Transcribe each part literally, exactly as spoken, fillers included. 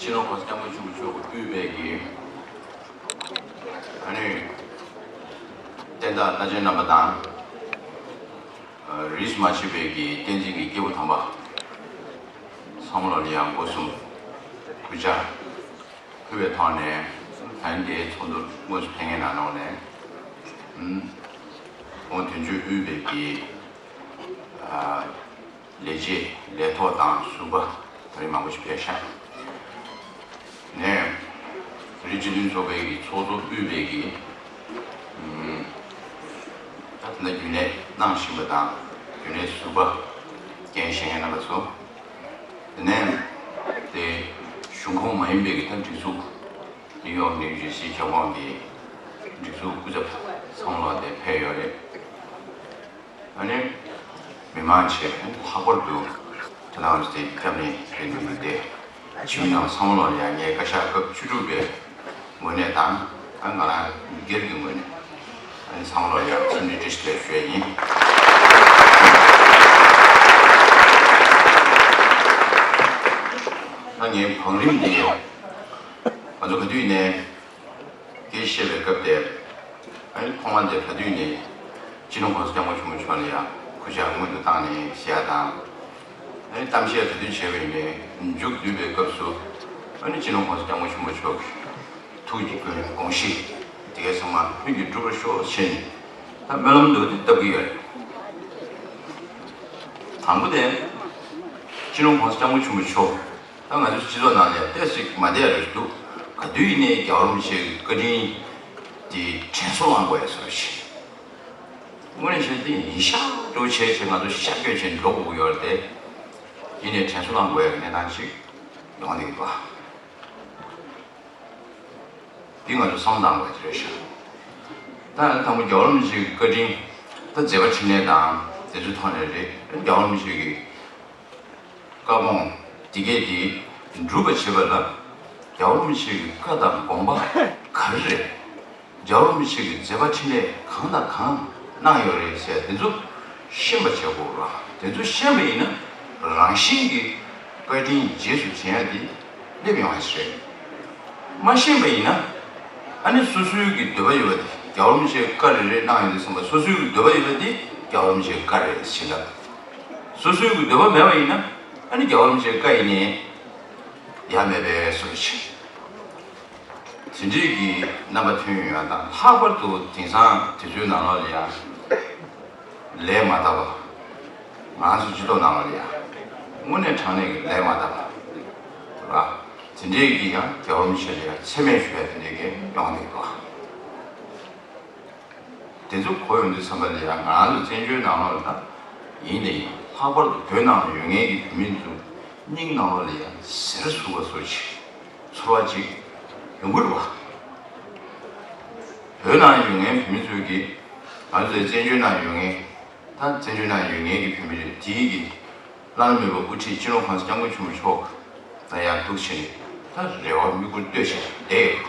སྤྱི་ནོར་༸གོང་ས་༸སྐྱབས་མགོན་ཆེན་པོ་མཆོག་གིས་དབུས་པའི་གི་ཨ་ནི་བསྟན་བདག་བླ་ཆེན་རྣམ་པ་དང་། རིས་མ་ཆད་པའི་གི་བསྟན་འཛིན་གྱི་སྐྱེས་བུ་དམ་པ་ཚང་མ་ལ་ཡང་སྒོ་གསུམ་གུས་ཕྱག་ཕུལ་བའི་ཐོག་ནས། ད་རིང་འདིའི་ཚོགས་འདུར་དངོས་སུ་ཕེབས་མཁན་རྣམས་ནང་ནས་ཨུམ་ཁོང་དོན་གཅོད་དབུས་པའི་གི་ཨ་ལས་བྱེད་ལས་ཐོག་དང་ཟུར་པ་ད་རིང་མང་པོ་ཞིག་ཕེབས་ཤག་ནས་རིགས་སྤྱི་མཐུན་ཚོགས་པའི་གི་ཚོགས་གཙོ་དབུས་པའི་གི་ཨུམ་ད་ད་ལྟ་རྒྱུན་ལས་གནང་བཞིན་པ་དང་རྒྱུན་ལས་ཟུར་པ་འགན་བཞེས་མཁན་རྣམ་པ་ཚོ། དེ་ནས་དེ་གཞུང་ཁོངས་མ་ཡིན་པའི་གི་ད་སྒྲིག་འཛུགས་ནིའུ་ཡོག་ནིའུ་ཇར་སི་ཁྱབ་ཁོངས་ཀྱི་སྒྲིག་འཛུགས་སྐུ་ཚབ་ཚང་མ་ལ་དེ་ཕེབས་ཡོད་རེད། ཨ་ནི་མི་མང་ཆེ་ལྷག་པར་དུ་ཁྱེད་རང་ཚོ་དེ་སྐྱབས་གནས་རེད་འདུག་མི་དེ་ཕྱི་མི་ནང་ཚང་མ་ལ་ཡང་ངས་བཀའ་ཤག་སྐབས་བཅུ་དྲུག་པའི་ངོས་ནས་དང་ཨ་ང་རང་སྒེར་གྱི་ངོས་ནས་ཨ་ནི་ཚང་མ་ལ་ཡང་འཚམས་འདྲི་བཀྲ་ཤིས་བདེ་ལེགས་ཞུ་ཡ་ཡིན། ད་ངའི་བང་རིམ་འདི་ང་ཚོ་ག་དུས་ནས་སྐད་བཤད་པའི་སྐབས་དེ། ཨ་ནི་ཐོག་མ་དེ་ག་དུས་ནས་སྤྱི་ནོར་༸གོང་ས་༸སྐྱབས་མགོན་ཆེན་པོ་མཆོག་ལ་ཡང་གུས་ཕྱག་སྔོན་དུ་བཏང་ནས་ཞུ་ཡ་དང་། ཨ་ནི་གཏམ་བཤད་ག་དུས་བྱས་པ་ཡིན་ནའི་མཇུག་བསྡུས་པའི་སྐབས་སུ། ཨ་ནི་སྤྱི་ནོར་༸གོང་ས་༸སྐྱབས་མགོན་ཆེན་པོ་མཆོག་གི་ཐུགས་ཀྱི་དགོངས་གཞི་དེ་གའི་ཚང་མ་ལྷུན་གྱིས་གྲུབ་པར་ཤོག་ཞེས་ནས་ད་སྨོན་ལམ་འདུག་དེ་བཏབ་ཀྱི་ཡོད་རེད། དང་པོ་དེ་སྤྱི་ནོར་༸གོང་ས་༸སྐྱབས་མགོན་ཆེན་པོ་མཆོག་ད་ང་ཚོ་སྤྱི་ཚོགས་ནང་ལ་ཡང་ཏོག་ཙམ་མ་བསྡད་རེད་འདུག་ག་དུས་ཡིན་ནའི་རྒྱལ་བ་རིན་པོ་ཆེ་གི་བཀའ་དྲིན་དེ་དྲན་གསོ་བླང་དགོས་ཡ་བཟོ་འདྲ་ཞིག་དངོས་གནས་བྱས་ན་དེ་ཡིན་ཤག་འགྲོ་བྱས་བྱས་ང་ཚོ་ཤར་བསྐྱོད་བྱས་འགྲོ་དགོས་ཀྱི་ཡོད་རེད་དེ། ཡིན་ནའི་དྲན་གསོ་བླང་དགོས་ཡ་གི་གནས་སྟངས་ཤིག་ཡོང་བསྡད་ཀྱི་འདུག་འདི་ང་ཚོ་བསམ་བློ་བཏང་དགོས་ཀྱི་རེད་ཤག་ད་ཡང་དང་པོ་རྒྱལ་བ་རིན་པོ་ཆེ་གི་བཀའ་དྲིན་ད་མཛད་པ་འཕྲིན་ལས་དང་དེ་ཚོའི་ཐོག་ནས་རེད། རྒྱལ་བ་རིན་པོ་ཆེ་གི་བཀའ་དགོངས་འདི་སྐད་དེ་འགྲུབ་པ་བྱེད་པ་ལ་རྒྱལ་བ་རིན་པོ་ཆེ་གི་བཀའ་དང་དགོངས་པ་ག་རེ་རེད། རྒྱལ་བ་རིན་པོ་ཆེ་གི་མཛད་པ་འཕྲིན་ལས་གང་དང་གང་གནང་ཡོད་རེད་ཟེར་དེ་ཚོ་ཤེས་པ་བྱེད་དགོས་ར། དེ་ཚོ་ཤེས་པ་ཡིན་ན་རང་བཞིན་གྱིས་བཀའ་དྲིན་རྗེས་སུ་དྲན་ཡ་དེ་སླེབས་ཡོང་བ་ཞིག་རེད། མ་ཤེས་པ་ཡིན་ན་ཨ་ནི་སོ་སོའི་གི་འདོད་པ་ཡོད་པ་དེ་རྒྱལ་བ་རིན་པོ་ཆེས་བཀའ་རེ་རེ་གནང་ཡོད་དེ་བསམ་པ་སོ་སོའི་གི་འདོད་པ་ཡོད་པ་དེ་རྒྱལ་བ་རིན་པོ་ཆེའི་བཀའ་རེད་ཟེར་ལབ། སོ་སོའི་གི་འདོད་པ་མེད་པ་ཡིན་ན་ཨ་ནི་རྒྱལ་བ་རིན་པོ་ཆེའི་བཀའ་ཡིན་ནའི་ཡ་མེད་པའི་བཟོ་འདྲ་ཞིག་དེ་འདྲའི་གི་རྣམ་པ་ཐོན་ཡོང་ཡ་དང་ལྷག་པར་དུ་དེང་སང་དུས་ཚོད་ནང་ལོགས་ལ་ཡ་ལས་མ་དག་པ། ང་ཚོ་སྤྱི་ཚོགས་ནང་ལོགས་ལ་ཡ་དངོས་གནས་དྲང་གནས་ཀྱི་ལས་མ་དག་པ་ར། དེ་འདྲའི་གི་ཡང་རྒྱལ་བ་རིན་པོ་ཆེ་ལ་ཡ་མཚན་སྨད་ཞུ་ཡ་དེ་འདྲའི་གི་ཡོང་བསྡད་ཀྱི་འདུག་དེ་ཚོ་གོ་ཡོང་དུས་ཙམ་པ་ལ་ཡང་ང་རང་ཚོ་བཙན་བྱོལ་ནང་ལོགས་ལ་ད་ཡིན་ནའི་ལྷག་པར་དུ་བོད་ནང་ལ་ཡོད་མཁན་གྱི་བོད་མི་ཚོ་སྙིང་ནང་ལོགས་ལ་ཡང་ཟེར་ཟུག་པ་བཟོ་ཅིག་ཚོར་བ་ཅིག་ཡོང་གི་རེད་བ། བོད་ནང་ཡོད་མཁན་བོད་མི་ཚོས་ཀྱིས་ང་ཚོའི་བཙན་བྱོལ་ནང་ཡོད་མཁན་ད་བཙན་བྱོལ་ནང་ཡོད་མཁན་གྱི་བོད་མི་རེད་དེའི་གི་བླ་ན་མེད་པ་དབུ་ཁྲིད་སྤྱི་ནོར་༸གོང་ས་༸སྐྱབས་མགོན་ཆེན་པོ་མཆོག་ལ་ཡང་ཐུགས་ཆེ་ནས་ད་རེ་བ་མིག་དཔེར་ལྟོས་བྱས་བསྡད་ཡོད།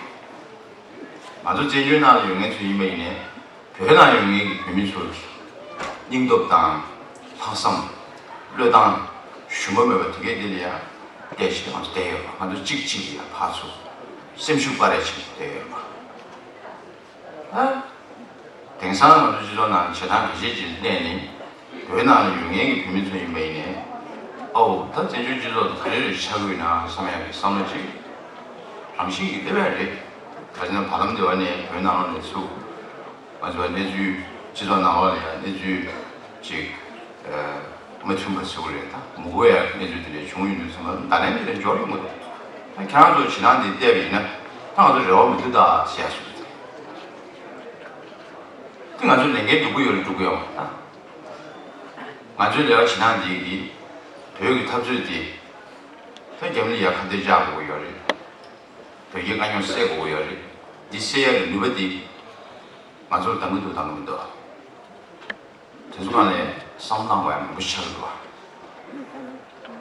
ང་ཚོ་བཙན་བྱོལ་ནང་ལ་ཡོད་མཁན་ཚོ་ཡིན་པ་ཡིན་ནའི་བོད་ནང་ཡོད་མཁན་གྱི་བོད་མི་ཚོ་གི་སྙིང་སྟོབས་དང་ལྷག་བསམ་བློས་བཏང་ཞུམ་པ་མེད་པ་དེ་གས་དེ་ལ་ཡང་བལྟས་བྱས་ང་ཚོ་བསྡད་ཡོད་པ། ང་ཚོ་གཅིག་གཅིག་ལ་ཡང་ཕར་ཚུར་སེམས་ཤུགས་སྤར་རེས་བྱས་བསྡད་ཡོད་པ། ཨ། དེང་སང་ང་ཚོ་སྤྱི་ཚོགས་ནང་བྱེད་སྟངས་ག་ཤེད་ཅིག་གནས་ནས་བོད་ནང་ལ་ཡོད་མཁན་གྱི་བོད་མི་ཚོ་ཡིན་པ་ཡིན་ནའི་ཨའོ་ད་བཙན་བྱོལ་སྤྱི་ཚོགས་དང་ག་རེ་རེ་ཆགས་ཀྱི་ཡོད་ན་བསམ་ཡག་གི་བསམ་བློ་ཅིག་རང་བཞིན་གྱིས་སླེབས་ཡག་རེད། ག་ཅི་ན་བར་ལམ་དེ་བ་ནས་བོད་ནང་ལོགས་ནས་ཚུར་ང་ཚོ་གནས་ཚུལ་སྤྱི་ཚོགས་ནང་ལོགས་ལ་ཡང་གནས་ཚུལ་ཅིག་མ་མཐུན་པ་ཟེར་བ་རེད། ད་མི་དགོས་ཡག་གནས་ཚུལ་དེ་འདྲ་བྱུང་ཡོང་དུས་ཙམ་པ་ད་ལན་དེ་འདྲ་འབྱོར་ཡོང་གི་འདུག་ད་ཁྱེད་རང་ཚོ་བྱེད་སྟངས་དེ་བལྟས་པ་ཡིན་ན་ད་ང་ཚོ་རེ་བ་མི་འདུག་ད་ཟེར་ཡག་སོང་། དེ་ང་ཚོ་ལས་འགན་སྒྲུབ་ཀྱི་ཡོད་རེད་སྒྲུབ་ཀྱི་ཡོད་མ་རེད། ང་ཚོའི་ལས་ཀ་བྱེད་སྟངས་དེ་གི་བོད་ཀྱི་འཐབ་རྩོད་དེ་ད་རྒྱ་མི་ལ་ཡ་ཁ་གཏད་བཅག་དགོས་ཀྱི་ཡོད་རེད། བོད་ཀྱི་དཀའ་རྙོག་སེལ་དགོས་ཀྱི་ཡོད་རེད། འདི་སེལ་ཡག་གི་ནུས་པ་དེ་ང་ཚོར་འདང་གི་འདུག་འདང་གི་མི་འདུག་དེ་ཚོ་སྒང་ལ་བསམ་བློ་བཏང་དགོས་ཡག་མང་པོ་ཞིག་ཆགས་ཀྱི་འདུག་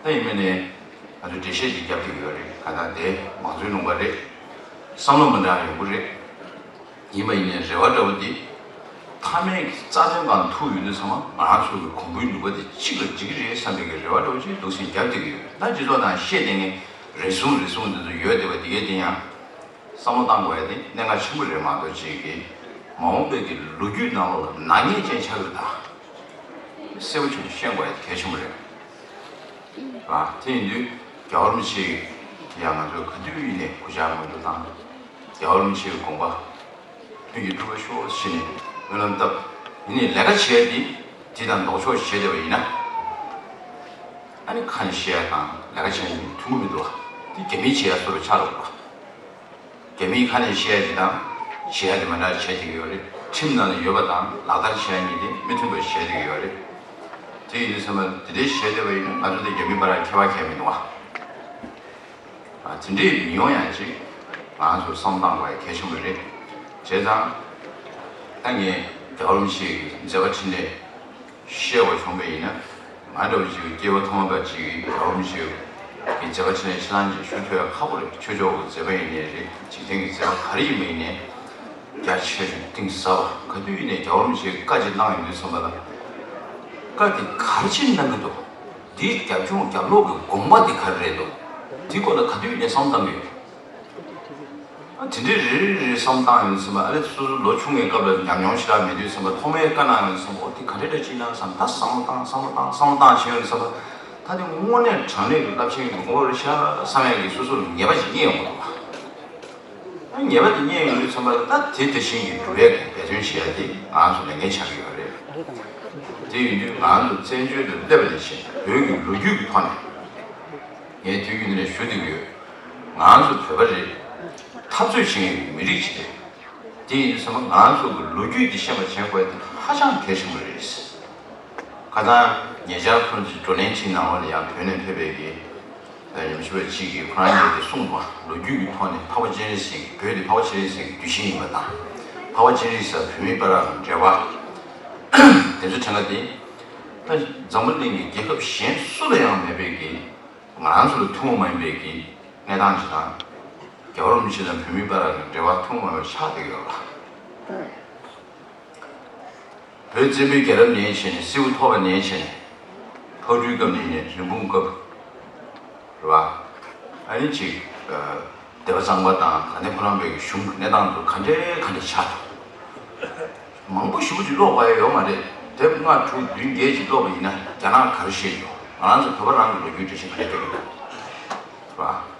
ད་ཡིན་མིན་ནས་ང་ཚོས་འགྲེལ་བཤད་ཅིག་རྒྱབ་བསྡད་ཀྱི་ཡོད་རེད། གང་ལྟར་དེ་མང་གཙོའི་ལུང་པ་རེད། བསམ་བློ་མི་འདྲ་ཡོང་གི་རེད། ཡིན་པ་ཡིན་ནའི་རེ་བ་འདྲ་བོ་འདི་མཐའ་མའི་གི་རྩ་དོན་སྒང་ཐུག་ཡོང་དུས་ཚང་མ་ང་རང་ཚོ་གི་གོང་བུའི་ནུས་པ་འདི་གཅིག་ལ་འགྲིག་གི་རེད་བསམ་པའི་གི་རེ་བ་འདྲ་བོ་ཅིག་འདུག་སེ་རྒྱབ་བསྡད་ཀྱི་ཡོད། ད་སྤྱི་ཚོགས་ནང་བཤད་བསྡད་མཁན་ རེ་ཟུང་རེ་ཟུང་དེ་ཚོ་ཡོད་བསྡད་པ་དེ་གའི་སྟེང་ཡང་བསམ་བློ་བཏང་དགོས་ཡ་དེ་གནད་འགག་ཆེན་པོ་རེད་མ་གཏོགས་ཅིག་གི་མ་འོངས་པའི་གི་ལོ་རྒྱུས་ནང་ལོགས་ལ་ནག་ཉེས་ཅན་ཆགས་ཀྱི་རེད་ད། གསལ་པོ་ཆེན་པོ་ཤེས་དགོས་ཡ་དེ་གལ་ཆེན་པོ་རེད། ཨ་དེ་ཡིན་དུས་རྒྱལ་བ་རིན་པོ་ཆེ་ཡང་ང་ཚོས་ག་དུས་ཡིན་ནས་སྐུ་ཕྱྭ་སྔོན་འགྲོ་བཏང་། རྒྱལ་བ་རིན་པོ་ཆེའི་དགོངས་པ་ལྷུན་གྱིས་གྲུབ་པར་ཤོག་ཞེས་ནས་སྨོན་ལམ་བཏབ། ཡིན་ནའི་ལས་ཀ་བྱེད་ཡ་དེ་དེ་དང་ལྡོག་ཕྱོགས་བྱེད་བསྡད་པ་ཡིན་ན། ཨ་ནི་ཁ་ནས་བཤད་ཡ་དང་ལས་ཀ་བྱེད་ཡ་གཉིས་མཐུན་གྱི་མི་འདུག་བ། དེ་རྒྱ་མིས་བྱེད་ཡ་བཟོ་འདྲ་ཆགས་འགྲོ་གི་རེད་བ། རྒྱ་མིས་ཁ་ནས་བཤད་ཡ་དེ་དང་བྱེད་ཡ་དེ་མི་འདྲ་བྱེད་བསྡད་ཀྱི་ཡོད་རེད། ཁྲིམས་ནང་ལ་ཡོད་པ་དང་ལག་བསྟར་བྱེད་ཡ་གཉིས་དེ་མི་མཐུན་པ་བྱེད་བསྡད་ཀྱི་ཡོད་རེད། དེ་ཡིན་དུས་ཚང་མ་དེ་འདྲའི་བྱེད་བསྡད་པ་ཡིན་ན་ང་ཚོ་དང་རྒྱ་མི་བར་ཁྱད་པར་གང་ཡང་མི་འདུག་བ། ཨ་དེ་འདྲའི་མི་ཡོང་ཡ་ཅིག་ང་ཚོ་བསམ་བློ་བཏང་དགོས་ཡ་གལ་ཆེན་པོ་རེད། བྱས་ཙང་ད་ངས་རྒྱལ་བ་རིན་པོ་ཆེའི་མཛད་པ་འཕྲིན་ལས་བཤད་པ་བྱུང་བ་ཡིན་ན། ང་འདྲ་བོ་ཅིག་སྐྱེ་བ་ཐོག་མ་པ་ཅིག་གིས་རྒྱལ་བ་རིན་པོ་ཆེ་གི་མཛད་པ་འཕྲིན་ལས་ཆ་ཚང་ཅིག་ཞུ་ཐུབ་ཡ་ཁག་པོ་རེད། ཆོས་ཕྱོགས་ཀྱི་མཛད་པ་ཡིན་ནའི་རེད། འཇིག་རྟེན་གྱི་མཛད་པ་ག་རེ་ཡིན་པ་ཡིན་ནའི་རྒྱ་ཆེ་ཆུང་གཏིང་ཟབ་པ་ག་དུས་ཡིན་ནའི་རྒྱལ་བ་རིན་པོ་ཆེས་བཀའ་ཅིག་གནང་ཡོང་དུས་ཙམ་པ་ལ་བཀའ་དེ་ག་རེ་ཅིག་གནང་གི་འདུག་འདིའི་རྒྱབ་ལྗོངས་རྒྱབ་ལོགས་ཀྱི་དགོངས་པ་དེ་ག་རེ་རེད་འདུག་འདིའི་སྐོར་ལ་ག་དུས་ཡིན་ནའི་བསམ་བློ་བཏང་གི་ཡོད། ཨ་དེ་འདྲའི་རེ་རེ་རེ་བསམ་བཏང་ཡོང་ཙམ་པ། ཨ་ལེ་སོ་སོ་ལོ་ཆུང་བའི་སྐབས་ལ་ཉམས་མྱོང་ཞེ་དྲག་མེད་དུས་ཙམ་པ་ཐོག་མའི་བཀའ་གནང་ཡོང་ཙམ་པ་འོ་དེ་ག་འདྲ་འདྲ་ཅིག་གནང་བསམ། ད་བསམ་བློ་བཏང་བསམ་བློ་བཏང་བསམ་བློ་བཏང་བྱས་ཡོང་ཙམ་པ། ད་དེ་དངོས་གནས་དྲང་གནས་ཀྱི་རླབས་ཆེན་གྱི་དགོངས་པ་རེད་ཤག་བསམ་ཡག་གི་སོ་སོར་ངེས་པ་ཞིག་རྙེད་ཡོང་གི་འདུག་བ། ཨ་ངེས་པ་དེ་རྙེད་ཡོང་དུས་ཙམ་པ་ལ་ད་དེ་དེ་བཞིན་གྱི་འགྲུབ་ཡག་གི་འབད་བརྩོན་བྱེད་ཡག་དེ་ང་ཚོ་ལས་འགན་ཆགས་ཀྱི་ཡོད་རེད། དེ་ཡིན་དུས་ང་ཚོ་བཙན་བྱོལ་དུ་སླེབས་པ་ནས་བྱས་བོད་ཀྱི་ལོ་རྒྱུས་ཀྱི་ཐོག་ནས་ངས་དུས་རྒྱུན་ནས་ཞུ་བསྡད་ཀྱི་ཡོད། ང་ཚོ་བོད་པ་རེད། འཐབ་རྩོད་བྱེད་མཁན་གྱི་མི་རིགས་ཤིག་རེད། དེ་ཡིན་དུས་ཙམ་པ་ང་ཚོ་གི་ལོ་རྒྱུས་འདི་ཤེས་པ་བྱེད་དགོས་དེ་ཧ་ཅང་གལ་ཆེན་པོ་རེད། ཁ་སང་ཉེ་ཆར་ཁོང་ཚོས་བགྲོ་གླེང་ཅིག་གནང་བ་ལ་ཡང་བོད་ནས་ཕེབས་པའི་གི་ཉམས་ཞིབ་པ་གཅིག་གིས་ཁོ་རང་གིས་དེ་གསུངས་པ། ལོ་རྒྱུས་ཀྱི་ཐོག་ནས་འཕགས་པ་སྤྱན་རས་གཟིགས་ཀྱི་བོད་དེ་འཕགས་པ་སྤྱན་རས་གཟིགས་ཀྱི་གདུལ་ཞིང་ཡིན་པ་དང་། འཕགས་པ་སྤྱན་རས་གཟིགས་བོད་མི་བར་ལ་འབྲེལ་བ་དེ་ཚོ་དྲན་པ་དེ། ད་འཛམ་བུ་གླིང་གི་རྒྱལ་ཁབ་གཞན་སུ་ལ་ཡང་མེད་པའི་གི་ང་རང་ཚོ་ལ་ཐུན་མོང་མ་ཡིན་པའི་གི་གནས་སྟངས་ཅིག་དང་། རྒྱལ་བ་རིན་པོ་ཆེ་དང་བོད་མིའི་བར་ལ་འབྲེལ་བ་ཐུན་མོང་མ་ཡིན་པ་ཆགས་བསྡད་ཡོད་ལ། བོད་བཙན་པོའི་རྒྱལ་རབས་ནས་བྱས་ནས་སིལ་བུ་ཐོར་བ་ནས་བྱས་ནས་ཕག་གྲུའི་སྐབས་ནས་ནས་རིན་སྤུངས་སྐབས། རེད་བ། ཨ་ནི་ཅིག་སྡེ་པ་གཙང་པ་དང་དགའ་ལྡན་ཕོ་བྲང་པའི་གཞུང་གི་གནས་སྟངས་དེ་ག་འདྲའི་ག་འདྲ་ཆགས་འདུག་མང་པོ་ཞེ་པོ་ཅིག་ཀློག་པ་ཡང་ཡོད་མ་རེད། དེབ་ལྔ་དྲུག་བདུན་བརྒྱད་ཅིག་ཀློག་པ་ཡིན་ན་རྒྱ་ནག་ག་རེ་བཤད་ཀྱི་འདུག་ང་རང་ཚོ་བོད་པ་རང་གི་ལོ་རྒྱུས་འགྲེལ་བཤད་ག་འདྲ་སྟོན་གྱི་འདུག་རེད་བ།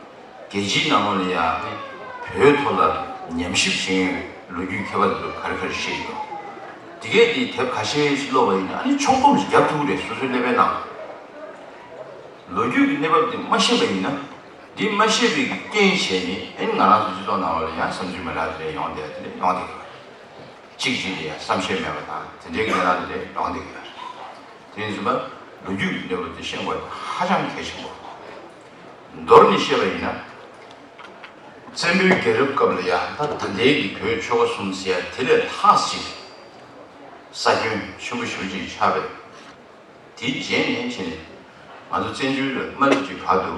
རྒྱལ་སྤྱིའི་ནང་ལོགས་ལ་ཡང་ནི་བོད་ཐོག་ལ་ཉམས་ཞིབ་བྱེད་མཁན་ལོ་རྒྱུས་མཁས་པ་དེ་ཚོ་ག་རེ་ག་རེ་བཤད་ཀྱི་འདུག་དེ་གས་དེ་དེབ་ཁ་ཤས་ཤིག་ཀློག་པ་ཡིན་ན་ཨ་ནི་ཕྱོགས་སྡོམ་ཞིག་རྒྱབ་ཐུབ་ཀྱི་རེད། སོ་སོའི་ཀླད་པའི་ནང་ལོ་རྒྱུས་ཀྱི་གནས་བབ་དེ་མ་ཤེས་པ་ཡིན་ན། འདི་མ་ཤེས་པའི་རྐྱེན་བྱས་ནས་ཨ་ནི་ང་རང་ཚོ་སྤྱི་ཚོགས་ནང་ལོགས་ལ་ཡང་བསམ་ཚུལ་མི་འདྲ་དེ་འདྲ་ཡོང་བསྡད་དེ་འདྲ་ཡོང་བསྡད་ཀྱི་རེད། གཅིག་གཅིག་ལ་ཡང་བསམ་ཤེས་མེད་པ་དང་དེ་འདྲའི་གནས་སྟངས་དེ་འདྲ་ཡོང་བསྡད་ཀྱི་ཡོད་རེད། དེ་ཡིན་ཙང་ལོ་རྒྱུས་ཀྱི་གནས་བབ་དེ་ཤེས་དགོས་པ་ཧ་ཅང་གལ་ཆེན་པོ། མདོར་ནས་བཤད་པ་ཡིན་ན། བཙན་པོའི་རྒྱལ་རབས་སྐབས་ལ་ཡང་ད་ད་ལྟའི་གི་བོད་ཆོལ་ཁ་གསུམ་ཟེར་ཡ་དེ་ལས་ལྷག་ཅིག་ས་ཁྱོན་ཆེན་པོ་ཞེ་པོ་ཅིག་ཆགས་པས། དེའི་རྗེས་ནས་བྱས་ནས་ང་ཚོ་བཙན་བྱོལ་ལ་མ་སླེབས་ཀྱི་བར་དུ་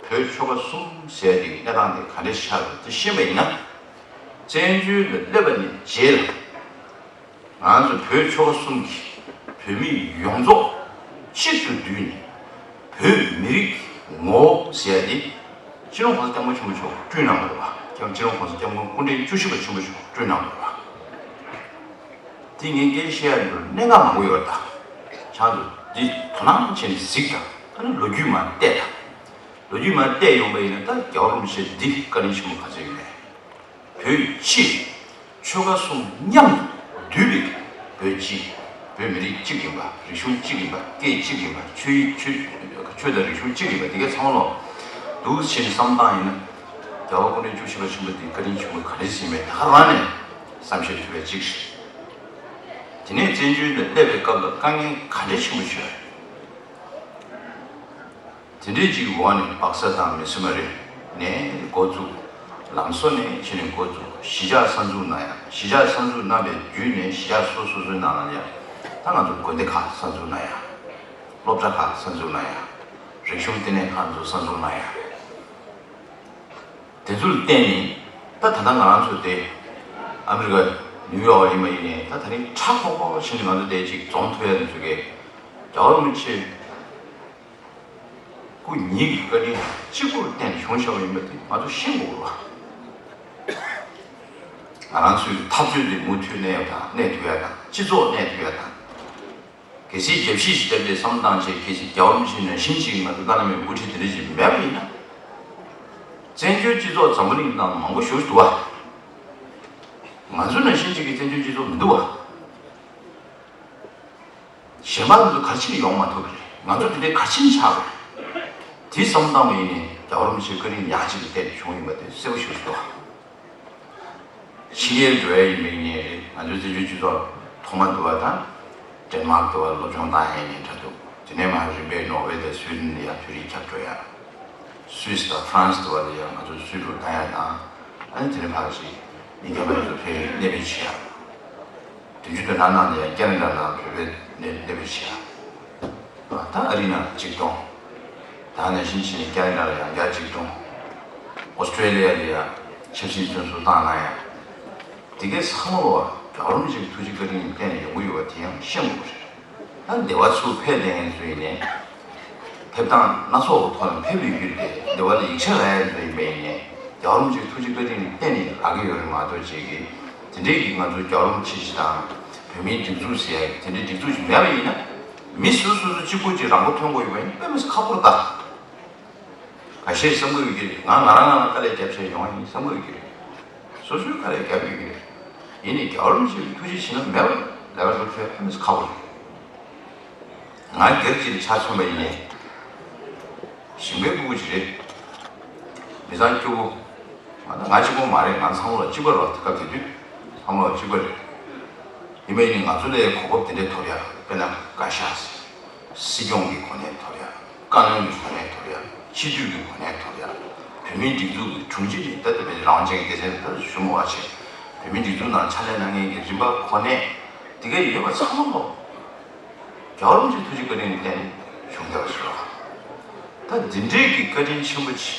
བོད་ཆོལ་ཁ་གསུམ་ཟེར་ཡ་དེ་གི་གནས་སྟངས་དེ་ག་འདྲ་ཆགས་འདུག་དེ་ཤེས་པ་ཡིན་ན། བཙན་བྱོལ་ལ་སླེབས་པ་ནས་རྗེས་ལ། ང་ཚོ་བོད་ཆོལ་ཁ་གསུམ་གྱི་བོད་མི་ཡོངས་རྫོགས་གཅིག་ཏུ་བསྡུས་ནས་བོད་མི་རིགས་ཀྱི་ངོ་བོ་ཟེར་ཡ་དེ་སྤྱི་ནོར་༸གོང་ས་༸སྐྱབས་མགོན་ཆེན་པོ་མཆོག་བསྐྲུན་གནང་བ་རེད་བ། སྐྱབས་སྤྱི་ནོར་༸གོང་ས་༸སྐྱབས་མགོན་སྐུ་ཕྲེང་བཅུ་བཞི་པ་ཆེན་པོ་མཆོག་བསྐྲུན་གནང་བ་རེད་བ། དེ་ངས་སྐད་ཆ་བཤད་ཡ་འདི་གནད་འགག་མང་པོ་ཡོད་རེད་ད། ཆང་དུ་འདི་དོ་སྣང་བྱས་ནས་གཟིགས་དང་། ཨ་ནི་ལོ་རྒྱུས་མར་བལྟས་དང་། ལོ་རྒྱུས་མར་བལྟས་ཡོང་པ་ཡིན་ན་ད་རྒྱལ་བ་རིན་པོ་ཆེ་འདི་བཀའ་དྲིན་ཆེན་པོ་ག་ཚོད་ཡོད་མེད། བོད་སྤྱི། ཆོལ་ཁ་གསུམ་མཉམ་དུ་འདུས་པའི་བོད་སྤྱི། བོད་མི་རིགས་གཅིག་ཡིན་པ། རིག་གཞུང་གཅིག་ཡིན་པ། སྐད་གཅིག་ཡིན་པ། ཆོས་ཡིག་ཆོས་ཆོས་དང་རིག་གཞུང་གཅིག་ཡིན་པ། འདི་གའི་ཚང་མ་ལོག་འདུག་ཕྱིན་བསམ་བཏང་ཡིན་ན། རྒྱལ་བ་སྐུ་ཕྲེང་བཅུ་བཞི་པ་ཆེན་པོ་འདི་བཀའ་དྲིན་ཆེན་པོ་ག་རེ་ཟིན་མེད་ད་ག་རང་ནས་བསམ་ཤེས་ཐུབ་པའི་གཅིག་རེད། དེ་ནས་བཙན་བྱོལ་དུ་སླེབས་པའི་སྐབས་ལ་དཀའ་ངལ་ག་འདྲ་ཆེན་པོ་བྱུང་བ་རེད། དེ་འདྲའི་ཅིག་འོག་ནས་སྦག་ས་དང་མི་སེར་མ་རེད་ནས་འགོ་བཙུགས། ལམ་བཟོ་ནས་ཕྱི་ནས་འགོ་བཙུགས། གཞིས་ཆགས་གསར་འཛུགས་གནང་ཡ། གཞིས་ཆགས་གསར་འཛུགས་གནང་བའི་བརྒྱུད་ནས་གཞིས་ཆགས་སོ་སོ་སོའི་ནང་ལ་ཡ། ད་ང་ཚོ་དགོན་སྡེ་ཁག་གསར་འཛུགས་གནང་ཡ། སློབ་གྲྭ་ཁག་གསར་འཛུགས་གནང་ཡ། རིག་གཞུང་ལྟེ་གནས་ཁག་ཚོ་གསར་འཛུགས་གནང་ཡ། དེ་ཚོ་ལ་བརྟེན་ནས་ད་ད་ལྟ་ང་རང་ཚོ་དེ་ཨ་མི་རི་ཀ་ནིའུ་ཡོག་ཡིན་པ་ཡིན་ནའི་ད་ད་རིང་ཧྲག་ཧྲོག་ཧྲོག་ཕྱིན་ནས་ང་ཚོ་དེ་ཅིག་འཛོམས་ཐུབ་ཡ་དེ་ཚོ་གས་རྒྱལ་བ་རིན་པོ་ཆེ། ཕྲུ་གུ་གཉིས་ཀྱི་བཀའ་དྲིན་གཅིག་པུར་བརྟེན་ནས་བྱུང་བཞག་པ་ཡིན་པ་དེ་ང་ཚོ་ཤེས་དགོས་རེད་བ། ང་རང་ཚོའི་འཐབ་རྩོད་དེ་མུ་མཐུད་གནས་ཡོད་དང་གནས་ཐུབ་ཡ་དང་སྤྱི་ཚོགས་གནས་ཐུབ་ཡ་དང་། གལ་སྲིད་རྒྱབ་བཤིག་ཞིག་བརྒྱབ་སྟེ་བསམ་བློ་བཏང་བྱས་གལ་སྲིད་རྒྱལ་བ་རིན་པོ་ཆེ་ནང་བཞིན་ཅིག་ང་ཚོ་བཀའ་བློན་མའི་དབུ་ཁྲིད་དེ་འདྲ་ཞིག་མེད་པ་ཡིན་ན། བཙན་བྱོལ་སྤྱི་ཚོགས་འཛམ་བུ་གླིང་ནང་མང་པོ་ཞིག་འདུག་བ། ང་ཚོ་ནང་བཞིན་ཅིག་གི་བཙན་བྱོལ་སྤྱི་ཚོགས་མི་འདུག་བ། གཞན་པ་ཚོ་ག་རེ་བྱས་ནས་ཡོང་མ་ཐུབ་པ་རེད། ང་ཚོ་དེ་འདྲའི་ག་རེ་བྱས་ནས་ཆགས་པ་རེད། དེ་བསམ་བློ་བཏང་བ་ཡིན་ནའི་རྒྱལ་བ་རིན་པོ་ཆེའི་བཀའ་དྲིན་ཡག་ཅིག་ལ་བརྟེན་ནས་བྱུང་ཡིན་པ་དེ་གསལ་པོ་ཞེ་པོ་ཞིག་འདུག་ཕྱི་རྒྱལ་འགྲོ་ཡ་ཡིན་པའི་ཉིན་རེད། ང་ཚོའི་བཙན་བྱོལ་སྤྱི་ཚོགས་ཐོག་མ་འདུལ་བ་དང་། ཌེན་མཱག་འདུལ་བ་སློབ་སྦྱོང་བཏང་ཡ་ཡིན་ནའི་འདྲ་འདུག་དེ་ནས་མར་རིམ་པས་ནོར་ཝེ་དང་སུའི་ཌེན་ལ་ཡ་བོད་རིགས་ཁྱབ་འགྲོ་ཡ། སུད་སི་དང་ཧྥ་རན་སི་འདུལ་བ་ལ་ཡ་ང་ཚོ་སུའི་ཌེན་བཏང་ཡ་དང་། ཨ་ནི་དེ་ནས་ཕར་ཅིག་ཉིན་རྒྱབ་པ་ཚོ་ཕེབས་གནས་སྤོས་བྱེད་ཡ། བདུན་ཅུ་དོན་ལྔ་ནང་ལ་ཡ་ཁེ་ན་ཌ་ནང་བོད་པའི་གནས་གནས་སྤོས་བྱེད་ཡ། ད་ཨ་རི་ནང་གཅིག་སྟོང་། ད་ནང་བཞིན་བྱས་ནས་ཁེ་ན་ཌ་ལ་ཡང་བརྒྱ་གཅིག་སྟོང་། ཨོ་སི་ཀྲེ་ལི་ཡ་ལ་ཡང་ཆབ་སྲིད་བཙོན་ཟུར་བཏང་གནང་ཡ། དེ་གའི་ཚང་མ་ལོ་རྒྱལ་བ་རིན་པོ་ཆེའི་ཐུགས་རྗེ་བཀའ་དྲིན་བརྟེན་ནས་ཡོང་གི་ཡོད་པ་དེ་ཡང་ཤེས་དགོས་པ་རེད། ད་འདི་བ་ཚུར་ཕེབས་བསྡད་མཁན་ཚོ་ཡིན་ནའི། ཕེབས་སྟངས་སྣ་ཚོགས་ཀྱི་ཐོག་ནས་ཕེབས་ཡོད་རྒྱུ་དེ་འདི་བ་ལ་ཡིག་ཆ་རག་ཡ་ཚོ་ཡིན་པ་ཡིན་ནའི། རྒྱལ་བ་རིན་པོ་ཆེའི་ཐུགས་རྗེ་བཀའ་དྲིན་བརྟེན་ནས་རག་གི་ཡོད་རེད་མ་གཏོགས་ཅིག་གིས། དེ་འདྲའི་གི་ང་ཚོ་རྒྱལ་བ་རིན་པོ་ཆེ་ཞིག་དང་། བོད་མིའི་སྒྲིག་འཛུགས་ཟེར་ཡ་གི་དེ་འདྲའི་སྒྲིག་འཛུགས་ཤིག་མེད་པ་ཡིན་ན། མི་སུ་སུ་སུ་གཅིག་པུ་གཅིག་རང་མགོ་ཐོན་དགོས་ཡོད་པ་ཡིན་དཔེ་མི་སྲིད་ཁག་པོ་རེད་ད། འགའ་ཤས་བསམ་གྱི་ཡོད་ཀྱི་རེད། ང་ང་རང་ང་རང་དཀའ་ལས་རྒྱབ་བྱས་ཡོང་བ་ཡིན་བསམ་གྱི་ཡོད་ཀྱི་རེད། སོ་སོའི་དཀའ་ལས་རྒྱབ་ཡོད་ཀྱི་རེད། ཡིན་ནའི་རྒྱལ་བ་རིན་པོ་ཆེའི་ཐུགས་རྗེ་བྱིན་རླབས་མེད་པ་ལས་ཀ་འགྲོ་ཐུབ་ཡ་དཔེ་མི་སྲིད་ཁག་པོ་རེད། ང་སྒེར་གྱི་ཆ་མཚོན་པ་ཡིན་ནའི། ཞིང་པའི་སྤུ་གུ་ཅིག་རེད། མི་ཚང་སྐྱོ་པོ། ང་ད་ང་གཅིག་པོ་མ་རེད། ང་ཚང་མ་ལ་གཅིག་པ་རེད་བ། སྐབས་དེ་དུས་ཚང་མ་ལ་གཅིག་པ་རེད། ཡིན་པ་ཡིན་ནའི་ང་ཚོ་ལ་གོ་སྐབས་དེ་འདྲས་ཐོབ་ཡ། དཔེར་ན་བཀའ་ཤག་ཟེར། སྲིད་སྐྱོང་གི་གོ་གནས་ཐོབ་ཡ། བཀའ་བློན་གྱི་གོ་གནས་ཐོབ་ཡ། སྤྱི་འཐུས་ཀྱི་གོ་གནས་ཐོབ་ཡ། བོད་མིའི་སྒྲིག་འཛུགས་ཀྱི་དྲུང་ཆེ་ནས་ད་ལྟ་བའི་རང་དབང་ཅན་གྱི་སྡེ་ཚན་ད་ཞུ་མི་བ་བྱས། བོད་མིའི་སྒྲིག་འཛུགས་ནང་ཕྱག་ལས་གནང་མཁན་གྱི་རིམ་པ་གོ་གནས་དེ་ག་ཡོད་པ་ཚང་མ་ལོ། རྒྱལ་བ་རིན་པོ་ཆེའི་ཐུགས་རྗེ་བཀའ་དྲིན་བརྟེན་ནས་བྱུང་བསྡད་པ་ཞིག་རེད། ད་འདི་འདྲའི་གི་བཀའ་དྲིན་ཆེན་པོ་ཅིག་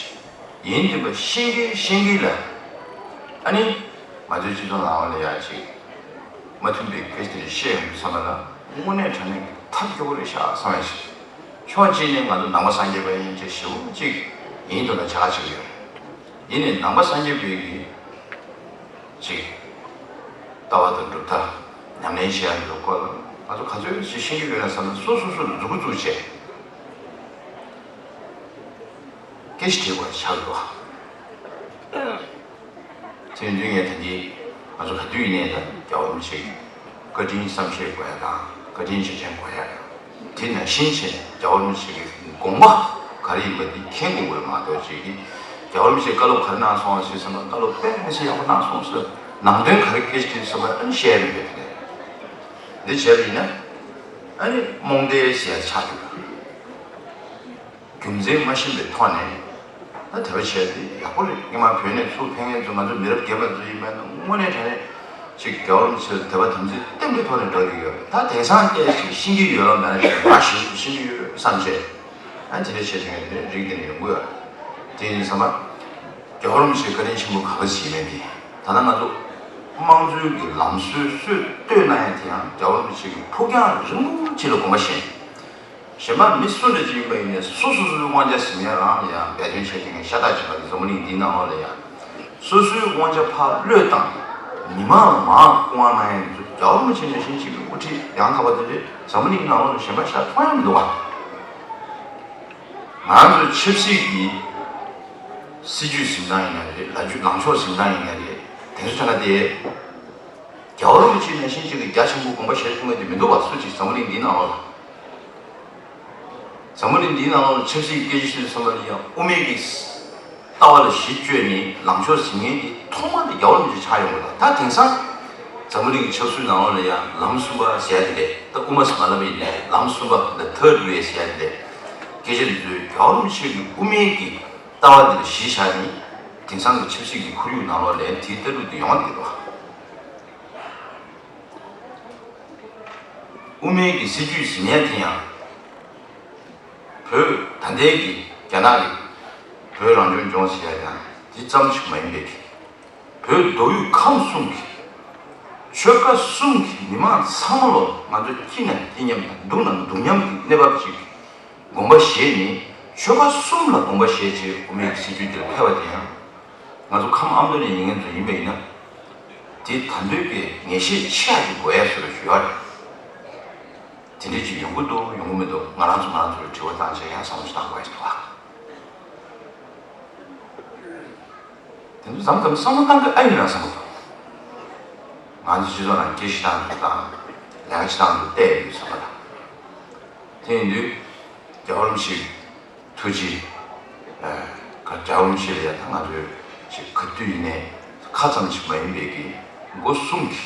ཡིན་བསྡད་པ་ཤེས་མཁན་ཤེས་མཁན་ལ། ཨ་ནི། ང་ཚོའི་སྤྱི་ཚོགས་ནང་ལ་ཡ་ཅིག་མ་མཐུན་པའི་སྐད་ཆ་དེ་འདྲ་བཤད་ཡོང་དུས་ཙམ་པ་ལ་དངོས་གནས་དྲང་གནས་ཐབས་སྐྱོ་པོ་རེད་ཤག་བསམ་ཡ་ཞིག་ཕྱོགས་གཅིག་ནས་ང་ཚོ་ནང་པ་སངས་རྒྱས་པ་ཡིན་ཅེས་ཞེ་པོ་ཅིག་ཡིན་དུ་ལ་བྱ་དགའ་བྱེད་ཀྱི་ཡོད་རེད། ཡིན་ནའི་ནང་པ་སངས་རྒྱས་པའི་གི་ཅིག་ལྟ་བ་དང་གྲུབ་མཐའ་ཉམས་ལེན་བྱེད་ཡ་འདི་ཚོ་སྐོར་ལ་ང་ཚོ་ག་ཚོད་ཅིག་ཤེས་ཀྱི་ཡོད་ན་བསམ་ན་སོ་སོ་སོ་ལ་མཛུབ་གུ་བཙུགས་བྱས་སྐད་ཆ་དྲིས་དགོས་ཆགས་འདུག་དེ་ཡིན་དུས་ངས་ད་གིན་ང་ཚོ་ག་དུས་ཡིན་ནའི་ད་རྒྱལ་བ་རིན་པོ་ཆེ་གི་བཀའ་དྲིན་བསམ་ཤེས་དགོས་ཡ་དང་བཀའ་དྲིན་རྗེས་དྲན་དགོས་ཡ། དེ་ནང་བཞིན་བྱས་རྒྱལ་བ་རིན་པོ་ཆེ་གི་དགོངས་པ་ག་རེ་ཡིན་པ་འདི་མཁྱེན་དགོས་དགོས་མ་གཏོགས་ཅིག་གིས་རྒྱལ་བ་རིན་པོ་ཆེ་བཀའ་སློབ་ག་རེ་གནང་སོང་ཟེར་ཙམ་པ་བཀའ་སློབ་དཔེ་མི་སྲིད་ཡག་པོ་གནང་སོང་ཟེར་ནང་དོན་ག་རེ་སྐད་ཆ་དྲིས་ཙམ་པ་ཨ་ནི་བཤད་ཡ་མི་འདུག་དེ་ནས་འདི་བྱས་པ་ཡིན་ན་ཨ་ནི་རྨོངས་དད་ཟེར་ཡ་ཆགས་འགྲོ་གི་རེད། རྒྱུ་མཚན་མ་ཤེས་པའི་ཐོག་ནས་ད་དེ་བ་བྱས་ཏེ་ཡག་པོ་རེད། སྔོན་མ་བོད་ནས་ཚུར་ཕེབས་མཁན་ཚོ་ང་ཚོ་མི་རབས་རྒན་པ་ཚོ་ཡིན་པ་ན་དངོས་གནས་དྲང་གནས་ཅིག་རྒྱལ་བ་རིན་པོ་ཆེ་ལ་དད་པ་དམ་ཚིག་ལྟེམ་ལྟེམ་ཐོག་ནས་འགྲོ་གི་ཡོད། ད་དེང་སང་སྐད་ཅིག་ཤེས་ཀྱི་ཡོད་ལ་མེད་ན་ཅིག་ང་ཞིག་ཤེས་ཀྱི་ཡོད་བསམ་བྱས་ཨ་དེ་འདྲ་བྱས་དེ་འདྲ་རིགས་དེ་འདྲ་ཡོང་གི་ཡོད། དེ་ཡིན་ཙང་མ་རྒྱལ་བ་རིན་པོ་ཆེའི་བཀའ་དྲིན་ཆེན་པོ་ག་པར་ཞིག་མེད་དེ་ད་ལྟ་ང་ཚོ་དམངས་གཙོའི་གི་ལམ་སྲོལ་སྲོལ་གཏོད་གནང་ཡ་དེ་ཡང་རྒྱལ་བ་རིན་པོ་ཆེ་གི་ཕུགས་རྒྱང་རིང་པོ་ཅིག་ལ་དགོངས་པ་བཞེས། གཞན་པ་མི་སུ་འདྲ་ཅིག་ཡིན་པ་ཡིན་ནའི་སོ་སོ་སོ་སོའི་དབང་ཆ་ཟིན་ཡ་རང་ལ་ཡང་འབད་བརྩོན་བྱེད་མཁན་ཤ་སྟག་ཅིག་ལ་འཛམ་བུ་གླིང་འདིའི་ནང་ལོགས་ལ་ཡང་སོ་སོའི་དབང་ཆ་ཕར་བློས་བཏང་མི་མང་ལ་མར་སྐུ་དབང་གནང་ཡ་འདི་ཚོ་རྒྱལ་བ་རིན་པོ་ཆེ་ནང་བཞིན་ཅིག་གི་དབུ་ཁྲིད་ཡང་དག་པ་དེ་འདྲས་འཛམ་བུ་གླིང་ནང་ལོགས་ལ་གཞན་པ་ཤ་མཐོང་ཡ་མི་འདུག་བ། ང་ཚོའི་ཆབ་སྲིད་ཀྱི་སྲིད་ཇུས་འཛིན་སྟངས་ཡིན་ན་རེད། ལངས་ཕྱོགས་འཛིན་སྟངས་ཡིན་ན་རེད། དེ་ཚོ་ཆ་ན་དེ། རྒྱལ་བ་རིན་པོ་ཆེ་ནང་བཞིན་ཅིག་གི་རྒྱ་ཆེན་པོ་དགོངས་པ་བཞེས་ཐུབ་མཁན་དེ་མི་འདུག་བ། སུ་གཅིག་འཛམ་བུ་གླིང་འདིའི་ནང་ལོགས་ལ། འཛམ་བུ་གླིང་འདིའི་ནང་ལོགས་ལ་ཆབ་སྲིད་སྐད་ཆ་ཤོད་ཙམ་པ་ལ་ཡང་དབུ་མའི་གི་ལྟ་བ་ལ་གཞི་བཅོལ་ནས་ལངས་ཕྱོགས་འཛིན་མཁན་དེ་ཐོག་མ་དེ་རྒྱལ་བ་རིན་པོ་ཆེ་ཆགས་ཡོང་གི་འདུག་ད་དེང་སང་འཛམ་བུ་གླིང་གི་ཆབ་སྲིད་ནང་ལོགས་ལ་ཡང་ལམ་གསུམ་པ་ཟེར་ཡ་དེ་ལས་ད་དབུ་མ་ཟེར་མ་ལབ་པ་ཡིན་ནའི་ལམ་གསུམ་པ་the third way ཟེར་ཡ་དེ་ལས་སྐད་ཆ་འདི་ཚོས་རྒྱལ་བ་རིན་པོ་ཆེ་གི་དབུ་མའི་གི་ལྟ་བ་དེ་ལ་གཞི་བཞག་ནས་དེང་སང་གི་ཆབ་སྲིད་ཀྱི་ཁོར་ཡུག་ནང་ལོགས་ལ་དེའི་ལྟ་གྲུབ་དེ་ཡོང་བསྡད་འདུག་དབུ་མའི་གི་སྲིད་ཇུས་ཟིན་ཡ་དེ་ཡང་བོད་ད་ལྟའི་གི་རྒྱ་ནག་གི་བོད་རང་སྐྱོང་ལྗོངས་ཟེར་ཡ་དང་དེ་ཙམ་ཞིག་མ་ཡིན་པའི་གི་བོད་མདོ་དབུས་ཁམས་གསུམ་གི་ཆོལ་ཁ་གསུམ་གི་མི་མང་ཚང་མ་ལོ་ང་ཚོ་སྐྱིད་ན་སྐྱིད་མཉམ་དང་སྡུག་ན་སྡུག་མཉམ་གི་གནས་བབ་ཅིག་དགོངས་པ་བཞེས་ནས་ ཆོལ་ཁ་གསུམ་ལ་དགོངས་པ་བཞེས་བྱས་དབུ་མའི་སྲིད་བྱུས་འདིར་ཕེབས་པ་དེ་ཡང་། ང་ཚོ་ཁམས་ཨ་མདོ་ནས་ཡིན་མཁན་ཚོ་ཡིན་པ་ཡིན་ན། དེ་ད་འདོད་པའི་ངེས་ཤེས་ཆེ་ཡག་ཅིག་དགོས་ཡ་བཟོ་འདྲ་ཞུ་ཡ་རེད། དེ་འདྲ་ཅིག་ཡོང་གི་འདུག་ཡོང་གི་མི་འདུག་ང་རང་ཚོ་ང་རང་ཚོ་ལ་དྲི་བ་བཏང་བྱས་ཡང་བསམ་བློ་ཞིག་བཏང་དགོས་ཡ་ཞིག་འདུག་ཨ། དེ་ཚོ་མཚམས་མཚམས་བསམ་བློ་བཏང་གི་ཨ་ཡིན་ན་བསམ་གི་འདུག་ང་ཚོ་སྤྱི་ཚོགས་ནང་སྐད་ཆ་བཏང་འདུག་དང་། ལས་ཀ་ཅིག་བཏང་འདུག་བལྟས་ཡོད་བསམ་པ་དང་། དེ་ཡིན་དུས། རྒྱལ་བ་རིན་པོ་ཆེ་ཐུགས་རྗེ། ཨ། རྒྱལ་བ་རིན་པོ་ཆེ་ལ་ཡང་ད་ང་ཚོས་ཅིག་ག་དུས་ཡིན་ནའི་ཁ་ཙམ་ཞིག་མ་ཡིན་པའི་གི་སྒོ་གསུམ་གྱི་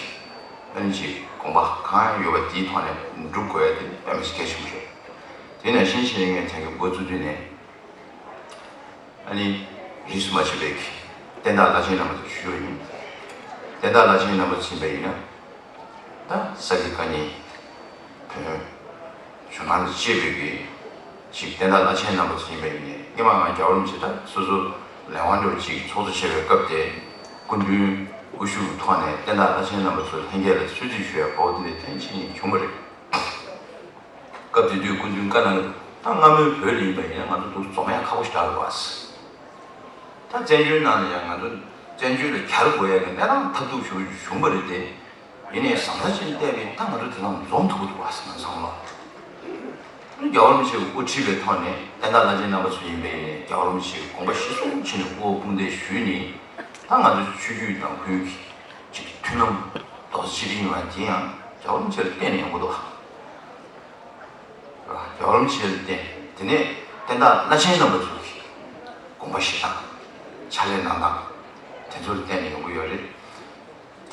ཨ་ནི་ཅིག་དགོངས་པ་གང་ཡོད་པ་དེའི་ཐོག་ནས་སྒྲུབ་དགོས་ཡ་དེ་དཔེ་མི་སྲིད་གལ་ཆེན་པོ་རེད། དེ་ནང་བཞིན་བྱས་ནས་ངས་དེང་གི་འགོ་བཙུགས་དུས་ནས་ཨ་ནི་རིས་སུ་མ་ཆད་པའི་གི་བསྟན་བདག་བླ་ཆེན་རྣམ་པ་ཚོ་ཞུས་པ་ཡིན། བསྟན་བདག་བླ་ཆེན་རྣམ་པ་ཚོ་ཡིན་པ་ཡིན་ན། ད་ས་དགེ་བཀའ་རྙིང་བོན། ཇོ་ནང་ལ་གཅེས་པའི་གི་ཅིག་བསྟན་བདག་བླ་ཆེན་རྣམ་པ་ཚོ་ཡིན་པ་ཡིན་ནའི་སྔོན་མ་ང་རྒྱལ་བ་རིན་པོ་ཆེ་ད་སོ་སོ་ལས་དབང་འདྲ་བོ་ཅིག་ཚོགས་གཙོ་བྱས་པའི་སྐབས་དེ་སྐུ་མདུན་དབུ་བཞུགས་ཐོག་ནས་བསྟན་བདག་བླ་ཆེན་རྣམ་པ་ཚོ་ལྷན་རྒྱས་ལ་གསོལ་ཚིགས་ཞུ་ཡ་འབོག་དེ་འདྲ་ཐེངས་གཅིག་གཉིས་བྱུང་བ་རེད། སྐབས་དེ་དུས་སྐུ་མདུན་བཀའ་གནང་གི་འདུག་ད་སྔ་མོའི་བོད་ལ་ཡིན་པ་ཡིན་ན་ང་ཚོ་འདུག་འཛོམས་ཡ་ཁག་པོ་ཞིག་རག་གི་འདུག་ཨ། ད་བཙན་བྱོལ་ནང་ལ་ཡང་ང་ཚོ་བཙན་བྱོལ་ལ་གྱར་དགོས་ཡ་གི་གནས་སྟངས་ཐབས་སྡུག་ཞིག་བྱུང་བ་རེད་དེ། ཡིན་ནའི་བཟང་ས་ཅན་བལྟས་པས་ད་ང་ཚོ་དེ་ལ་འཛོམས་ཐུབ་ཀྱི་འདུག་བ་ཟེར་ན་བཟང་ལོ། རྒྱལ་བ་རིན་པོ་ཆེས་དབུ་ཁྲིད་པའི་ཐོག་ནས་བསྟན་བདག་བླ་ཆེན་རྣམ་པ་ཚོ་ཡིན་པས་ནས་རྒྱལ་བ་རིན་པོ་ཆེའི་དགོངས་པ་གཞིར་བཟུང་བྱས་ནས་དབུ་འོག་དཔུང་འདེགས་ཞུས་ནས་ད་ང་ཚོའི་ཆོས་བརྒྱུད་ནང་ཁུལ་གྱི་ཅིག་མཐུན་ལམ་རྡོག་རྩ་གཅིག་སྒྲིལ་ཡོང་བ་དེ་ཡང་རྒྱལ་བ་རིན་པོ་ཆེ་ལ་བརྟེན་ནས་ཡོང་གི་འདུག་བ། རྒྱལ་བ་རིན་པོ་ཆེ་ལ་བརྟེན། དེ་ནས་བསྟན་བདག་བླ་ཆེན་རྣམ་པ་ཚོ་གི་དགོངས་པ་བཞེས་སྟངས། ཕྱག་ལས་གནང་སྟངས། དེ་ཚོ་ལ་བརྟེན་ནས་ཡོང་གི་ཡོད་རེད།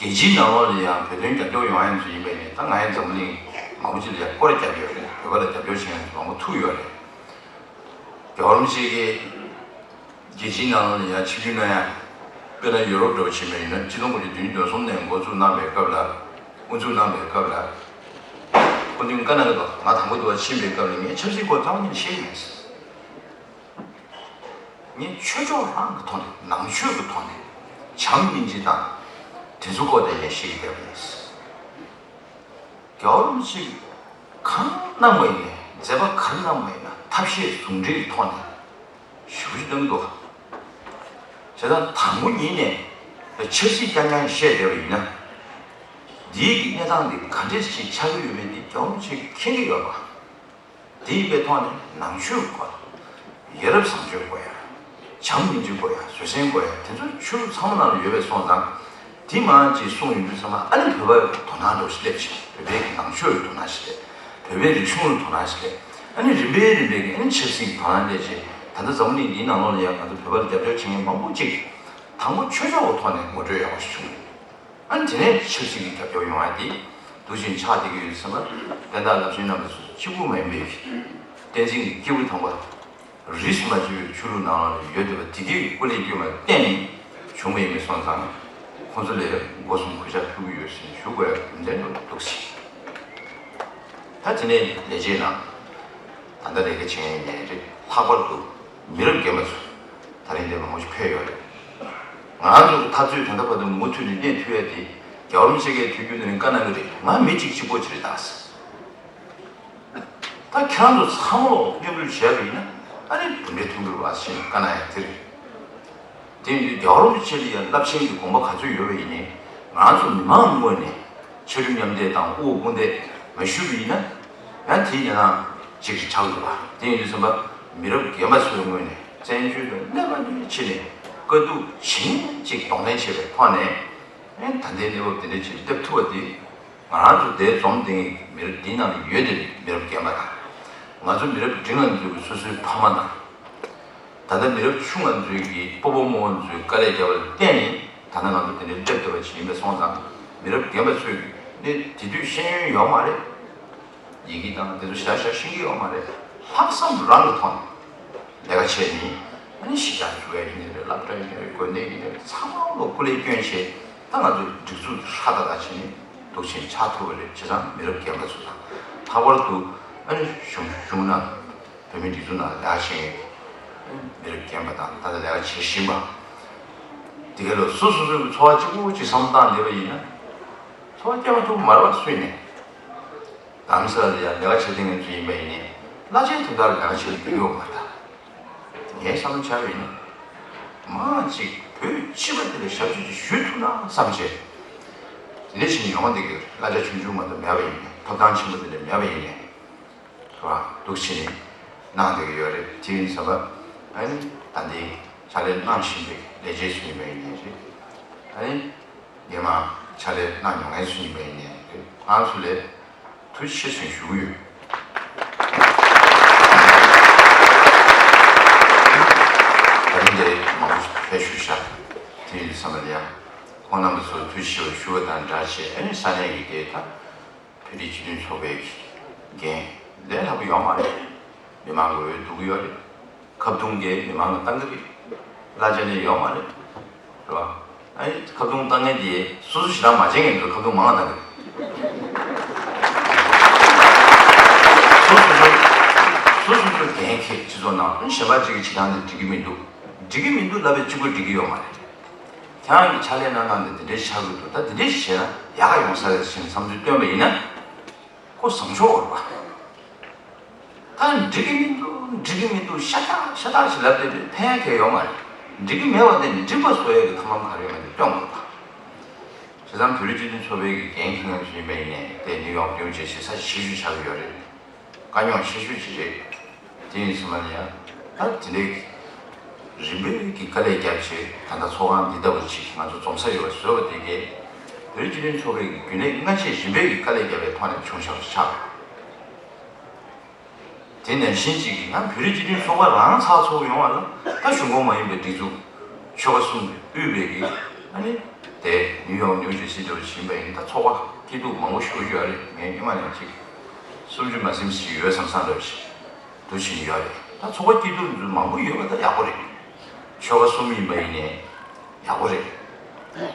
རྒྱལ་སྤྱིའི་ནང་ལོགས་ལ་ཡང་བོད་དོན་རྒྱབ་སྐྱོར་ཡོང་ཡ་ཚོ་ཡིན་པས་ནས་ད་ང་ཡང་འཛམ་གླིང་མང་པོ་ཅིག་ལ་ཡང་སྐོར་ར་བརྒྱབ་ཡོད་རེད། བོད་པ་ལ་རྒྱབ་སྐྱོར་བྱེད་མཁན་ཚོ་མང་པོ་ཐུག་ཡོད་རེད། རྒྱལ་བ་རིན་པོ་ཆེ་གིས་རྒྱལ་སྤྱིའི་ནང་ལ་ཡང་ཆིབས་བསྒྱུར་གནང་ཡ། དཔེར་ན་ཡུ་རོབ་འདྲ་བོ་ཕྱིན་པ་ཡིན་ན་ཆིག་སྟོང་དགུ་བརྒྱ་བདུན་ཅུ་དོན་གསུམ་ནས་འགོ་བཙུགས་གནང་བའི་སྐབས་ལ། དབུ་འཛུགས་གནང་བའི་སྐབས་ལ། སྐུ་མདུན་བཀའ་གནང་གི་འདུག་ང་དང་པོ་འདི་བ་ཕྱིན་པའི་སྐབས་ལ་ངས་ཆབ་སྲིད་སྐོར་རྩ་བ་ཉིད་ནས་ཤེས་ཀྱི་མེད། ངས་ཆོས་ཕྱོགས་རང་གི་ཐོག་ནས་ནང་ཆོས་ཀྱི་ཐོག་ནས་བྱམས་སྙིང་རྗེ་དང་དེ་ཚོ་སྐོར་དེ་ངས་ཤེས་ཀྱི་བསྡད་པ་ཡིན། རྒྱལ་བ་རིན་པོ་ཆེས་གང་གནང་བ་ཡིན་ནའི་མཛད་པ་གང་གནང་བ་ཡིན་ན་ཐབས་ཤེས་ཟུང་འབྲེལ་གྱི་ཐོག་ནས་ཞུ་གཞི་གནང་འདུག་བྱས་ཙང་དང་པོ་ཉིད་ནས་ཆབ་སྲིད་རྐྱང་རྐྱང་བཤད་བསྡད་པ་ཡིན་ན། འདིའི་གི་གནས་སྟངས་འདི་ག་འདྲས་ཅིག་ཆགས་ཀྱི་ཡོད་མེད་འདི་རྒྱལ་བ་རིན་པོ་ཆེས་མཁྱེན་གྱི་ཡོད་པ། དེ་ཡིན་པའི་ཐོག་ནས་ནང་ཆོས་དགོས། ཡ་རབས་བཟང་སྤྱོད་དགོས་ཡ། བྱམས་སྙིང་རྗེ་དགོས་ཡ། བཟོད་བསྲན་དགོས་ཡ། དེ་ཚོ་ཆོས་ལུགས་ཚང་མ་ནང་ལ་ཡོད་པའི་སོང་ཙང་། དེ་མང་ཅིག་གསུངས་ཡོང་དུས་ཚང་མ་ཨ་ནི་བོད་པའི་དོ་སྣང་འདྲ་བོ་ཞིག་སླེབས་ཕྱིན། བོད་པའི་གི་ནང་ཆོས་ལ་དོ་སྣང་ཞིག་སླེབས། བོད་པའི་རིག་གཞུང་ལ་དོ་སྣང་ཞིག་སླེབས། ཨ་ནི་རིམ་པས་རིམ་པས་གི་ཨ་ནི་ཆབ་སྲིད་ཀྱི་དོ་སྣང་སླེབས་རྗེས་ད་ལྟ་འཛམ་བུ་གླིང་འདིའི་ནང་ལོགས་ལ་ཡང་ང་ཚོ་བོད་པ་ལ་རྒྱབ་སྐྱོར་བྱེད་མཁན་མང་པོ་ཅིག་དང་པོ་ཆོས་ཕྱོགས་ཀྱི་ཐོག་ནས་ངོ་སྤྲོད་ཡག་པོ་ཞིག་བྱུང་། ཨ་ནི་དེ་ནས་ཆབ་སྲིད་ཀྱི་རྒྱབ་སྐྱོར་ཡོང་ཡ་དེ་འདུག་ཅིང་ཆགས་བསྡད་ཀྱི་ཡོད་ཟེར་ན། བསྟན་བདག་བླ་ཆེན་རྣམ་པ་ཚོ་གཅིག་པུ་མ་ཡིན་པའི་བསྟན་འཛིན་གྱི་སྐྱེས་བུ་དམ་པ་རིས་སུ་མ་ཆད་པའི་ཆོས་ལུགས་ནང་ལ་ཡོད་བསྡད་པ་དེ་གའི་སྐུ་ལས་བསྐྱོན་པ་བརྟེན་ནས་བྱུང་བ་ཡིན་པས་སོང་ཙང་། ཁོང་ཚོ་ལ་སྒོ་གསུམ་གུས་ཕྱག་ཕུལ་གྱི་ཡོད་ཟེར་ནས་ཞུ་དགོས་ཡ་རྒྱུ་མཚན་འདུག་ཟེར། ད་དེ་ནས་ལས་བྱེད་ནང་ད་ལྟ་ལས་ཀ་བྱེད་མཁན་ཡིན་ནའི་རེད། ལྷག་པར་དུ་མི་རབས་རྒན་པ་ཚོ་ད་རིང་འདིར་མང་པོ་ཞིག་ཕེབས་ཡོད་རེད། ང་ཚོ་གི་འཐབ་རྩོད་ད་ལྟ་བར་དུ་མུ་མཐུད་ནས་གནས་ཐུབ་ཡ་དེ་རྒྱལ་བ་རིན་པོ་ཆེ་གིས་དུས་རྒྱུན་དུ་ནས་བཀའ་གནང་གི་རེད། ང་མི་གཅིག་གཅིག་པོ་ཅིག་རེད་ད་ཟེར། ད་ཁྱེད་རང་ཚོ་ཚང་མ་ལ་མཉམ་རུབ་བྱས་པ་ཡིན་ན་ཨ་ནི་གྲུབ་འབྲས་ཐོན་གྱི་རེད་བ་ཟེར་བཀའ་གནང་ཡ་དེ་རེད། དེ་ཡིན་དུས་རྒྱལ་བ་རིན་པོ་ཆེ་ལ་ཡང་རླབས་ཆེན་གྱི་དགོངས་པ་ག་ཚོད་ཡོད་པ་ཡིན་ནའི་ང་ཚོ་མི་མང་ངོས་ནས་ཕྱར་གྲུ་མཉམ་འདེགས་དང་དབུ་འོག་དཔུང་འདེགས་མ་ཞུས་པ་ཡིན་ན་ཡང་དེའི་ཉེ་ནང་ཅིག་ཆགས་ཀྱི་རེད་བ། དེ་ཡིན་དུས་ཙམ་པ་མི་རབས་རྒན་པ་ཚོའི་ངོས་ནས་བཙན་བྱོལ་དུ་སླེབས་པ་ནས་ཕྱི་ནས་དཀའ་སྡུག་ཇི་སྙེད་ཅིག་གདོང་ལེན་བྱས་པའི་ཐོག་ནས་ད་ལྟའི་གནས་བབ་དེ་འདྲ་ཅིག་སླེབས་ཐུབ་པ་དེ། ང་རང་ཚོ་འདིར་འཛོམས་བསྡད་མཁན་གྱི་མི་རབས་འདིའི་ནང་ལ་ཡོད་བསྡད་པའི་མི་རབས་རྒན་པ་དང་། ང་ཚོ་མི་རབས་འབྲིང་ང་ཚོའི་སོ་སོའི་ཕ་མ་དང་། ད་ལྟ་མི་རབས་ཆུང་ང་ཚོའི་གི་སྤོ་བོ་རྨོ་བོ་ཚོའི་དཀའ་ལས་བརྒྱབ་པ་ལ་བརྟེན་ནས་ད་ལྟ་ང་ཚོ་འདི་འདྲའི་སླེབས་བསྡད་པ་ཞིག་ཡིན་པས་སོང་ཙང་། མི་རབས་རྒན་པ་ཚོས་ནི་དེ་དུས་ཤེས་ཡོན་ཡོད་མ་རེད། ཡི་གེ་དང་དེ་ཚོ་ཞར་ཞར་ཤེས་ཀྱི་ཡོད་མ་རེད། ལྷག་བསམ་རང་གི་ཐོག་ནས་ལས་ཀ་བྱས་ནས་ཨ་ནི་གཞིས་ཆགས་འཛུགས་ཡ་ཡིན་ནའི་རེད། སློབ་གྲྭ་ཡིན་ནའི་རེད། དགོན་སྡེ་ཡིན་ནའི་རེད། ཚང་མ་ལ་སྐུ་ལས་བསྐྱོན་བྱས་ད་ང་ཚོ་སྒྲིག་འཛུགས་ཧྲ་ཏག་ཏག་བྱས་ནས་འདུག་བྱས་ཆགས་ཐུབ་པ་རེད། བྱས་ཙང་མི་རབས་རྒན་པ་ཚོ་དང་། ལྷག་པར་དུ་ཨ་ནི་གཞུང་གཞུང་ནང་བོད་མིའི་སྒྲིག་འཛུགས་ནང་ལས་ཀ་བྱེད་མཁན་མི་རབས་རྒན་པ་དང་ད་ལྟ་ལས་ཀ་བྱེད་བཞིན་པ་དེ་ག་ལ་སོ་སོ་སོའི་འཚོ་བ་གཅིག་པུ་གཅིག་བསམ་བློ་བཏང་བསྡད་པ་ཡིན་ན་འཚོ་བ་སྐྱེལ་མ་ཐུབ་མ་རེད་བ། སུས་ནས། དམ་ས་ལ་ཡང་ལས་ཀ་བྱེད་མཁན་ཚོ་ཡིན་པ་ཡིན་ནའི་བླ་ཆེན་དོན་དག་ལ་ལས་ཀ་བྱེད་ལ་འགྱོད་ཡོད་མ་རེད་ད། ངའི་བསམ་བློ་བྱས་པ་ཡིན་ན། མང་གཅིག་བོད་སྤྱི་པ་དེ་ལ་ཞབས་ཕྱི་ཅིག་ཞུ་ཐུབ་ན་བསམ་བྱས། དེ་འདྲ་ཞིག་ཡོང་བ་འདི་གི་གླ་ཆ་ཆུང་ཆུང་མ་གཏོགས་མེད་པ་ཡིན་ནའི་ཐོབ་ཐང་ཆེན་པོ་དེ་འདྲ་མེད་པ་ཡིན་ནའི། རེད་བ། འདུག་བྱས་ནས་གནང་བསྡད་ཀྱི་ཡོད་རེད། དེ་ཡིན་ཙང་ཨ་ནི་ད་ལྟའི་ཕྱག་ལས་གནང་བཞིན་པའི་ལས་བྱེད་ཚོ་ཡིན་པ་ཡིན་ནའི་རེད། ཨ་ནི། སྔོན་མ་ཕྱག་ལས་གནང་མྱོང་མཁན་ཚོ་ཡིན་པ་ཡིན་ནའི་རེད། ཁོང་ཚོ་ལ་ཐུགས་རྗེ་ཆེ་ཞུ་གི་ཡོད། ད་རིང་འདིར་མང་པོ་ཕེབས་བཞུགས་ཤག་དེ་ཡིན་དུས་ཙམ་པ་ལ་ཡང་ཁོང་རྣམ་པ་ཚོར་ཐུགས་རྗེ་ཆེ་ཞུ་བ་དང་སྦྲགས་བྱས། ཨ་ནི་ས་གནས་ཀྱི་དེ་དང་བོད་རིགས་སྤྱི་མཐུན་ཚོགས་པའི་འགན་ལས་སླ་པོ་ཡོད་མ་རེད། མི་མང་གི་འོས་བསྡུ་གི་ཡོད་རེད། ཁ་བརྡུང་གིས་མི་མང་ལ་བཏང་གི་རེད། གླ་ཆ་ནི་ཡོད་མ་རེད། རེད་བ། ཨ་ནི་ཁ་བརྡུང་བཏང་མཁན་དེ་སོ་སོ་ཞེ་དྲག་མ་བྱེད་མཁན་ཚོར་ཁ་བརྡུང་མང་བ་བཏང་གི་རེད། སོ་སོ་སོ་སོ་སོ་འགན་འཁྱེར་སྤྱི་ཚོགས་ནང་། ཨ་ནི་གཞན་པ་གཅིག་གིས་བྱེད་སྟངས་དེ་འགྲིག་གི་མི་འདུག་འགྲིག་གི་མི་འདུག་ལབ་པའི་གཅིག་པོས་འགྲིག་གི་ཡོད་མ་རེད། ཁྱེད་རང་གི་ཕྱག་ལས་གནང་སྟངས་དེ་འདི་འདྲའི་ཆགས་ཀྱི་འདུག་ད་འདི་འདྲའི་བྱས་ན་ཡག་ག་ཡོང་ས་རེད་ཟེར་ནས་བསམ་ཚུལ་བཏོན་པ་ཡིན་ན། ཁོ་བཟང་ཕྱོགས་རེད་པ། ད་འགྲིག་གི་མི་འདུག་འགྲིག་གི་མི་འདུག་ཤ་སྟག་ཤ་སྟག་ཞིག་ལབ་བསྡད་པས་ཕན་ཡག་གང་ཡང་ཡོད་མ་རེད། འགྲིག་གི་མེད་པ་དེ་ནི་འགྲིག་པ་བཟོ་ཡག་གི་ཐབས་ལམ་ག་རེ་ཡོད་མེད་དེ་སྟོན་དགོས་པ། བྱས་ཙང་བོད་རིགས་སྤྱི་མཐུན་ཚོགས་པའི་གི་འགན་འཁྱེར་མཁན་ཚོ་ཡིན་པ་ཡིན་ནའི་དེ་ནིའུ་ཡོག་ནིའུ་ཇར་སི་ས་ཆ་ཆེ་ཤོས་ཆགས་ཀྱི་ཡོད་རེད། དཀའ་རྙོག་ཆེ་ཤོས་ཅིག་རེད། དེ་ཡིན་ཙང་མ་ནི་ཡང་ད་དེ་འདྲའི་རིམ་པས་ཀྱི་དཀའ་ལས་བརྒྱབ་བྱས། ད་ལྟ་ཚོགས་ཁང་འདི་ལྟ་བུ་ཅིག་ང་ཚོ་འཛོམས་ས་ཡོད་པ་བཟོས་པ་དེ་གས་བོད་རིགས་སྤྱི་མཐུན་ཚོགས་པའི་གི་རྒྱུན་ལས་སྔ་རྗེས་རིམ་པས་ཀྱི་དཀའ་ལས་བརྒྱབ་པའི་ཐོག་ནས་བྱུང་བཞག་པ་ཆགས། དེ་ནང་བཞིན་ཅིག་གིས་ང་བོད་རིགས་སྤྱི་མཐུན་ཚོགས་པ་རང་ཚགས་ཚུད་པོ་ཡོང་བ་ལ་ད་གཞུང་ཁོངས་མ་ཡིན་པའི་སྒྲིག་འཛུགས་ཆོལ་ཁ་གསུམ་དབུས་པའི་གི་ཨ་ནི་དེ་ནིའུ་ཡོག་ནིའུ་ཇར་སི་འདྲ་བོ་ཕྱིན་པ་ཡིན། ད་ཚོགས་པ་སྐྱིད་སྡུག་མང་པོ་ཞེ་པོ་ཡོད་རེད། ངས་སྔོན་མ་ནས་ཅིག་སུམ་ཅུ་མ་ཟིན་ཞིག་ཡོད་བསམ་བསམ་འདྲ་བོ་ཞིག་འདུ་བྱེད་ཡོད་རེད། ད་ཚོགས་པ་སྐྱིད་སྡུག་འདི་ཚོ་མང་པོ་ཡོད་པ་ད་ཡག་པོ་རེད། ཆོལ་ཁ་གསུམ་ཡིན་པ་ཡིན་ནའི་ཡག་པོ་རེད།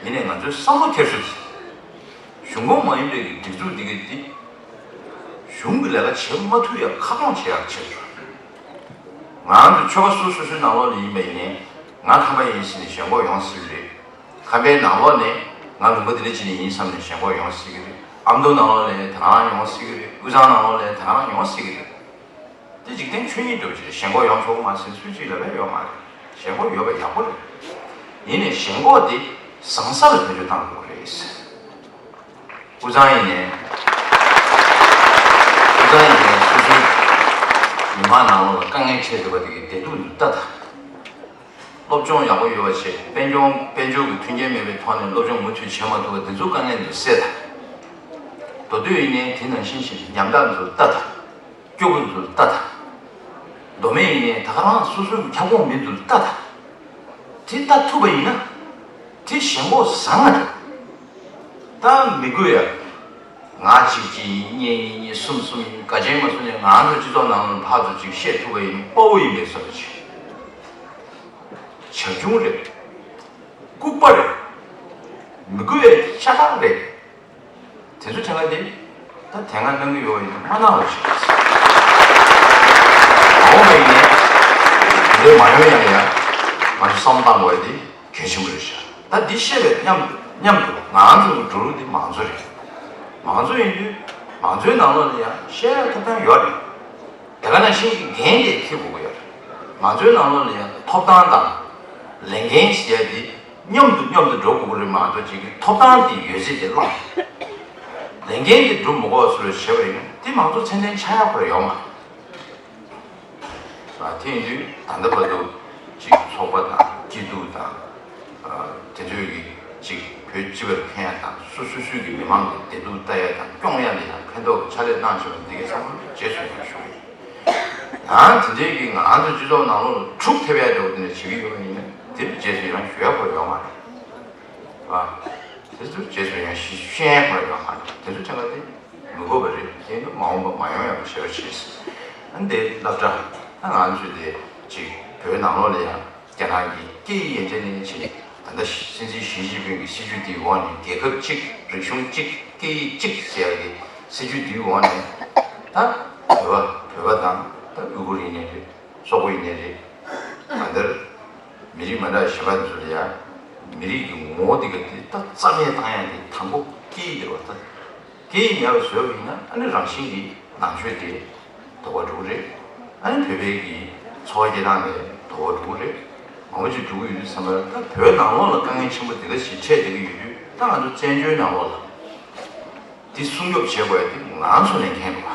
ཡིན་ནའི་ང་ཚོའི་བསམ་བློ་འཁྱེར་ཤོག་དེ། གཞུང་ཁོངས་མ་ཡིན་པའི་གི་སྒྲིག་འཛུགས་འདི་གི་འདི་གཞུང་གི་ལས་ཀ་བྱེད་མ་ཐུབ་ཡ་ཁ་སྐོང་བྱེད་ཡག་བྱེད་དགོས། ང་རང་ཚོ་ཆོལ་ཁ་སོ་སོ་སོའི་ནང་ལོགས་ལ་ཡིན་པ་ཡིན་ནའི་ང་ཁམས་པ་ཡིན་ཟེར་ནས་ཞེན་ཁོག་ཡོང་སྲིད་ཀྱི་རེད། ཁམས་པའི་ནང་ལོགས་ནས་ང་ལུང་པ་འདི་འདྲ་ཅིག་ནས་ཡིན་བསམ་ནས་ཞེན་ཁོག་ཡོང་སྲིད་ཀྱི་རེད། ཨ་མདོ་ནང་ལོགས་ནས་དེ་རང་ཡོང་སྲིད་ཀྱི་རེད། དབུས་གཙང་ནང་ལོགས་ནས་དེ་རང་ཡོང་སྲིད་ཀྱི་རེད། དེ་འཇིག་རྟེན་ཆོས་ཉིད་འདྲ་བོ་ཅིག་རེད། ཞེན་ཁོག་ཡོང་ཆོག་གི་མ་རེད་ཟེར་ཚུལ་ཅིག་ལབ་ཡ་ཡོད་མ་རེད། ཞེན་ཁོག་ཡོད་པ་ཡག་པོ་རེད། ཡིན་ནའི་ཞེན་ཁོག་དེ་བཟང་ས་ལ་བེད་སྤྱོད་གཏང་དགོས་རེད། དབུས་གཙང་ཡིན་ནའི། དབུས་གཙང་ཡིན་ནའི་སོ་སོའི་མི་མང་ནང་ལོགས་ལ་དཀའ་ངལ་འཕྲད་བསྡད་པ་དེ་གི་བདེ་སྡུག་འདི་ལྟ་དང་། སློབ་སྦྱོང་ཡག་པོ་ཡོད་པ་བྱེད། དཔལ་འབྱོར་དཔལ་འབྱོར་གྱི་མཐུན་རྐྱེན་མེད་པའི་ཐོག་ནས་སློབ་སྦྱོང་མུ་མཐུད་བྱེད་མ་ཐུབ་པ་འདི་ཚོ་དཀའ་ངལ་འདི་སེལ་དང་། མདོ་སྟོད་ཡིན་ནའི་དེ་ནང་བཞིན་བྱས་ཉམ་ཐག་འདི་ཚོ་ལྟ་དང་། སྐྱོ་པོ་འདི་ཚོ་ལྟ་དང་། མདོ་སྨད་ཡིན་ནའི་ད་ག་རང་སོ་སོའི་ཁྱབ་ཁོངས་མི་འདི་ཚོ་ལྟ་དང་། དེ་ལྟ་ཐུབ་པ་ཡིན་ན་དེ་ཞེན་ཁོག་བཟང་ང་རེད། ད་མི་དགོས་ཡ། ང་གཅིག་གཅིག་ཡིན། གཉིས་གཉིས་ཡིན། གསུམ་གསུམ་ཡིན། དགའ་ཆེན་མ་གསུམ་ནས་ང་ཚོ་སྤྱི་ཚོགས་ནང་ལ་ཕར་ཚུར་ཅིག་བཤད་ཐུབ་པ་ཡིན་དཔའ་བོ་ཡིན་པའི་བཟོ་འདྲ་ཅིག་བྱ་ཁྱུང་རེད། ལྐུགས་པ་རེད། མི་དགོས་ཡ་ཤ་སྟག་རེད། དེ་ཚོ་དྲན་པ་དེ་ད་དེ་སྔ་གནང་གི་ཡོད་པ་ཡིན་ན་མ་གནང་བ་ཞིག་རེད། མ་འོངས་པ་ཡིན་ནའི་འདི་འདྲ་མ་ཡོང་ཡ་ལ་ཡ་ང་ཚོ་བསམ་བློ་བཏང་དགོས་ཡ་དེ་གལ་ཆེན་པོ་རེད་ཤག་ད་འདི་བཤད་པའི་མཉམ་མཉམ་དུ་ང་ཚོ་གི་འགྲོ་ལུགས་འདི་མང་གཙོ་རེད། མང་གཙོ་ཡིན་དུས་མང་གཙོའི་ནང་ལོགས་ལ་ཡང་བཤད་ཡ་ཐོབ་ཐང་ཡོད་རེད། དེ་ག་ནང་བཞིན་གྱི་འགན་དེ་འཁྱེར་དགོས་ཀྱི་ཡོད་རེད། མང་གཙོའི་ནང་ལོགས་ལ་ཡང་ཐོབ་ཐང་དང་ལས་འགན་ཟེར་ཡ་དེ་མཉམ་དུ་མཉམ་དུ་འགྲོ་དགོས་ཀྱི་རེད་མ་གཏོགས་ཅིག་གི་ཐོབ་ཐང་དེ་ཡོད་ཚད་དེ་བླངས། ལས་འགན་དེ་སྒྲུབ་མི་དགོས་པ་བཟོ་འདྲ་བྱས་པ་ཡིན་ན་དེ་མང་གཙོ་མཚན་ལྡན་ཆགས་ཡ་ཁོ་རང་ཡོད་མ་རེད། ཨ། དེ་ཡིན་དུས་ད་ལྟ་བར་དུ་ཅིག་ཚོགས་པ་དང་སྐྱིད་སྡུག་དང་། ཨ། དེ་ཚོའི་གི་ཅིག་བོད་སྤྱི་པར་ཕན་ཡ་དང་སོ་སོ་སོའི་གི་མི་མང་གི་བདེ་སྡུག་ལྟ་ཡ་དང་སྐྱོང་ཡ་ལ་ཡང་ཕན་ཐོགས་ཀྱི་ཕྱག་ལས་གནང་བཞིན་པ་འདི་གའི་ཚང་མ་རྗེས་སུ་ཡང་ཞུ་གི་ཡིན། ཡང་དེ་འདྲའི་གི་ང་ཚོ་སྤྱི་ཚོགས་ནང་ལོགས་ལ་འཁྲུག་ཐེབས་ཡ་འདྲ་བོ་དེ་འདྲ་བྱེད་ཀྱི་ཡོད་པ་ཡིན་ན་དེ་རྗེས་སུ་ཡང་ཞུ་ཡ་ཁོ་ཡོད་མ་རེད། ཨ། དེ་ཚོ་རྗེས་སུ་ཡང་ཞུ་ཤེས་ཡ་ཁོ་ཡོད་མ་རེད། དེ་ཚོ་དྲན་པ་དེ། མི་དགོས་པ་རེད། དེ་ནི་མ་འོངས་པ་མ་ཡོང་ཡག་པོ་བྱེད་པ་བྱས། ཨ་ནི་དེ་སློབ་གྲྭ་ད་ང་ཚོས་དེ་ཅིག་བོད་ནང་ལོགས་ལ་ཡང་རྒྱ་ནག་གི་སྐད་ཡིག་ཡན་ཆད་ནས་བྱས་ནས་ད་ལྟ་སྲིད་འཛིན་ཞི་ཅིན་ཕིང་གི་སྲིད་ཇུས་འདིའི་འོག་ནས་རྒྱལ་ཁབ་གཅིག་རིག་གཞུང་གཅིག་སྐད་ཡིག་གཅིག་ཟེར་ཡག་གི་སྲིད་ཇུས་འདིའི་འོག་ནས་ད་བོད་པ་བོད་པ་དང་ད་ཡུ་གུར་ཡིན་ནའི་རེད། སོག་པོ་ཡིན་ནའི་རེད། གང་ལྟར་མི་རིགས་མ་འདྲ་བ་གཞན་པ་ཚོ་ལ་ཡང་མི་རིགས་ཀྱི་ངོ་བོ་འདི་ག་དེ་ད་རྩ་མེད་བཏང་ཡ་དེ་དང་པོ་སྐད་ཡིག་དེ་རེད་བ། ད་སྐད་ཡིག་མེད་པ་བཟོས་པ་ཡིན་ན་ཨ་ནི་རང་བཞིན་གྱིས་ནང་ཆོས་དེ་དོག་པ་འགྲོ་གི་རེད། ཨ་ནི་བོད་པའི་གི་འཚོ་བ་སྐྱེལ་སྟངས་དེ་ འགྲོ་གི་རེད། མང་པོ་ཅིག་འགྲོ་གི་ཡོད་དུས་ཙམ་པ་ལ། ད་བོད་ནང་ལོགས་ལ་དཀའ་ངལ་ཆེན་པོ་དེ་འདྲ་ཞིག་འཕྲད་བསྡད་ཀྱི་ཡོད་དུས། ད་ང་ཚོ་བཙན་བྱོལ་ནང་ལོགས་ལ་འདི་སྲུང་སྐྱོབ་བྱེད་དགོས་ཡ་དེ་ང་རང་ཚོ་ནས་འགན་འདུག་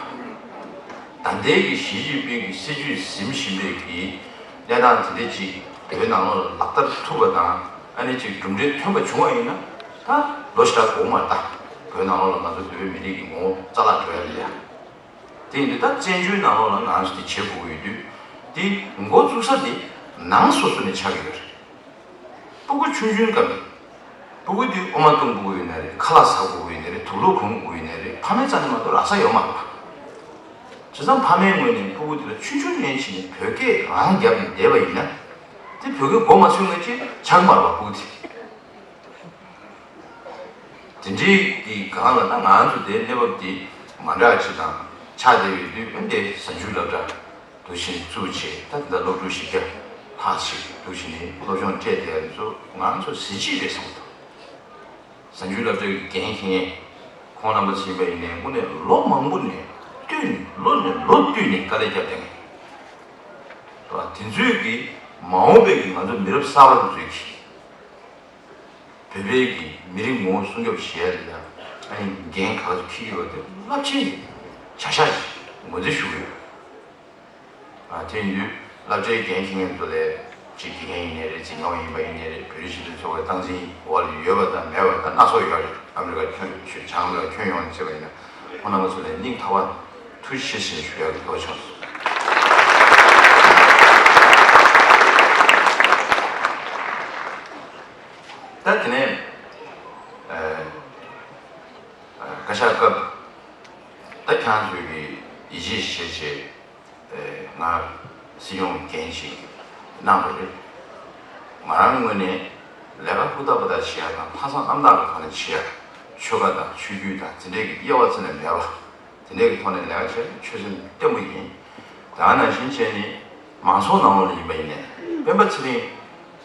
ག་ད་ལྟའི་གི་ཞི་ཅིན་ཕིང་གི་སྲིད་ཇུས་ཟིན་བཞིན་པའི་གི་གནས་སྟངས་དེ་འདྲ་ཅིག་བོད་ནང་ལོགས་ལ་ལག་བསྟར་ཐུབ་པ་དང་། ཨ་ནི་ཅིག་གྲུབ་འབྲས་ཐོན་པ་བྱུང་བ་ཡིན་ན། ད་ལོ་ཞེ་དྲག་འགོར་མ་རེད། ད་བོད་ནང་ལོགས་ལ་ང་ཚོ་བོད་པའི་མི་རིགས་ཀྱི་ངོ་བོ་རྩ་བརླག་འགྲོ་ཡ་རེད་ཡ། དེ་ཡིན་དུས་ད་བཙན་བྱོལ་ནང་ལོགས་ལ་ང་ཚོ་དེ་བྱེད་དགོས་ཀྱི་ཡོད་དུས། དེ་འགོ་བཙུགས་ས་དེ་ནང་སོ་སོ་ནས་ཆགས་ཀྱི་ཡོད་རེད། སྤུ་གུ་ཆུང་ཆུང་སྐབས་ནས། སྤུ་གུ་དེ་འོ་མ་བཏུང་དགོས་ཀྱི་ཡོད་ན་རེད། ཁ་ལག་ཟ་དགོས་ཀྱི་ཡོད་ན་རེད། དུག་ལོག་གོན་དགོས་ཀྱི་ཡོད་ན་རེད། ཕ་མའི་རྩ་ནས་མ་གཏོགས་རག་ས་ཡོད་མ་རེད་པ། བྱས་ཙང་ཕ་མའི་ངོས་ནས་སྤུ་གུ་དེ་ལ་ཆུང་ཆུང་ནས་བྱས་ནས་བོད་སྐད་རང་རྒྱབ་ནས་བསྡད་པ་ཡིན་ན། དེ་བོད་སྐད་མགོ་མ་ཚོས་ངེས་ཅིག་ཆགས་མ་རེད་པ། སྤུ་གུ་དེ། དེ་འདྲའི་གི་སྒང་ལ་ད་ང་ཚོ་དེའི་གནས་བབ་དེ་མ་འདྲ་ཅིག་དང་ཆགས་བསྡད་ཡོད་དུས། འོན་ཏེ་གཟའ་མཇུག་སློབ་གྲྭ་འདུག་བཞིན་བཙུགས་བྱས། ད་དེ་འདྲ་སློབ་ཕྲུག་བཞི་བརྒྱ་ལྷག་ཅིག་འདུག་བཞིན་ནས་སློབ་སྦྱོང་སྤྲད་བསྡད་ཡ་དེ་ཚོ་ང་ཚོ་གཟི་བརྗིད་རེད་བསམ་གྱི་འདུག་གཟའ་མཇུག་སློབ་གྲྭའི་འགན་འཁྱེར་མཁན་ཁོང་རྣམ་པ་ཚོ་ཡིན་པ་ཡིན་ནའི། དངོས་གནས་ལོ་མང་པོ་ནས་བསྟུད་ནས། ལོ་ནས་ལོ་བསྟུད་ནས་དཀའ་ལས་བརྒྱབ་བསྡད་མཁན་རེད་པ། དེ་ཚོས་ཀྱིས་མ་འོངས་པའི་གི་ང་ཚོ་མི་རབས་གསར་པ་དེ་ཚོས་ཀྱིས། བོད་པའི་གི་མི་རིགས་ངོ་བོ་སྲུང་སྐྱོབ་བྱེད་ཡ་ལ་ཡང་ཨ་ནི་འགན་ག་ཚོད་འཁྱེར་གྱི་ཡོད་པ་དེ་རླབས་ཆེན་གྱི་བྱ་གཞག་ཅིག་ངོས་འཛིན་ཞུ་གི་ཡོད། ཨ། དེ་ཡིན་དུས་སློབ་གྲྭའི་འགན་འཁྱེར་མཁན་ཚོ་ལ་ཅིག་དགེ་རྒན་ཡིན་ནའི་རེད། འཛིན་སྐྱོང་ཡིན་པ་ཡིན་ནའི་རེད། བོད་རིགས་སྤྱི་མཐུན་ཚོགས་པའི་སྟངས་འཛིན་འོག་ལ་ཡོད་པ་དང་མེད་པ་ད་སྣ་ཚོགས་ཡོད་རེད། ཨ་མི་རི་ཀ་ཁྱོན་བྱོས། བྱང་ཨ་མི་རི་ཀ་ཁྱོན་ཡོངས་ནས་བརྩིས་པ་ཡིན་ན། ཁོང་རྣམ་པ་ཚོ་ལ་སྙིང་ཐག་པ་ཐུགས་རྗེ་ཆེ་ཞེས་ཞུ་ཡག་གི་འདོད་བྱུང་སོང་། ད་དེ་ནས་ཨ་ཨ་བཀའ་ཤག་སྐབས། ད་ཁྱེད་རང་ཚོས་ཀྱིས་ཡིད་ཆེས་བྱས་བྱས། ཨ་ང་སྲིད་སྐྱོང་འགན་ཞིག་གནང་བ་རེད། ང་རང་ངོས་ནས་ལས་ཀ་ཧུར་ཐག་པ་ཐག་བྱེད་ཡ་དང་། ལྷག་བསམ་རྣམ་དག་གི་ཐོག་ནས་བྱེད་ཡ། ཆོལ་ཁ་དང་ཆོས་བརྒྱུད་དང་དེ་འདྲའི་གི་དབྱེ་བ་རྩ་ནས་མེད་པ། དེ་འདྲའི་གི་ཐོག་ནས་ལས་ཀ་བྱས་ན་ཆོད་སེམས་བརྟན་པོ་ཡིན། དེ་ནང་བཞིན་བྱས་ནས་མང་ཚོགས་ནང་ལོགས་ལ་ཡིན་པ་ཡིན་ནའི། སྤེན་པ་ཚེ་རིང་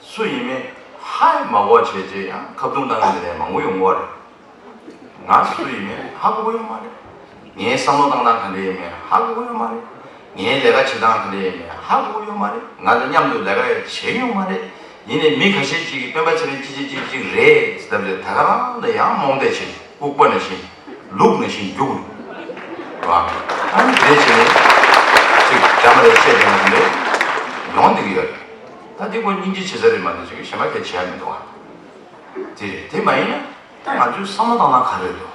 སུ་ཡིན་མིན་ཧ་མ་གོ་བྱས་བྱས་ཡང་ཁ་བརྡུང་བཏང་མཁན་དེ་འདྲ་མང་པོ་ཡོང་གི་རེད། ང་སུ་ཡིན་མིན་ཧ་གོ་གི་ཡོད་མ་རེད། ངའི་བསམ་བློ་བཏང་སྟངས་ག་འདྲ་ཡིན་མིན་ཧ་གོ་གི་ཡོད་མ་རེད། ངའི་ལས་ཀ་བྱེད་སྟངས་ག་འདྲ་ཡིན་མིན་ཧ་གོ་གི་ཡོད་མ་རེད། ང་དང་མཉམ་དུ་ལས་ཀ་ཡང་བྱེད་ཀྱི་ཡོད་མ་རེད། ཡིན་ནའི་མི་ཁ་ཤས་ཅིག་གིས་སྤེན་པ་ཚེ་རིང་ཅི་ཅི་ཅི་ཅི་རེད་ཟེར་ལབ་རེད། ད་ག་རང་ལ་ཡང་རྨོངས་དད་བྱེད། ལྐུགས་པ་ནང་བཞིན། ལུག་ནང་བཞིན་རྒྱུག་རེད་བ། ཨ་ནི་དེ་བྱས་ནས་ཅིག་རྒྱ་མ་རེད་བཤད་བསྡད་ན་དེ་འདྲ་ཡོང་བསྡད་ཀྱི་ཡོད་རེད། ད་འདི་ཁོ་སྙིང་རྗེ་ཆེ་ས་རེད་མ་གཏོགས་ཅིག་གཞན་པ་གལ་ཆེ་ཡ་མི་འདུག་བ། དེ་རེད། དེ་མ་ཡིན་ན་ད་ང་ཚོའི་བསམ་བློ་བཏང་སྟངས་ག་རེ་རེད་འདུག་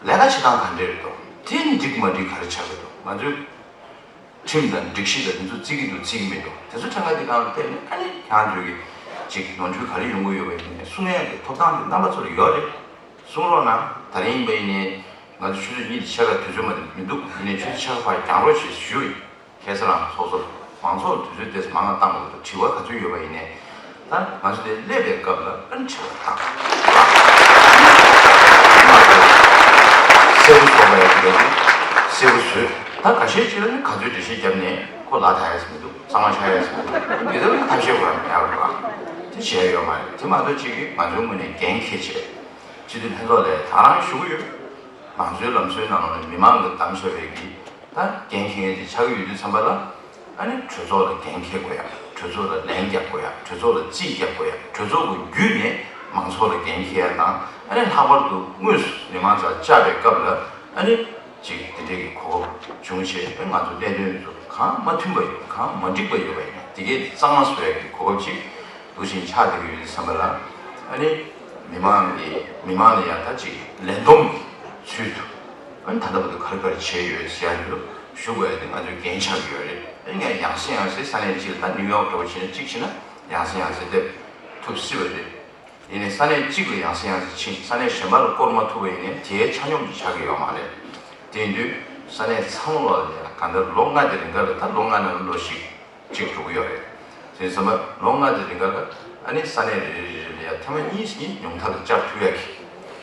ལས་ཀ་བྱེད་སྟངས་ག་འདྲ་རེད་འདུག་དེ་འགྲིག་མ་འགྲིག་ག་རེ་ཆགས་ཀྱི་འདུག་ང་ཚོའི་ཁྲིམས་དང་སྒྲིག་གཞི་དང་དེ་ཚོ་བརྩི་གི་འདུག་བརྩི་གི་མི་འདུག་དེ་ཚོ་ཕྲན་བུ་དེ་སྒང་ལ་བལྟས་ནས། ཨ་ནི་ཁྱེད་རང་ཚོས་ཀྱིས་ཅིག་ནོར་འཁྲུལ་ག་རེ་ཡོང་གི་ཡོད་པ་ཡིན་ནའི་གསུང་ཡག་གི་ཐོབ་ཐང་དེ་རྣམ་པ་ཚོ་ལ་ཡོད་རེད། གསུང་རོགས་གནང་། ད་རིང་ཡིན་པ་ཡིན་ནའི་ང་ཚོ་ཆུ་ཚོད་གཉིས་དང་ཕྱེད་ཀ་དུས་ཚོད་མ་གཏོགས་མི་འདུག་ཡིན་ནའི་ཆུ་ཚོད་ཕྱེད་ཀ་བར་རྒྱང་རོགས་ཞེས་ཞུ་ཡིན། ཁ་སང་རང་ཚོགས་གཙོ་མང་ཚོགས་ལ་དུས་ཚོད་དེ་མང་བ་བཏང་དགོས་འདུག་དྲི་བ་ག་ཚོད་ཡོད་པ་ཡིན་ནའི། ད་ང་ཚོ་དེ་སླེབས་པའི་སྐབས་ལ་ཨ་ནི་དྲི་བ་བཏང་། གསལ་པོ་བཟོ་བ་ཡག་གི་རེད། གསལ་པོ་བཟོས། ད་ཁ་ཤས་ཅིག་ལ་ནི་ག་ཚོད་འགྲེལ་བཤད་བརྒྱབ་ནའི་ཁོ་ལ་ད་ཡ་ཟེར་མི་འདུག་གཙང་མ་ཆགས་ཡ་ཟེར་མི་འདུག་དེ་ལྟར་ཐབས་ཤེས་ཁོ་རང་མེད་པ་རེད་པ། དེ་བྱས་ཡོད་མ་རེད། དེ་མ་གཏོགས་ཅིག་གིས་ང་ཚོའི་ངོས་ནས་འགན་འཁྱེར་བྱས། སྤྱི་འཐུས་ལྷན་ཚོགས་ལ་ད་རང་ཞུ་གི་ཡོད། ང་ཚོའི་ལམ་སྲོལ་ནང་ལ་མི་མང་གིས་བདམས་བཞག་པའི་གི་ད་འགན་འཁྱེར་མཁན་ཅིག་ཆགས་ཀྱི་ཡོད་དུས་ཙམ་པ་ལ། ཨ་ནི་གྲོས་ཚོགས་ལ་འགན་འཁྱེར་དགོས་ཡ། གྲོས་ཚོགས་ལ་ལན་རྒྱག་དགོས་ཡ། གྲོས་ཚོགས་ལ་རྩིས་རྒྱག་དགོས་ཡ། གྲོས་ཚོགས་ཀྱི་བརྒྱུད་ནས་མང་ཚོགས་ལ་འགན་འཁྱེར་ཡ་དང་། ཨ་ནི་ལྷག་པར་དུ་དངོས་སུ་མི་མང་རྩར་བཅར་བའི་སྐབས་ལ་ཨ་ནི་ཅིག་དེ་འདྲའི་གི་གོ་སྐབས་བྱུང་བྱས། ཨ་ང་ཚོ་གནད་དོན་ཚོ་གང་མ་མཐུན་པ་ཡོད། གང་མ་འགྲིག་པ་ཡོད་པ་ཡིན་ན་དེ་གས་དེ་གཙང་མ་བཟོ་ཡ་གི་གོ་སྐབས་ཅིག་འདུག་བཞིན་ཆགས་བསྡད་ཀྱི་ཡོད་དུས་ཙམ་པ་ལ། ཨ་ནི་མི་མང་གི་མི་མང་ལ་ཡང་ད་ཅིག་ལན་འདོམས་ཀྱི་ཚུལ་དུ། ཨ་ནི་ད་ལྟ་བར་དུ་ག་རེ་ག་རེ་བྱས་ཡོད་ཟེར་ཡ་འདི་ལ་ཞུ་དགོས་ཡ་དེ་ང་ཚོའི་འགན་ཆགས་ཀྱི་ཡོད་རེད། ཨ་ནི་ངས་ཡང་སེ་ཡང་སེ་ས་གནས་གཅིག་ལ། ད་ནིའུ་ཡོག་འདྲ་བོ་བྱས་ན་གཅིག་བྱས་ན་ཡང་སེ་ཡང་སེ་སླེབས་ཐུབ་སྲིད་པ་རེད། ཡིན་ནའི་ས་གནས་གཅིག་ལ་ཡང་སེ་ཡང་སེ་ཕྱིན། ས་གནས་གཞན་པ་ལ་བསྐོར་མ་ཐུབ་པ་ཡིན་ནའི་དེའི་ཆ་སྙོམས་ཀྱི་ཆགས་ཀྱི་ཡོད་མ་རེད། དེ་ཡིན་དུས་ས་གནས་ཚང་མ་ལ་ཡང་གང་ལྟར་ལོ་ལྔ་དེ་རིང་ག་ལ། ད་ལོ་ལྔ་ནང་ལ་ལོ་ཞིག་གཅིག་འགྲོ་གི་ཡོད་རེད། དེ་ཙམ་པ་ལོ་ལྔ་དེ་རིང་ག་ལ་ཨ་ནི་ས་གནས་རེ་རེ་རེ་ལ་ཡང་ཐེངས་མ་གཉིས་གཉིས་ཉུང་མཐའ་ལ་བཅར་ཐུབ་ཡ་གི་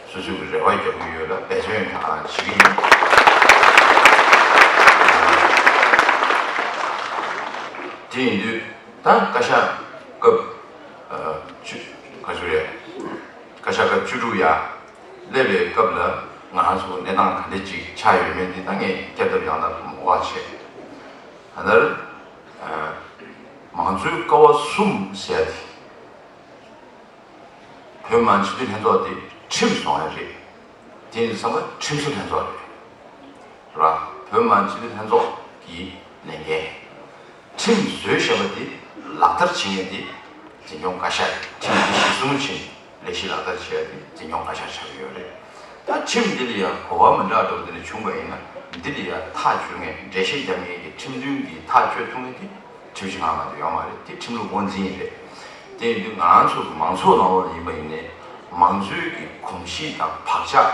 སོ་སོའི་གི་རེ་བ་རྒྱག་གི་ཡོད་ལ། འབད་བརྩོན་ཡང་གང་བྱེད་ཀྱི་ཡིན། དེ་ཡིན་དུས་ད་བཀའ་ཤག་སྐབས་ཨ་བཅུ་ག་ཚོད་རེད། བཀའ་ཤག་སྐབས་བཅུ་དྲུག་ཡ་སླེབས་པའི་སྐབས་ལ་ང་རང་ཚོ་གནས་སྟངས་ག་འདྲ་ཅིག་ཆགས་ཡོད་མེད་འདི་ད་ངས་བསྐྱར་ལྡབ་ཡང་དག་མ་གོ་བ་བྱས། ད་ལྟར་ཨ་ མང་གཙོའི་ཀ་བ་གསུམ་ཟེར་ཡ་དེ། བོད་མི་མང་སྤྱི་འཐུས་ལྷན་ཚོགས་དེ་ཁྲིམས་བཟོ་ཡ་རེད། དེ་ཡིན་དུས་ཙམ་པ་ཁྲིམས་བཟོ་ལྷན་ཚོགས་རེད། ར། བོད་མི་མང་སྤྱི་འཐུས་ལྷན་ཚོགས་ཀྱི་ལས་འགན། ཁྲིམས་བཟོས་བཞག་པ་དེ་ལག་བསྟར་བྱེད་མཁན་དེ་འཛིན་སྐྱོང་བཀའ་ཤག་རེད། ཁྲིམས་དེ་གཞིར་བཟུང་བྱས་ནས་ལས་གཞི་ལག་བསྟར་བྱེད་ཡ་དེ་འཛིན་སྐྱོང་བཀའ་ཤག་ཆགས་ཀྱི་ཡོད་རེད། ད་ཁྲིམས་འདི་ལ་ཡང་གོ་བ་མི་འདྲ་འདྲ་པོ་འདི་ལ་བྱུང་པ་ཡིན་ན། འདི་ལ་ཡང་ཐག་གཅོད་མཁན། འགྲེལ་བཤད་རྒྱག་མཁན་གྱི་ཁྲིམས་མཐུན་གྱི་ཐག་གཅོད་ཐུབ་མཁན་དེ་ཁྲིམས་ཞིབ་ཁང་མ་གཏོགས་ཡོད་མ་རེད། དེ་ཁྲིམས་ལུགས་དབང་འཛིན་རེད། དེ་ཡིན་དུས་ང་རང་ཚོ་གི་མང་ཚོགས་ནང་ལོགས་ལ་ཡིན་པ་ཡིན་ནའི། མང་གཙོའི་གི་གོམས་གཤིས་དང་བག་ཆགས་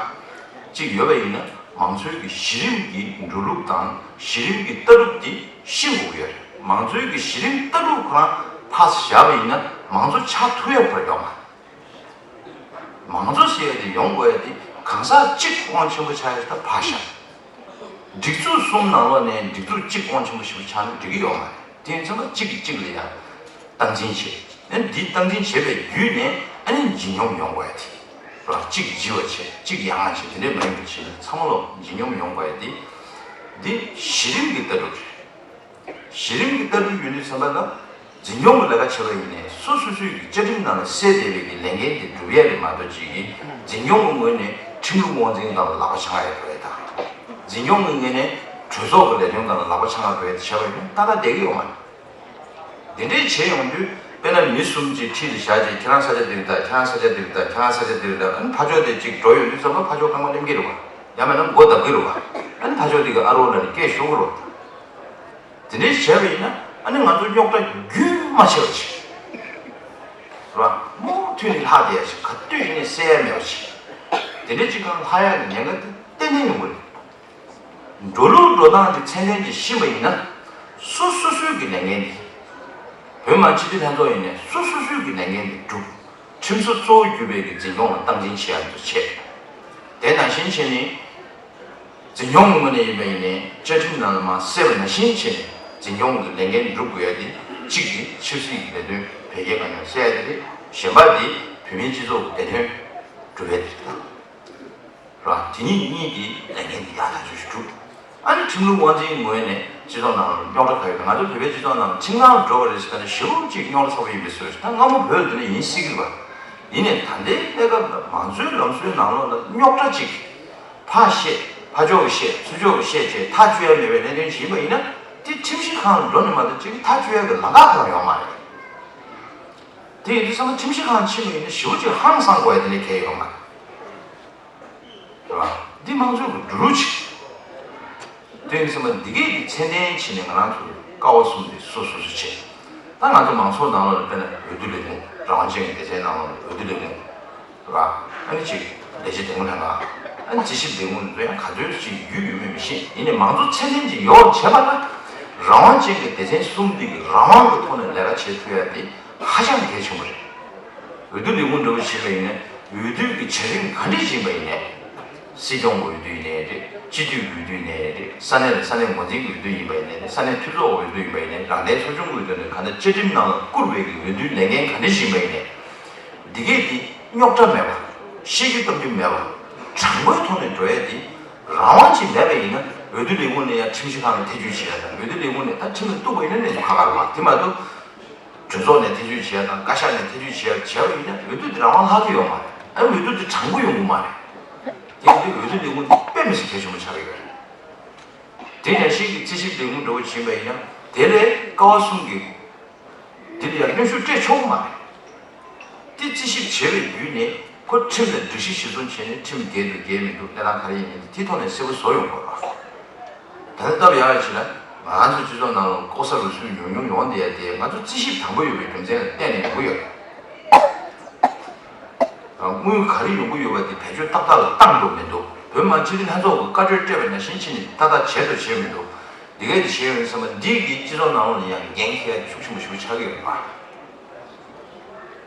གཅིག་ཡོད་པ་ཡིན་ན། མང་གཙོའི་གི་གཞི་རིམ་གྱི་འགྲོ་ལུགས་དང་གཞི་རིམ་གྱི་ལྟ་གྲུབ་དེ་ཤེས་དགོས་ཀྱི་ཡོད་རེད། མང་གཙོའི་གི་གཞི་རིམ་ལྟ་གྲུབ་ཁོ་རང་ཕར་བཞག་པ་ཡིན་ན། མང་གཙོ་ཆགས་ཐུབ་ཡ་ཁོ་རང་ཡོད་མ་རེད། མང་གཙོ་ཟེར་ཡ་དེ་ཡོང་དགོས་ཡ་དེ་གང་ཟག་གཅིག་དབང་ཆེན་པོ་ཆགས་ཡ་ད་ཕར་བཞག་སྒྲིག་འཛུགས་གསུམ་ནང་ལོགས་ནས་སྒྲིག་འཛུགས་གཅིག་དབང་ཆེན་པོ་ཞེ་པོ་ཆགས་ན་འགྲིག་གི་ཡོད་མ་རེད། དེ་ཡིན་ཙང་གཅིག་གིས་གཅིག་ལ་ཡང་སྟངས་འཛིན་བྱེད། ཨ་ནི་འདི་སྟངས་འཛིན་བྱེད་པའི་བརྒྱུད་ནས་ཨ་ནི་འཇིགས་སྙོམས་ཡོང་དགོས་ཡ་དེ། ར། གཅིག་ལྗི་བ་བྱེད། གཅིག་ཡ་ང་བྱེད། དེ་འདྲས་མ་ཡིན་པ་བྱས་ན་ཚང་མ་ལོ་འཇིགས་སྙོམས་ཡོང་དགོས་ཡ་དེ། འདི་གཞི་རིམ་གྱི་ལྟ་གྲུབ་རེད། གཞི་རིམ་གྱི་ལྟ་གྲུབ་ཡོད་དུས་ཙམ་པ་ལ། འཛིན་སྐྱོང་གི་ལས་ཀ་བྱེད་པ་ཡིན་ནའི་སོ་སོ་སོའི་གི་བཅའ་ཁྲིམས་ནང་ལ་གསལ་བསྡད་པའི་གི་ལས་འགན་དེ་སྒྲུབ་ཡ་རེད་མ་གཏོགས། ཅིག་གིས་འཛིན་སྐྱོང་གི་ངོས་ནས་ཁྲིམས་ལུགས་དབང་འཛིན་སྒང་ལ་ལག་པ་འཆང་ཡ་འགྲོ་ཡ་དང་། འཛིན་སྐྱོང་གི་ངོས་ནས་གྲོས་ཚོགས་ཀྱི་ལས་དོན་སྒང་ལ་ལག་པ་འཆང་ཡ་འགྲོ་ཡ་དེ་བྱས་པ་ཡིན་ན་ཏག་ཏག་བསྡད་ཀྱི་ཡོད་མ་རེད། དེ་འདྲས་བྱས་ཡོང་དུས། དཔེར་ན་མི་གསུམ་ཅིག་འཁྲིས་ལ་བཞག་བྱས། ཁྱེད་རང་ས་ཆ་འདིར་ད། ཁྱེད་རང་ས་ཆ་འདིར་ད། ཁྱེད་རང་ས་ཆ་འདིར་ད། ཨ་ནི་ཕར་ཕྱོགས་དེ་ཅིག་འགྲོ་ཡོང་དུས་ཙམ་པ་ཕར་ཕྱོགས་རྐང་པ་གླེམ་གྱི་རེད་བ། ཡང་མིན་ན་མགོ་བརྡབ་ཀྱི་རེད་བ། ཨ་ནི་ཕར་ཕྱོགས་དེ་གི་ཨ་རོགས་ལ་ནི་སྐད་ཤོར་གྱི་རེད་བ། དེ་འདྲས་བྱས་པ་ཡིན་ན་ཨ་ནི་ང་ཚོ་རྙོག་དྲ་རྒྱུན་མ་ཆད་པ་ཅིག་རེད་བ། མུ་མཐུད་ནས་ལྷག་བསྡད་ཡ་ཅིག་ག་དུས་ཡིན་ནའི་སེལ་ཡ་མེད་པ་ཅིག་དེ་འདྲས་ཅིག་གང་ལྷག་ཡ་གི་ཉེན་ཁ་དེ་ཏན་ཏན་ཡོང་གི་རེད། འགྲོ་ལུགས་འགྲོ་སྟངས་ཀྱི་ཚད་ལྡན་གྱི་ཤེས་པ་ཡིན་ན། སོ་སོ་སོའི་གི་ལས་འགན་དེ། བོད་མི་མང་སྤྱི་འཐུས་ལྷན་ཚོགས་ཡིན་ནའི་སོ་སོ་སོའི་གི་ལས་འགན་དེ་སྒྲུབ། ཁྲིམས་བཟོ་གཙོ་བོ་གྱུར་པའི་གི་འཛིན་སྐྱོང་ལ་སྟངས་འཛིན་བྱེད་ཡ་དེ་ཚོ་བྱེད། དེ་ནང་བཞིན་བྱས་ནས། འཛིན་སྐྱོང་གི་ངོས་ནས་ཡིན་པ་ཡིན་ནའི་བཅའ་ཁྲིམས་ནང་ལ་མར་གསལ་བ་ནང་བཞིན་བྱས་ནས་འཛིན་སྐྱོང་གི་ལས་འགན་སྒྲུབ་དགོས་ཡ་དེ་གཅིག་དེ་ཆབ་སྲིད་ཀྱི་ལས་དོན་འཕེལ་རྒྱས་གང་ཡོང་སེལ་ཡ་དེ་རེད། གཞན་པ་དེ་བོད་མིའི་སྤྱི་ཚོགས་ཀྱི་བདེ་དོན་སྒྲུབ་ཡ་དེ་རེད་ད། ར། དེ་གཉིས་གཉིས་ཀྱི་ལས་འགན་འདི་ཡག་ཐག་ཆོད་ཞིག་བསྒྲུབས། ཨ་ནི་ཁྲིམས་ལུགས་དབང་འཛིན་ངོས་ནས་སྤྱི་ཚོགས་ནང་ལ་རྙོག་དྲ་ག་ཡོད་པ། ང་ཚོ་བོད་པའི་སྤྱི་ཚོགས་ནང་ལ་ཁྲིམས་ཁང་འགྲོ་བ་རེད་ཟེར་ན་ཞེ་པོ་ཅིག་རྙོག་དྲ་ཚ་པོ་ཡིན་པའི་བཟོ་ཞིག་ད་སྔ་མོ་བོད་འདི་ནས་ཡིན་སྲིད་ཀྱི་རེད་པ། ཡིན་ནའི་ད་ལྟའི་གནས་སྐབས་ལ་མང་གཙོའི་ལམ་སྲོལ་ནང་ལོགས་ལ་རྙོག་དྲ་ཅིག་ཕར་བཤད། ཕར་ཕྱོགས་ཀྱིས་བཤད། ཚུར་ཕྱོགས་ཀྱིས་བཤད་བྱས་ཐག་གཅོད་ཡ་མེད་པའི་གནད་དོན་ཞིག་ཡིན་པ་ཡིན་ན། དེ་ཁྲིམས་ཞིབ་ཁང་ལ་འགྲོ་ནས་མ་གཏོགས་ཅིག་ཐག་གཅོད་ཡ་གི་ལམ་ཁ་གང་ཡོད་མ་རེད། དེ་ཡིན་དུས་ཙམ་པ་ཁྲིམས་ཞིབ་ཁང་ཕྱིན་པ་ཡིན་ན་ཞེ་པོ་ཅིག་ཧང་སང་དགོས་ཡ་དེ་ལས་གལ་ཡོད་མ་རེད། རེད་བ། འདི་དམངས་གཙོའི་གི་འགྲོ་ལུགས་ཅིག་དེ་ཡིན་ཙམ་པ་འདི་གས་ཀྱི་ཚད་ལྡན་བྱས་ནས་ང་རང་ཚོ་ཀ་བ་གསུམ་དེ་སོ་སོ་སོ་བྱས། ད་ང་ཚོ་མང་ཚོགས་ནང་ལོགས་ལ་དཔེར་ན་འོས་བསྡུ་ལས་ཁུངས། རང་དབང་ཅན་གྱི་སྡེ་ཚན་ནང་ལོགས་ལ་འོས་བསྡུ་ལས་ཁུངས། རེད་བ། ཨ་ནི་ཅིག་ལས་བྱེད་འདེམས་ངོ་ལྷན་ཁང་། ཨ་ནི་རྩིས་ཞིབ་ལས་ཁུངས་འདི་ཚོ་ཡང་ག་ཚོད་ཅིག་ཡོད་ཡོད་མེད་མི་ཤེས། ཡིན་ནའི་མང་གཙོ་ཚད་ལྡན་ཅིག་ཡོང་བ་བྱས་པ་ན། རང་དབང་ཅན་གྱི་སྡེ་ཚན་གསུམ་འདི་གིས་རང་དབང་གི་ཐོག་ནས་ལས་ཀ་བྱེད་ཐུབ་ཡ་དེ་ཧ་ཅང་གལ་ཆེན་པོ་རེད། འོས་བསྡུ་ལས་ཁུངས་འདྲ་བོ་ཞིག་ལ་ཡིན་ན། འོས་བསྡུ་གི་བྱ་རིམ་ག་འདྲས་ཡིན་པ་ཡིན་ནའི། སྲིད་སྐྱོང་གི་འོས་བསྡུ་ཡིན་ནའི་རེད། སྤྱི་འཐུས་ཀྱི་འོས་བསྡུ་ཡིན་ནའི་རེད། ས་གནས་ལ་ས་གནས་འགོ་འཛིན་གྱི་འོས་བསྡུ་ཡིན་པ་ཡིན་ནའི་རེད། ས་གནས་འཐུས་ཚོགས་ཀྱི་འོས་བསྡུ་ཡིན་པ་ཡིན་ནའི་རེད། རང་བདེན་ཚོགས་ཆུང་གི་འོས་བསྡུ་ཡིན་ནའི་རེད། གང་ལྟར་བཅའ་ཁྲིམས་ནང་ལ་བསྐུར་བའི་གི་འོས་བསྡུའི་ལས་འགན་ག་འདྲས་ཡིན་པ་ཡིན་ནའི། འདི་གས་འདི་རྙོག་དྲ་མེད་པ། བཤད་རྒྱུ་གཏམ་རྒྱུ་མེད་པ། དྲང་པོའི་ཐོག་ནས་འགྲོ་ཡ་འདི་རང་དབང་ཅིག་མེད་པ་ཡིན་ན། འོས་བསྡུ་ལས་ཁུངས་ནས་ཡང་ཁྲིམས་ཞིབ་ཁང་ལ་ཐེ་བྱུས་བྱེད་ཡ་དང་། འོས་བསྡུ་ལས་ཁུངས་ནས་ད་ཁྲིམས་ལ་གཏུགས་པ་ཡིན་ན་གནས་ཚུལ་ཁག་ཁག་རེད་བ། དེ་མ་གཏོགས། གྲོས་ཚོགས་ནས་ཐེ་བྱུས་བྱེད་ཡ་དང་། བཀའ་ཤག་ནས་ཐེ་བྱུས་བྱེད་ཡ་བྱས་པ་ཡིན་ན་འོས་བསྡུ་དེ་རང་དབང་ལྷག་གི་ཡོད་མ་རེད། ཨ་འོས་བསྡུ་དེ་དྲང་པོ་ཡོང་གི་མ་རེད། དེ་ཡིན་དུས་འོས་བསྡུ་ལས་ཁུངས་དེ་དཔེ་མི་སྲིད་གལ་ཆེན་པོ་ཆགས་ཀྱི་ཡོད་རེད། དེ་ནང་བཞིན་གྱི་རྩིས་ཞིབ་ལས་ཁུངས་འདྲ་བོ་ཕྱིན་པ་ཡིན་ན། དེ་ལས་ཀ་བ་གསུམ་གྱི་འདི་ལ་ཡང་གནོན་ཤུགས་སྤྲད་ཆོག་གི་མ་རེད། དེ་རྩིས་ཞིབ་བྱས་པའི་བརྒྱུད་ནས་ཁོ་ཁྲིམས་ལ་སྒྲིག་གཞི་གཞིར་བཟུང་བྱས་ནས་ཁྲིམས་འགལ་འདུག་འགལ་མི་འདུག་གནས་སྟངས་ག་རེ་ཡིན་མིན་དེ་ཐོག་ནས་གསལ་པོ་བཟོ་ཡོང་དགོས་རེད། ད་ལྟ་སྟབས་ཡག་བྱས་ན་ང་ཚོ་སྤྱི་ཚོགས་ནང་ལ་ལྐོག་ཟ་རུལ་སུངས་ཉུང་ཉུང་ཡོང་བསྡད་ཡ་དེ་ང་ཚོ་རྩིས་ཞིབ་དམ་པོ་ཡོད་པའི་རྒྱུ་མཚན་ལ་བརྟེན་ནས་ཡོང་གི་ཡོད་རེད། དངུལ་ག་རེ་ཡོང་གི་ཡོད་པ་དེ་བེད་སྤྱོད་ཏག་ཏག་ལ་བཏང་འགྲོ་མི་འདུག་བོད་མི་མང་སྤྱི་འཐུས་ལྷན་ཚོགས་ཀྱིས་བཀའ་འཁྲོལ་སྤྲད་པ་ནང་བཞིན་བྱས་ནས་ཏག་ཏག་བྱས་དང་བྱས་མི་འདུག་འདི་གས་དེ་བྱས་ཡོང་བསམ་པ་འདི་གིས་སྤྱི་ཚོགས་ནང་ལོགས་ལ་ཡང་འགན་འཁྱེར་ཡ་ཤུགས་ཆེན་པོ་ཞིག་ཆགས་ཀྱི་ཡོད་པ།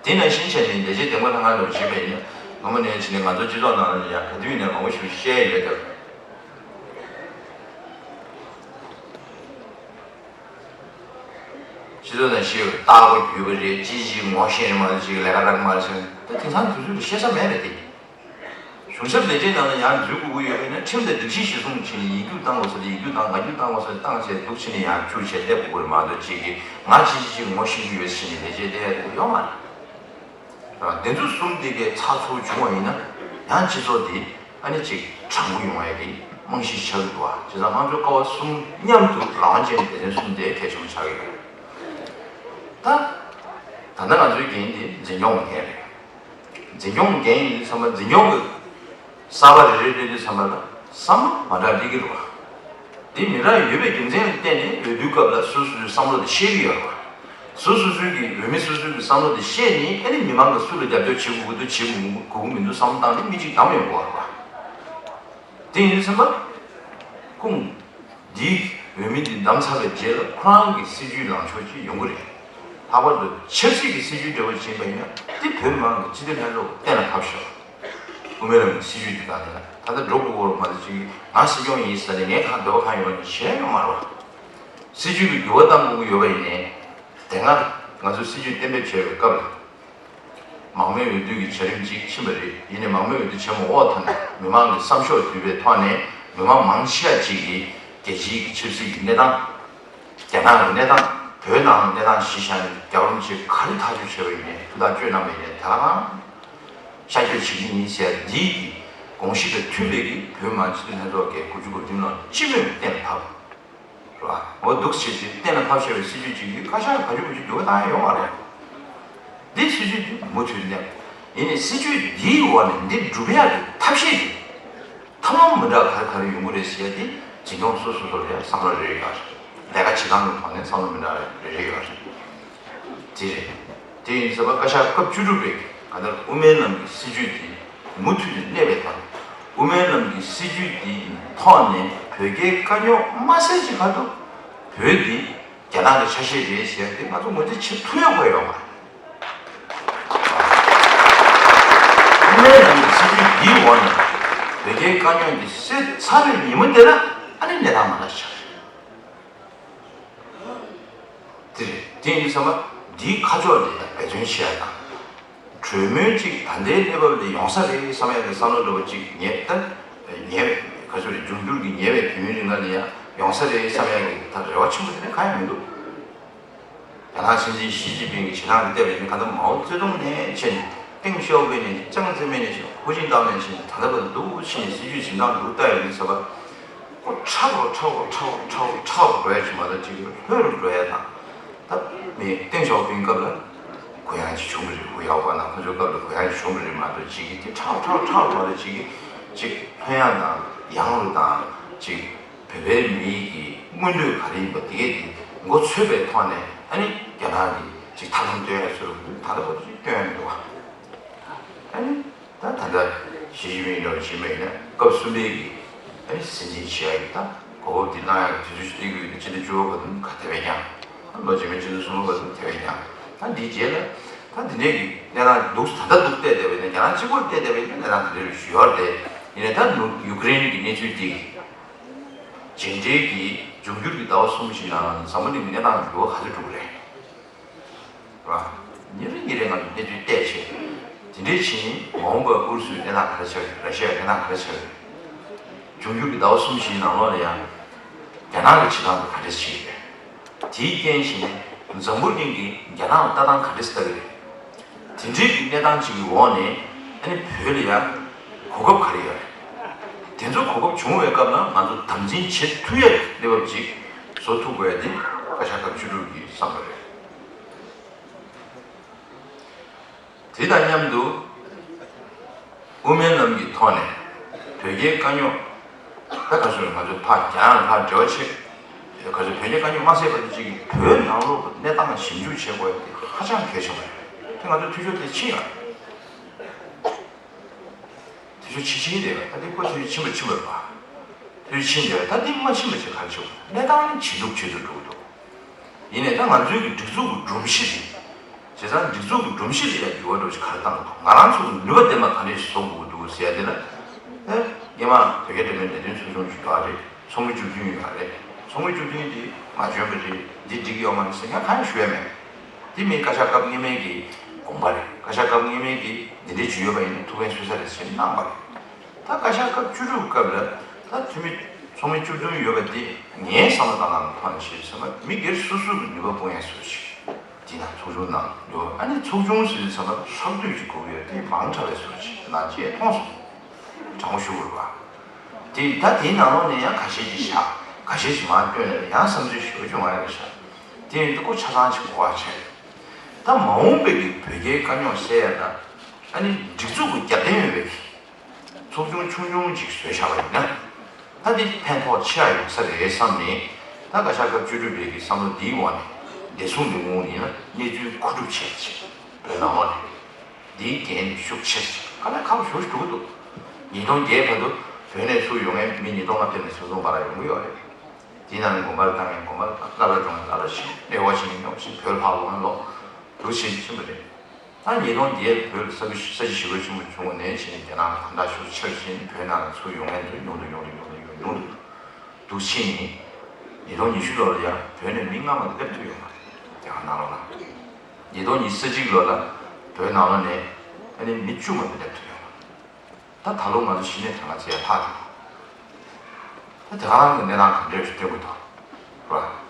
དེ་ནང་བཞིན་བྱས་ནས་ལས་བྱེད་འདེམས་ངོ་ལྷན་ཁང་ལ་བྱས་པ་ཡིན་ན། སྔ་མོ་ནས་བྱས་ནས་ང་ཚོ་སྤྱི་ཚོགས་ནང་ལ་ཡང་ག་དུས་ཡིན་ནའི་མང་པོ་ཞིག་བཤད་ཡོད་དེ། སྤྱི་ཚོགས་ནང་བཤད་ཡོད། རྟག་པར་རྒྱུས་པ་རེད། ཅི་ཞིག་ངོ་ཤེས་མ་ཞིག་ལས་ཀ་རག་མ་ཞིག་ད་དེང་སང་དུས་ཚོད་ལ་བཤད་ས་མེད་རེད་དེ། གཞུང་ཞབས་ལས་བྱེད་ནང་ལ་ཡང་འཛུལ་དགོས་ཀྱི་ཡོད་པས་ན། ཁྲིམས་དང་སྒྲིག་གཞི་གཞིར་བཟུང་བྱས་ནས་ཡིག་རྒྱུགས་བཏང་དགོས་ས་ལ་ཡིག་རྒྱུགས་བཏང་། ང་རྒྱུགས་བཏང་དགོས་ས་ལ་བཏང་བྱས་འདུག་བྱས་ནས་ཡང་བཅུག་བྱས་སླེབས་དགོས་ཀྱི་རེད་མ་གཏོགས། ཅིག་གིས་ང་ཅི་ཞིག་ཅིག་ངོ་ཤེས་ཀྱི་ཡོད་ཟེར་ནས་ལས་བྱེད་སླེབས་ཡག་ཡོད་མ་རེད། དེ་ཚོ་གསུམ་དེ་གའི་ཚགས་ཚུད་བྱུང་བ་ཡིན་ན། ཡང་སྤྱི་ཚོགས་དེ་ཨ་ནི་ཅིག་དྲང་པོ་ཡོང་ཡ་གི་རྨང་གཞི་ཆགས་ཀྱི་འདུག་བ། བྱས་ཙང་དམངས་གཙོའི་ཀ་བ་གསུམ་མཉམ་དུ་རང་དབང་ཅན་སྡེ་ཚན་གསུམ་དེ་གལ་ཆེན་པོ་ཆགས་ཀྱི་ཡོད། ད་ད་ལྟ་ང་ཚོའི་འགན་དེ་འཛིན་སྐྱོང་གི་འགན་རེད། འཛིན་སྐྱོང་གི་འགན་ཡིན་དུས་ཙམ་པ། འཛིན་སྐྱོང་གི་གསར་པ་རེ་རེ་སླེབས་དུས་ཙམ་པ་ལ་བསམ་བློ་མ་འདྲ་སླེབས་ཀྱི་རེད་བ། དེ་མི་འདྲ་ཡོད་པའི་རྒྱུ་མཚན་ལ་བརྟེན་ནས་འོས་བསྡུའི་སྐབས་ལ་སོ་སོ་སོའི་བསམ་བློ་དེ་བཤད་ཀྱི་ཡོད་རེད་བ། སོ་སོ་སོའི་གི་འོས་མི་སོ་སོའི་གི་བསམ་བློ་དེ་བཤད་ནས། ཨ་ནི་མི་མང་གིས་སུ་ལ་རྒྱབ་སྐྱོར་བྱེད་དགོས་ཀྱི་འདུག་བྱེད་དགོས་མི་འདུག་བསམ་བློ་བཏང་ནས་མི་གཅིག་བདམས་ཡོང་དགོས་པ་རེད་བ། དེ་ཡིན་དུས་ཙམ་པ། ཁོང་འདིའི་འོས་མི་འདི་བདམས་ཚར་བའི་རྗེས་ལ་ཁོ་རང་གི་སྲིད་ཇུས་ལངས་ཕྱོགས་ཅིག་ཡོང་གི་རེད། ལྷག་པར་དུ་ཆབ་སྲིད་ཀྱི་སྲིད་ཇུས་འདྲ་བོ་ཅིག་ཡིན་པ་ཡིན་ན། དེ་བོད་མི་མང་གིས་སྤྱི་འཐུས་ལྷན་ཚོགས་གཏན་ལ་ཕབ་ཤོག་དབུ་མའི་ལམ་གྱི་སྲིད་ཇུས་འདི་དང་། དེ་ལ་ད་ལྟ་འགྲོ་དགོས་ཀྱི་ཡོད་རེད་མ་གཏོགས། ཅིག་ང་སྲིད་སྐྱོང་ཡིན་ཟེར་ནས་ངས་གང་འདོད་པ་གང་ཡོད་པ་ནས་བྱས་ཡོང་མ་རེད་བ། སྲིད་ཇུས་ཀྱི་འགྱུར་བ་གཏང་དགོས་ཀྱི་ཡོད་པ་ཡིན་ནའི། དེ་སྔ་ང་ཚོས་སྲིད་ཇུས་གཏན་འབེབས་བྱས་པའི་སྐབས་ལ། མང་མོས་འོས་བསྡུ་གི་བྱ་རིམ་གཅིག་ཕྱིན་པ་རེད། ཡིན་ནའི་མང་མོས་འོས་བསྡུ་བྱས་མ་འོག་ཐོག་ནས་མི་མང་གི་བསམ་ཤོག་བསྡུས་པའི་ཐོག་ནས། མི་མང་མང་ཆེ་བ་ཅིག་གིས་རྒྱལ་སྤྱིའི་གི་ཆབ་སྲིད་ཀྱི་གནས་སྟངས། རྒྱ་ནག་གི་གནས་སྟངས། བོད་ནང་གི་གནས་སྟངས་གཞི་བཞག་ནས། རྒྱལ་བ་རིན་པོ་ཆེས་ག་རེ་ཐག་གཅོད་བྱས་པ་ཡིན་ནའི། ཐུགས་ཐག་གཅོད་གནང་བ་ཡིན་ནའི། དེ་ལ་རང་ཤར་བསྐྱོད་བྱེད་ཀྱི་ཡིན་ཟེར། འདིའི་གི་དགོངས་གཞི་དང་མཐུན་པའི་གི་བོད་མི་མང་སྤྱི་འཐུས་ལྷན་ཚོགས་ཀྱིས་དགུ་བཅུ་གོ་བདུན་ལོར་སྤྱི་མོས་གཏན་ལ་ཕབ། རེད་བ། འོ་འདུག་བྱས་ཏེ་གཏན་ལ་ཕབ་བཞག་པའི་སྲིད་ཇུས་ཅིག་གིས་བཀའ་ཤག་ག་ཅུ་ག་ཅུ་འགྱུར་བ་གཏང་ཡ་ཡོད་མ་རེད། འདི་སྲིད་ཇུས་འདི་མུ་མཐུད་གནས། ཡིན་ནའི་སྲིད་ཇུས་འདིའི་འོག་ནས་འདི་སྒྲུབ་ཡག་གི་ཐབས་ཤེས་འདི་ཐབས་ལམ་མི་འདྲ་ག་རེ་ག་རེ་ཡོང་གི་རེད་ཟེར་ཡ་འདི། འཛིན་སྐྱོང་སོ་སོ་སོ་ལ་ཡང་བསམ་བློ་རེ་རེ་ཡོད་རེད། ལས་ཀ་བྱེད་སྟངས་ཀྱི་ཐོག་ནས་བསམ་བློ་མི་འདྲ་རེ་རེ་ཡོད་རེད། དེ་རེད། དེ་ཡིན་ཟེར་བ། བཀའ་ཤག་སྐབས་བཅུ་དྲུག་པའི་གང་ལྟར་དབུ་མའི་ལམ་གྱི་སྲིད་ཇུས་དེ་མུ་མཐུད་ནས་གནས་པའི་ཐོག་ནས། དབུ་མའི་ལམ་གྱི་སྲིད་ཇུས་དེའི་ཐོག་ནས་བོད་རྒྱའི་དཀའ་རྙོག་མ་སེལ་གྱི་བར་དུ། བོད་འདི་རྒྱ་ནག་གི་ཆ་ཤས་རེད་ཟེར་ཏེ་ང་ཚོ་ངོས་འཛིན་བྱེད་ཐུབ་ཡག་ཁོ་ཡོད་མ་རེད། དབུ་མའི་ལམ་གྱི་སྲིད་ཇུས་འདིའི་འོག་ནས་བོད་རྒྱའི་དཀའ་རྙོག་འདི་སེལ་ཚར་བའི་ཉིན་མོ་དེ་ལ་ཨ་ནི་གནས་སྟངས་མ་འདྲ་ཞིག་ཆགས་རེད། དེ་རེད། དེ་ཡིན་དུས་ཙམ་པ་འདིའི་ཁ་ཕྱོགས་དེ་ཡང་འབད་བརྩོན་བྱེད་ཡ་དང་། གྲོས་མོལ་ཅིག་ད་ལྟའི་གནས་བབ་ལ་ཡོང་ས་རེད་བསམ་ཡ་གི་བསམ་བློ་འདྲ་བོ་ཅིག་ཉེ་ད་ཉེ་བའི་ག་ཚོད་རེད། འབྱུང་འགྱུར་གྱི་ཉེ་བའི་དུས་ཡུན་རིང་ལ་ཡང་ཡོང་ས་རེད་བསམ་ཡ་གི་ད་རེ་བ་ཆེན་པོ་དེ་འདྲ་གང་ཡང་མི་འདུག་རྒྱ་ནག་སྲིད་འཛིན་ཞི་ཅིན་ཕིང་གི་བྱེད་སྟངས་དེ་བལྟས་པ་ཡིན་ན། གང་ལྟར་མའོ་ཙེ་ཏུང་ནས་བྱས་ནས། ཏེང་ཞའོ་ཕིང་ནས། ཅང་ཙེ་མེན་ནས་བྱས། ཧུའུ་ཅིན་ཏའོ་ནས་བྱས་ནས། ད་ལྟ་བར་དུ་འདུག་བྱས་ནས་སྲིད་ཇུས་འཛིན་སྟངས་འདུག་ལྟ་ཡོང་དུས་ཙམ་པ། ཁོ་མཁྲེགས་པོ་མཁྲེགས་པོ་མཁྲེགས་པོ་མཁྲེགས་པོ་མཁྲེགས་པོ་འགྲོ་ཡ་ཅིག་མ་གཏོགས་ཅིག་ལྷོད་རུ་འགྲོ་ཡ་དང་། ད་མི་ཏེང་ཞའོ་ཕིང་སྐབས་ལ་གུ་ཡངས་ཅིག་བྱུང་གི་རེད། ཧུའུ་ཡའོ་པ་དང་ཁོ་ཚོའི་སྐབས་ལ་གུ་ཡངས་ཅིག་བྱུང་གི་རེད་མ་གཏོགས། ཅིག་གིས་དེ་མཁྲེགས་པོ་མཁྲེགས་པོ་མཁྲེགས་པོ་མ་གཏོགས། ཅིག་གིས་ཅིག་ལྷོད་ཡངས་དང་ཡངས་རུ་དང་། ཅིག་བོད་པའི་མི་གི་མངོན་འདོད་ག་རེ་ཡིན་པ་དེ་གས་དེ་མགོ་ཚོད་པའི་ཐོག་ནས། ཨ་ནི་རྒྱ་ནག་གིས་ཅིག་ཐབས་ལམ་སྟོན་ཡ་ཚུལ་ད་ལྟ་བར་དུ་ཅིག་སྟོན་ཡ་མི་འདུག་བ། ཨ་ནི་ད་ད་ལྟ་ཞི་ཅིན་ཕིང་འདྲ་བོ་ཞིག་མེད་ན། སྐབས་གསུམ་པའི་གི་ཨ་ནི་སྲིད་འཛིན་བྱེད་ཡ་གི་ད་གོ་སྐབས་དེ་གནང་ཡ་གི་དུས་ཚོད་ཅིག་སྟེར་གྱི་ཡོད་དུས། སྤྱི་ཟླ་བཅུ་པ་བར་དུ་ག་དེ་བས་ཀྱང་། ད་ལོ་རྗེས་མའི་སྤྱི་ཟླ་གསུམ་པ་བར་དུ་དེ་བས་ཀྱང་། ད་འདིའི་རྗེས་ལ་ད་འདི་འདྲའི་གི་གནས་སྟངས་འདུག་ད་ལྟ་འདུག་བལྟས་བསྡད་པ་ཡིན་ན། གནས་སྟངས་ག་འདྲ་ཞིག་ཡོད་རེད། ཡིན་ནའི་ད་ནུབ་ཡུ་ཀེ་རེན་གི་གནས་ཚུལ་འདི་རྗེས་འབྲེལ་གྱི་འབྱུང་འགྱུར་གྱི་ཟླ་བ་གསུམ་བཞི་ནང་འཛམ་བུ་གླིང་གི་གནས་སྟངས་འགྱུར་བ་ག་ཚོད་འགྲོ་གི་རེད། རེད་བ། ཉིན་རེ་ཉིན་རེ་ང་ཚོ་གནས་ཚུལ་བལྟས་བྱས། དེ་འདྲའི་ཕྱིན། མ་འོངས་པར་ཨུ་རུ་སུའི་གནས་སྟངས་ག་རེ་ཆགས་ཀྱི་རེད། ར་ཤི་ཡའི་གནས་སྟངས་ག་རེ་ཆགས་ཀྱི་རེད། འབྱུང་འགྱུར་གྱི་ཟླ་བ་གསུམ་བཞིའི་ནང་ལོགས་ལ་ཡང་རྒྱ་ནག་གི་བྱེད་སྟངས་དེ་ག་འདྲས་བྱེད་ཀྱི་རེད། དེའི་རྐྱེན་བྱས་ནས་འཛམ་བུ་གླིང་གིས་རྒྱ་ནག་ལ་ལྟ་སྟངས་ག་འདྲས་ལྟ་གི་རེད། དེ་འདྲའི་གི་གནས་སྟངས་ཅིག་གི་འོག་ནས་ཨ་ནི་བོད་ལ་ཡང་གོ་སྐབས་ག་རེ་ཡོད་རེད། དེ་ཚོ་གོ་སྐབས་བྱུང་བའི་སྐབས་ལ་ང་ཚོ་དམ་འཛིན་བྱེད་ཐུབ་ཡས་གནས་བབ་ཅིག་བཟོ་ཐུབ་དགོས་ཡ་དེ་བཀའ་ཤག་སྐབས་བཅུ་དྲུག་གི་བསམ་བློ་རེད། དེ་དང་མཉམ་དུ་དབུ་མའི་ལམ་གྱི་ཐོག་ནས་བོད་རྒྱའི་དཀའ་རྙོག་ད་ག་ཚོད་ང་ཚོས་ཕར་རྒྱ་ནག་ལ་ཕར་འབྲེལ་བ་བྱེད། ག་ཚོད་བོད་རྒྱའི་དཀའ་རྙོག་མ་སེལ་བར་དུ་ཅིག་གིས་བོད་ནང་ལོགས་ཀྱི་གནས་སྟངས་ཞིབ་འཇུག་བྱེད་དགོས་ཡ་དེ་ཧ་ཅང་གལ་ཆེན་པོ་རེད། དེ་ང་ཚོའི་འཐུས་ཤོར་དེ་ཕྱིན་ཡོད་རེད། དེ་ཚོ་ཕྱི་ཕྱིན་རེད་པ། ད་དེ་ཁོ་ཚོས་ཕྱིན་པ་ཕྱིན་པ་རེད་པ། དེ་ཕྱིན་རེད་པ། ད་དེ་མ་ཕྱིན་པ་ཞིག་ག་རེ་བྱེད་དགོས། གནས་སྟངས་ཇེ་སྡུག་ཇེ་སྡུག་འགྲོ་གི་འདུག་ཡིན་ནའི་ད་ང་ཚོའི་གི་སྒྲིག་འཛུགས་ཀྱི་སྒྲོམ་གཞི་རེད། བྱས་ཙང་སྒྲིག་འཛུགས་ཀྱི་སྒྲོམ་གཞི་དེ་ཡང་འགྱུར་བ་འགྲོ་ཞིག་ག་རེ་བཏང་དགོས། ང་རང་ཚོ་གི་ནུས་པ་ལྡན་པ་ག་འདྲས་ཤིག་བཟོ་དགོས་ཀྱི་འདུག་ཟེར་ཡ་དེ་ལ། ཨེ། སྔོན་མ་བོད་རྒྱ་འབྲེལ་མོལ་ལས་དོན་ཚོགས་ཆུང་ཞིག་ཡོད་རེད། ཚོགས་མི་བཅུ་བདུན་ཡོད་རེད། ཚོགས་མི་བཅུ་བདུན་དེ་མ་འཇོན་པ་རེད། འདི་འགྲིག་གི་ཡོད་མ་རེད་ཟེར་མཁན་གང་ཡང་ཞུ་ཡ་མེད། དེ་མིན་བཀའ་ཤག་སྐབས་སྔོན་མའི་གི་དགོངས་པ་རེད། བཀའ་ཤག་སྐབས་སྔོན་མའི་གི་འདི་འདྲའི་ཇུས་ཡོད་པ་ཡིན་ན་ཐུགས་ཕན་གསོས་ས་རེད་ཟེར་གནང་པ་རེད། ད་བཀའ་ཤག་སྐབས་བཅུ་དྲུག་སྐབས་ལ་ད་འཐུས་མི་ཚོགས་མི་བཅུ་བདུན་ཡོད་པ་འདི་ངའི་བསམ་བློ་བཏང་སྟངས་ཐོག་ནས་བཤད་ཚེ་མི་སྒེར་སོ་སོ་གི་ནུས་པ་སྤུངས་ཡ་བཟོ་ཞིག་དེ་ན་ཚོགས་ཆུང་ནང་ཡོད། ཨ་ནི་ཚོགས་ཆུང་ཟེར་ཚེ་མི་ཧྲག་བསྡུས་ཅིག་དགོས་ཀྱི་ཡོད། དེ་མང་དྲགས་པའི་བཟོ་ཞིག་ནང་ཅེས་མཐོང་སོང་། དྲང་པོ་ཞུ་དགོས་རེད་པ། དེ་ད་དེའི་ནང་ལོགས་ནས་ཡང་ཁ་ཤས་ཅིག་བཞག་ཁ་ཤས་ཅིག་མར་བཏོན་ནས་ཡང་བསམ་ཚུལ་ཞེ་པོ་ཅིག་མང་ཡ་རེད་ཤག་དེ་ཡིན་དུས་ཁོ་ཆ་ཚང་ཅིག་གོ་བ་ཆེ། ད་མ་འོངས་པའི་གི་བོད་རྒྱའི་དཀའ་རྙོག་སེལ་ཡ་ད་ཨ་ནི་སྒྲིག་འཛུགས་ཀྱི་རྒྱབ་རྟེན་ཡོད་པའི་གི་ཚོགས་ཆུང་ཆུང་ཆུང་ཅིག་བཟོས་བཞག་པ་ཡིན་ན། ད་འདི་ཕན་ཐོགས་ཆེ་བ་ཡོང་ས་རེད་བསམ་ནས། ད་བཀའ་ཤག་སྐབས་བཅུ་དྲུག་པའི་གི་བསམ་བློ་འདིའི་འོག་ནས་བདེ་སྲུང་ལས་ཁུངས་ཡིན་ན་གནས་ཚུལ་མཁོ་སྒྲུབ་བྱས་ཚེ་བོད་ནང་ལོགས་ནས་འདིའི་འགན་ཤུགས་ཆེ་ཞིག་དཀའ་ལས་ཁག་པོ་ཞེ་པོ་ཞིག་འགྲོ་གི་འདུག་ཉིས་སྟོང་བརྒྱད་བར་དུ་བོད་ནས་ཚུར་ཡོང་མཁན་མི་ཉིས་སྟོང་ལྔ་བརྒྱ་ནས་སུམ་སྟོང་བར་ཡོང་གི་ཡོད་རེད། དེའི་ནང་ནས་དགོན་པར་བཏང་མཁན་དགོན་པར་བཏང་། སློབ་གྲྭར་འགྲོ་མཁན་སློབ་གྲྭར་ཕྱིན། གནས་སྐོར་བྱེད་མཁན་གནས་སྐོར་ཕྱིན། བོད་ལ་ཕར་ལོག་མཁན་ལོག་འདུག་བྱེད་ཕྱིན་པ་རེད། ད་ཉིས་སྟོང་བརྒྱད་བོད་ས་ས་གཞི་ཞི་རྒོལ་ཆེན་པོ་བྱུང་བ་ནས་བྱས་ནས་རྒྱ་ནག་ལ་དམ་དྲག་ཤུགས་ཆེར་ཕྱིན། བོད་ནང་ལ་ཚུར་ཡོང་མཁན་དེ་ཉུང་དུ་ཉུང་དུ་ཉུང་དུ་ཉུང་དུ་ཉུང་དུ་འདུག་ཕྱིན་ནས། ཉིས་སྟོང་ཉི་ཤུ་ལོ་ལ་ཡང་བོད་ནས་མི་ལྔ་མ་གཏོགས་སླེབས་ཐུབ་ཡོད་མ་རེད། རྒྱ་གར་ནང་ལོགས་ལ། ཉིས་སྟོང་ཉི་ཤུ་རྩ་གཅིག་ལོ་ལ་བོད་ནང་ལོགས་ནས་ཨ་ནི་མི་བཅུ་མ་གཏོགས་སླེབས་ཐུབ་ཡོད་མ་རེད། ད་ད་ལོ་ང་ཚོ་གཞི་ནས་དྲན་ག་ཚད་ལྷག་འདུག་ད་དེ་ག་རང་གི་གནས་སྟངས་ག་འདྲས་སྟོན་གྱི་འདུག་ར།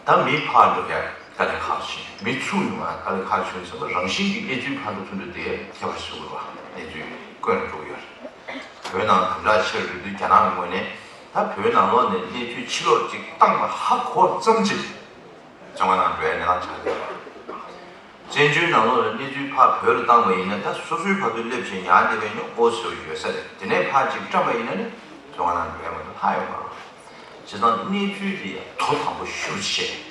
ད་མི་ཕར་འགྲོ་ཡ་དཀའ་ལས་ཁག་ཆེ། མི་ཚུར་ཡོང་ཡ་དཀའ་ལས་ཁག་ཆེ་ཟེར་བ་རང་བཞིན་གྱི་གནས་ཚུལ་ཕར་འགྲོ་ཚུར་འགྲོ་དེ་ཁྱད་པར་ཞིག་འདུག་ར། གནས་ཚུལ་དཀོན་འགྲོ་ཡོད་རེད། བོད་ནང་དམ་དྲག་ཆེ་རུ་འགྲོ་དུས་རྒྱ་ནག་གི་ངོས་ནས་ད་བོད་ནང་ལོགས་ནས་གནས་ཚུལ་ཕྱི་ལོགས་ཅིག་བཏང་བ་ཧ་གོ་ཙམ་ཅིག་བཙོན་ཁང་ནང་འགྲོ་ཡ་གནས་སྟངས་ཆགས་ཡོད་རེད། བཙན་བྱོལ་ནང་ལོགས་ལ་གནས་ཚུལ་ཕར་བོད་ལ་བཏང་བ་ཡིན་ན་ད་སོ་སོའི་བར་དུ་སླེབས་བྱས་ཉར་བསྡད་པ་ཡིན་ན་ཨོ་ཟེར་བ་ཡོད་ས་རེད། དེ་ནས་ཕར་ཅིག་བཀྲམ་པ་ཡིན་ན་ནི་བཙོན་ཁང་ནང་འགྲོ་ཡ་མ་གཏོགས་ལྷག་ཡོད་མ་རེད། བྱས་ཙང་གནས་ཚུལ་དེ་ཡང་དོ་དམ་པོ་ཞེ་པོ་ཅིག་བྱས།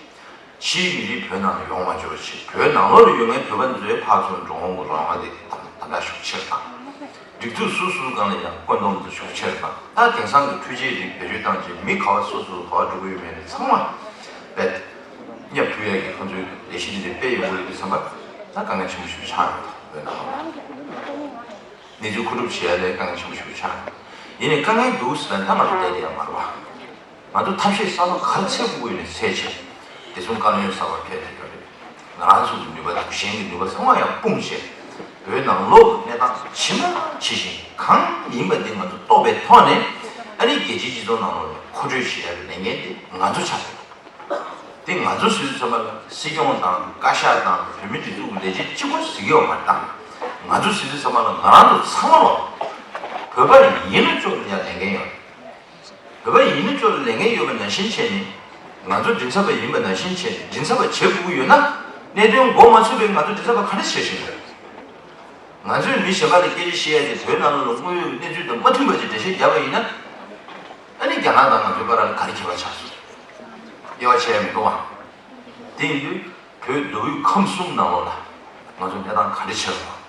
ཕྱིའི་མི་རིགས་བོད་ནང་ལ་ཡོང་མ་བཅུག་པ་བྱས། བོད་ནང་ལོགས་ལ་ཡོད་མཁན་བོད་པ་ཚོས་ཕར་ཚུར་འགྲོ་འོང་གི་རང་དབང་དེ་དམ་དམ་དྲག་ཤུགས་ཆེར་བཏང་། སྒྲིག་འཛུགས་སོ་སོའི་སྒང་ལ་ཡང་བཀོད་འདོམས་དེ་ཤུགས་ཆེར་བཏང་། ད་དེང་སང་གི་འཕྲུལ་ཆས་རིགས་བེད་སྤྱོད་བཏང་རྗེས་མི་ག་བ་སོ་སོ་ག་བ་འགྲོ་གི་ཡོད་མེད་དེ་ཚང་མ་བེད་བརྙ་ཐུབ་ཡ་གི་ཁོང་ཚོའི་ལས་གཞི་འདི་འདྲ་སྤེལ་ཡོང་གི་ཡོད་དུས་ཙམ་པ་ད་དཀའ་ངལ་ཆེན་པོ་ཞིག་ཆགས་ཡོད། བོད་ནང་ལ་གནས་ཚུལ་མཁོ་སྒྲུབ་བྱེད་ཡ་ལས་དཀའ་ངལ་ཆེན་པོ་ཞིག་ཆགས་ཡོད། ཡིན་ནའི་དཀའ་ངལ་འདུག་ཟེར་ན་ད་ང་ཚོ་བསྡད་དེ་ཡ་མ་རེད་བ། ང་ཚོ་ཐབས་ཤེས་གསར་པ་ག་རེ་འཚོལ་དགོས་ཡོད་ནས་འཚོལ་བྱས། བདེ་སྲུང་བཀའ་བློན་གསར་པ་ཕེབས་ཐུབ་ཀྱི་རེད། ང་རང་ཚོ་གི་ནུས་པ་དང་གཞན་གྱི་ནུས་པ་ཚང་མ་ཡང་སྤུངས་བྱས། བོད་ནང་ལོགས་ཀྱི་གནས་སྟངས་ཇི་མ་ཇི་བཞིན་གང་ཡིན་པ་དེ་ང་ཚོ་རྟོགས་པའི་ཐོག་ནས་ཨ་ནི་རྒྱལ་སྤྱིའི་སྤྱི་ཚོགས་ནང་ལོགས་ལ་མཁོ་སྤྲོད་བྱེད་ཡ་གི་ལས་འགན་དེ་ང་ཚོ་ཆགས་ཡོད། དེ་ང་ཚོ་སུད་སི་ཚང་མ་ལ་སྲིད་སྐྱོང་དང་བཀའ་ཤག་དང་བོད་མི་སྒྲིག་འཛུགས་ཀྱི་ལས་བྱེད་གཅིག་པོ་ཟེར་གྱི་ཡོད་མ་རེད། ད་ང་ཚོ་སུད་སི་ཚང་མ་ལ་ང་རང་ཚོ་ཚང་མ་ལ་བོད་པ་ཡིན་ན་ཅོག་ཙེ་ཡ་ལས་འགན་ཡོད། བོད་པ་ཡིན་ན་ཅོག་ཙེ་ལས་འགན་ཡོད་པ་ནང་བཞིན་བྱས་ནས་ང་ཚོ་མགྲིན་ཚབ་པ་ཡིན་པ་ནང་བཞིན་བྱས་ནས་མགྲིན་ཚབ་པ་བྱེད་དགོས་ཀྱི་ཡོད་ན། གནད་དོན་མགོ་མ་ཚོས་པའི་ང་ཚོ་མགྲིན་ཚབ་པ་ག་འདྲ་བྱེད་བཞིན་ཡོད། ང་ཚོས་མི་གཞན་པ་ལ་སྐད་ཆ་བཤད་ཡ་དེ་བོད་ནང་ལོགས་ལ་དངོས་ཡོད་ཀྱི་གནས་ཚུལ་དང་མ་མཐུན་པ་ཅིག་འགྲེལ་བཤད་བརྒྱབ་པ་ཡིན་ན། ཨ་ནི་རྒྱ་ནག་དང་ང་ཚོའི་བར་ལ་ག་རེ་ཁྱད་པར་ཆགས་སོང་། དབྱེ་བ་ཕྱེ་ཡ་མི་འདུག་བ། དེ་ཡིན་དུས་བོད་མདོ་དབུས་ཁམས་གསུམ་ནང་ལོགས་ལ་ང་ཚོ་གནས་སྟངས་ག་འདྲ་ཆགས་སོང་།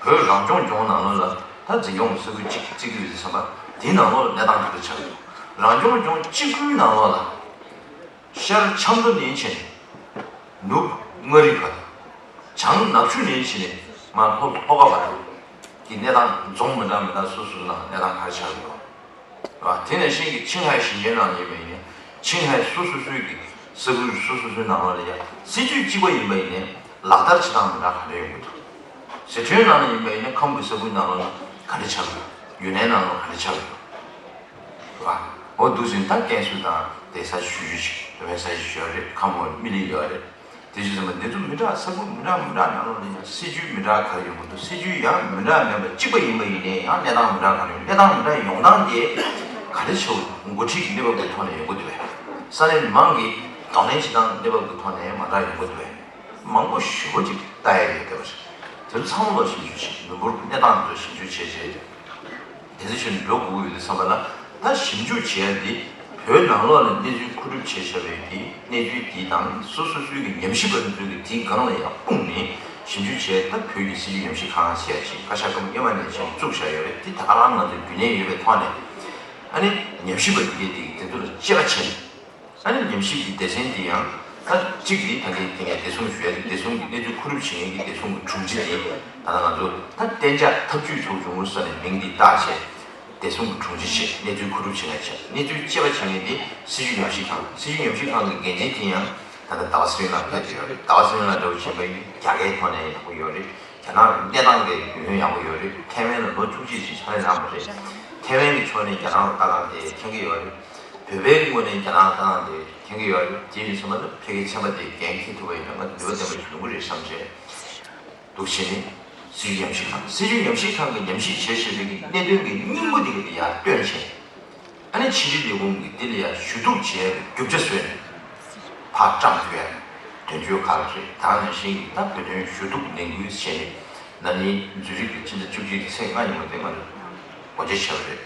བོད་རང་སྐྱོང་ལྗོངས་ནང་ལོགས་ལ་ད་འཛིན་སྐྱོང་གི་ས་ཁུལ་གཅིག་བརྩི་གི་ཡོད་ཟེར་བ་དེའི་ནང་ལོགས་ལ་གནས་སྟངས་ག་འདྲ་ཆགས་སོང་། རང་སྐྱོང་ལྗོངས་གཅིག་པུའི་ནང་ལོགས་ལ། ཤར་ཆབ་མདོ་ནས་བྱས་ནས་ནུབ་མངའ་རིས་བར་དུ། བྱང་ནག་ཆུ་ནས་བྱས་ནས་མར་ལྷོ་ལྷོ་ཁ་བར་དུ་གི་གནས་སྟངས་རྫོང་མི་འདྲ་མི་འདྲ་སོ་སོའི་ནང་གནས་སྟངས་ག་རེ་ཆགས་ཡོད། དེ་ནང་བཞིན་གྱི་ཆིང་ཧའེ་ཞིང་ཆེན་ནང་ཡིན་པ་ཡིན་ན་ཆིང་ཧའེ་སོ་སོ་སོའི་གི་ས་ཁུལ་སོ་སོ་སོའི་ནང་ལོགས་ལ་ཡང་སྲིད་ཇུས་གཅིག་པ་ཡིན་པ་ཡིན་ན་ལག་བསྟར་བྱེད་སྟངས་མི་འདྲ་ག་འདྲ་ཡོང་གི་འདུག་ཟི་ཁྲོན་ནང་ལ་ཡིན་པ་ཡིན་ན་ཁམས་ཀྱི་ས་ཁུལ་ནང་ལོགས་ལ་ག་འདྲ་ཆགས་ཡོད། ཡུན་ནན་ནང་ལོགས་ག་འདྲ་ཆགས་ཡོད། རེད་བ། འོ་འདུག་ཟིན་ད་ཀན་སུའུ་དང་དེ་ས་ཆ་ཞུ་རྒྱུ་ཞིག་དེ་བས་ས་ཆ་ཞུ་ཡ་རེད། ཁམས་ཧོར་སྨི་ལི་ཡོད་རེད། དེ་བཞིན་ཟིན་པ་འདི་ཚོ་མི་འདྲ་ས་ཁུལ་མི་འདྲ་མི་འདྲ་ནང་ལོགས་ལ་ཡང་སྲིད་ཇུས་མི་འདྲ་ག་རེ་ཡོང་གི་འདུག་སྲིད་ཇུས་ཡང་མི་འདྲ་མེད་པ་གཅིག་པ་ཡིན་པ་ཡིན་ནའི་ཡང་གནས་སྟངས་མི་འདྲ་ག་རེ་ཡོང་། གནས་སྟངས་མི་འདྲ་ཡོང་སྟངས་དེ་ག་རེ་བྱེད་འགོ་ཁྲིད་ཀྱི་གནས་བབ་ཀྱི་ཐོག་ནས་ཡོང་གི་འདུག་བས། ས་གནས་མི་མང་གིས་གདོང་ལེན་བྱེད་སྟངས་གནས་བབ་ཀྱི་ཐོག་ནས་མ་འདྲ་ཡོང་གི་འདུག་བས། མང་པོ་ཞེ་པོ་ཅིག་ལྟ་ཡ་ཡོད་བསྡད་པ་རེད། དེ་ཚོ་ཚང་མ་ལ་ཞིབ་འཇུག་བྱེད། མི་འབོར་གྱི་གནས་སྟངས་དེ་ཚོ་ཞིབ་འཇུག་བྱས་རྗེས། དེ་ཚོ་ཞིག་འགྲོ་དགོས་ཀྱི་ཡོད་དུས་བསམ་པ་ལ་ད་ཞིབ་འཇུག་བྱས་ཏེ་བོད་ནང་ལོགས་ལ་གནས་ཚུལ་མཁོ་སྒྲུབ་བྱས་བཞག་པའི་དེ་གནས་ཚུལ་དེ་དང་སོ་སོ་སོའི་གི་ཉམས་ཞིབ་པ་ཚོའི་གི་དེའི་སྒང་ལ་ཡང་སྤུངས་ནས་ཞིབ་འཇུག་བྱས། ད་བོད་ཀྱི་སྲིད་བྱུས་ཉམས་ཞིབ་ཁང་ཟེར་ཡ་ཅིག་བཀའ་ཤག་སྐབས་སྔོན་མ་ནས་ཅིག་བཙུགས་བཞག་ཡོད་རེད། དེ་ད་ག་རང་ང་ཚོའི་རྒྱུན་གནས་ཡོད་པའི་ཐོག་ནས་ཨ་ནི་ཉམས་ཞིབ་པ་དེ་གས་དེ་དེ་ཚོ་ལ་དཔྱད་པ་བྱས། ཨ་ནི་ཉམས་ཞིབ་ཀྱི་སྡེ་ཚན་འདི་ཡང་ད་གཅིག་འདི་ད་གིན་དེ་ངས་བདེ་སྲུང་ཞུ་ཡ་དེ་བདེ་སྲུང་གི་གནས་ཚུལ་མཁོ་སྒྲུབ་བྱེད་མཁན་གྱི་བདེ་སྲུང་གི་དྲུང་ཆེ་དེ་ད་ལྟ་ང་ཚོ་ད་གཏན་འཇགས་ཐབས་ཇུས་ཚོགས་ཆུང་ས་ནས་མིང་འདི་བཏགས་བྱས་བདེ་སྲུང་གི་དྲུང་ཆེ་བྱས། གནས་ཚུལ་མཁོ་སྒྲུབ་བྱེད་མཁན་བྱས། གནས་ཚུལ་དཔྱད་པ་བྱེད་མཁན་དེ་སྲིད་བྱུས་ཉམས་ཞིབ་ཁང་། སྲིད་བྱུས་ཉམས་ཞིབ་ཁང་གི་འགན་འཛིན་དེ་ཡང་ད་ལྟ་ཟླ་བ་ཚེ་རིང་ལགས་ཕེབས་ཀྱི་ཡོད་རེད། ཟླ་བ་ཚེ་རིང་ལགས་འདྲ་བོ་བྱེད་པ་ཡིན་རྒྱ་སྐད་ཐོག་ནས་ཡག་པོ་ཡོད་རེད། རྒྱ་ནག་གི་གནས་སྟངས་དེ་རྒྱུས་ཡོན་ཡག་པོ་ཡོད་རེད། ཐའེ་ཝན་ལ་ལོ་བཅུ་གཅིག་ཅིག་ཕྱག་ལས་གནང་བ་རེད། ཐའེ་ཝན་གྱི་ཕྱོགས་ནས་རྒྱ་ནག་ལ་ལྟ་སྟངས་དེ་མཁྱེན་གྱི་ཡོད་རེད། བོད་པའི་ངོས་ནས་རྒྱ་ནག་ལ་ལྟ་སྟངས་དེ་མཁྱེན་གྱི་ཡོད་རེད། དེ་ཡིན་ཙང་མ་གཏོགས་ཕ་གིའི་ཚན་པ་དེ་འགན་འཁྱེར་ཐུབ་པ་ཡིན་ན་ང་ཚོ་ནུས་པ་ལྡན་པ་ཞིག་ཡོང་གི་རེད་བསམ་བྱས། འདུག་བྱས་ནས་སྲིད་བྱུས་ཉམས་ཞིབ་ཁང་། སྲིད་བྱུས་ཉམས་ཞིབ་ཁང་གིས་ཉམས་ཞིབ་བྱས་བྱས་པའི་གི་གནད་དོན་གྱི་སྙིང་པོ་དེ་ག་དེ་ཡར་བཏོན་བྱས། ཨ་ནི་ཕྱི་དྲིལ་ལས་ཁུངས་ཀྱིས་འདི་ལ་ཡང་ཞུ་གཏུག་བྱས་པའི་རྒྱུ་ཆ་བཟོས་ནས་ཕར་བཀྲམ་ཐུབ་ཡ། དོན་གཅོད་ཁག་ལ་རེད། ད་ནང་བཞིན་གྱི་ད་བོད་དོན་ཞུ་གཏུག་ལས་འགུལ་བྱས་ནས་ན་ནིང་འཛུལ་རིགས་ཀྱི་ཕྱི་ཟླ་བཅུ་གཅིག་གི་ཚེས་ལྔ་ཉིན་མོ་དེ་ང་ཚོ་སྒོ་འབྱེད་བྱས་པ་རེད།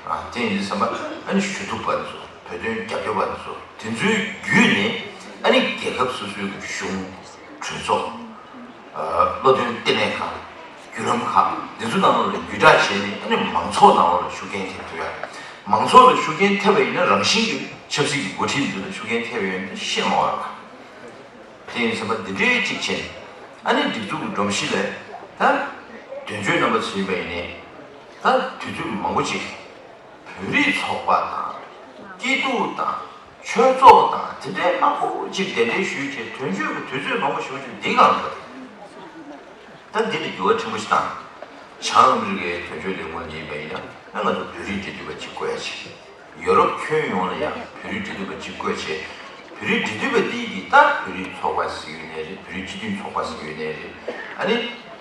ཨ་དེ་ཡིན་དུས་ཙམ་པ་ཨ་ནི་ཞུ་གཏུག་པ་ཚོ། བོད་དོན་རྒྱབ་སྐྱོར་པ་ཚོ། དེ་ཚོའི་བརྒྱུད་ནས་ཨ་ནི་རྒྱལ་ཁབ་སོ་སོའི་གཞུང་། གྲོས་ཚོགས། བློ་མཐུན་ལྟེ་གནས་ཁག། བརྒྱུད་ལམ་ཁག་འདི་ཚོ་ནང་ལོགས་ལ་བརྒྱུད་བསྒྲགས་བྱས་ནས་ཨ་ནི་མང་ཚོགས་ནང་ལོགས་ལ་ཤུགས་རྐྱེན་ཐེབས་ཐུབ་ཡ། མང་ཚོགས་ལ་ཤུགས་རྐྱེན་ཐེབས་པ་ཡིན་ན་རང་བཞིན་གྱིས་ཆབ་སྲིད་ཀྱི་འགོ་ཁྲིད་འདི་ཚོ་ལ་ཤུགས་རྐྱེན་ཐེབས་ཡོང་ཡ་ཤེས་མ་བར་བ། དེ་ཡིན་ཙམ་པ་འདི་འདྲའི་གཅིག་བྱས་ནས་ཨ་ནི་སྒྲིག་འཛུགས་ཀྱི་སྒྲོམ་གཞི་ལས་ད་དོན་གཅོད་རྣམ་པ་ཚོ་ཡིན་པ་ཡིན་ནའི་ད་དུས་ཚོད་མང་པོ་ཅིག་བོད་རིགས་ཚོགས་པ་དང་། སྐྱིད་སྡུག་དང་། ཆོས་ཚོགས་དང་། དེ་འདྲའི་མང་པོ་ཅིག་གདན་འདྲེན་ཞུས་བྱས་དོན་གཅོད་ཀྱི་དུས་ཚོད་མང་པོ་ཞིག་ཅིག་འདི་གང་འདྲ། ད་འདི་ལ་འགྱུར་བ་ཕྲན་བུ་ཞིག་བཏང་། བྱང་ཨ་མི་རི་ཀའི་དོན་གཅོད་ལས་ཁུངས་ཡིན་པ་ཡིན་ན་ང་ཚོ་བོད་རིགས་འབྲེལ་མཐུད་པ་གཅིག་བསྐོས་བྱས། ཡོ་རོབ་ཁྱོན་ཡོངས་ལ་ཡང་བོད་རིགས་འབྲེལ་མཐུད་པ་གཅིག་བསྐོས་བྱས། བོད་རིགས་འབྲེལ་མཐུད་པ་འདི་གིས་ད་བོད་རིགས་ཚོགས་པ་ཟེར་ཡོད་ནའི་རེད། བོད་རིགས་སྤྱི་མཐུན་ཚོགས་པ་ཟེར་ཡོད་ནའི་རེད། ཨ་ནི་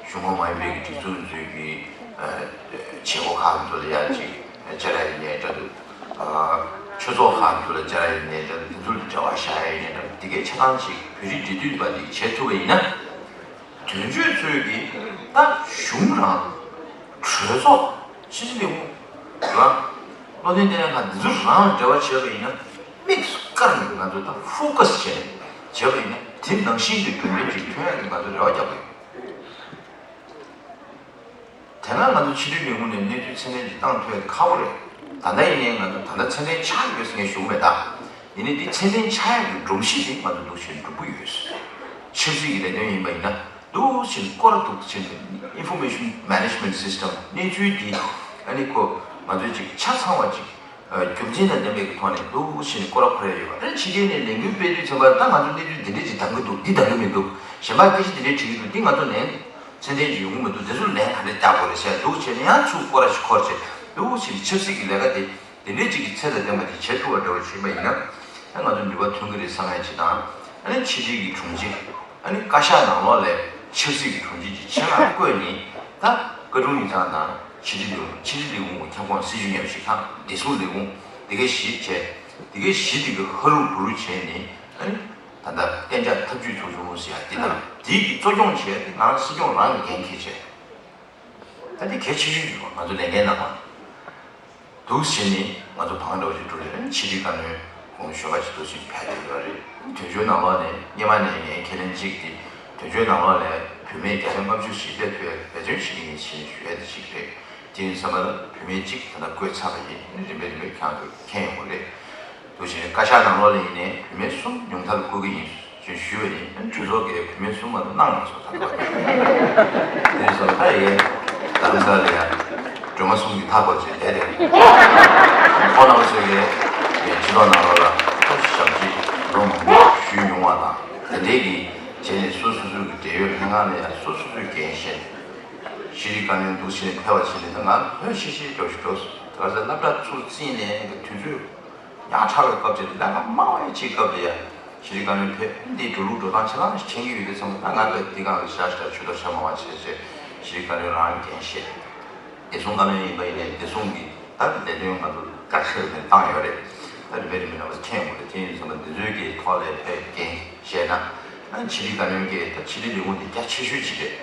གཞུང་ཁོངས་མ་ཡིན་པའི་གི་སྒྲིག་འཛུགས་ཚོའི་གི་བྱེད་སྒོ་ཁག་ཚོ་ལ་ཡང་ཅིག་བཅར་ཡ་ཡིན་ནའི་འདྲ་འདུག་ཆོས་ཚོགས་ཁག་ཚོ་ལ་བཅར་ཡ་ཡིན་ནའི་འདྲ་འདུག་དེ་ཚོ་ལ་འབྲེལ་བ་བཞག་ཡ་ཡིན་ནའི་འདྲ་འདུག་དེ་གའི་ཆ་ཚང་ཅིག་བོད་རིགས་འབྲེལ་མཐུད་པ་འདི་བྱེད་ཐུབ་པ་ཡིན་ན། དོན་གཅོད་ཚོས་ཀྱིས་ད་གཞུང་རང་། གྲོས་ཚོགས། ཕྱི་དྲིལ་ལས་ཁུངས་རང་། བློ་མཐུན་ལྟེ་གནས་ཁང་འདི་ཚོ་རང་འབྲེལ་བ་བྱས་པ་ཡིན་ན་དམིགས་སུ་བཀར་ནས་ང་ཚོ་ད་ཕོ་ཀ་སི་བྱས་ནས་བྱས་པ་ཡིན་ན་དེ་ནང་བཞིན་གྱི་གྲུབ་འབྲས་ཅིག་ཐོན་ཡག་གི་ང་ཚོ་རེ་བ་རྒྱག་གི་ཡོད། དེ་སྔ་ང་ཚོ་ཕྱི་དྲིལ་ལས་ཁུངས་ནས་གནས་ཚུལ་ཚད་ལྡན་ཅིག་བཏང་ཐུབ་ཡག་དེ་ཁག་པོ་རེད། ད་ལྟ་ཡིན་ནའི་ང་ཚོ་ད་ལྟ་ཚད་ལྡན་ཆགས་ཡོད་ཟེར་ངས་ཞུ་གི་མེད་ད། ཡིན་ནའི་འདི་ཚད་ལྡན་ཆགས་ཡག་གི་སྒྲོམ་གཞི་དེ་ང་ཚོ་འདུག་བྱས་ནས་འགྲུབ་ཀྱི་ཡོད། ཆབ་སྲིད་ཀྱི་ལས་དོན་ཡིན་པ་ཡིན་ན། འདུག་ཕྱིན་སྐོར་འདུག་ཕྱིན་Information Management System གནས་ཚུལ་འདི་ཨ་ནི་ཁོ་ང་ཚོས་ཅིག་ཆ་ཚང་བ་ཅིག་རྒྱུ་མཚན་དང་ལྡན་པའི་ཐོག་ནས་འདུག་ཕྱིན་སྐོར་ཁོ་ར་ཡོད་པ། ཨ་ནི་ཕྱི་རྒྱལ་ནས་ལས་འགུལ་སྤེལ་དུས་ཚང་མ་ད་ང་ཚོ་གནས་ཚུལ་འདི་འདྲས་ཅིག་འདང་གི་འདུག་འདི་འདང་གི་མི་འདུག་གཞན་པ་སྐད་ཆ་འདི་འདྲས་དྲིས་ཀྱི་འདུག་འདི་ང་ཚོ་ལན་ཚད་ལྡན་ཅིག་ཡོང་གི་མི་འདུག་འདི་ཚོ་ལན་ག་འདྲས་རྒྱག་དགོས་རེད་ཟེར་འདུག་བྱས་ནས་ཡང་ཚུར་སྐོར་ར་ཞིག་འཁོར་བྱས་འདུག་ཕྱིན་ཆབ་སྲིད་ཀྱི་ལས་ཀ་དེ། དེ་འདྲའི་ཅིག་གི་ཚད་དང་ལྡན་པ་ཅིག་བྱེད་ཐུབ་པ་འདྲ་བ་ཞིག་ཡིན་པ་ཡིན་ན། ད་ང་ཚོ་ནུས་པ་ཐོན་གྱི་རེད་བསམ་ཡ་ཅིག་དང་། ཨ་ནི་ཕྱི་དྲིལ་གྱི་དྲུང་ཆེ། ཨ་ནི་བཀའ་ཤག་ནང་ལོགས་ལ་ཆབ་སྲིད་ཀྱི་དྲུང་ཆེ་ཅིག་ཆེད་མངགས་བསྐོས་ནས་ད་བཀའ་དྲུང་ཡིག་ཚང་དང་ཕྱི་དྲིལ་ལས་ཁུངས་ཕྱི་དྲིལ་ལས་ཁུངས་ཀྱི་ཁྱབ་ཁོངས་སྲིད་བྱུས་ཉམས་ཞིབ་ཁང་བདེ་སྲུང་ལས་ཁུངས་དེ་གའི་བཞི་བྱས། དེ་གའི་བཞི་དེ་གི་ཧ་རུ་བུ་རུ་བྱས་ནས་ཨ་ནི་ད་ལྟ་གཏན་འཇགས་ཐབས་ཇུས་ཚོགས་ཆུང་ཟེར་ཡ་དེ་དང་དེའི་གི་གཙོ་སྐྱོང་བྱས་ཏེ་ང་རང་སྲིད་སྐྱོང་རང་གི་འགན་འཁྱེར་བྱས། ད་འདི་གལ་ཆེ་ཤོས་ཡིན་པ་ང་ཚོ་ལས་འགན་གནང་བ། འདུག་ཟེར་ནས་ང་ཚོ་བང་འདྲ་བོ་ཞིག་བསྒྲུགས་ནས་ཕྱི་དྲིལ་བཀའ་བློན་གོང་ཞོལ་པ་ཞིག་འདུག་ཟེར་ཕེབས་བསྡད་ཡོད་རེད། དོན་གཅོད་ནང་ལོགས་ནས་སྔོན་མ་ནས་ངའི་ཁས་ལེན་གཅིག་དེ་དོན་གཅོད་ནང་ལོགས་ནས་བུད་མེད་བརྒྱ་ཆ་ལྔ་བཅུ་ཞིག་སླེབས་ཐུབ་ཡ་འབད་བརྩོན་བྱེད་ཀྱི་ཡིན་ཞེས་ཞུ་ཡ་དེ་གཅིག་རེད། དེ་ཡིན་ཙང་མ་ལ་བུད་མེད་གཅིག་ད་ལྟ་བསྐོས་ཚར་བ་ཡིན། རིམ་པས་རིམ་པས་ཁྱེད་རང་ཚོ་མཁྱེན་ཡོང་གི་རེད། འདུག་ཅིང་བཀའ་ཤག་ནང་ལོགས་ལ་ཡིན་ནའི་བུད་མེད་གསུམ་ཉུང་མཐར་བསྐོ་གི་ཡིན་ཞེས་ཞུས་པ་ཡིན། གྲོས་ཚོགས་ཀྱིས་བུད་མེད་གསུམ་མ་གཏོགས་གནང་མ་སོང་ད་ལྟ་བར་དུ། དེ་ཡིན་ཙང་ད་ཡའི་རྡ་རམ་ས་ལ་ཡ་སྒྲོལ་མ་གསུམ་གྱི་མཐའ་བསྐོར་བྱས་བསྡད་དེ། ཁོང་རྣམ་ཚོས་ཀྱིས་ངའི་སྤྱི་ཚོགས་ནང་ལོགས་ལ་ཞབས་ཕྱི་ལོ་མང་པོ་ཞུས་མྱོང་བ་དང་། དེ་འདྲའི་གི་བྱས་ནས་སོ་སོ་སོའི་གི་འབྲེལ་ཡོད་ལྷན་ཁང་ལ་ཡ་སོ་སོ་སོའི་འགན་བཞེས་ནས་ཕྱི་དྲིལ་བཀའ་བློན་འདུག་ཟེར་ནས་ཕེབས་པ་བྱས་ནས་ད་ང་ལྷོད་ཤིག་ཤིག་འགྲོ་ཞིག་འགྲོ་སོང་། དེ་ག་ཚོད་སློབ་གྲྭ་ཚུར་རྩིས་ནས་དུས་ཚོད། ཉག་ཕྲ་བའི་སྐབས་ཅིག་ལ་ལས་ཀ་མང་བའི་ཅིག་སྐབས་ལ་ཡ། ཕྱི་དྲིལ་བཀའ་བློན་ཕེབས་འདིའི་འགྲོ་ལུགས་འགྲོ་སྟངས་ཆ་ཚང་མཁྱེན་གྱི་ཡོད་དུས་ཙམ་པ་ད་ང་ཚོས་འདི་སྒང་ལ་ཞག་ཞག་ཇུས་གཏོགས་བྱ་མ་མང་བྱས་བྱས་ཕྱི་དྲིལ་བཀའ་བློན་རང་འགན་བཞེས། བདེ་སྲུང་བཀའ་བློན་ཡིན་པ་ཡིན་ནའི་བདེ་སྲུང་གི་ད་ལས་དོན་ང་ཚོ་བཀའ་ཁྲིར་ནས་བཏང་ཡོད་རེད། ད་རིམ་པས་རིམ་པས་རྣམ་པ་མཁྱེན་དགོས་རེད། དེ་ཡིན་ཙམ་པ་འདི་ཚོའི་གི་ཐོག་ལ་ཕེབས་འགན་བཞེས་ན། ཨ་ཕྱི་དྲིལ་བཀའ་བློན་གྱིས་ད་ཕྱི་དྲིལ་ལས་ཁུངས་འདི་རྒྱ་ཆེ་ཤོས་ཅིག་རེད།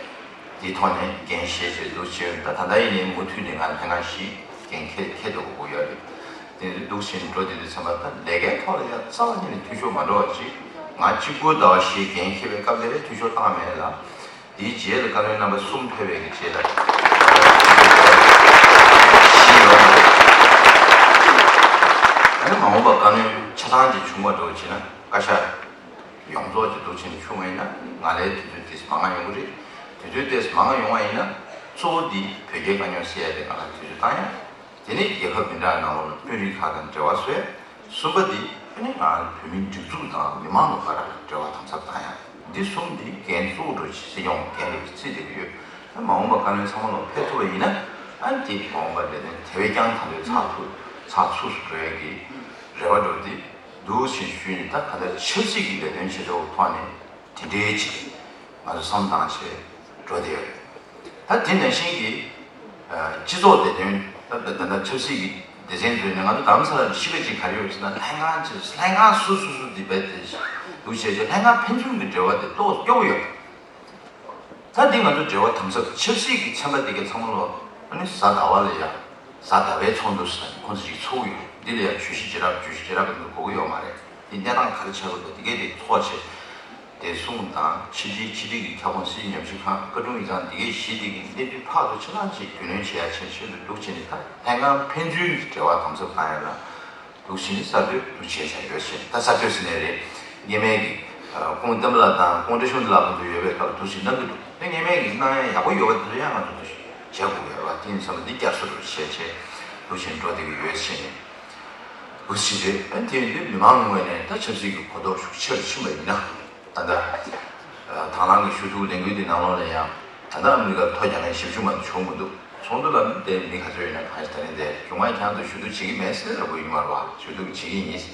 དེའི་ཐོག་ནས་འགན་བཞེས་བྱས་འདུག་ཅེས་ད་ད་ལྟ་ཡིན་ནའི་མུ་མཐུད་ནས་ང་ལྷན་ཁང་བཞི་འགན་འཁྱེར་འཁྱེར་འགྲོ་དགོས་ཀྱི་ཡོད་རེད། དེ་འདུག་བྱས་ནས་འགྲོ་བསྡད་དུས་ཙམ་པ་ད་ལས་ཀའི་ཐོག་ལ་ཡང་རྩ་བ་ཉིད་ནས་འཐུས་ཤོར་མ་འགྲོ་བ་ཅིག་ང་གཅིག་པུ་ཟླ་བ་བཞི་འགན་འཁྱེར་བའི་སྐབས་དེ་ལས་འཐུས་ཤོར་བཏང་མེད་ལ། དེའི་རྗེས་ལ་བཀའ་བློན་རྣམ་པ་གསུམ་ཕེབས་པའི་གི་རྗེས་ལ་བཞི་ཡོད་རེད། ཨ་ནི་མ་འོངས་པ་བཀའ་བློན་ཆ་ཚང་ཅིག་བྱུང་བ་འགྲོ་བྱས་ན་བཀའ་ཤག་ཡོངས་རྫོགས་ཀྱི་འདུག་ཕྱིན་ཆུང་བ་ཡིན་ན་ང་ལའི་དུས་ཚོད་ཏོག་ཙམ་མང་ང་ཡོང་གི་རེད། དུས་ཚོད་ཏོག་ཙམ་མང་ང་ཡོང་བ་ཡིན་ན་གཙོ་བོ་འདི་བོད་རྒྱའི་དཀའ་རྙོག་སེལ་ཡ་དེ་ང་ལ་དུས་ཚོད་བཏང་ཡ། དེ་ནས་རྒྱལ་ཁབ་འདི་འདྲ་ནང་ལོགས་ལ་དཔོན་རིགས་ཁག་དང་འབྲེལ་བ་བཟོས། གསུམ་པ་འདི་ཨ་ནི་ང་བོད་མིའི་སྒྲིག་འཛུགས་དང་མི་མང་གི་བར་ལ་འབྲེལ་བ་དམ་ཟབ་བཏང་ཡ། འདི་གསུམ་འདི་འགན་གཙོ་བོ་འགྲོ་ཆེད་སྲིད་སྐྱོང་འགན་ལ་བརྩིས་བསྡད་ཀྱི་ཡོད། ཨ་མ་འོངས་པ་བཀའ་བློན་ཚང་མ་ལོག་ཕེབས་ཐུབ་པ་ཡིན་ན། ཨ་འདི་མ་འོངས་པ་ལས་དོན་དེ་བས་ཀྱང་ད་ལྟའི་ཚགས་ཚུད་ཚགས་ཚུད་སུ་འགྲོ་ཡ་གི་རེ་བ་འགྲོ་འདི་འདུག་ཅེས་ཞུས་ནས། ད་ག་ད་ཆབ་སྲིད་ཀྱི་ལས་དོན་བྱེད་ཕྱོགས་ཐོག་ནས་དེ་འདྲའི་ཅིག་ང་ཚོ་བསམ་བཏང་བྱས་འགྲོ་བསྡད་ཡོད་རེད། ད་དེ་ནང་བཞིན་གྱི་སྤྱི་ཚོགས་བདེ་དོན། ད་ད་ད་ཆབ་སྲིད་ཀྱི་སྡེ་ཚན་ཚོས་ནས་ང་ཚོ་རྡ་རམ་ས་ལ་གཤིས་ཀ་ཅིག་ག་རེ་ཡོད་ཟེར་ན། ལྷན་ཁང་ཅིག་ལྷན་ཁང་སུ་སུ་སུ་འདི་བས་དེ་འདུག་བྱས་བྱས་ལྷན་ཁང་ཕན་ཚུན་གྱི་འབྲེལ་བ་དེ་ཏོག་སྐྱོ་པོ་ཡོད། ད་འདི་ང་ཚོ་འབྲེལ་བ་དམ་ཟབ། ཆབ་སྲིད་ཀྱི་ཚན་པ་འདི་གའི་ཚང་མ་ལོ་ཨ་ནི་གཟའ་ཟླ་བ་ལ་ཡ་གཟའ་ཟླ་བའི་ཚོགས་འདུ་ཟེར་ནས་ཁོང་ཚོ་ཅིག་ཚོགས་ཡོད། འདི་ལ་ཡ་བརྗོད་གཞི་བྱེད་རབས་བརྗོད་གཞི་བྱེད་རབས་གི་དགོས་ཀྱི་ཡོད་མ་རེད། འདི་གནས་སྟངས་ག་རེ་ཆགས་ཀྱི་འདུག་འདི་གའི་དེ་ཚོགས་བྱས། བདེ་སྲུང་དང་ཕྱི་དྲིལ། ཕྱི་དྲིལ་གྱི་ཁྱབ་ཁོངས་སྲིད་ཇུས་ཉམས་ཞིབ་ཁང་། བཀའ་དྲུང་ཡིག་ཚང་། འདི་གའི་གཞི་འདི་གི་གནད་དོན་ཕར་ཚུར་ཆ་ཚང་ཅིག་རྒྱུས་ལོན་བྱེད་ཡ་ཆེད་ཆེད་དུ་འདུག་བྱས་ནས། ད་ལྷན་ཁང་ཕན་ཚུན་གྱི་འབྲེལ་བ་དམ་ཟབ་བཏང་ཡ་ལ་འདུག་བྱས་ནས་གསར་གཏོད་འདུག་བྱས་བྱས་ཡོད་ཅེས། ད་གསར་གཏོད་ཟེར་ནའི་རེད། སྔོན་མའི་གི་ཨ་སྐུ་ངོ་བསྟན་པ་ལགས་དང་སྐུ་ངོ་བཀྲ་ཤིས་ལགས་ཁོང་ཚོ་ཡོད་པའི་སྐབས་འདུག་བྱས་གནང་གི་འདུག་དེ་སྔོན་མའི་གི་གནང་ཡ་ཡག་པོ་ཡོད་པ་དེ་ཚོ་ཡང་ང་ཚོ་འདུག་བྱས་བྱེད་དགོས་ཡོད་རེད་བ། དེ་ཡིན་ཙང་འདི་བསྐྱར་གསོ་འདུག་བྱས་བྱས་འདུག་བྱས་འགྲོ་བསྡད་ཀྱི་ཡོད་ཅེས་ནས། འདུག་ཟེར་རེད། ཨ་དེ་ཡིན་དུས་མི་མང་ངོས་ནས་ད་ཆབ་སྲིད་ཀྱི་གོ་རྟོགས་ཤུགས་ཆེ་རུ་ཕྱིན་པ་ཡིན་ན། ད་ལྟ་དང་བླངས་ཀྱི་ཞུ་གཏུག་ལས་འགུལ་འདི་ནང་ལོགས་ལ་ཡང་ད་ལྟ་ཨ་མི་རི་ཀར་ཐོ་རྒྱག་མཁན་ཞེ་པོ་ཅིག་མ་གཏོགས་བྱུང་མི་འདུག་ཚོགས་འདུ་ལ་དེ་མི་ག་ཚོད་ཡོད་ན་གང་ཞིག་ད་ནི་དེ་གཞུང་མང་ཁྱེད་རང་ཚོ་ཞུ་གཏུག་བྱེད་ཀྱི་མེད་ཟེར་ལབ་དགོས་ཡིན་མ་རེད་བ། ཞུ་གཏུག་བྱེད་ཀྱི་ཡིན། བྱེད་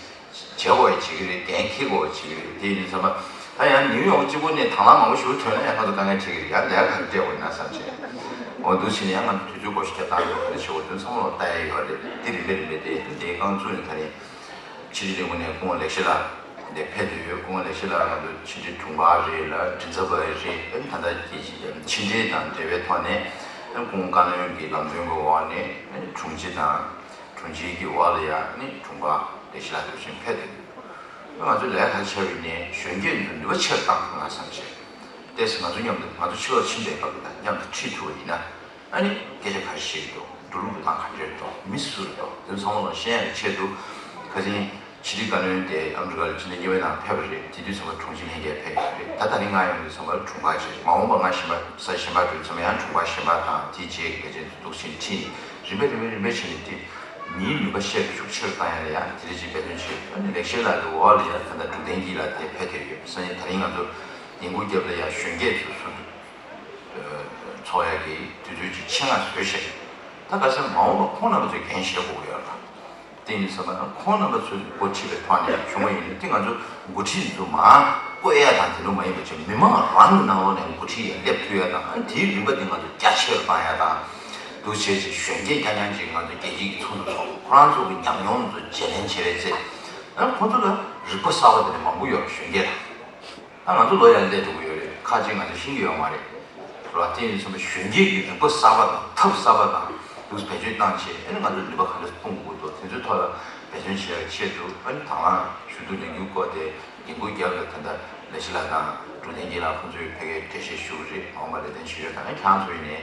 དགོས་བྱེད་ཀྱི་རེད། འགན་འཁྱེར་དགོས་བྱེད་ཀྱི་རེད། དེ་ཡིན་དུས་ཙམ་པ་ད་ཡང་ནིའུ་ཡོག་གཅིག་པུ་ནས་དང་བླངས་མང་པོ་ཞིག་ཐོན་ན་ཡང་ང་ཚོ་དཀའ་ངལ་འཕྲད་ཀྱི་རེད། ཡང་ལས་ཀ་ག་རེ་སྤྲད་དགོས་ཡིན་ན་བསམ་བྱས། འོ་འདུག་བྱས་ནས་ཡང་ང་ཚོ་དུས་ཚོད་འགོར་ཤག་བཏང་ཡོད། ག་རེ་བྱེད་དགོས་དོན་ཚང་མ་ལ་ལྟ་ཡ་ཡོད་རེད། དེ་རིམ་པས་རིམ་པས་དེ་དེ་རྐང་བཙུགས་ནས་ད་རེས་ཕྱི་དྲིལ་ལས་ཁུངས་ནས་སྐུ་ངོ་ལེགས་བཤད་ལགས་འདིར་ཕེབས་བསྡད་ཡོད། སྐུ་ངོ་ལེགས་བཤད་ལགས་ང་ཚོ་ཕྱི་དྲིལ་དྲུང་འཕར་རེད་ལ་མགྲིན་ཚབ་པ་རེད། ད་ལྟ་ཕྱི་དྲིལ་དང་འབྲེལ་བའི་ཐོག་ནས་སྐུ་ངོ་བཀའ་བློན་གྱི་ལམ་སྟོན་གྱི་འོག་ནས་དྲུང་ཆེ་དང་དྲུང་ཆེ་གི་འོག་ལ་ཡང་ནི་དྲུང་འཕར་ལེགས་བཤད་ལགས་འདིར་བཞིན་ཕེབས་བསྡད་ཡོད། ང་ཚོ་ལས་ཀ་བྱས་པ་ཡིན་ནའི་གཞོན་སྐྱེས་ཚོ་ནུས་པ་ཆེར་བཏང་ཐུབ་ན་བསམ་བྱས། ཏོག་ཙམ་ང་ཚོ་མཉམ་དུ་ང་ཚོ་ཕྱི་ལོགས་ཕྱིན་པའི་སྐབས་ལ་མཉམ་དུ་ཁྲིད་ཐུབ་པ་ཡིན་ན། ཨ་ནི་སྐད་ཆ་ག་རེ་བཤད་ཀྱི་འདུག་འགྲོ་ལུགས་འགྲོ་སྟངས་ག་འདྲ་རེད་འདུག་མི་སུ་རེད་འདུག་དེ་ཚོ་ཚང་མ་ལ་ཤེས་ཡག་གི་ཆེད་དུ། ཁ་སང་ཕྱི་དྲིལ་བཀའ་བློན་དེ་ཨ་མི་རི་ཀ་ལ་ཕྱི་ཟླ་གཉིས་པའི་ནང་ཕེབས་པ་རེད། དེ་དུས་ཙམ་པ་དྲུང་ཆེ་ལྷན་རྒྱས་ཕེབས་ཡོད་རེད། ད་ད་རིང་ང་ཡོང་དུས་ཙམ་པ་དྲུང་འཕར་བྱས། མ་འོངས་པ་ང་གཞན་པ་ས་གཞན་པ་འགྲོ་དུས་ཙམ་པ་ཡང་དྲུང་འཕར་གཞན་པ་དང་དེའི་རྗེས་ཀྱི་ལས་བྱེད་ཚོ་འདུག་བྱས་ནས་ཁྲིད་ནས་རིམ་པས་རིམ་པས་རིམ་པས་བྱས་ནས་དེ་མིའི་ནུས་པ་ཤེས་རབ་ཤུགས་ཆེ་རུ་བཏང་ཡ་ལ་ཡང་དེ་འདྲ་ཅིག་འབད་བརྩོན་བྱས་ཡོད། ཨ་ནི་ལེགས་བཤད་ལགས་ཀྱི་འོག་ལ་ཡང་ད་ལྟ་འབྲུག་བསྟན་སྐྱིད་ལགས་དེ་ཕེབས་བསྡད་ཡོད། སང་ཉིན་ད་རིང་ང་ཚོ་ཉིན་གུང་རྒྱབ་ལ་ཡང་གཞོན་སྐྱེས་ཚོ་ཚོགས་ཡག་གི་དུས་ཚོད་ཅིག་ཆེད་མངགས་བཟོས་ཤག་ད་ག་ས་མ་འོངས་པ་ཁོང་རྣམ་པ་ཚོས་འགན་བཞེས་དགོས་ཀྱི་ཡོད་རེད། དེ་ཡིན་ཙང་ཁོང་རྣམ་པ་ཚོས་འགོ་ཁྲིད་པའི་ཐོག་ནས་བྱུང་བ་ཡིན་ན། དེ་ང་ཚོ་འགོ་ཁྲིད་ཚོ་མར་བསྐོ་ཡ་དང་དེ་ཚོ་མ་ཡིན་པ་བྱས། མི་མང་རང་གི་ནང་ལོགས་ནས་འགོ་ཁྲིད་ཡ་སླེབས་ཐུབ་ཡ་དང་། ཨ་ནི་དེའི་རིམ་པ་དེ་ང་ཚོ་རྒྱ་ཆེར་བཏང་ཡ་དང་། འདུག་བྱས་བྱས་གཞོན་སྐྱེས་རྐྱང་རྐྱང་ཅིག་ང་ཚོ་རྒྱལ་སྤྱིའི་ཚོགས་འདུ་ཚོགས། ཁོ་རང་ཚོ་གི་ཉམས་མྱོང་ཚོ་བརྗེ་ལེན་བྱེད་པའི་ཚེ། ཨ་ཁོ་ཚོ་ལ་རིག་པ་གསར་པ་དེ་འདྲ་མང་པོ་ཡོད་རེད། གཞོན་སྐྱེས་ལ། ད་ང་ཚོ་ལོ་ཡར་སླེབས་འགྲོ་གི་ཡོད་རེད། ཁག་ཅིག་ང་ཚོ་ཤེས་ཀྱི་ཡོད་མ་རེད། རེད་བ། དེ་ཡིན་ཙང་གཞོན་སྐྱེས་ཀྱི་རིག་པ་གསར་པ་དང་ཐབས་གསར་པ་དང་འདུག་བེད་སྤྱོད་བཏང་བྱས། ཨ་ནི་ང་ཚོ་ནུས་པ་ག་འདྲ་སྤུངས་དགོས་འདུག་དེ་ཚོའི་ཐོག་ལ་བེད་སྤྱོད་བྱེད་ཡག་ཆེད་དུ། ཨ་ནི་དང་བླངས་ཞུ་གཏུག་ལས་འགུལ་སྐོར་དེ་ཉིན་གུང་རྒྱབ་ལ་ད་ལྟ་ལེགས་བཤད་ལགས་དང་འབྲུག་བསྟན་སྐྱིད་ལགས་ཁོང་ཚོས་ཕ་གིར་འགྲེལ་བཤད་ཞུ་གི་རེད། མ་འོངས་པ་ལ་དོན་ཞུ་ཡོད། ད་ནི་ཁྱེད་རང་ཚོ་ཡིན་ནའི་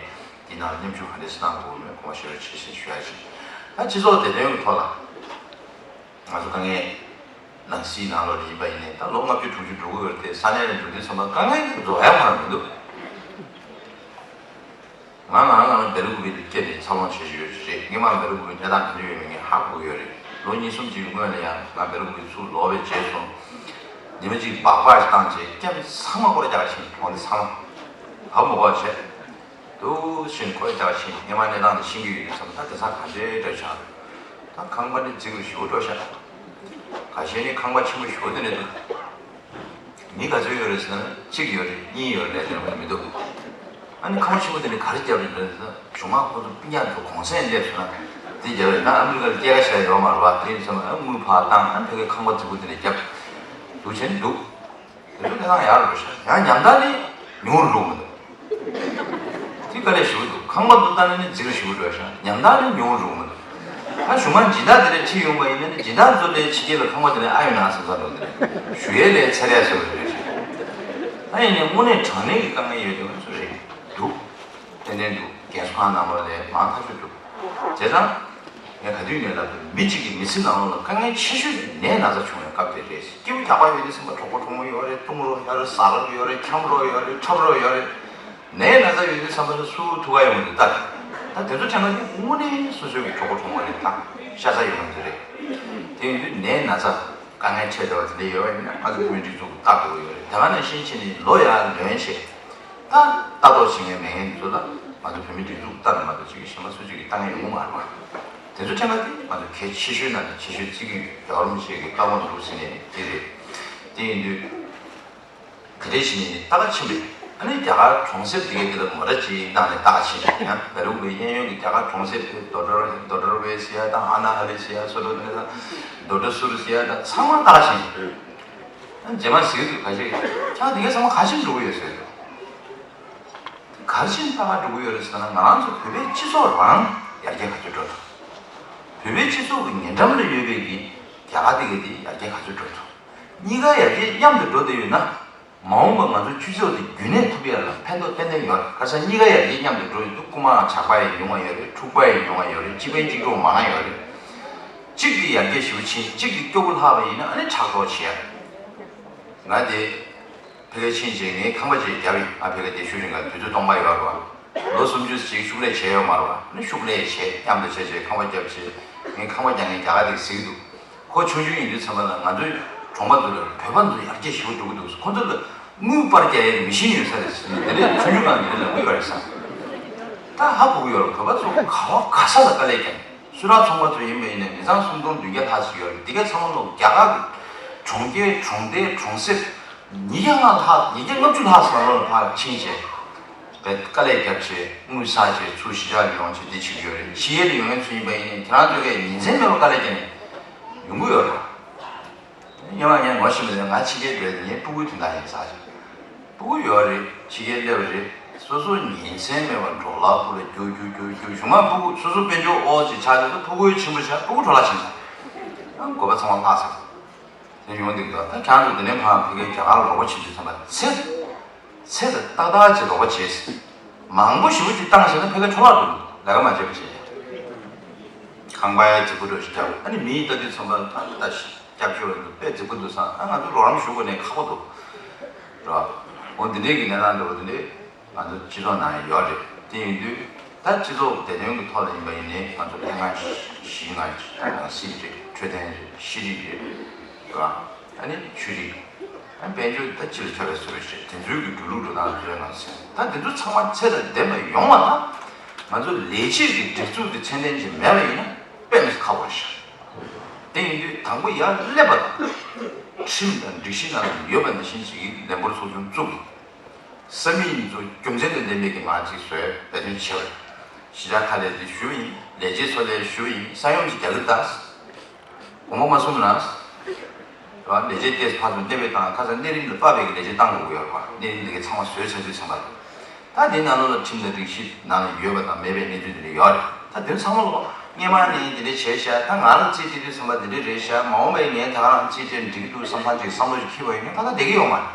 འདི་ནང་མཉམ་ཞུགས་ག་འདྲ་སེ་གནང་དགོས་མེད་དགོངས་པ་བཞེས་རོགས་བྱེད་ཞེས་ཞུ་ཡག་བྱས། ད་སྤྱི་ཚོགས་བདེ་དོན་གྱི་ཐོག་ལ། ང་ཚོ་དཀའ་ངལ་ནང་སྲིད་ནང་ལོགས་ལ་ཡིན་པ་ཡིན་ནའི་ད་ལོ་ལྔ་བཅུ་དྲུག་ཅུ་འགྲོ་གི་ཡོད་རེད་དེ། ས་གནས་ལ་འགྲོ་དུས་ཙམ་པ་དཀའ་ངལ་དེ་རྫོགས་ཡ་ཁོ་རང་མི་འདུག་ང་ང་རང་ང་རང་བེ་ལ་ཀུ་པེ་དུ་སྐྱེས་ནས་འཚར་ལོངས་བྱེད་བཞིན་ཡོད་རེད། སྔོན་མ་བེ་ལ་ཀུ་པེ་གནས་སྟངས་ག་འདྲ་ཡོད་མེད་ངས་ཧ་གོ་གི་ཡོད་རེད། ལོ་གཉིས་གསུམ་ཅིག་གི་སྔོན་ལ་ཡང་ང་བེ་ལ་ཀུ་པེ་ཚུར་ལོག་པའི་རྗེས་སུ་ཉི་མ་གཅིག་སྦག་སྦག་ཞིག་བཏང་རྗེས་སྐྱ་མི་ཚང་མ་སྐོར་རྒྱག་ཕྱིན། གྲོང་སྡེ་ཚང་མ་བབ་མ་གོ་བྱས། འདུག་བྱས་ནས་ཁོས་ཀྱང་ཕྱིན། སྔོན་མ་གནས་སྟངས་དེ་ཤེས་ཀྱི་ཡོད་དུས་ཙམ་པ་ད་དེང་སང་ག་འདྲའི་འདྲ་ཆགས། ད་ཁང་པ་འདི་རྫིག་རུ་ཞེ་པོ་འགྲོ་ཤག་ཁ་ཤས་ནི་ཁང་པ་ཆེན་པོ་ཞེ་པོ་དེ་འདྲ་འདུག་མི་ག་ཚོད་ཡོད་རེད་ཟེར་ན། གཅིག་ཡོད་རེད། གཉིས་ཡོད་རེད། ལས་དོན་མི་འདུག་ཨ་ནི་ཁང་པ་ཆེན་པོ་དེ་ནི་ག་རེ་བརྒྱབ་རེད་ཟེར་ན། གཞུང་མང་ཁོ་ཚོ་སྤུན་ཀྱག་ཚོ་གུང་སེང་སླེབས་སོང་ན་དེ་བརྒྱབ་རེད། ད་ཨ་མི་རི་ཀ་ལ་སྐྱེལ་ཀ་བཞག་ཡོད་མ་རེད་པ། དེ་ཡིན་ཙང་ཨ་དངུལ་ཕར་བཏང་། ཨ་ཕ་གིའི་ཁང་པ་རྫིག་པོ་དེ་འདྲ་བརྒྱབ་འདུག་བྱས་ནས་འདུག་དེ་ཚོ་གནས་སྟངས་ཡག་རུ་འགྲོ་ཤག་ཡང་ཉམས་ཐག་ནི་ཉུང་རུ་འགྲོ་གི་འདུག་དེ་དཀའ་ལས་ཞེ་པོ་འདུག་ཁང་པ་འདུག་བཏང་ནས་ནི་རྫིག་རུ་ཞེ་པོ་འགྲོ་ཤག་ཉམས་ཐག་ནི་ཉུང་རུ་འགྲོ་གི་འདུག་ད་གཞུང་མང་སྦྱིན་བདག་དེ་འདྲ་ཁྲིད་ཡོང་པ་ཡིན་ན་ནི་སྦྱིན་བདག་ཚོ་དེ་ཕྱི་རྒྱལ་ལ་ཁང་པ་དེ་འདྲ་ཨ་ཡོད་ན་བསམ་བསམ་འགྲོ་གི་འདུག་ཞུ་ཡས་ལས་ཚད་ལས་སོ་རེ་རེ་ཞིག་ད་ཡིན་ནའི་དངོས་གནས་དྲང་གནས་ཀྱི་དཀའ་ངལ་ཡོད་དེ་ང་ཚོ་རེད་འདུག་ཏན་ཏན་འདུག་རྒན་གསོ་ཁང་ནང་ལོགས་ལས་མང་ཐག་ཆོད་འདུག་བྱས་ཙང་། ངས་ག་དུས་ནས་ལབ་དུས། མི་གཅིག་གི་མི་ཚེ་ནང་ལོགས་ལ་དཀའ་ངལ་ཆེ་ཤོས་དེ་ནད་ན་ཚ་བྱུང་བའི་སྐབས་དེ་རེད། སྐྱིད་པོ་རྒྱག་པ་ཡོད་དུས་ཙམ་པ་གྲོགས་པོ་གྲོགས་མོ་ཡོད་རེད། གཏུམ་རོགས་ཡོད་རེད། ཟ་རོགས་ཡོད་རེད། འཁྱམ་རོགས་ཡོད་རེད། འཁྲབ་རོགས་ཡོད་རེད། ནད་ན་ཚ་ཡོད་དུས་ཙམ་པ་ལ་སུ་ཐུག་ག་ཡོང་གི་འདུག་ད་ད་དེ་ཚོ་དྲན་པ་དེ་དངོས་གནས་སོ་སོའི་གི་གྲོགས་པོ་གྲོགས་མོ་རེད། ད་ཤ་ཚ་ཡོད་མཁན་ཚོ་རེད། དེ་ཡིན་དུས་ནད་ན་ཚ། དཀའ་ངལ་འཕྲད་བསྡད་པ་དེ་འདྲ་ཡོད་པ་ཡིན་ན། ང་ཚོ་བོད་མིའི་སྒྲིག་འཛུགས་ལྟ་དགོས་ཀྱི་ཡོད་རེད། དེ་ག་ནང་བཞིན་བྱས་ནས་ལོ་ཡར་ལོན་བྱས། ད་ལྟ་རྟོག་བྱེད་མཁན་མེད་མཁན་ཚོ་ལ་ང་ཚོ་བོད་མིའི་སྒྲིག་འཛུགས་ལྟ་ནས་མ་གཏོགས་ཅིག་གཞན་པ་སུ་གཅིག་གིས་ལྟ་མཁན་ཡོང་གི་མ་རེད་པ། དེ་ཚོ་ཕྲན་བུ་དེ་ང་ཚོ་གལ་ཆེ་ཤོས་ནང་ནས་ཆེ་ཤོས་བརྩི་གི་ཡོད། རྒྱལ་བ་རིན་པོ་ཆེ་གི་བཀའ་དགོངས་འདུག་ཟེར་ནས་དེ་རེད། དེ་ཡིན་དུས། ག་རེ་བྱས་ནས་ལྟ་ག་ཕྱིན་པས། ཨ་ནི་རྒྱ་གར་གྲོང་གསེབ་དེ་གའི་དེ་ལ་མོ་ཊ་ཅིག་བཏང་ནས་ལྟ་ག་ཕྱིན་པས། ཡང་ལ་ལུག་པའི་གཡས་གཡོན་གྱི་རྒྱ་གར་གྲོང་གསེབ་དེ་ཌོ་ཊར་ཌོ་ཊར་ཝེ་ཟེར་ཡ་དང་། ཨ་ན་ཧ་ལེ་ཟེར་ཡ། སོ་ལོ་ནེ་དང་ཌོ་ཊར་སུར་ཟེར་ཡ་དང་ཚང་མ་ལྟ་ག་ཕྱིན་པས། ཨ་ནི་རྗེས་མ་གཟིགས་དུས་ཁ་ཤས་ཀྱིས་ཁྱེད་རང་དེ་གའི་ཚང་མ་ག་ཕྱིན་འགྲོ་གི་ཡོད་ཟེར་འདུག་ག་ཕྱིན་ལྟ་ག་འགྲོ་གི་ཡོད་རེད་ཟེར་ན། ང་རང་ཚོ་བོད་པའི་སྤྱི་ཚོགས་རང་ཡར་རྒྱས་ག་ཚོད་འགྲོ་འདུག་བོད་པའི་སྤྱི་ཚོགས་ཀྱི་ཉེ་འགྲམ་ལ་ཡོད་པའི་གི་རྒྱ་གར་དེ་གའི་དེ་ཡར་རྒྱས་ག་ཚོད་འགྲོ་འདུག་གཉིས་ཀ་ཡར་རྒྱས་མཉམ་དུ་འགྲོ་བསྡད་ཡོད་ན། མ་འོངས་པ་ང་ཚོའི་སྤྱི་ཚོགས་དེ་རྒྱུན་གནས་ཐུབ་ཡ་ལ་ཕན་ཐོགས་ཏན་ཏན་ཡོད་རེད། ཁ་སང་གཉིས་ཀ་ཡར་རྒྱས་མཉམ་དུ་འགྲོ་ཡོད་འདུག་རྐུན་མ་ཇག་པ་ཡང་ཉུང་བ་ཡོད་རེད། འཁྲུག་པ་ཡང་ཉུང་བ་ཡོད་རེད། སྤྱི་ཕན་གཅིག་གྲོགས་མང་བ་ཡོད་རེད། གཅིག་གིས་ཡར་རྒྱས་ཞེ་པོ་ཕྱིན། གཅིག་གིས་སྐྱོ་པོ་ལྷག་པ་ཡིན་ན། ཨ་ནི་ཕྲག་དོག་བྱེད་ཡ། ང་དེ་ཕ་གིར་ཕྱིན་རྗེས་ངས་ཁང་པ་ཅིག་བརྒྱབ་ཡིན། ང་ཕ་གིར་དེ་བཞུགས་རིང་ག་དུས་ཚོད་སྟོང་པ་ཡོད་རེད་བ། ལོ་སུམ་ཅུ་ཅིག་ཤུགས་ལས་བྱས་ཡོད་མ་རེད་བ། ཨ་ནི་ཤུགས་ལས་བྱས། མཉམ་དུ་བྱས་བྱས་ཁང་པ་བརྒྱབ་བྱས། ངས་ཁང་པ་རྒྱག་མཁན་རྒྱ་གར་དེ་གཟིགས་འདུག་ཁོ་ཆུང་ཆུང་ཡིན་དུས་ཙམ་པ་ལ་ང་ཚོའི་གྲོང་པ་ཚོ་ལ་བོད་པ་ཚོ་ཡར་རྒྱས་ཞེ་པོ་འགྲོ་གི་འདུག་ཁོ་ཚོ་ལ་དངུལ་སྤར་རྒྱག་ཡའི་མི་ཤིན་ཡོད་ས་རེད་ཟེར་ནས། དེ་འདྲའི་ཆུང་ཆུང་ནང་འདི་འདྲ་ལབ་ཀྱི་ཡོད་རེད་ཟེར། ད་ཧ་གོ་གི་ཡོད་རེད། བོད་པ་ཚོ་ག་བ་ག་ས་ལ་དཀའ་ལས་རྒྱག་སུ་ར་ཚོང་པ་ཚོ་ཡིན་པ་ཡིན་ནའི་མི་ཚང་སུམ་སྟོང་བདུན་བརྒྱ་ལྷག་ཞིག་ཡོད་རེད། དེ་ག་ཚང་མ་ལོ་རྒྱ་གར་གྱི་གྲོང་ཁྱེར་གྲོང་རྡལ་གྲོང་གསེབ་ཉིས་བརྒྱ་ལྔ་ལྷག་ཉིས་བརྒྱ་ལྔ་བཅུ་ལྷག་ཙམ་ལོ་ལ་ཕར་ཕྱིན་བྱས། བས་དཀའ་ལས་བརྒྱབ་བྱས་དངུལ་བསགས་བྱས་ཚུར་གཞིས་ཆགས་ལ་ཡོང་བྱས་འདི་བྱེད་ཀྱི་ཡོད་རེད། ཕྱི་རྒྱལ་ལ་ཡོང་མཁན་ཚོ་ཡིན་པ་ཡིན་ནའི་ཁྱེད་རང་ཚོ་གས་ཉིན་མཚན་མེད་པར་དཀའ་ལས་བརྒྱབ་ནས་ཡོང་གི་ཡོད་རེད། སྔོན་མ་ངས་ངོ་ཤེས་པ་དེ་ང་ཕྱི་རྒྱལ་འགྲོ་ཡས་དེ་ངའི་སྤུ་གུའི་དོན་དག་ཡིན་ཟེར་བྱས། སྤུ་གུ་ཡོད་རེད། ཕྱི་རྒྱལ་སླེབས་པ་རེད། སོ་སོ་ཉིན་མཚན་མེད་པར་འབྲོག་ལ་ཁུལ་ལ་རྒྱུག་རྒྱུག་རྒྱུག་རྒྱུག་གཞུག་མ་སྤུ་གུ་སོ་སོ་དཔལ་འབྱོར་ཨོ་ཅིག་ཆགས་ཏེ་སྤུ་གུ་ཆེན་པོ་ཆགས། སྤུ་གུ་འཕྲོ་བརླག་ཕྱིན་སོང་། ཨང་དགོས་པ་ཚང་མ་ལྷག་སོང་། དེ་ཡོང་འདུག་ད་ཁྱེད་རང་ཚོ་དེ་ནས་ཕར་ཕ་གིར་རྒྱ་གར་རོགས་པ་བྱེད་དུས་ཙམ་པ་ཚེ་ཚེ་ད་ཏག་ཏག་ཅིག་རོགས་པ་བྱས། མང་པོ་ཞེ་པོ་ཅིག་བཏང་བྱས་ན་ཕ་གིར་འཕྲོ་བརླག་འགྲོ་འདུག་ལས་ཀ་མ་བྱས་པ་བྱས། ཁང་པ་ཡ་རྫིག་པོ་འདྲ་ཞིག་བརྒྱབ། ཨ་ནི་མི་ཡིས་ལྟ་དུས་ཙམ་པ་ད་ད་སྐྱབས་བཅོལ་བ་འདུག་དཔེ་རྫིག་པོ་འདུག་བསམ། ཨ་ང་ཚོ་རོགས་རམ་ཞུ་དགོས་ནས་ཁག་པོ་འདུག་རོགས། འོ་འདི་འདྲའི་གི་གནས་སྟངས་འདྲ་བོ་འདི་འདྲའི་ང་ཚོ་སྤྱི་ཚོགས་ནང་ཡོད་རེད། དེ་ཡིན་དུས་ད་སྤྱི་ཚོགས་བདེ་དོན་གྱི་ཐོག་ལ་ཡིན་པ་ཡིན་ནའི་ང་ཚོ་ལྷན་ཁང་བཞི་ལྔ་ཞིག་ད་ནང་སྲིད་རེད། འཕྲོད་བསྟེན་རེད། ཤེས་རིག་རེད། རེད་བ། ཨ་ནི་ཆོས་རིག་ཨ་དཔལ་འབྱོར་ད་སྤྱི་ལ་ཐོབ་པའི་བཟོ་འདྲ་ཞིག་དེ་ཚོའི་གི་འགྲོ་ལུགས་འགྲོ་སྟངས་བཟོས་ནང་ཟིན། ད་དེ་ཚོ་ཚང་མ་ཚད་དང་ལྡན་པ་ཡོང་བ་དང་། ང་ཚོ་ལས་བྱེད་ཀྱི་སྒྲིག་འཛུགས་དེ་ཚད་ལྡན་ཅིག་མེད་པ་ཡིན་ན་དཔེ་མི་སྲིད་ཁག་པོ་རེད་ཤག་དེ་ཡིན་དུས་དང་པོ་ཡར་སླེབས་པ་དང་། ཁྲིམས་དང་སྒྲིག་གཞི་ནང་ལ་ཡོད་པ་ནང་བཞིན་ཅིག་གི་ལས་འབོར་ཚོགས་ཆུང་བཙུགས། ས་མིག་ཚོ་རྒྱུ་མཚན་དང་ལྡན་པའི་གི་མང་ཅིག་བཟོས་འབད་བརྩོན་བྱས་པ་རེད། གཞིས་ཆགས་ཁག་ལ་དེ་ཞུ་བ་ཡིན། ལས་བྱེད་ཚོ་ལ་ཞུ་བ་ཡིན། ས་ཡོམ་ཅིག་རྒྱག་གི་ད། དགོངས་པ་མ་ཚོམས་ན། རང་ལས་བྱེད་ལྟས་ཕར་ཚུར་གནས་སྤོས་བཏང་། ཁ་སང་གནས་རིམ་ལ་དཔག་པའི་གི་ལས་བྱེད་བཏང་དགོས་ཀྱི་ཡོད་རེད་པ། གནས་རིམ་དེ་གའི་ཚང་མ་བཟོས་ཚར་དུས་ཙམ་པ་རེད། ད་དེའི་ནང་ལོགས་ལ་ཁྲིམས་དང་སྒྲིག་གཞི་ནང་ལ་ཡོད་པ་དང་མེད་པའི་གནས་ཚུལ་དེ་འདྲ་ཡོད་རེད། ད་དེ་ཚང་མ་ལོགས་སྔས་མ་ནས་དེ་འདྲ་བྱས་ཤག་ད་ང་ལ་རྩིས་སྤྲད་དུས་ཙམ་པ་དེ་འདྲ་རེད་ཤག་མ་འོངས་པའི་ངས་ད་ག་རང་རྩིས་སྤྲད་འགྲིག་གི་འདུག་བསམ་སྟངས་ཅིག་བསམ་བློ་ཞིག་འཁྱེར་བ་ཡིན་ན་ད་ལྟ་བསྡད་ཀྱི་ཡོད་མ་རེད།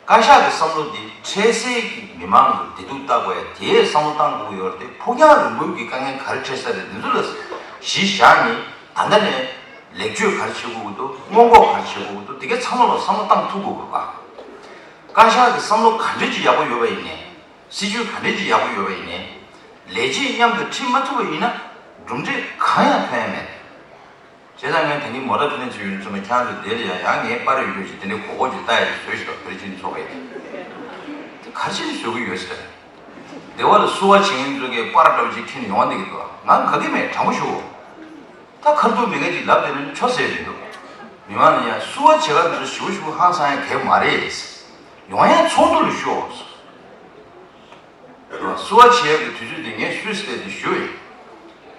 བཀའ་ཤག་གི་བསམ་བློ་འདི་འཕྲལ་སེལ་གྱི་མི་མང་གི་བདེ་སྡུག་ལྟ་དགོས་ཡ་དེའི་བསམ་བློ་བཏང་དགོས་ཀྱི་ཡོད་རེད་དེ། ཕུགས་རྒྱང་རིང་པོའི་གི་དཀའ་ངལ་ག་རེ་འཕྲད་ས་རེད། འདི་ཚོ་ལ་གཞི་བཞག་ནས་ད་ལྟ་ནས་ལེགས་བཅོས་ག་རེ་བྱེད་དགོས་ཀྱི་འདུག་སྔོན་འགོག་ག་རེ་བྱེད་དགོས་ཀྱི་འདུག་དེ་གའི་ཚང་མ་ལ་བསམ་བློ་བཏང་ཐུབ་དགོས་ཀྱི་རེད་པ། བཀའ་ཤག་གི་བསམ་བློ་ག་འདྲས་ཅིག་ཡག་པོ་ཡོད་པ་ཡིན་ནའི། སྲིད་ཇུས་ག་འདྲས་ཅིག་ཡག་པོ་ཡོད་པ་ཡིན་ནའི། ལས་བྱེད་མཉམ་དུ་ཁྲིད་མ་ཐུབ་པ་ཡིན་ན་གྲུབ་འབྲས་གང་ཡང་ཐོན་ཡ་མེད། བྱས་ཙང་ངས་ད་གིན་མོ་ཊ་ཕན་ཚུན་ཡོད་ཙམ་པ་ཁྱེད་རང་ཚོ་དེ་ལ་ཡང་ཡང་ངའི་པར་ཡོད་ཅིག་དེ་འདྲའི་གོ་གོ་ཅིག་ལྟ་ཡ་ཅིག་བཟོས་ཤིག་དང་བོད་སྤྱི་མཐུན་ཚོགས་པས། དེ་ག་རེ་བྱས་ནས་བཟོ་གི་ཡོད་ཟེར། སྡེ་བ་ལ་བསུ་བ་བྱེད་མཁན་ཚོ་གིས་པར་འདྲ་བོ་ཅིག་འཁྱེར་ནས་ཡོང་བསྡད་ཀྱི་འདུག་ང་ག་གི་མེད་དྲང་པོ་ཞུ། ད་ཁ་ཐུག་མི་འགའ་ཅིག་ལབ་བསྡད་ན་ཆོ་ཟེར་མི་འདུག་མི་མང་ལ་ཡང་བསུ་བ་བྱེད་ག་དེ་ཚོ་ཞིབ་ཞིབ་ཧང་སང་ཡ་གལ་མ་རེད། ཡོང་ཡ་ཚོགས་འདུ་ལ་ཞུ། བསུ་བ་བྱེད་ཡག་གི་དུས་ཚོད་དེ་ངས་སུས་སླེབས་ཏེ་ཞུ་ཡིན།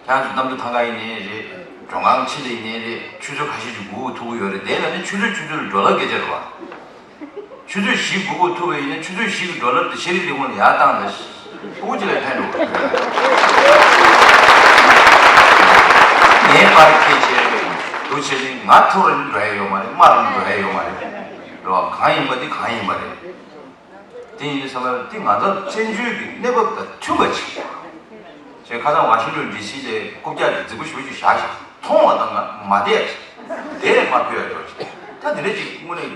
ཁྱེད་རང་ཚོ་གནམ་གྲུ་ཐང་ག་ཡིན་ནའི་རེད། མགྲོན་ཁང་ཕྱི་ལ་ཡིན་ནའི་རེད། ཆུ་ཚོད་ཁ་ཤས་ཅིག་སྒུག་དགོས་ཐུག་གི་ཡོད་རེད། དེ་ལ་ནི་ཆུ་ཚོད་ཆུ་ཚོད་ལ་འགྲོ་ལམ་སྐད་ཆ་རེད་བ། ཆུ་ཚོད་བཞི་སྒུག་དགོས་ཐུག་པ་ཡིན་ན་ཆུ་ཚོད་བཞི་གི་འགྲོ་ལམ་དེ་ཤེས་རིག་ལས་ཁུངས་ལ་ཡར་བཏང་ན་སྤུ་གུ་ཅིག་ལ་ཕན་འགྲོ་གི་རེད། ངའི་པར་ཁྱེར་བྱས་འདུག་བྱས་ནི་ང་ཐུག་ར་ནི་འགྲོ་ཡ་ཡོད་མ་རེད། མར་ར་ནི་འགྲོ་ཡ་ཡོད་མ་རེད། རེད་བ། གང་ཡིན་པ་དེ་གང་ཡིན་པ་རེད། དེ་ཡིན་དུས་ཙམ་པ་དེ་ང་ཚོ་བཙན་བྱོལ་གྱི་གནས་བབ་དང་མཐུན་པ་ཅིག་ཅེས་ཁ་སང་ཝ་ཤིང་ཊོན་ཌི་སི་ལ་རྐུབ་བཀྱག་དེ་རྫིག་པོ་ཞེ་པོ་ཅིག་བཞག་ཤག་མཐོང་བ་དང་ང་མ་བསྡད་ཅིག་བསྡད་མ་ཕོད་ཡ་འགྲོ་ཅིག་ད་དེ་འདྲ་ཅིག་དངོས་གནས་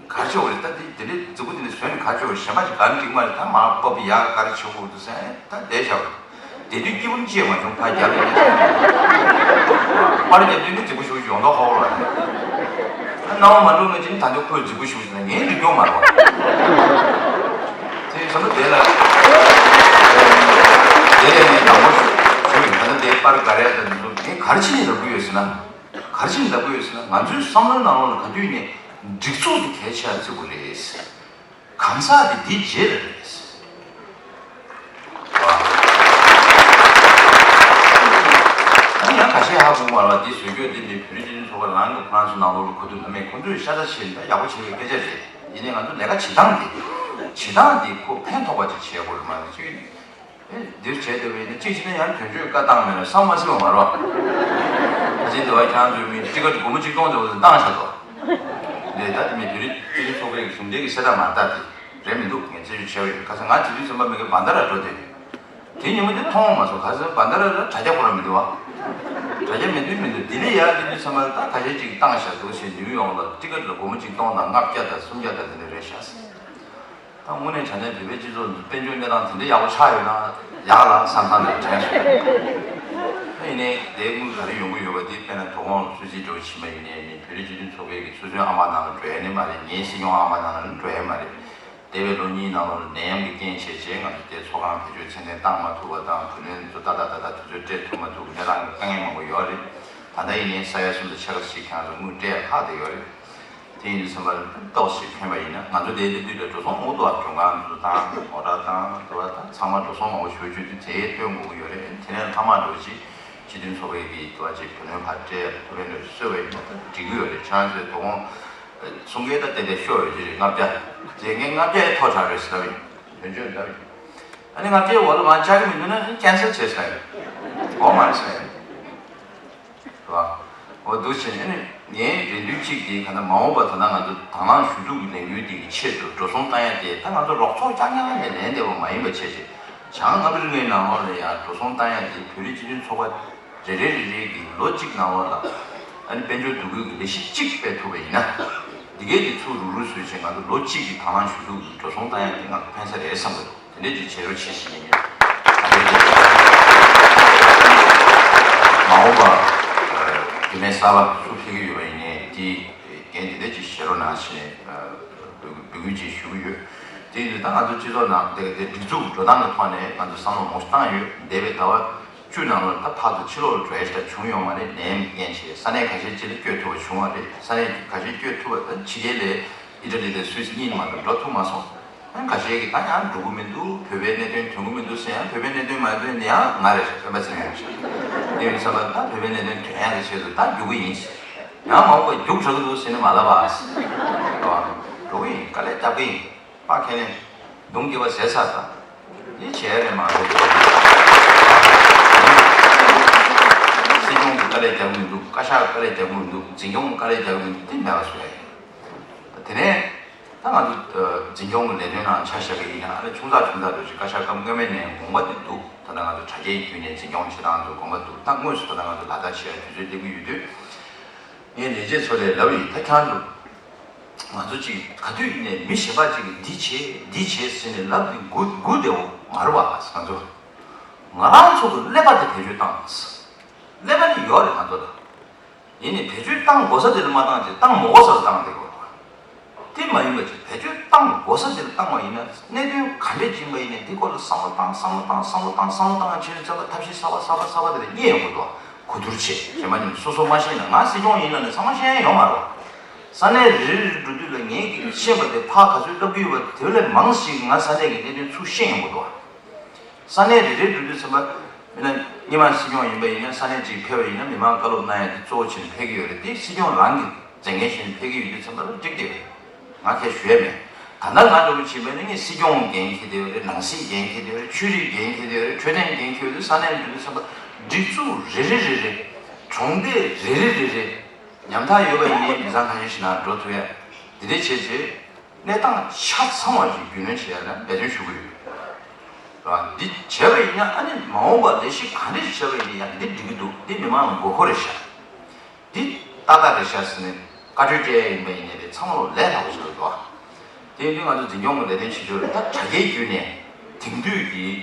ག་རེ་བྱེད་དགོས་རེད། ད་དེ་དེ་འདྲ་རྫིག་པོ་དེ་འདྲ་བཟོས་ནས་ག་རེ་བྱེད་དགོས། གཞན་པ་ཅིག་ག་རེ་འགྲིག་མ་རེད། ད་མར་ཕབ་ཡ་ག་རེ་བྱེད་དགོས་འདུག་ཟེར་ད་བསྡད་བཞག་པ་རེད། དེ་དུས་སྐྱིད་པོ་ཅི་ཡང་མ་བྱུང་། ཕར་རྒྱབ་དུས་ནི་ཅི་ཡང་མ་བྱུང་། པར་རྒྱབ་དུས་ནི་རྫིག་པོ་ཞེ་པོ་ཅིག་ཡོང་མདོག་ཁ་པོ་ལ། སྣང་བ་མ་འགྲོ་ནས་ཅི་ནི་ད་དུང་ཁོས་རྫིག་པོ་ཞེ་པོ་ཅིག་ན་ངས་འགྲིག་གྱོང་མ་རེད་པ། དེ་ཡིན་ཙང་དེ་ལ་དེ་ལས་ངས་དང་པོ་ཞུ་ཡིན། ད་ནི་དེ་པར་ག་རེ་ད་འདི་ཚོ་ངས་ག་རེ་བྱས་ནས་ལབ་ཀྱི་ཡོད་ཟེར་ན། ག་རེ་བྱས་ནས་ལབ་ཀྱི་ཡོད་ཟེར་ན། ང་ཚོའི་བསམ་བློའི་ནང་ལོགས་ལ་ག་དུས་ནས་སྒྲིག་འཛུགས་དེ་གལ་ཆེ་བར་བརྩི་དགོས་རེད། གང་ཟག་དེ་འདིའི་རྗེས་ལ་རེད། ཨ་ནི་ཡང་ཁ་ཤས་ཧ་གོ་མ་རེད་པ། འདི་བཟོ་བཀོད་འདི་འདི་བོད་རིགས་སྤྱི་མཐུན་ཚོགས་པ་རང་གི་ཁོ་རང་ཚོ་ནང་ལོགས་ལ་གོ་ཐུབ་ན་མེད། ཁོ་ཚོས་ཤ་ཚ་བྱས་ནས་ད་ཡག་པོ་བྱེད་པའི་སྐད་ཆ་རེད། ཡིན་ནའི་ང་ཚོ་ལས་ཀ་བྱེད་སྟངས་འདི་བྱེད་སྟངས་འདི་ཁོ་ཕན་ཐོགས་པ་ཅིག་བྱེད་དགོས་རེད། མ་གཞི་ཨེ་འདིར་བྱས་བསྡད་པ་ཡིན་ན་གཅིག་བྱས་ན་ཡང་དོན་གཅོད་བཀའ་བཏང་མེད་ན་བསམ་མ་སྲིད་པ་མ་རེད་པ། ད་ཅི་འདི་བ་ཁྱེད་རང་ཚོའི་མི་ཊི་ཀེཊ་སྒོར་མོ་གཅིག་སྟོང་དེ་བ་བཏང་བཞག་འདུག་འདི་ད་དེ་མི་བོད་རིགས་སྤྱི་མཐུན་ཚོགས་པའི་གཞུང་འབྲེལ་གྱི་གསལ་བསྒྲགས་མ་རེད། ད་དེ་རེད་མི་འདུག་ངས་རྩད་གཅོད་བྱས་པ་ཡིན། ཁ་སང་ང་དེ་དུས་ཙམ་པ་མི་གི་བན་ད་ར་འགྲོ་དེ། དེ་ཉིན་མོ་དེ་མཐོང་མ་སོང་། ག་ཚོད་བན་ད་ར་ལ་དྲ་རྒྱ་ཁོ་རང་མི་འདུག་བ། དྲ་རྒྱ་མི་འདུག་མི་འདུག་ལྡི་ལི་ཡར་དེ་དུས་ཙམ་པ་ད་ཁ་ཤས་ཅིག་བཏང་བཞག་འདུག་ཟེར། ནིའུ་ཡོག་ལ་ཊི་ཀེཊ་ལ་སྒོར་མོ་གཅིག་སྟོང་དང་ལྔ་བརྒྱ་དང་སུམ་བརྒྱ་དང་དེ་འདྲ་རེད་ཤག་ད་དངོས་གནས་དྲང་གནས་བོད་པའི་སྤྱི་ཚོགས་འདི་དཔལ་འབྱོར་གནས་སྟངས་དེ་འདྲ་ཡག་པོ་ཆགས་ཡོད་ན་ཡག་ལ་བསམ་བསམ་ནས་དྲན་སོང་། ད་ཡིན་ནའི་དེའི་དངུལ་ག་རེ་ཡོང་གི་ཡོད་པ་དེ་དཔེར་ན་དོ་དགོང་ལ་གསོལ་ཚིགས་འདྲ་པོ་བྱེད་པ་ཡིན་ནའི་ནི་བོད་རིགས་སྤྱི་མཐུན་ཚོགས་པའི་གི་ཚོགས་གཙོའི་ཨ་མ་ནང་ལ་འགྲོ་ཡ་ནི་མ་རེད། ངའི་སྲིད་སྐྱོང་ཨ་མ་ནང་ལ་འགྲོ་ཡ་མ་རེད། འདས་པའི་ལོ་གཉིས་ནང་ལོགས་ལ་ནད་ཡམས་ཀྱི་རྐྱེན་བྱས་རྗེས་ང་ཚོ་དེ་ཚོགས་ཁང་བེད་སྤྱོད་ཚད་ལྡན་བཏང་མ་ཐུབ་པ་དང་བུ་ལོན་ཚོ་ཏག་ཏག་ཏག་ཏག་དུས་ཚོད་སྤྲད་ཐུབ་མ་ཐུབ་གནས་སྟངས་ཀྱི་དཀའ་ངལ་མང་པོ་ཡོད་རེད། ད་ལྟ་ཡིན་ནའི་ས་ཡ་གསུམ་དང་ཕྱེད་ཀ་ཞིག་ཁྱེད་རང་ཚོ་དངུལ་སྤྲད་ཡ་ལྷག་བསྡད་ཡོད་རེད། དེ་ཡིན་དུས་ཙམ་པ་ཏོག་ཙམ་ཕན་པ་ཡིན་ན། ང་ཚོ་དེའི་ལོ་དུས་ལ་འགྲོ་སོང་མང་པོ་འདུག་ཨ། མགྲོན་ཁང་དུ་བཏང་། མོ་ཊ་བཏང་། དུ་བ་བཏང་། ཚང་མ་འགྲོ་སོང་མང་པོ་ཞེ་པོ་ཅིག་འདུག་དེ་སྟོན་དགོས་ཀྱི་ཡོད་རེད། དེ་ནས་ལྷག་མ་འགྲོ་ཅིག་སྤྱི་མཐུན་ཚོགས་པའི་གི་དུ་བ་ཅིག་བུ་ལོན་ཕར་སྤྲད། ཐུབ་པའི་འདྲ་གསོལ་བ་ཡིན་ན་ད་འགྲིག་གི་ཡོད་རེད། ཁྱེད་རང་ཚོའི་དོ་དགོང་གསུང་སྐད་ད་ཏན་ཏན་ཤོར་ཡོད་ཀྱི་རེད། ལྔ་བརྒྱ་དེ་ངས་ལྔ་བརྒྱ་ཡི་ཐོག་དྲགས་རེད་ཟེར་བ་ཡིན། དོན་གཅོད་ལྟ་བུ་ཡིན། ཨ་ནི་ལྔ་བརྒྱའི་འོག་ལ་མར་བཅག་གི་མི་འདུག་ན་ཨ་ནི་ཀེན་སེལ་བྱས་ཟེར་བ་ཡིན། འོ་མ་རེད་ཟེར་བ་ཡིན། རེད་བ། འོ་འདུག་བྱས་ནས་ཨ་ནི་ངའི་རེ་འདུན་གཅིག་དེ་ག་ན་མ་འོངས་པ་ད་ལྟ་ང་ཚོ་དང་བླངས་ཞུ་གཏུག་གི་ལས་འགུལ་འདི་གི་ཆེད་དུ་འགྲོ་སོང་བཏང་ཡ་དེ་ད་ང་ཚོ་རོགས་ཚོགས་རྐྱང་རྐྱང་ནས་ལེན་བསྡད་པ་མ་ཡིན་པ་བྱས་རྗེས་བྱང་ཨ་མི་རི་ཀའི་ནང་ལོགས་ལ་ཡང་འགྲོ་སོང་བཏང་ཡ་དེ་བོད་རིགས་སྤྱི་མཐུན་ཚོགས་པ་རེ་རེ་རེ་རེ་གི་ལོ་གཅིག་ནང་ལོགས་ལ་ཨ་ནི་དཔལ་འབྱོར་འདུ་འགོད་ཀྱི་ལས་གཞི་གཅིག་སྤེལ་ཐུབ་པ་ཡིན་ན། འདི་གའི་དེ་ཚུར་རུག་རུག་བཟོས་བྱས་ང་ཚོ་ལོ་གཅིག་གི་དང་བླངས་ཞུ་གཏུག་གི་འགྲོ་སོང་བཏང་ཡ་དེ་ང་ཚོ་ཕན་ས་རེད་བསམ་གི་འདུག་དེ་འདྲས་ཅིག་བྱེད་རོགས་བྱེད་ཞེས་ཡིན། ད་ལྟའི་དེ་མ་འོངས་པ་རྒྱུ་ནོར་གསར་པ་སུ་ཕེབས་ཀྱི་ཡོད་པ་ཡིན་ནའི་དེ་འགན་དེ་འདྲས་ཅིག་བཞེས་རོགས་གནང་ཞེས་འབོད་སྐུལ་ཅིག་ཞུ་གི་ཡོད། དེ་ཡིན་དུས་ད་ང་ཚོ་སྤྱི་ཚོགས་ནང་དེ་དེ་སྒྲིག་འཛུགས་འགྲོ་སྟངས་ཀྱི་ཐོག་ནས་ང་ཚོ་བསམ་བློ་མང་པོ་བཏང་ཡོད། འདས་པའི་ཟླ་བ་བཅུ་ནང་ལོགས་ད་ཕར་ཚུར་ཕྱི་ལོགས་ལ་འགྲོ་ཡ་ཞིག་བྱུང་ཡོད་མ་རེད། ནད་ཡམས་རྐྱེན་བྱས་ས་གནས་ཁ་ཤས་ཅིག་ལ་བསྐྱོད་ཐུབ་པ་བྱུང་བ་རེད། ས་གནས་ཁ་ཤས་བསྐྱོད་ཐུབ་པ་ད་ཕྱི་རྒྱལ་ལ་ཨི་ཊ་ལི་དང་སུད་སི་གཉིས་མ་གཏོགས་འགྲོ་ཐུབ་མ་སོང་། ཨ་ཁ་ཤས་ཀྱིས་ད་ཡང་འགྲོ་གི་མི་འདུག་བོད་པའི་གནད་དོན་ཐོན་གི་མི་འདུག་ཟེར་ཡང་བོད་པའི་གནད་དོན་མ་ཐོན་ནི་ཡང་ང་རེད་ཟེར། སྤེན་པ་ཚེ་རིང་རེད་ཟེར། དེ་ཡིན་ཙང་ད་བོད་པའི་གནད་དོན་ཐོན་ཡག་གི་ཆེད་དུ་ད་རྒྱུག་གི་ཡིན་ཟེར། ཡང་མ་འོངས་པ་རྒྱུག་དྲག་གི་འདུག་ཟེར་ནི་མ་ལབ་ཨ་ཟེར། འགྲོ་གི་ཡིན། དཀའ་ལས་རྒྱབ་གི་ཡིན། ཕར་ཁས་ལེན། གདོང་སྐྱེས་པ་ཟེར་ཚར་ད། འདི་བྱས་རེད་མ་རེད། སྲིད་སྐྱོང་གི་དཀའ་ལས་རྒྱག་གི་མི་འདུག་བཀའ་ཤག་དཀའ་ལས་རྒྱག་གི་མི་འདུག་འཛིན་སྐྱོང་གི་དཀའ་ལས་རྒྱག་གི་མི་འདུག་འདི་མེད་པ་བཟོ་ཡ་ཡིན། དེ་ནས་ད་ང་ཚོ་འཛིན་སྐྱོང་གི་ལས་དོན་ནང་ཆ་བཞག་གི་ཡིན་ན་ཨ་ནི་ཆུང་ཙག་ཆུང་ཙག་འགྲོ་ཅིག་བཀའ་ཤག་སྐབས་སྔོན་མའི་ནས་དགོངས་པ་འདི་འདུག་ད་ལྟ་ང་ཚོ་དྲ་རྒྱའི་བརྒྱུད་ནས་འཛིན་སྐྱོང་བྱེད་སྟངས་ཚོ་དགོངས་པ་འདུག་ད་དངོས་སུ་ད་ལྟ་ང་ཚོ་ལག་བསྟར་བྱེད་ཡ་དུས་ཚོད་སླེབས་ཀྱི་ཡོད་དུས། ངས་ལས་བྱེད་ཚོ་ལ་ལབ་ཡིན། ད་ཁྱེད་རང་ཚོ་ང་ཚོ་ཅིག་ག་དུས་ཡིན་ནའི་མི་གཞན་པ་ཅིག་གིས་འདི་བྱེད་འདི་བྱེད་ཟེར་ནས་ལབ་ཀྱི་སྒུག་སྒུག་བསྡད་འོ་མ་རེད་བ། ང་ཚོ་ང་རང་ཚོ་གི་ཀླད་པ་དེ་བེད་སྤྱོད་བཏང་། ཀླད་པ་ནི་ཡོད་རེད་ང་ཚོ་ལ། ཡིན་ནའི་བེད་སྤྱོད་བཏང་དགོས་ས་དེ་ལ་མ་བཏང་ཅིག་བཏང་མ་དགོས་ས་ལ་བཏང་བསྡད་ཡོད་རེད་བ། དེ་མ་ཡིན་པ་ཅིག་བེད་སྤྱོད་བཏང་དགོས་ས་དེ་ལ་བཏང་བ་ཡིན་ན་གནད་དོན་ག་འདྲས་ཅིག་ཡིན་པ་ཡིན་ནའི་དེ་སྐོར་ལ་བསམ་བློ་བཏང་བསམ་བློ་བཏང་བསམ་བློ་བཏང་བྱས་ནས་བསམ་པ་ཐབས་ཤེས་གསར་པ་གསར་པ་གསར་པ་དེ་ལ་རྙེད་ཡོང་གི་འདུག་གོ་བསྡུར་བྱེད་བྱས་མ་ཉིན་སོ་སོ་མ་ཤེས་ན་ང་སྲིད་སྐྱོང་ཡིན་ལབ་ནས་ཚང་མ་ཤེས་ཡ་ཡོད་མ་རེད་བ། ས་གནས་རེ་རེ་རེ་འགྲོ་དུས་ལ་ངས་ཀྱི་ཤེས་པ་དེ་ཕར་ག་ཚོད་ལབ་ཀྱི་ཡོད་པ་དེ་ལས་མང་ཞིག་ང་ས་གནས་ཀྱི་གནད་དོན་ཚུར་ཤེས་ཡོང་གི་འདུག་བ། ས་གནས་རེ་རེ་འགྲོ་དུས་ཚང་མ་མི་ན་སྔོན་མ་སྲིད་སྐྱོང་ཡིན་པ་ཡིན་ན་ས་གནས་གཅིག་ཕེབས་པ་ཡིན་ན་མི་མང་བཀའ་སློབ་གནང་ཡ་དེ་གཙོ་བོ་བྱས་ནས་ཕེབས་ཀྱི་ཡོད་རེད། དེ་སྲིད་སྐྱོང་རང་གི་མཛད་འགན་བཞེས་ནས་ཕེབས་ཀྱི་ཡོད་དུས་ཚང་མ་ལ་འགྲིག་བསྡད་ཡོད་རེད། ང་ཁས་ཞུ་ཡ་མེད། ད་ལྟ་ང་འདྲ་བོ་བྱས་པ་ཡིན་ན་ངས་སྲིད་སྐྱོང་འགན་འཁྱེར་བསྡད་ཡོད་རེད། ནང་སྲིད་འགན་འཁྱེར་བསྡད་ཡོད་རེད། འཕྲོད་བསྟེན་འགན་འཁྱེར་བསྡད་ཡོད་རེད། འཕྲོད་བསྟེན་འགན་འཁྱེར་ཡོད་དུས་ས་གནས་འདི་དུས་ཚང་མ་སྒྲིག་འཛུགས་རེ་རེ་རེ་རེ་གྲོང་སྡེ་རེ་རེ་རེ་རེ་ཉམ་ཐག་ཡོད་པ་ཡིན་ནའི་མི་ཚང་ཁ་ཤས་ཤིག་ནང་འགྲོ་ཐུབ་ཡ་འདི་འདྲས་བྱས་རྗེས། གནས་སྟངས་ཆ་ཚང་བ་ཞིག་རྒྱུས་ལོན་བྱེད་ཡ་ལ་འབད་བརྩོན་ཞུ་གི་ཡོད། རེད་བ། འདི་བྱས་པ་ཡིན་ན་ཨ་ནི་མ་འོངས་པ་ལས་གཞི་ག་འདྲ་ཞིག་བྱས་པ་ཡིན་ན་ཡང་འདི་འགྲིག་གི་འདུག་འདི་མི་མང་ལ་དགོས་མཁོ་རེད་ཤག་འདི་ཏག་ཏག་རེད་ཤག་ཟེར་ནས་བཀའ་འཁྲོལ་སྤྲད་ཡ་ཡིན་པ་ཡིན་ནའི་རེད། ཚང་མ་ལོ་ལས་སླ་པོ་ཞིག་རེད་འདུག་དེ་ཡིན་དུས་ང་ཚོ་འཛིན་སྐྱོང་གི་ལས་དོན་བྱེད་ཕྱོགས་ལ་ད་དྲ་རྒྱའི་བརྒྱུད་ནས་དེང་དུས་ཀྱི་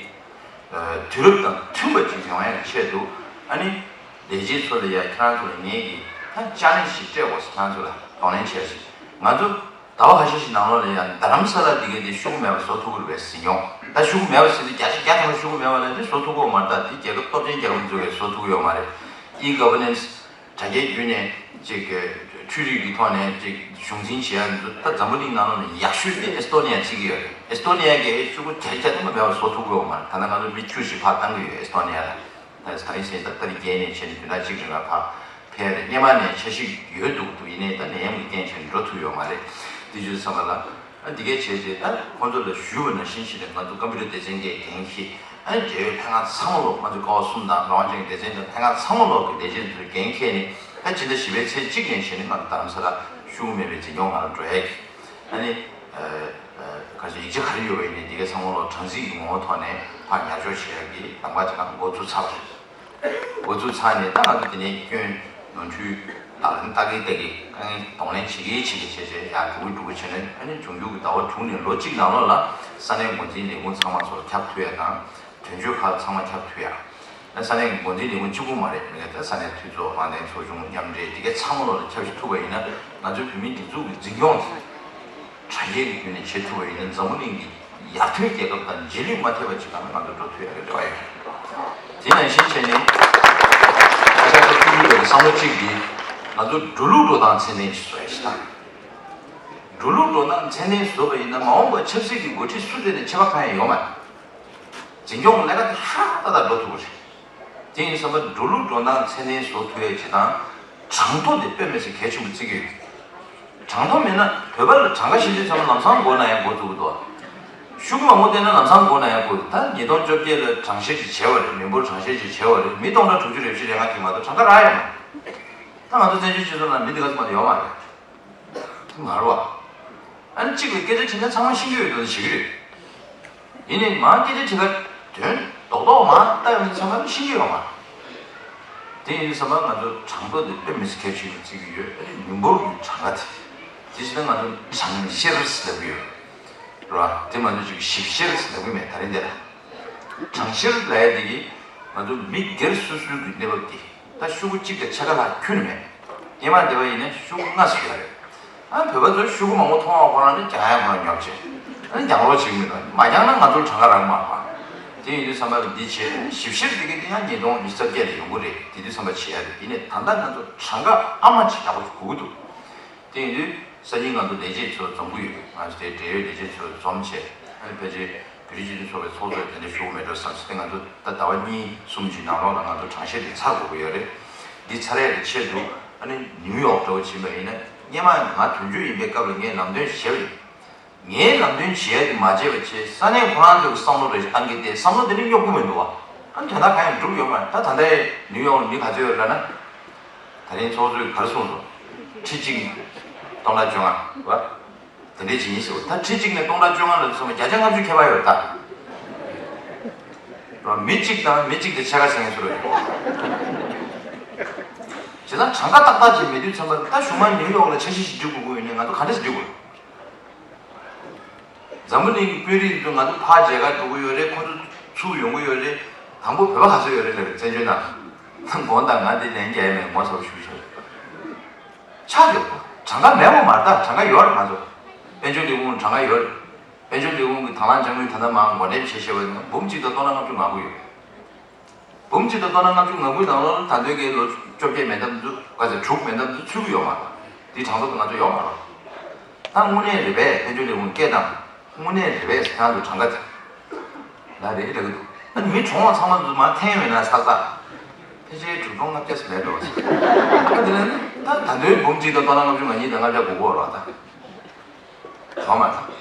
དུས་རབས་དང་མཐུན་པ་ཅིག་ཡོང་ཡག་གི་ཆེད་དུ། ཨ་ནི་ལས་བྱེད་ཚོ་ལ་ཡ་ཁྱེད་རང་ཚོ་ལ་ངས་ཀྱི་ད་ཅ་ལེན་ཞིག་སྤྲད་དགོས་སོ། ཁྱེད་རང་ཚོ་ལ་གདོང་ལེན་བྱས་ཤིག་ང་ཚོ་ཟླ་བ་ཁ་ཤས་ཤིག་ནང་ལོགས་ལ་ཡ་རྡ་རམ་ས་ལ་འདི་གའི་དེ་ཤོག་གུ་མེད་པ་བཟོ་ཐུབ་ཀྱི་རེད་པས་ཟེར་མྱོང་། ད་ཤོག་གུ་མེད་པ་ཟེར་དུས་བརྒྱ་ཆ་བརྒྱ་ཐམ་པ་ཤོག་གུ་མེད་པ་ལབ་དུས་བཟོ་ཐུབ་ཀྱི་ཡོད་མ་རེད། ད་དེ་རྒྱལ་ཁབ་སྟོབས་ཆེན་རྒྱལ་ཁབ་ཚོ་གིས་བཟོ་ཐུབ་ཀྱི་ཡོད་མ་རེད། ཨི་གོ་ཝར་ནན་སི། དྲ་རྒྱའི་བརྒྱུད་ནས་ཅིག་འཕྲུལ་རིག་གི་ཐོག་ནས་ཅིག་གཞུང་འཛིན་བྱེད་ཡ་འདི་ཚོ་ད་འཛམ་བུ་གླིང་ནང་ལོགས་ནས་ཡག་ཤོས་དེ་ཨེ་སི་ཏོ་ནི་ཡ་བརྩི་གི་ཡོད་རེད། ཨེ་སི་ཏོ་ནི་ཡ་གིས་ཤོག་གུ་བརྒྱ་ཆ་བརྒྱ་ཐམ་པ་མེད་པ་བཟོ་ཐུབ་ཀྱི་ཡོད་མ་རེད། ད་ལྟ་ང་ཚོ་མི་བཅུ་ཞིག་ཕར་བཏང་གི་ཡོད་ཨེ་སི་ཏོ་ནི་ཡ་ལ། ད་ད་རིང་སེང་ད་ཏ་རིག་བརྒྱད་ནས་བྱས་ནས་བདུན་ཕྲག་གཅིག་རིང་ལ་ཕར་ཕེབས་རེད། སྔོན་མ་ནས་འཆར་གཞི་ཡོད་འདུག་འདུག་ཡིན་ནའི་ད་ནད་ཡམས་ཀྱི་རྐྱེན་བྱས་ནས་འགྲོ་ཐུབ་ཡོད་མ་རེད། དེ་བྱས་ཙང་ལ། ཨ་འདི་གས་བྱས་རྗེས་ད་ཁོང་ཚོ་ལ་ཞུས་པ་ནང་བཞིན་བྱས་ནས་ང་ཚོ་ཀམ་པུ་ཊར་སྡེ་ཚན་གྱིས་འགན་འཁྱེར། ཨ་འབྲེལ་ཡོད་ལྷན་ཁང་ཚང་མ་ལོག་ང་ཚོ་ཀ་བ་གསུམ་དང་རང་དབང་ཅན་གྱི་སྡེ་ཚན་དང་ལྷན་ཁང་ཚང་མ་ལོག་གི་ལས་བྱེད་ཚོས་འགན་འཁྱེར་ནས་ད་སྤྱི་ཟླ་བཞི་པའི་ཚེས་གཅིག་ནས་བྱས་ནས་ང་ཚོ་རྡ་རམ་ས་ལ་ཤོག་གུ་མེད་པའི་འཛིན་སྐྱོང་ཁང་ལ་འགྲོ་ཡས་ཀྱི། ཨ་ནི། ཨ་ཨ་ག་ཚོད་ཡིག་ཆ་ག་རེ་ཡོད་པ་ཡིན་ནའི་འདི་གས་ཚང་མ་ལོག་གྲངས་རྩིས་ཀྱི་ངོ་བོ་ཐོག་ནས་ཕར་ཉར་འཇོག་བྱེད་ཡག་གི་གདམ་ག་ཅིག་ང་འགོ་བཙུགས་ཚར་བ་རེད། འགོ་བཙུགས་ཚར་ནས་ད་ང་ཚོ་དེ་ནས་སྐྱོན་ནོར་འཁྲུལ་ལག་ལེན་བསྟར་གི་བསྟར་གི་དཀའ་ངལ་གདོང་ལེན་བྱེད་ཀྱི་བྱེད་ཀྱི་བྱས་བྱས་ཡར་འགྲོ་གི་འགྲོ་གི་བྱས་ནས། ཨ་ནི་འབྱུང་འགྱུར་གྱི་ཟླ་བ་དྲུག་ནས་ལོ་གཅིག་ནང་ལོགས་ལ་ས་གནས་འགོ་འཛིན་ལས་ཁུངས་ཚང་མ་ཚོར་ཁྱབ་ཐུབ་ཡ་དང་། དོན་གཅོད་ཁག་ཚང་མ་ཁྱབ་ཐུབ་ཡ། ཨ་ས་གནས་འགོ་འཛིན་ལས་ཁུངས་གཅིག་པུ་མ་རེད། མི་སྒེར་དང་ས་གནས་འཐུས་ཚོགས་དམངས་བདེན་ཚོགས་ཆུང་མཉམ་འབྲེལ་འདི་གའི་ཚང་མ་ལོགས་ལ་ཁྱབ་ཤིག་ཐུབ་པ་ཡིན་ན། ང་ཚོའི་བོད་མིའི་སྒྲིག་འཛུགས་ཀྱི་འཛིན་སྐྱོང་དེ་དྲ་རྒྱའི་བརྒྱུད་ནས་བྱེད་ཐུབ་པ་ཡིན་ན། འཛམ་བུ་གླིང་གི་ཡར་ཐོན་རྒྱལ་ཁབ་དང་རྗེས་ལུས་མ་ཐེབས་པ་ཅིག་གང་ལ་ང་ཚོ་འགྲོ་ཐུབ་ཡག་གི་རེ་བ་ཡོད། དེ་ནང་བཞིན་བྱས་ནས་ཨ་ཅག་ཚོ་ཐུགས་ཁུར་ཡོད་པའི་བསམ་བློ་གཅིག་གིས་ང་ཚོ་འགྲོ་ལུགས་འགྲོ་སྟངས་ཚད་ལྡན་ཅིག་བཟོ་ཡ་ཞིག་དང་། འགྲོ་ལུགས་འགྲོ་སྟངས་ཚད་ལྡན་བཟོས་པ་ཡིན་ན། མ་འོངས་པར་ཆབ་སྲིད་ཀྱི་འགོ་ཁྲིད་སུ་དེ་ནས་ཆད་པ་གང་ཡང་ཡོད་མ་རེད། འཛིན་སྐྱོང་གི་ལས་ཀ་དེ་ཧྲ་ཏག་ཏག་འགྲོ་ཐུབ་པ་རེད། དེ་ཡིན་ཙང་འགྲོ་ལུགས་འགྲོ་སྟངས་ཚད་ལྡན་བཟོ་ཐུབ་ཡ་ཅིག་དང་། གྲངས་ཐོ་དེ་དཔེ་མི་སྲིད་གལ་ཆེན་པོ་བརྩི་གི་ཡོད། གྲངས་ཐོ་མེད་ན་བོད་པ་ལ་གྲངས་ཀ་ཤེས་དུས་ཙམ་པ་ལམ་སང་མགོ་ན་ཡ་འགོ་འཛུགས་ཀྱི་འདུག་ཤོག་གུ་མང་པོ་བསྟན་ན་ལམ་སང་མགོ་ན་ཡ་འགོ་འཛུགས། ད་ཉིས་སྟོང་བཅོ་བརྒྱད་ལ་གྲངས་བཤེར་ཅིག་བྱས་པ་རེད། མི་འབོར་གྲངས་བཤེར་ཅིག་བྱས་པ་རེད། མི་སྟོང་ཕྲག་དྲུག་ཅུ་རེ་བཞི་རེ་ལྔ་ཅིག་མ་གཏོགས་གྲངས་ཀ་རག་ཡོད་མ་རེད། ད་ང་ཚོ་བཙན་བྱོལ་སྤྱི་ཚོགས་ནང་མི་འདི་ག་ཚོད་མ་གཏོགས་ཡོད་མ་རེད། མ་རེད་བ། ཨ་ནི་གཅིག་ལ་སྐད་ཆ་དྲིས་ན་ཚང་མ་ཤེས་ཀྱི་ཡོད་དོ་ཞིག་རེད། ཡིན་ནའི་མ་སྐད་ཆ་དྲིས་ཁ་དོན་རྡོག་རྡོག་མ་ལྟ་ཡོང་ཚང་མ་ཤེས་ཀྱི་ཡོད་མ་རེད། དེ་ཡིན་ཙང་ང་ཚོ་གྲངས་ཐོ་དེ་དཔེ་མི་སྲིད་གལ་ཆེན་པོ་བརྩི་གི་ཡོད། ཨ་ནི་མི་འབོར་གྱི་གྲངས་ཀ་དེ། དེ་བྱས་ན་ང་ཚོ་གྲངས་བཤེར་ཟེར་གྱི་ཡོད་རེད་བ། དེ་མ་གཏོགས་ཅིག་ཞིབ་བཤེར་ཟེར་གྱི་མེད་ད་རིང་འདི་ལ། གྲངས་བཤེར་ལབ་ཡ་དེ་གིས་ང་ཚོ་མི་སྒེར་སོ་སོའི་གི་གནས་བབ་དེ། ད་ཤོག་གུ་གཅིག་དང་ཕྱེད་ཀ་ལྷག་ཁྱོན་ནས་མེད། སྔོན་མ་བསྡད་པ་ཡིན་ན་ཤོག་གུ་ལྔ་ཙམ་ཡོད་རེད། ཨ་བོད་པ་ཚོས་ཤོག་གུ་མང་པོ་མཐོང་བ་ཁོ་རང་ནི་རྒྱག་ཡ་ཁོ་རང་ཉོབ་བྱས། ཨ་རྒྱག་རོགས་བྱེད་ཀྱི་མི་འདུག་མ་རྒྱག་ན་ང་ཚོར་གྲངས་ཀ་རག་མ་རེད་པ། དེ་ཡིན་དུས་ཙམ་པ་ལ་འདི་བྱས་ཞིབ་བཤེར་དེ་གི་དེ་ཡང་ཉིས་སྟོང་ཉི་ཤུ་རྩ་བརྒྱད་ལ་ཡོང་གི་རེད། དེ་དུས་ཙམ་པ་བྱེད་ཡ་རེད། ཡིན་ནའི་ད་ལྟ་ང་ཚོ་གྲངས་ཀ་ཨ་མ་ཅིག་ཡག་པོ་ཞིག་དགོས་ཀྱི་འདུག་དེ་ཡིན་དུས་སང་ཉིན་ང་ཚོ་ལས་བྱེད་ཚོ་འཛོམས་ཀྱི་ཡོད། ང་ཚོ་དེ་འབྲེལ་ཡོད་ལས་བྱེད་ཚོ་འཛོམས་བྱས། ཨ་ནི་ཕལ་ཆེར་བོད་རིགས་སྤྱི་མཐུན་ཚོགས་པའི་ཚོགས་གཙོས་དེ་འདྲ་ཞུ་གི་མེད་འགྲོ་བསམ་སོང་། དེ་ང་ཚོ་ད་ཟླ་བ་གཉིས་གསུམ་གྱི་ནང་ལོགས་ལ་ང་ཚོ་གྲངས་བཤེར་དེ་ཚར་དགོས་ཀྱི་ཡོད་རེད། འདི་ཚར་ཡག་གི་ཆེད་དུ་ཨ་ནི་ནིའུ་ཡོག་འདྲ་བོ་ཕྱིན་པ་ཡིན་ན། སྔོན་མ་ང་དོན་གཅོད་ཡིན་པའི་སྐབས་ལ་ངས་ལམ་སྟོན་བྱས་པ་ཡིན། ངས་ལམ་སྟོན་བྱས་ཏེ་མ་བྱས་པ་བྱས། ས་གནས་ཁོ་རང་ཚོའི་བསམ་བློ་རེ་བཏང་གི་དེ། བསམ་བློ་དེ་ནི་སྙོབ་ཀྱི་མི་འདུག་བ། ཨ་ནི་དོན་དག་གང་ཡང་འགྲུབ་ཡོད་མ་རེད། ད་ད་ལྟའི་ནིའུ་ཡོག་ལ་མི་ག་ཚོད་ཡོད་རེད་ལབ་ན། ད་རིང་ཚོགས་གཙོས་ག་རེ་གསུངས་སོང་། ཁྲི་གཅིག་སྟོང་ཕྲག་བཅོ་ལྔ་བ། དེ་འདྲས་ཅིག་ཡིན་ཟེར་བ། ད་ཁྲི་གཅིག་ནས་སྟོང་ཕྲག་བཅོ་ལྔ་ལ་སོང་བ་བརྒྱ་ཆ་ལྔ་བཅུ་ཁྱད་པར་ཡོད་ད། རོ་མི་གཅིག་དང་མི་གཅིག་དེ་ཕྱེད་ཀ་ཟེར་མཁན་ཚོ་རེད། བྱས་ཙང་གྲངས་ཀ་ཏག་ཏག་ཅིག་མེད་དུས་ཙམ་པ་ལ། ད་གཞུག་མ་ནིའུ་ཡོག་ལ་འཆར་གཞི་ཞིག་སྒྲིག་དགོས་ཀྱི་ཡོད་ནའི་ང་ཚོ་ག་འདྲས་སེ་སྒྲིག་དགོས། འཛམ་བུ་གླིང་གི་དཔོན་རིགས་ཚོ་ང་ཚོ་ཕར་མཇལ་ཁ་འགྲོ་གི་ཡོད་རེད། ཁོ་ཚོ་ཚུར་ཡོང་གི་ཡོད་རེད། དང་པོ་བོད་པ་ག་ཚོད་ཡོད་རེད་ལབ་པའི་བཙན་བྱོལ་ནང་། དགོངས་དག་ང་འདི་ལན་རྒྱག་ཡ་མེད། ངོ་ཚ་པོ་ཞེ་པོ་ཞིག་རེད། ཆགས་ཡོད་པ། གྲངས་ཀ་མེད་པ་མ་རེད་ད། གྲངས་ཀ་ཡོད་རེད། ང་ཚོ་དཔལ་འབྱོར་ལས་ཁུངས་གྲངས་ཀ་ཡོད་རེད། དཔལ་འབྱོར་ལས་ཁུངས་ཀྱི་དང་བླངས་དཔྱ་དངུལ་ད་ལྟ་མར་འགོ་འདྲེན་བྱེད་བཞིན་པ་ཡིན་ན་འབུམ་གཅིག་དང་སྟོང་ཕྲག་ལྔ་བཅུ་ང་དགུ་ཡོད། འབུམ་གཅིག་དང་སྟོང་ཕྲག་ལྔ་བཅུ་ང་དགུ་ནང་ལོགས་ད་ལྟའི་གི་ལོ་བཅོ་བརྒྱད་མེད་ཐབས་འདུག་ག་ཚོད་དྲུག་མེད་ཐབས་འདུག་ཚུད་ཀྱི་ཡོད་མ་རེད། འདི་གྲངས་ཐོ་ང་ཚོ་ཡོད་མ་རེད། ད་དངོས་གནས་རེད་པས། དཔལ་འབྱོར་ལས་ཁུངས་སྐད་བཏང་། དངོས་གནས་རེད་པས་ཟེར་ཁང་དུ་གྲངས་ཀ་དེ་ལ་རེད་ལབ་ཀྱི་འདུག་ཨ་ནི་མི་གྲོངས་པ་ཚང་མ་འདུག་མར་འཐེན་ཡོད་ན་ཚག་ཚག་ཕལ་ཆེར་དྲུག་སྟོང་ལྔ་བརྒྱ་ཙམ་མེད་འགྲོ་ཟེར། ཨ་དེ་ལ་ནི་ད་ད་དུང་འབུམ་གཅིག་དང་སྟོང་ཕྲག་ལྔ་བཅུ་ང་གཉིས་དང་ལྔ་བརྒྱ་དགུ་གོ་རོགས་ད། ཡོད་མ་རེད།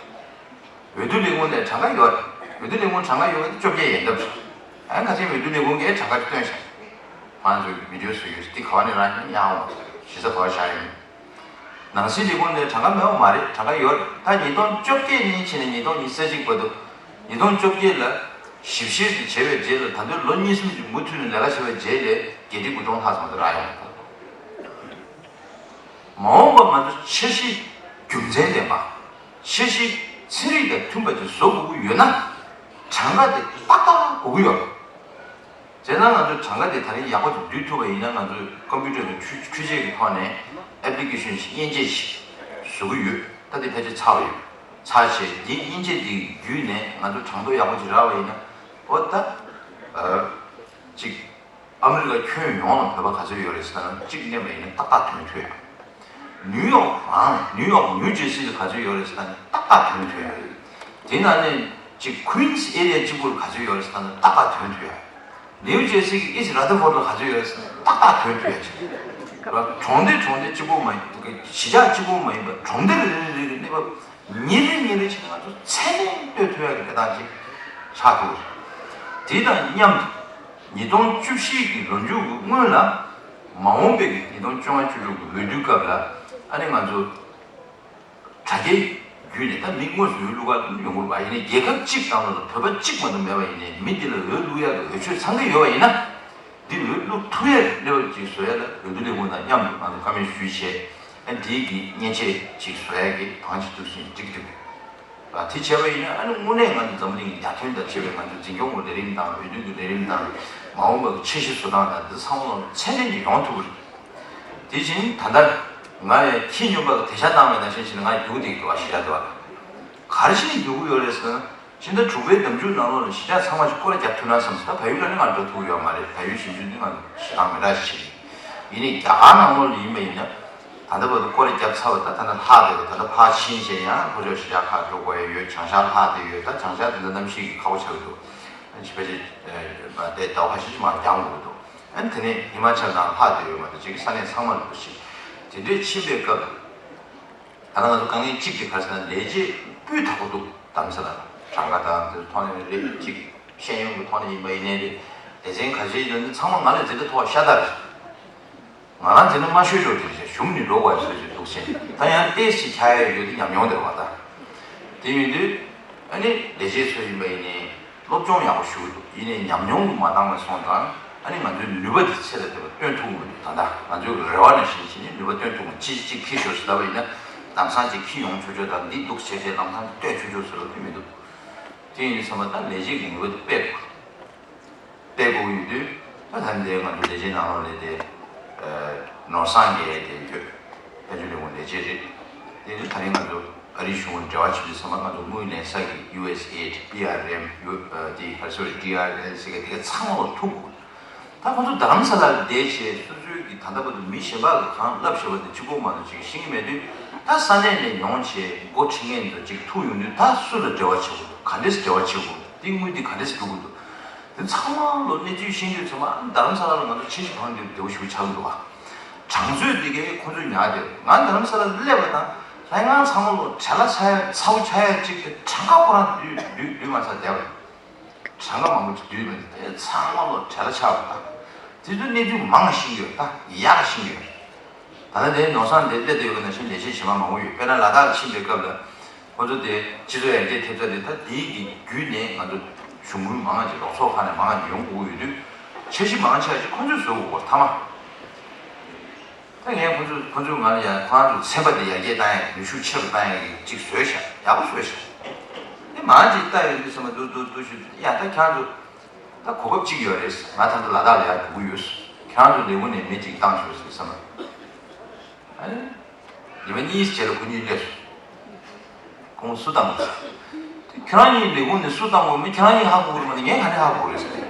འོས་བསྡུ་ལས་ཁུངས་ནས་གྲངས་ཀ་ཡོད་རེད། འོས་བསྡུ་ལས་ཁུངས་གྲངས་ཀ་ཡོད་པ་དེ་བཅོ་བརྒྱད་ཡན་འདབས་རེད། ཨ་ཁ་ཆེ་འོས་བསྡུ་ལས་ཁུངས་ཀྱིས་གྲངས་ཀ་ཅིག་སྟོན་ཤག་ང་ཚོའི་བི་ཌི་ཨོ་བཟོ་ཡོད། འདི་ག་བ་ནས་རང་ཡིན་ཡང་འོང་། གཞི་རྩ་ག་བ་བཞག་ཡིན། ནང་སྲིད་ལས་ཁུངས་ནས་གྲངས་ཀ་མེད་པ་མ་རེད། གྲངས་ཀ་ཡོད་རེད། ད་ཉིས་སྟོང་བཅོ་བརྒྱད་ནས་བྱས་ནས་ཉིས་སྟོང་ཉི་ཤུ་རྩ་གཅིག་བར་དུ། ཉིས་སྟོང་བཅོ་བརྒྱད་ལ་ཞིབ་བཤེར་དེ་བྱས་པའི་རྗེས་ལ། ད་དུང་ལོ་གཉིས་གསུམ་གྱི་མུ་མཐུད་ནས་ལས་ཀ་བྱས་པའི་རྗེས་ལ་བརྒྱད་ཁྲི་དགུ་སྟོང་ལྷག་ཙམ་དུ་རག་ཡོང་། མ་འོངས་པ་ང་ཚོ་འཆར་གཞི་རྒྱུ་མཚན་ལྡན་པ། འཆར་གཞི་ཚན་རིག་དང་མཐུན་པ་ཅིག་བཟོ་དགོས་ཀྱི་ཡོད་ན། གྲངས་ཀ་དེ་ཏག་ཏག་དགོས་ཀྱི་ཡོད། བྱས་ཙང་ང་ཚོས་གྲངས་ཀ་དེ་ད་རིང་ཡག་པོ་ཅིག་བསྡུས་ཐུབ་པ་ཡིན་ན། ང་ཚོས་ཀམ་པུ་ཊར་གྱི་འཕྲུལ་འཕྲུལ་ཆས་ཀྱི་ཐོག་ནས་ཨེབ་ལི་ཀེ་ཤོན་ཞིག་མཉེན་ཆས་ཤིག་བཟོ་གི་ཡོད། ད་དེ་ཕལ་ཆེར་ཚར་བ་ཡོད། ཚར་བྱས་དེ་མཉེན་ཆས་དེ་བརྒྱུད་ནས་ང་ཚོ་གྲངས་ཐོ་ཡག་པོ་ཅིག་རག་པ་ཡིན་ན། འོ་ད་ཨ་ཅིག་ཨ་མི་རི་ཀ་ཁྱོན་ཡོངས་ལ་བོད་པ་ག་ཚོད་ཡོད་རེད་ཟེར་ན། གཅིག་བསྣན་པ་ཡིན་ན་ཏག་ཏག་ཐོན་ཐུབ་ཡ། ནིའུ་ཡོག་རང་། ནིའུ་ཡོག་ནིའུ་ཇར་སི་ལ་ག་ཚོད་ཡོད་རེད་ཟེར་ན་ཏག་ཏག་ཐོན་ཐུབ་ཡ། དེ་ནང་ནས་གཅིག་ཁུ་ཨིན་སི་ཨེ་རི་ཡ་གཅིག་པོ་ལ་ག་ཚོད་ཡོད་རེད་ཟེར་ན་ཏག་ཏག་ཐོན་ཐུབ་ཡ། ནིའུ་ཇར་སི་གི་ཨིསྟ་ར་ཐར་ཕོར་ཌི་ལ་ག་ཚོད་ཡོད་རེད་ཟེར་ན་ཏག་ཏག་ཐོན་ཐུབ་ཡ་ཅིག་གྲོང་སྡེ་གྲོང་སྡེ་གཅིག་པོ་མ་ཡིན། གཞིས་ཆགས་གཅིག་པོ་མ་ཡིན་པར་གྲོང་སྡེ་རེ་རེ་རེ་རེ་གི་གནས་བབ་ཉིན་རེ་ཉིན་རེ་བྱས་ནས་ང་ཚོ་ཚད་ལྡན་གཏོད་ཐུབ་ཡག་གི་གནས་སྟངས་ཅིག་ཆགས་ཐུབ་པ་རེད། དེ་དང་མཉམ་དུ་ཉིས་སྟོང་བཅུ་བཞི་གི་ལོ་མཇུག་གི་སྔོན་ལ། མ་འོངས་པའི་གི་ཉིས་སྟོང་བཅོ་ལྔ་བཅུ་དྲུག་གི་འོས་བསྡུའི་སྐབས་ལ་ཨ་ནི་ང་ཚོ་དྲ་རྒྱའི་བརྒྱུད་ནས། ད་མི་དངོས་སུ་འོས་བླུག་ག་ཡོང་གི་རེད་པ། ཡིན་ནའི་རྒྱལ་ཁབ་གཅིག་ནང་ལོགས་ལ་བོད་པ་གཅིག་མ་གཏོགས་མེད་པ་ཡིན་ནའི། མི་འདི་ལ་འོས་བླུག་ཡག་གི་འོས་ཆོས་ཚང་གི་ཡོད་པ་ཡིན་ན། འདི་འོས་བླུག་ཐུབ་ཡག་གི་གནས་བབ་ཅིག་བཟོ་ཡག་ལ་འོས་བསྡུ་ལས་ཁུངས་དང་མཉམ་དུ་ང་ཚོ་བཀའ་མོལ་ཞུས་བྱས། ཨ་འདིའི་གི་མཉེན་ཆས་ཅིག་བཟོ་ཡག་གི་གང་ཅིག་འདུག་ཟེར་འགྲིག་འདུག་ཨ་དེ་བྱས་པ་ཡིན་ན་ཨ་ནི་དངོས་གནས་ང་ཚོ་འཛམ་བུ་གླིང་གི་ཡར་ཐོན་དང་བཅས་པའི་ང་ཚོ་འཛིན་སྐྱོང་གི་ལས་རིམ་དང་། འོས་བསྡུ་གི་ལས་རིམ་དང་། མ་འོངས་པ་གི་འཆར་གཞི་བཟོ་སྟངས་དང་། འདི་ཚང་མ་ལ་ཚད་ལྡན་ཅིག་ཡོང་ཐུབ་ཀྱི་རེད། དེ་བཞིན་ད་ལྟ་ང་ཡང་ཁྱི་སྨྱོན་པ་གི་དེད་ཤག་བཏང་བའི་ནང་བཞིན་བྱས་ནས་ང་ཡང་སྡུག་བསྡད་ཀྱི་འདུག་པ། གཞིས་ཆགས་དེ་བ་ལ་ག་རེ་བྱས་ནས་སྡུག་གི་ཡོད་རེད་ཟེར་ན། ཕྱི་ཟླ་དྲུག་པའི་ཟླ་མཇུག་ནང་ལོགས་ལ་གཞིས་ཆགས་ཚང་མ་ཞིག་སྐོར་ར་རྒྱབ་ཐུབ་ན་བསམ་སོང་། ད་བལ་ཡུལ་ལ་ནི་ང་འགྲོ་ཐུབ་ཀྱི་ཡོད་མ་རེད། བལ་ཡུལ་ཞིབ་འཇུག་འདི་ང་གཞི་རྐང་མི་འདྲ་ཞིག་བྱེད་ཀྱི་ཡིན་ནའི། རྒྱ་གར་ནང་ལོགས་ལ་ཡིན་པ་ཡིན་ན། ད་ལྟ་བར་དུ་སྐོར་ར་རྒྱབ་ཚར་བ། ད་ད་ལྟ་ལྷག་བསྡད་པ། ད་ལྟ་ཕར་ཕྱིན་བྱས་ཡང་ལྷོ་ཕྱོགས་གཞིས་ཆགས་ཁག་འགྲོ་དགོས་ཡ་ཡོད། བྱང་ཤར་ལྷག་བསྡད་ཡོད། ད་བྱང་ཤར་དེ་འདྲ་གནམ་གཤིས་ཀྱི་ཁག་པོ་ཆགས་ཀྱི་འདུག་ཨ་ནི་ཕལ་ཆེར་ཨ་དེ་ཟླ་བ་ཁ་ཤས་ཤིག་མར་འགྱངས་དགོས་ཀྱི་འདུག་ཨ་ནི་དེ་ནས་ཧི་མ་ཅལ་དང་ལྷག་བསྡད་ཡོད་མ་གཏོགས་ཅིག་ས་གནས་ཚང་མ་ལ་འདུག་ཅིག་དེ་འདྲས་ཕྱིན་པའི་སྐབས། ད་ལྟ་ང་ཚོ་དཀའ་ངལ་གཅིག་དེ་ག་རེ་ཟེར་ན། ལས་བྱེད་སྤུས་དག་པོ་འདུག་རྡ་རམ་ས་ལ་ལ། གྲངས་ཀ་དང་དེ་ཐོག་ནས་རེད། གཅིག་ཤེས་ཡོན་གྱི་ཐོག་ནས་ཡིན་པ་ཡིན་ནའི་རེད། སྡེ་ཚན་ཁ་ཤས་ཡོད་ན་ཚང་མ་ང་ལ་འཛིན་གྲྭ་མཐོ་བ་ཤ་སྟག་རེད། ང་རང་འཛིན་གྲྭ་དམའ་ཤོས་ཅིག་དེ་རེད། གཞུང་ནས་འགྲོ་དགོས་བཟོས་ཅིག་འདུག་ཟེར། ད་ཡང་ཏོག་ཙམ་ཆགས་ཡ་ཡོད་དེ་ཉམས་མྱོང་དེ་རེད་པ། ད་དེ་ཡིན་དུས་ཨ་ནི་ལས་བྱེད་ཚོ་ཡིན་པ་ཡིན་ནའི་སློབ་སྦྱོང་ཡག་པོ་ཞུ་གི་འདུག་ཡིན་ནའི་ཉམས་མྱོང་གི་མ་འདང་བ་སོང་ཙང་། ཨ་ནི་ང་ཚོའི་ནུས་པ་དེ་ཚད་ལས་འདས་པ་སྟོན་ཐུབ་ཀྱི་མི་འདུག་ད་ལྟ་ང་ཚོའི་རེ་བ་ནང་བཞིན་བྱས་ནས་ནུས་པ་སྟོན་ཐུབ་ཀྱི། ཅི་ཅིག་ཁྱི་ཤོར་ཟེར་ལབ་པ་ཡིན་ན། ལམ་སང་ཅིག་ཁྱི་ཡོང་ཆོག་ཆོག་དང་། འདི་འདུག་བྱས་བྱས་ལམ་སང་ཅིག་སྟོན་ཆོག་ཆོག་ཟེར་ལབ་ཀྱི་མི་འདུག་དེ་ཡིན་དུས་ཚང་མ་ད་ལས་བྱེད་ཀྱི་ནུས་པ་དེ་སྤེལ་དགོས། སྤེལ་དགོས་ཡོད་དུས། ད་ད་ལྟའི་ང་ཚོ་ལས་བྱེད་ནང་ལོགས་ལ་དེ་ཨ་ནོར་བཟང་རྒྱལ་དེ་ཡོད། དཔལ་འབྱོར་ལས་ཁུངས་ལས་བྱེད་རེད། དེ་ནི་ད་རིང་ང་ཚོ་ཨ་རིའི་གཞུང་ལ་འབྲེལ་བ་བྱེད་དུས་ཙམ་པ། ང་ཚོ་དངུལ་ལེན་ས་གི་ཡུ་ཨེས་ཨེ་ཌི། པི་ཨར་ཨེམ། ཡུ་ཨ་དེ་ག་རེ་ཟེར་དགོས་རེད། ཌི་ཨར་ཨེལ་ཟེར་གི་དེ་ག་ཚང་མ་ལ་ཐུག་དགོས། ད་ཁོང་ཚོ་རྡ་རམ་ས་ལ་ལ་བསྡད་བྱས་སོ་སོའི་གི་ད་ལྟ་བར་དུ་མི་གཞན་པ་གིས་གང་ལབ་བཞག་པ་དེ་གཅིག་པོ་མ་གཏོགས་ཅིག་ཤེས་ཀྱི་མེད་དུས། ད་ས་གནས་ནས་ཡོང་བྱས་འགོ་ཁྲིད་མཁན་ཚོ་ཅིག་ཐུག་ཡོང་དུས། ད་སུ་ལ་འབྲེལ་བ་བྱེད་དགོས་འདུག་ག་འདྲས་འབྲེལ་བ་བྱེད་དགོས་འདུག་དེ་དངུལ་འདི་ག་འདྲས་འགྲོ་དགོས་འདུག་དེ་ཚང་མ་ལོ་གནས་ཚུལ་ཤེས་དུས་ཙམ་པ། རྡ་རམ་ས་ལ་ལ་ང་ཚོ་འཆར་གཞི་བང་རྒྱུག་བདེ་པོ་ཞིག་ཆགས་འདུག་བ། གྲངས་ཚོད་འདི་གའི་ཁོང་ཚོས་ཉར་བསྡད། ང་རྡ་རམ་ས་ལ་སླེབས་པ་དང་། ལྷ་ང་ཚང་མ་ལོ་བྲེལ་བ་ཆགས་ཡ། ཚ་བོ་ཆགས་ཡ་གཅིག་གི་གྲངས་ཀ་ཁོ་རང་བསྡུས་བསྡུས་བསྡུས་མ་ཚར་བསྡད་པ་རེད། གྲངས་ཀ་མང་པོ་ཅིག་བསྡུས་མེད། དེ་ཚང་མ་ལོ་བྲེལ་བ་ཆགས་པ་དང་། དེ་ཚོའི་གནས་ཚུལ་མང་ཤེས་ཡོད། ད་ཡག་ཤེས་ཡོད། ད་ལྟ་དེ་ནོར་བཟང་དེ་སླེབས་བསྡད་ཡོད་པ་ནང་བཞིན་ལས་བྱེད་གཞན་པ་མང་པོ་ཡོད། དཔེར་ན་ལ་དྭགས་ལ་ཕྱིན་པའི་སྐབས་ལ། ཁོ་ཚོ་དེ་སྤྱི་ཚོགས་ཡར་རྒྱས་ཐེབས་རྩ་དེ། ད་དེའི་གི་བརྒྱུད་ནས་ང་ཚོ་གཞུང་དངུལ་མང་ང་ཅིག་རོགས་ཚོགས་ཁག་ནས་མང་ང་ཅིག་ཡོང་དགོས་ཀྱི་ཡོད་དུས། འཆར་གཞི་མང་ཆེ་བ་ཅིག་ཁོ་ཚོས་བཟོ་དགོས་པ་མཐའ་མ། ད་ངས་ཁོ་ཚོ་ཁོ་ཚོས་ང་ལ་ཡང་ཁོ་རང་ཚོའི་ཚན་པ་དེ་ཡར་རྒྱས་བཏང་ཡག་གི། ནུས་ཤུགས་ཆེ་རུ་བཏང་ཡག་གི་ཅིག་བཟོས་ཤག་ཡག་པོ་བཟོས་ཤག་དེ་མང་ཅིག་བལྟས་ཡོང་དུས་ཙམ་པ། འདུག་འདུག་འདུག་ཞུ། ཡ་ད་ཁྱེད་རང་ཚོ་ད་གོ་སྐབས་གཅིག་ཡོད་རེད། ང་ད་ལྟ་ལ་དྭགས་ལ་ཡར་འགྲོ་གི་ཡོད། ཁྱེད་རང་ཚོ་ལས་ཁུངས་ནས་མི་གཅིག་བཏང་ཤོག་ཟེར་བསམ་པ། ཨ་ནི་ཉི་མ་གཉིས་རྗེས་ལ་ཁོ་གཉིས་སླེབས་སོང་། ཁོང་སུ་བཏང་དགོས་ཟེར། དེ་ཁྱེད་རང་གཉིས་ལས་ཁུངས་ནས་སུ་བཏང་དགོས་མིན་ཁྱེད་རང་གཉིས་ཧ་གོ་གི་རེད་མ་གཏོགས་ངས་ག་རེ་ཧ་གོ་གི་རེད་ཟེར།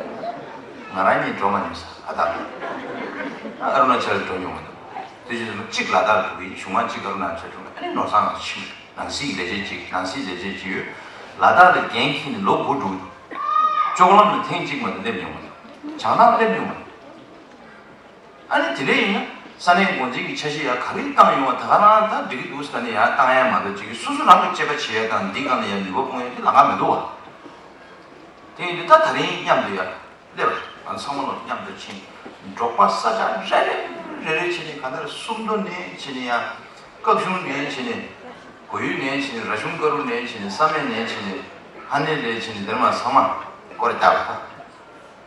ང་རང་གཉིས་འགྲོ་མ་མྱོང་ཟེར། ཨ་ད་ཨ་རུ་ན་ཅལ་འགྲོ་མྱོང་མ་འདུག་དེ་བཞིན་གཅིག་ལ་དྭགས་འགྲོ་གི་ཡིན། གཞུག་མ་གཅིག་ཨ་རུ་ན་ཅལ་འགྲོ་གི། ཨ་ནི་ནོར་བཟང་ལ་ཕྱིན། ནང་སྲིད་ལས་བྱེད་ཅིག་ནང་སྲིད་ལས་བྱེད་ཅིག་ཡོད། ལ་དྭགས་ལ་འགན་འཁྱེར་ནས་ལོ་དགུ་འགྲོ་གི་འདུག་ཅོག་ལམ་ལ་ཐེངས་གཅིག་མ་གཏོགས་སླེབས་མྱོང་མ་འདུག་བྱང་ཐང་སླེབས་མྱོང་མ་འདུག་ཨ་ནི་དེ་འདྲ་ཡིན་ན་ས་གནས་འགོ་འཛིན་གྱི་འཆར་གཞི་ཡར་ག་རེ་བཏང་ཡོང་བ། ད་ག་རང་ད་འགྲིག་གི་འདུག་ཟེར་ནས་ཡར་བཏང་ཡ་མ་གཏོགས་ཅིག་སོ་སོ་རང་གི་དཔྱད་པ་བྱེད་ཡ་དང་འདི་སྒང་ལ་ཡར་ནུས་པ་སྤུངས་ཡ་དེ་ལམ་ཁ་མི་འདུག་བ། དེ་ཡིན་དུས་ད་ད་རིང་མཉམ་དུ་ཡར་སླེབས། ང་ཚང་མ་ལོ་མཉམ་དུ་ཕྱིན། འབྲོག་པ་ས་ཆ་རེ་རེ་རེ་རེ་བྱས་ནས། ག་ན་རེ་སུམ་མདོ་ནས་བྱས་ནས་ཡང་། ཀག་གཞུང་ནས་བྱས་ནས། གོ་ཡུལ་ནས་བྱས་ནས། ར་ཆུང་དཀར་རུ་ནས་བྱས་ནས། བསམ་ཡས་ནས་བྱས་ནས། ཧ་ནེ་ལས་བྱས་ནས། འདིར་མ་ཚང་མ་སྐོར་ར་རྒྱག་པ་དང་།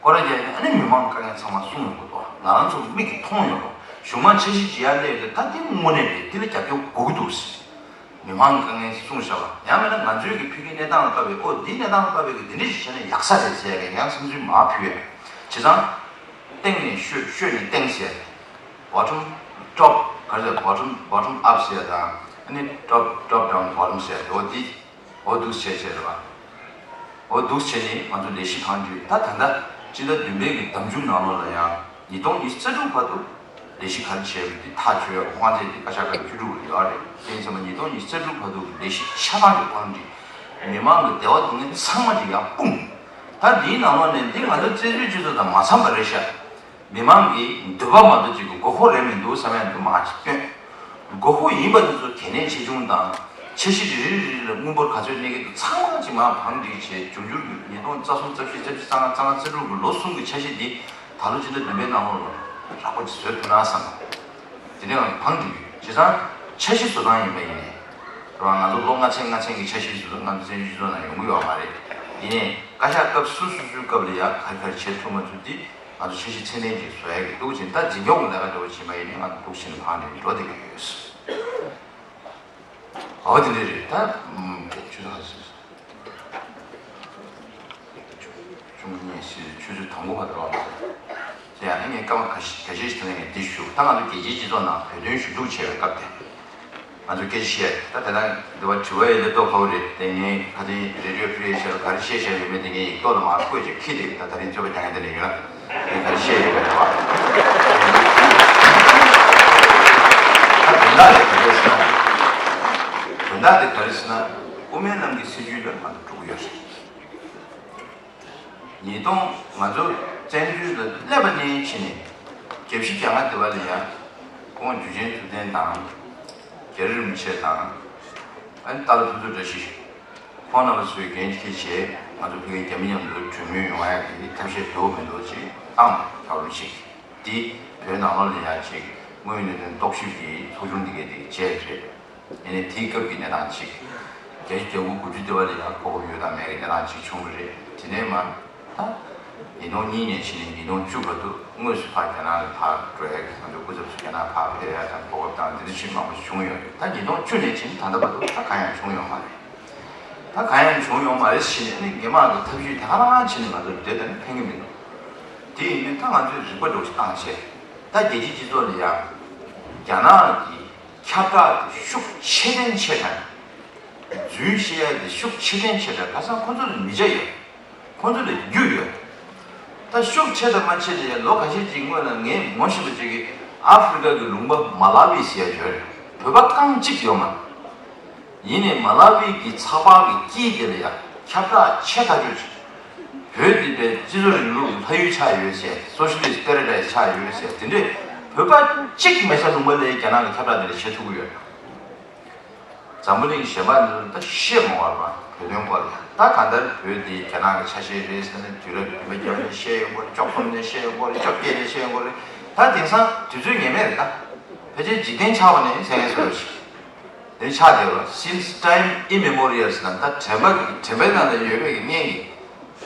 སྐོར་ར་རྒྱག་ནས་ཨ་ནི་མི་མང་དཀའ་ངལ་ཚང་མ་གསུངས་ཡོང་གི་འདུག་ང་རང་ཚོ་མིག་གིས་མཐོང་ཡོད་རེད། གཞུག་མ་འཆར་གཞི་ཅིག་ཡར་སླེབས་ཏེ། ད་འདི་དངོས་གནས་རེད། འདི་ལ་རྒྱབ་སྐྱོར་དགོས་ཀྱི་འདུག་ཟེར། མི་མང་གི་དཀའ་ངལ་གསུངས་བཞག་པ། ཡང་མིན་ན་ང་ཚོའི་གི་ཕ་གིའི་གནས་སྟངས་ལ་བལྟ་བའི། ཨོ་འདིའི་གནས་སྟངས་ལ་བལྟ་བའི་གི་འདི་འདྲ་ཞིག་བྱས་ན་ཡག་ས་རེད་ཟེར་ཡ་གི་ཡང་བསམ་ཚུལ་མར་ཕུལ་ཡ། བྱས་ཙང་སྟེང་ནས་ཤོད། ཤོད་ནས་སྟེང་ཟེར། bottom top ག་རེ་ཟེར། bottom bottom up ཟེར་དང་། ཨ་ནི་top top down bottom ཟེར། འོ་འདི། འོ་འདུག་བྱས་བྱས་རེད་བ། འོ་འདུག་བྱས་ནས་ང་ཚོ་ལས་གཞི་གང་བསྒྲུབས། ད་ད་ལྟ་སྤྱི་ཟླ་བདུན་པའི་གི་ཟླ་མཇུག་ནང་ལོགས་ལ་ཡང་ཉིས་སྟོང་ཉི་ཤུ་རྩ་དྲུག་བར་དུ་ལས་གཞི་ག་རེ་བྱས་པ་འདི་ཐག་ཆོད་ཡོད། དབང་ཚད་འདི་བཀའ་ཤག་སྐབས་བཅུ་དྲུག་ལ་ཡོད་རེད། དེ་ཡིན་ཙང་ཉིས་སྟོང་ཉི་ཤུ་རྩ་དྲུག་བར་དུ་ལས་གཞི་ཆ་ཚང་གི་བཀོད་འདི། མི་མང་གི་བདེ་བ་སྡུག་བསྔལ་ཚང་མ་ཅིག་ཡར་སྤུངས། ད་འདིའི་ནང་ལོགས་ནས་འདི་ང་ཚོ་བཙན་བྱོལ་སྤྱི་ཚོགས་དང་མ་འཚམས་པ་རེད་ཤག་མི་མང་གི་འདོད་པ་མ་གཏོགས་ཅིག་གི་དགོས་མཁོ་རེད་མི་འདུག་བསམ་ཡ་འདི་མར་ཅིག་བཏོན། དགོས་མཁོ་ཡིན་པ་འདི་ཚོ་གལ་གནད་ཆེ་ཆུང་དང་། འཆར་གཞི་རེ་རེ་རེ་རེ་ལ་དངུལ་འབོར་ག་ཚོད་གནས་ཀྱི་འདུག་ཚང་མ་ཅིག་མར་བང་སྒྲིག་བྱས། འབྱུང་འགྱུར་གྱི་ཉིས་སྟོང་རྩ་གསུམ་རྩ་བཞི་རྩ་བཞི་རྩ་ལྔ་རྩ་ལྔ་རྩ་དྲུག་གི་ལོ་གསུམ་གྱི་འཆར་གཞི་འདི་ད་ལོ་སྤྱི་ཟླ་བདུན་པའི་ནང་ལོགས་ལ་རགས་པ་ཅིག་བཟོས་ཐུབ་ན་བསམ། དེ་ནས་བང་སྒྲིག་ཡོད། བྱས་ཙང་འཆར་གཞི་བཟོ་སྟངས་ཡིན་པ་ཡིན་ནའི། རང་ང་ཚོ་ལོ་ལྔ་ཚན་ལྔ་ཚན་གྱི་འཆར་གཞི་བཟོ་ཚུལ་ང་ཚོ་བཙན་བྱོལ་སྤྱི་ཚོགས་ནང་ཡོང་གི་ཡོད་མ་རེད། ཡིན་ནའི་བཀའ་ཤག་སྐབས་སོ་སོ་སོའི་སྐབས་ལ་ཡ་ག་རེ་ག་རེ་བྱེད་ཐུབ་མ་ཐུབ་འདི། ང་ཚོ་འཆར་གཞི་ཚད་ལྡན་ཅིག་བཟོ་ཡ་གི་འདུག་ཅིང་། ད་འཛིན་སྐྱོང་གི་ལས་ཀ་འདྲ་བོ་བྱེད་པ་ཡིན་ན་ང་ཚོ་འདུག་ཕྱིན་ནས་ཕར་འགྲོ་བསྡད་ཀྱི་ཡོད། འོ་དེ་འདྲ་རེད། ད་ཆུ་ཚོད་ཁ་ཤས་ཆུང་ངུ་གཉིས་ཤིག་ཆུ་ཚོད་དང་པོ་བར་དུ་རོགས་དེ་ཡང་ངས་སྐར་མ་ཁ་ཤས་ཁ་ཤས་ཤིག་དེ་ནས་ངས་འདི་ཞུ། ད་ང་ཚོ་རྒྱལ་སྤྱིའི་སྤྱི་ཚོགས་ནང་བོད་དོན་ཞུ་གཏུག་བྱས་པའི་སྐབས་དེ། ང་ཚོ་སྐད་ཆ་བཤད། ད་དེ་དང་འདི་བ་དྲི་བ་ཡི་ལེབ་ཏོག་ཁ་བོ་རེད། དེ་ངས་ཁ་སང་རེ་ཌི་ཡོ་ཕི་རི་ཡེ་ཤར་ག་རེ་བཤད་བཤད་ཡོད་མེད་དེ་ངས་ཡིག་ཐོག་ལ་མར་བཀོད་ཅིག་ཁྱི་དེ་ད་ད་རིང་རྩོད་པ་རྒྱག་མཁན་དེ་ནས་ཡོད། ངས་ག་རེ་བཤད་ཡོད་མེད་དེ་བ། ད་དོན་དག་དེ་ག་རེ་ཟེར་ན། དོན་དག་དེ་ག་རེ་ཟེར་ན། དབུ་མའི་ལམ་གྱི་སྲིད་བྱུས་ལ་ང་ཚོ་འགྲོ་གི་ཡོད་རེད། ཉིས་སྟོང་ང་ཚོ་བཙན་བྱོལ་ལ་སླེབས་པ་ནས་ཕྱིན་ནས་བརྒྱད་ཅུ་གྱ་ལྔ་དེ་བ་ལ་ཡང་ཁོང་འཇུ་ཆེན་ཐུབ་བསྟན་དང་། རྒྱ་རི་རིན་པོ་ཆེ་དང་། ཨ་ནི་ཏཱ་ལ་ཕུན་ཚོགས་བཀྲ་ཤིས། ཁོང་རྣམ་པ་ཚོས་འགན་འཁྱེར་བྱས་ང་ཚོ་ཕ་གིའི་རྒྱ་མི་མཉམ་དུ་གྲོས་མོལ་ཡོང་ཡ་གི་ཐབས་ཤེས་འདུག་མི་འདུག་ཅིག་བཏང་། ད་རུང་ཅིག་འདི་བོད་ནང་ལོགས་ལ་ཡང་ཅིག་དངོས་ཡོད་གནད་དོན་རྟོག་ཞིབ་ཀྱི་ཚོགས་ཆུང་འདི་གས་དེ་བྱས་རེད། ཡིན་ནའི་དེའི་སྐབས་ཀྱི་གནས་སྟངས་ཅིག་བརྒྱད་ཅུ་གྱ་དགུ་དགུ་བཅུ་དེ་བ་ལ་ཡང་གོ་སྐབས་ཡོད་དང་མེད་ཀྱི་གནས་སྟངས་ཅིག་བྱུང་བ་རེད། དེ་ནས་མར་ད་ཉིས་སྟོང་གཉིས་ནས་ཕྱིན་ནས་ཉིས་སྟོང་བཅུ་བར་དུ་དངོས་སུ་ཕར་རྒྱ་ནག་ལ་ཕར་འགྲོ་ཡ་གི་ང་ཚོའི་སྐུ་ཚབ་ཚོ་རྒྱ་ནག་ཕར་ཕེབས་ཡ་དང་གོ་སྐབས་དང་འདི་འདྲ་ཞིག་མང་པོ་ཞིག་བྱུང་ཡོད་རེད། ད་ཉིས་སྟོང་བཅུ་ནས་ཕྱིན་ད་ལྟ་བར་དུ་ད་གང་ཡང་བྱུང་ཡོད་མ་རེད། ད་གང་ཡང་བྱུང་ཡོད་མ་རེད་ཟེར་ནས་ཨ་ནི་སྔོན་མ་གི་ཐབས་ཇུས་དེ་ག་རང་བྱས་ནས་ང་ཚོ་འདི་ལྟ་ནས་ཕན་གི་མི་འདུག་དེ་ཡིན་དུས་ད་ང་ཚོས་རིག་པ་འདྲ་བོ་ཞིག་བཏང་བྱས། ད་རྒྱལ་སྤྱིའི་སྤྱི་ཚོགས་ལ་ཡང་རྒྱ་ནག་གི་ཁྱབ་བསྒྲགས་དེ་ཤུགས་ཆེ་ཐན་ཆེ་དྲགས། རྫུན་བཤད་ཡ་དེ་ཤུགས་ཆེ་ཐན་ཆེ་དྲགས། ཁ་སང་ཁོ་ཚོ་ལ་མི་བྱ་ཡོད། ཁོ་ཚོ་ལ་རྒྱུས་ཡོད། ད་ཤུགས་ཆེ་དང་མ་ཆེ་དེ་ཡང་ལོ་ཁ་ཤས་ཅིག་སྔོན་ལ་ངས་ངོ་ཤེས་པ་ཅིག་གིས་ཨ་ཧྥི་རི་ཀ་གི་ལུང་པ་མ་ལ་ཝི་ཟེར་ཡ་ཡོད་རེད། བོད་པ་རྐང་གཅིག་ཡོད་མ་རེད། ཡིན་ནའི་མ་ལ་ཝི་གི་ཚགས་པར་གྱི་དཀྱིལ་དེ་ལ་ཡང་ཁྱབ་བསྒྲགས་ཆེ་ཐག་ཆོད་ཅིག་བོད་འདི་པའི་སྤྱི་ཚོགས་རིང་ལུགས་ཀྱི་ལྷ་ཡུལ་ཆགས་ཡོད་ཟེར། Socialist Paradise ཆགས་ཡོད་ཟེར། དེ་འདྲའི་བོད་པ་གཅིག་མེད་ས་ལུང་པ་ལ་རྒྱ་ནག་གི་ཁྱབ་བསྒྲགས་དེ་འདྲ་བྱེད་ཐུབ་ཀྱི་ཡོད། འཛམ་བུ་གླིང་གཞན་པ་འདི་ད་བཤད་མ་བར་བ་བོད་དོན་སྐོར་ལ་ད་གང་ལྟར་བོད་འདི་རྒྱ་ནག་གི་ཆ་ཤས་རེད་ཟེར་ནས་དུས་རབས་བདུན་པ་བརྒྱད་པ་ནས་བཤད་ཡོང་གི་རེད། བཅུ་གསུམ་ནས་བཤད་ཡོང་གི་རེད། བཅོ་བརྒྱད་ནས་བཤད་ཡོང་གི་རེད། ད་དེང་སང་དུས་ཚོད་ངེས་མེད་རེད། ད་ཕལ་ཆེར་འཇིག་རྟེན་ཆགས་པ་ནས་ཟེར་མཁན་བཟོ་འདྲ་ཞིག་དེ་ཆགས་བསྡད་ཡོད་རེད། Since time immemorial ཟེར་ན་ད་དྲན་པ་དྲན་པའི་ནང་ལ་ཡོད་པའི་གི་གཉེན་གྱི་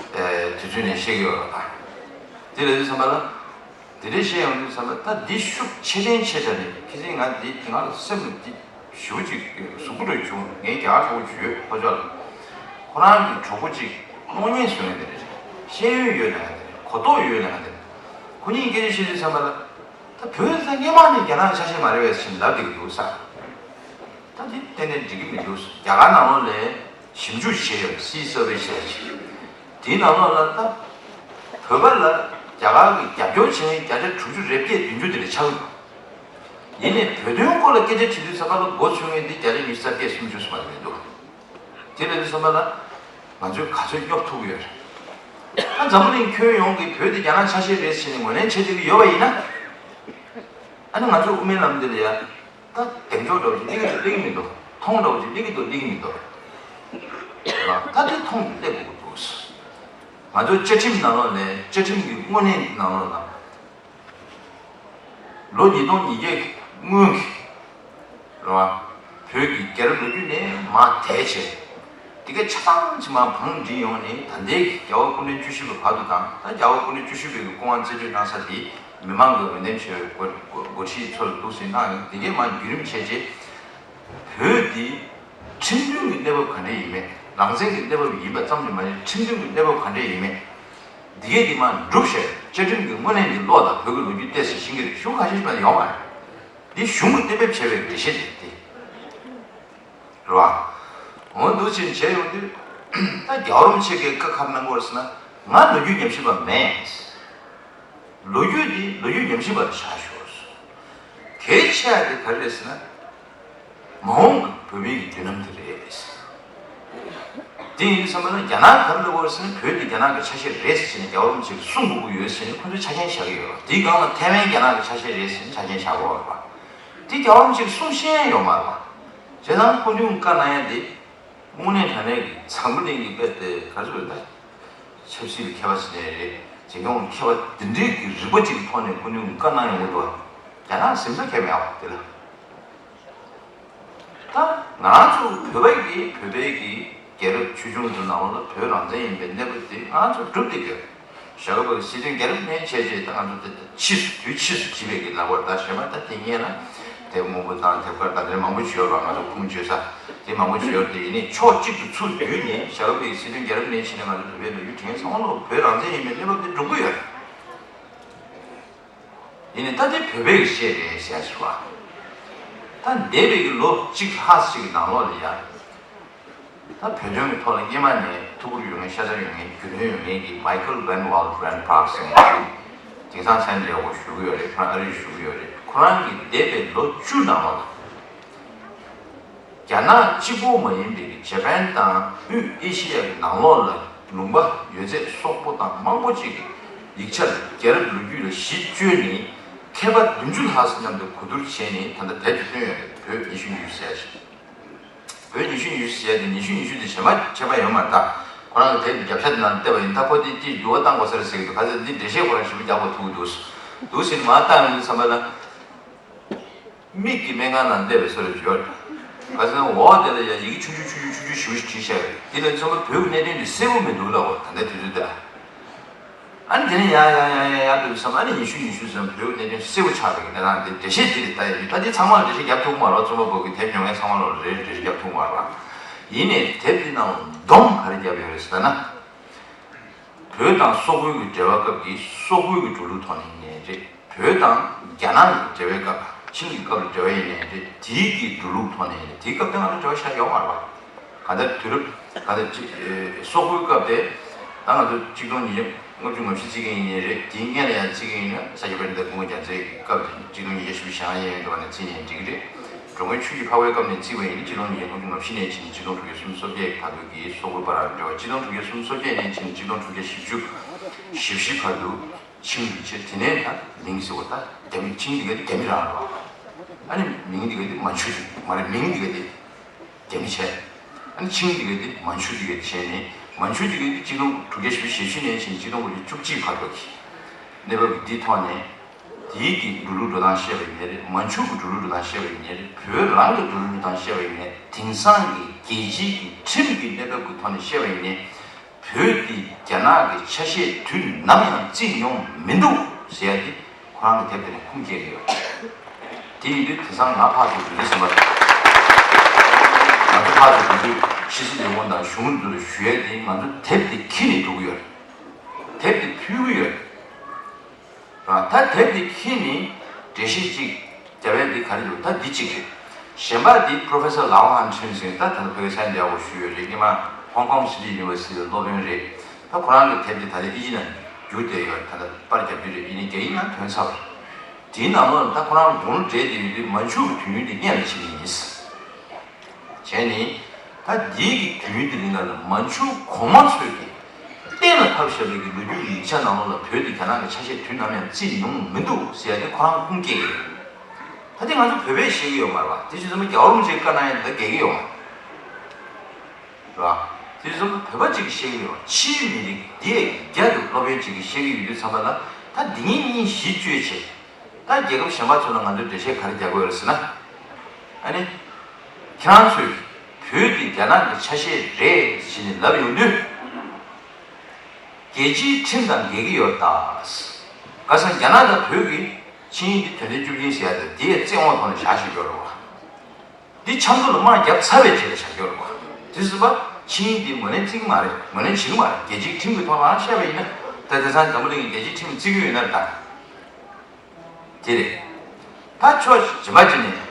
དུས་ཚོད་ནས་བཤད་ཀྱི་ཡོད་རེད། ད་དེ་ལས་དུས་ཙམ་པ་ལ་དེ་འདྲའི་བཤད་ཡོང་དུས་ཙམ་པ་ད་འདི་ཤུགས་ཆེ་ཐན་ཆེ་དྲགས་ནས་ཁྱེད་ཚོས་ང་འདི་ང་ལ་སེམས་ལ་འདི་ཞུ་ཅིག་གཟུགས་པོ་རེ་བྱུང་། ངའི་རྒྱ་གར་གྲོགས་པོ་ཅིག་ཡོད་ལྷོ་ཕྱོགས་ལ། ཁོ་རང་གི་གྲོགས་པོ་ཅིག་གློག་བརྙན་བཟོ་མཁན་དེ་འདྲ་རེད། ཤེས་ཡོན་ཡོད་ལབ་མཁན་དེ་འདྲ། གོ་རྟོགས་ཡོད་ལབ་མཁན་དེ་འདྲ། ཁོ་གཉིས་སྐད་ཆ་བཤད་དུས་ཙམ་པ་ལ། ད་བོད་ས་སྔོན་མ་ནས་རྒྱ་ནག་ཆ་ཤས་མ་རེད་པས་ཟེར་ལབ་བསྡད་ཀྱི་འདུག་ས། ད་འདི་གཏན་ནས་འགྲིག་གི་མི་འདུག་རྒྱ་གར་ནང་ལོགས་ལ་ཞིབ་འཇུག་བྱས་ཡོད། Sea Survey བྱས་ཡོད། དེའི་ནང་ལོགས་ལ་ད་བོད་པ་ལ་རྒྱ་གར་གྱི་རྒྱབ་སྐྱོར་བྱེད་མཁན་བརྒྱ་ཆ་དྲུག་ཅུ་རེ་བརྒྱད་བདུན་ཅུ་དེ་འདྲ་ཆགས་ཀྱི་འདུག་ཡིན་ནའི་བོད་དོན་སྐོར་ལ་སྐད་ཆ་དྲིས་དུས་ཙམ་པ་ལ་མགོ་ཚོས་མཁན་དེ་བརྒྱ་ཆ་ཉི་ཤུ་རྩ་བརྒྱད་སུམ་ཅུ་སུ་མ་རེད་འདུག་དེ་ལས་དུས་ཙམ་པ་ལ་ང་ཚོས་ག་ཚོད་སྙོབ་ཐུབ་ཀྱི་ཡོད་རེད། ད་འཛམ་བུ་གླིང་ཁྱོན་ཡོངས་ཀྱིས་བོད་དེ་རྒྱ་ནག་ཆ་ཤས་རེད་ཟེར་ནས་ངོས་ལེན་བྱེད་བསྡད་ཀྱི་ཡོད་པ་ཡིན་ན། ཨ་ནི་ང་ཚོ་དབུ་མའི་ལམ་འདི་ལ་ཡ། ད་གདེང་འཇོག་འདྲ་བོ་ཞིག་སླེབས་ཀྱི་འདུག་སླེབས་ཀྱི་མི་འདུག་མཐོང་འདྲ་བོ་ཞིག་སླེབས་ཀྱི་འདུག་སླེབས་ཀྱི་མི་འདུག་ལ་ད་དེ་མཐོང་སླེབས་དགོས་ཀྱི་འདུག་ང་ཚོ་བཅའ་ཁྲིམས་ནང་ལོགས་ནས་བཅའ་ཁྲིམས་ཀྱི་དངོས་གནས་ནང་ལོགས་ལ། ལོ་ཉིས་སྟོང་ཉིས་བརྒྱ་གི་སྔོན་གྱི་རེད་བ། བོད་ཀྱི་རྒྱལ་རབས་ལོ་རྒྱུས་ནས་མར་དེད་བྱས། དེ་ག་ཆ་ཚང་ཅིག་མར་བང་སྒྲིག་ཡོང་ནས་ད་ལྟའི་རྒྱལ་བ་སྐུ་ཕྲེང་བཅུ་བཞི་པ་བར་དུ་དང་ད་རྒྱལ་བ་སྐུ་ཕྲེང་བཅུ་བཞི་པའི་གི་སྐུ་དབང་རྩིས་སྤྲོད་གནང་ས་དེ་མི་མང་གི་འོས་འདེམས་བྱས་པའི་འགོ་འགོ་འགོ་ཁྲིད་ཚོ་ལ་འདུག་སེ་གནང་ཡོང་། དེ་གས་མར་བརྒྱུད་རིམ་བྱས་རྗེས་བོད་འདི་ ཁྲིམས་མཐུན་གྱི་གནས་བབ་ག་འདྲ་ཡིན་མེད། རང་བཙན་གྱི་གནས་བབ་ཡིན་པ་ཙམ་གྱིས་མ་ཡིན། ཁྲིམས་མཐུན་གྱི་གནས་བབ་ག་འདྲ་ཡིན་མེད། འདི་གས་འདི་མར་འགྲུབ་ཤེས། བཅའ་ཁྲིམས་ཀྱི་སྔོན་གླེང་གི་ལོག་དང་བོད་ཀྱི་ལོ་རྒྱུས་བལྟས་ཟེར་ཤེས་ཀྱི་རེད། གཞུང་ཁ་ཤས་ཤིག་ཡོད་མ་རེད། འདི་གཞུང་གིས་གཏན་འབེབས་བྱས་པའི་འགྲེལ་བཤད་རེད་དེ། རེད་བ། འོ་འདུག་ཕྱིན་བྱས་ཡོང་དུས། ད་རྒྱལ་བ་རིན་པོ་ཆེ་གིས་བཀའ་ག་རེ་གནང་གི་ཡོད་རེད་ཟེར་ན། ང་ལོ་རྒྱུས་ཉམས་ཞིབ་པ་མེད། ལོ་རྒྱུས་འདི་ལོ་རྒྱུས་ཉམས་ཞིབ་པར་བཞག་ཤོག། གལ་ཆེ་བ་དེ་ག་རེ་རེད་ཟེར་ན། མ་འོངས་ཀྱི་བོད་མིའི་གི་མདུན་ལམ་དེ་རེད། དེ་ཡིན་དུས་ཙམ་པ་ལ་རྒྱ་ནག་ག་རེ་ལབ་ཡོད་རེད་ཟེར་ན། བོད་འདི་རྒྱ་ནག་གི་ཆ་ཤས་རེད་ཟེར་ནས་རྒྱལ་བ་རིན་པོ་ཆེས་གསུང་དགོས་ཀྱི་ཡོད་ཟེར་ནས་ཁོ་ཚོས་ཆ་རྐྱེན་བཞག་གི་ཡོད་རེད། དེའི་སྒང་ལ་ཐའེ་ཝན་རྒྱ་ནག་གི་ཆ་ཤས་རེད་ཟེར་ནས་ཆ་རྐྱེན་བཞག་དགོས་པ་རེད་པ། དེ་རྒྱལ་བ་རིན་པོ་ཆེས་གསུང་ཤེས་ཡོད་མ་རེད་པ། བྱས་ཙང་སྐུ་མདུན་བཀའ་གནང་ཡ་དེ། དངོས་གནས་དྲང་གནས་ཀྱི་འཛམ་བུ་གླིང་གི་དཔེ་དེ་ག་ཚོད་ད། ཆབ་སྲིད་ལ་མཁས་པ་ཞིག་རེད། འཛིན་སྐྱོང་ལ་མཁས་པ་འདི་འདྲའི་གི་རིག་པ་ཅིག་གི་ཐོག་ནས་སྐུ་མདུན་གྱིས་བཀའ་གནང་ཡོང་གི་འདུག་བ། རྒྱ་ནག་གཟིམ་ས་ཁེལ་མེད་ཨ་དེ་ལ། ད་ང་རང་ཚོ་བོད་པ་གི་བོད་པའི་གི་རྒྱལ་རབས་ཆོས་འབྱུང་དེ་ནང་ལ་བོད་རང་བཙན་ཡིན་པའི་གནས་བབ་དེ་ང་རང་ཚོ་སྒྲུབ་བསྡད་ཡོད། ཞྭ་སྒབ་པའི་སྲིད་དོན་རྒྱལ་རབས་ནས་བྱས་རྗེས་ད་ང་ཚོ་དེ་ཕྱིས་སུ་དུས་ཕྱིས་སུ་བྱས་པའི་གི་ལབ་པར་ད་གཞན་པ་ད་དེ་སྔོན་ལ་དེབ་སྔོན་པོ་དང་དེབ་དཀར་དང་དེ་མང་པོ་བྱོས་པ། ང་ཚོ་ཁུངས་བཅོལ་ས་དེ་མང་པོ་བྱོས་ཏེ་ཡིན་ནའི་ཕྱོགས་གཅིག་ཏུ་ཚུར་བསྡུས་ནས་ཞྭ་སྒབ་པའི་སྲིད་དོན་རྒྱལ་རབས་ནས་བྱས་ནས་ང་ཚོ་བོད་པའི་ལོ་རྒྱུས་དྲན་ཚང་མ་ལོ་བོད་རང་བཙན་ཡིན་པའི་གནས་བབ་དེ་སྒྲུབ་ཀྱི་ཡོད། ཡིན་ནའི་ད་དེ་བོད་པའི་གི་བཤད་རེད་ཟེར་ཞུ་བ། ད་འདས་པའི་གི་ལོ་གཅིག་ལྷག་ཅིག་གི་ནང་ལོགས་ལ་ཡ། ད་བོད་དོན་གྱི་ཐོག་ལ་སྔོན་མ་ནས་ཐུགས་ཁུར་ཡོད་མཁན། ཤ་ཚ་ཡོད་མཁན། རྒྱུས་ལོན་ཡོད་མཁན་གྱི་Michael Van Walt Grandpark ཟེར་མཁན་ཅིག་དེང་སང་མཚན་ལས་འགོ་ཞུ་གི་ཡོད་རེད། ཁོ་རང་ཨ་རིར་བཞུགས་ཀྱི་ཡོད་རེད། ཁོ་རང་གིས་འདས་པའི་ལོ་བཅུ་ནང་ལོགས་ལ། རྒྱ་ནག་གཅིག་པོ་མ་ཡིན་པའི་ཇ་པན་དང་དབུས་ཨེ་ཤི་ཡ་གི་ནང་ལོགས་ལ་ལུང་པ་ཡོད་ཚད་སོག་པོ་དང་མང་པོ་ཅིག་གི་ཡིག་ཆ་ལ་རྒྱལ་རབས་ལོ་རྒྱུས་ལ་གཞི་བཅོལ་ནས་མཁས་པ་བདུན་ཅུ་ལྷག་ཙམ་མཉམ་དུ་གོ་བསྡུར་བྱས་ནས་ད་ལྟ་དེབ་ཅིག་བཏོན་ཡོད་རེད། བོད་ཉི་ཤུ་ཉི་ཤུ་ཟེར་ཞིག་བོད་ཉི་ཤུ་ཉི་ཤུ་ཟེར་ཡ་དེ་ཉི་ཤུ་ཉི་ཤུ་དེ་གཞན་པ་ཁྱད་པར་ཡོད་མ་རེད། ད་ཁོ་རང་གི་དེབ་རྒྱབ་ཤ་དེ་ནང་བལྟས་པ་ཡིན། ད་ཁོ་དེ་ཅིག་འགྱུར་བ་བཏང་དགོས་ས་རེད་ཟེར་གི་འདུག་ག་ཚོད་འདི་འགྲེལ་བཤད་ཁོ་རང་ཞིབ་པོ་རྒྱག་དགོས་ཐུག་འདུག་འདུག་ཟེར་ནས་མར་བཏང་ཡོང་དུས་ཙམ་པ་ལ། མིག་གི་སྨན་ཁང་ནང་སླེབས་པའི་བཟོ་འདྲ་ཅིག་ཡོད། ག་ཟེར་ན་འོག་དེ་ལ་ཡང་ཡི་གེ་ཆུང་ཆུང་ཆུང་ཆུང་ཆུང་ཆུང་ཞེ་པོ་ཞིག་བྲིས་བཞག་ཡོད། དེ་ལ་ཚང་མ་བོད་ཀྱི་གནད་དོན་དེ་གསལ་པོ་མི་འདུག་ལབ་པ། ད་ལྟའི་དུས་ཚོད་དེ་ལ། ཨ་ནི་དེ་ནས་ཡང་ཡང་ཡང་ཡང་ཡང་འགྲོ་དུས་ཙམ་པ་ཨ་ནི་ཉི་ཤུ་ཉི་ཤུ་ཙམ་བོད་ཀྱི་གནད་དོན་གསལ་པོ་ཆགས་པའི་གནས་སྟངས་དེ་འགྲེལ་བཤད་དེ་རེད། ད་ཡིན་ད་དེ་ཚང་མ་ལ་འགྲེལ་བཤད་རྒྱབ་ཐུབ་མ་རེད། རྩོམ་པ་པོ་གི་དེབ་ཉོ་མཁན་ཚང་མ་ལ་རེ་རེ་འགྲེལ་བཤད་རྒྱབ་ཐུབ་མ་རེད། ཡིན་ནའི་དེབ་དེ་ནང་སྡོམ་ག་རེ་བརྒྱབ་ཡོད་རེད་ཟེར་ན། བོད་དང་སོག་པོའི་གི་འབྲེལ་བ་སྐབས་ཀྱི་སོག་པོའི་གི་འགྲོ་ལུགས་ཐོག་ནས་ཡིན་ནའི་རེད། བོད་དང་རྒྱ་ནག་གི་འབྲེལ་བའི་སྐབས། ཆིང་གི་སྐབས་ལ་འབྲེལ་བ་ཡིན་ནའི་རེད། དེའི་གི་འགྲོ་ལུགས་ཐོག་ནས་ཡིན་ནའི་དེའི་སྐབས་དེ་ང་ཚོ་འབྲེལ་བ་ཤར་ཡོད་མ་རེད་པ། གང་ལྟར་དུས་རབས་གང་ལྟར་གཅིག་ཨེ་སོག་པོའི་སྐབས་དེ་ད་ང་ཚོ་གཅིག་སྟོང་ཉིས་བརྒྱ་ལྔ་བཅུ་ང་བཞི་བརྩི་མཁན་ཡིན་ནའི་རེད། དེའི་སྔོན་ལ་ཡང་བརྩི་མཁན་ཡིན་ན་ས་སྐྱ་པཎྜི་ཏ་ཀུན་དགའ་རྒྱལ་མཚན་གྱི་སྐབས་དེ་གཅིག་སྟོང་ཉིས་བརྒྱ་བཞི་བཅུ་ཞེ་ལྔ་ཡན་ཡོད་འགྲོ་བ་ནས་བརྩིས་ནའི་འགྲིག་གི་རེད། འགྲོ་མགོན་ཆོས་ཀྱི་འཕགས་པའི་སྐབས་ནས་བརྩིས་པ་ཡིན་ན་གཅིག་སྟོང་ཉིས་བརྒྱ་ལྔ་བཅུ་ང་བཞི་ནས་བརྩིས་ནས་གཅིག་སྟོང་དྲུག་བརྒྱ་སུམ་ཅུ་སོ་བརྒྱད་ཀྱི་བར་དུ་གི་སོག་པོའི་བར་ལ་འབྲེལ་བ། གཅིག་སྟོང་དྲུག་བརྒྱ་སུམ་ཅུ་སོ་བརྒྱད་ནས་བརྩིས་ནས་གཅིག་སྟོང་དྲུག་བརྒྱ་བཞི་བཅུ་ཞེ་བཞི་བར་དུ་ཆིང་གི་ཆེ། དེ་ནས་ད་ལིང་ཟེར་བ་ད་རྒྱ་མི་ཆིང་འདི་ག་དེ་རྒྱ་མི་རང་རེད་བ། ཨ་ནི་མིང་འདི་ག་དེ་མན་ཇུ་འདི་མ་རེད། མིང་འདི་ག་དེ་རྒྱ་མི་བྱས། ཨ་ནི་ཆིང་འདི་ག་དེ་མན་ཇུ་འདི་ག་དེ་བྱས་ནས་མན་ཇུ་འདི་ག་དེ་གཅིག་སྟོང་དྲུག་བརྒྱ་བཞི་བཅུ་ཞེ་བཞི་ནས་བྱས་ནས་གཅིག་སྟོང་དགུ་བརྒྱ་བཅུ་གཅིག་བར་དུ་གི་གནས་བབ་ཀྱི་འདིའི་ཐོག་ནས། དེའི་གི་འགྲོ་ལུགས་འགྲོ་སྟངས་བཤད་པ་ཡིན་ནའི་རེད། མན་ཇུ་གི་འགྲོ་ལུགས་འགྲོ་སྟངས་བཤད་པ་ཡིན་ནའི་རེད། བོད་རང་གི་འགྲོ་ལུགས་འགྲོ་སྟངས་བཤད་པ་ཡིན་ནའི་རེད། དེང་སང་གི་རྒྱལ་སྤྱིའི་གི་ཁྲིམས་ཀྱི་གནས་བབ་ཀྱི་ཐོག་ནས་བཤད་པ་ཡིན་ནའི། བོད་འདི་རྒྱ་ནག་གི་ཆ་ཤས་དུས་ནམ་ཡང་བརྩིས་མྱོང་མི་འདུག་ཟེར་ཡ་དེ་ཁོ་རང་གི་དེབ་དེ་ནས་ཁུངས་སྐྱེལ་གྱི་ཡོད། དེ་ཡིན་དུས་དེང་སང་ང་ཕར་ཚུར་འགྲོ་དུས་ཙམ་པ། ང་ཚོ་ཕར་ཚུར་འགྲོ་དུས་ཕྱི་སྲིད་ལས་ཁུངས་དང་གཞུང་ཚོ་ལ་ཞུ་ཡ་དེ་ང་ཚོ་དེབ་དེ་འཁྱེར་ནས་འགྲོ་གི་ཡོད་རེད། དེབ་དེ་ཕུལ་གི་ཡོད་རེད། ད་དེབ་འདི་འཁྱེར་ནས་འགྲེལ་བཤད་ཅིག་རྒྱབ་ཡ་འདི་ག་རེ་འདུག་ད་འདི་གཅིག་རེད། གཞན་པ་འདི་Professor Lau Han Chin ཟེར་མཁན་ད་ད་ལྟ་བོད་ས་ཡ་འདྲ་བོ་ཞུ་ཡོད་རེད། སྔོན་མ་Hong Kong City University ལ་སློབ་དཔོན་རེད། ད་ཁོ་རང་གི་དེབ་འདི་ད་ལྟ་ཨི་ཇི་ནང་བསྒྱུར་བསྡད་ཡོད། ད་ལྟ་པར་རྒྱབ་རྒྱུ་རེད། ཡིན་ནའི་རྒྱ་ཡིག་ནང་ཐོན་ཚར་བ་རེད། དེའི་ནང་ལོགས་ལ་ད་ཁོ་རང་དགུང་ལོ་བགྲེས་བསྡད་ཡོད་དུས་མན་ཇུ་གི་དུས་ཡུན་འདི་སྔོན་ལ་ཕྱིན་ནི་ཡིན། བྱས་ནས། ད་འདིའི་གི་དུས་ཡུན་དེ་རིང་ལ་མན་ཇུ་གོང་མ་ཚོས་ཀྱི་གཏན་ལ་ཕབ་བཞག་པའི་གི་ལོ་རྒྱུས་ཀྱི་ཡིག་ཆ་ནང་ལོགས་ལ་བོད་དེ་རྒྱ་ནག་གི་ཆ་ཤས་དུས་ནམ་ཡང་བརྩིས་མྱོང་མི་འདུག་ཟེར་ཡ་དེ་ཁོ་རང་ཁུངས་སྐྱེལ་གི་རེད། ད་དེ་ང་ཚོ་བོད་པས་ཤེས་ཀྱི་ཡོད་མ་རེད་བ། དེ་བྱས་ཙང་རྒྱལ་བ་རིན་པོ་ཆེའི་བཀའ་གནང་ཡ་དེ་ད་འགལ་གྱི་ཡོད་མ་རེད་བ། དེ་བྱས་ཙང་བོད་པ་གཅིག་གིས་ཤེས་ཀྱི་ཡོད་རེད་བ། ཕྱིའི་མི་རིགས་འདི་ཡ་རྒྱ་གི་སློབ་དཔོན་གཅིག་གིས་ཤེས་ཀྱི་ཡོད་དུས་ཙམ་པ་ལ་ད་འདི་གཉིས་གཉིས་གཞི་བཅོལ་བྱས། ད་རྒྱལ་ཁབ་གཞན་པ་ཚོ་ལ་ང་ཚོས་འགྲེལ་བཤད་ག་རེ་རྒྱག་དགོས་རེད་ཟེར་ན། ཨ་ནི། ཁྱེད་རང་ཚོས་བོད་འདི་རྒྱ་ནག་གི་ཆ་ཤས་རེད་ཟེར་ནས་ལབ་ཡོང་དུས། རྒྱལ་སྤྱིའི་ཁྲིམས་དང་འགལ་གྱི་ཡོད་ད། ག་ཟེར་རྒྱ་ནག་དང་བོད་ཀྱི་ཆིངས་ཡིག་འདི་དོན་ཚན་བཅུ་བདུན་ཟེར་ཡ་དེ་དེ་ཡང་བཙན་དབང་ཐོག་ནས་བཞག་བཞིན་ཡོད་རེད་བ། འདི་ཆབ་མདོ་ལ་དམག་བརྒྱབ་ཚར་བའི་རྗེས་ལ་བྱ་རྒྱུ་རེད་པ། དེ་སྲིད་པ་ཆིངས་ཡིག་འདི་ངོས་ལེན་བརྩི་གི་མ་རེད། ངོས་ལེན་བྱེད་ཀྱི་མ་རེད། རྒྱལ་སྤྱིའི་ཁྲིམས་ཀྱི་ཐོག་ལའང་བཤད་པ་ཡིན་ན། ད་དེང་སང་འཛམ་བུ་གླིང་གི་རྒྱལ་སྤྱིའི་ཁྲིམས་བརྩི་གི་ཡོད་ན་རེད་ད། དེ་རེད། ད་ཕྱོགས་གཞན་པ་ཅིག་ནས།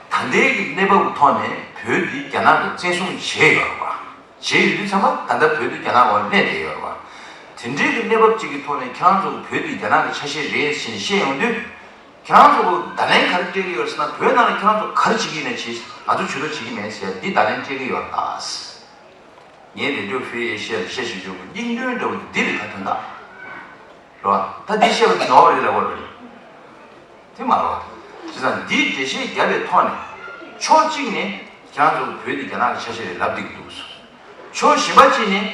ད་ལྟའི་གི་གནས་བབ་ཐོག་ནས་བོད་འདི་རྒྱ་ནག་གིས་བཙན་བཟུང་བྱས་ཡོད་རེད་པ། བྱས་ཡོད་དུས་ཙམ་པ་ད་ལྟ་བོད་འདི་རྒྱ་ནག་འོག་ལ་གནས་བསྡད་ཡོད་རེད་པ། དེ་འདྲའི་གི་གནས་བབ་ཅིག་གི་ཐོག་ནས་ཁྱེད་རང་ཚོ་བོད་འདི་རྒྱ་ནག་གི་ཆ་ཤས་རེད་ཟེར་ནས་བཤད་ཡོང་དུས། ཁྱེད་རང་ཚོ་བརྡ་ལན་ག་རེ་སྤྲད་ཀྱི་ཡོད་ཟེར་ན། བོད་ནང་ལ་ཁྱེད་རང་ཚོ་ག་རེ་བྱེད་ཀྱི་ཡིན་ན་བྱེད། ང་ཚོ་ཇུས་གཏོགས་བྱེད་ཀྱི་མེད་ཟེར་འདི་བརྡ་ལན་སྤྲད་ཀྱི་ཡོད་རེད་ད། ངས་རེ་ཌི་ཡོ་ཧྥི་ཨེ་ཤི་ཡ་ལ་བཤད་བཞིན་ཡོད་པ་སྙིང་དོན་འདྲ་བོ་འདི་རེད་ད། དོན་དག་རེད་པ། ད་འདི་བཤད་པ་འདི་ནོར་བ་རེད་ལབ་དགོས་རེད། དེ་མ་རེད་པ། བྱས་ཙང་འདིའི་འགྲེལ་བཤད་བརྒྱབ་པའི་ཐོག་ནས། ཕྱོགས་གཅིག་ནས་ཁྱེད་རང་ཚོ་བོད་འདི་རྒྱ་ནག་གི་ཆ་ཤས་རེད་ལབ་བསྡད་ཀྱི་འདུག་ཟེར། ཕྱོགས་གཞན་པ་གཅིག་ནས་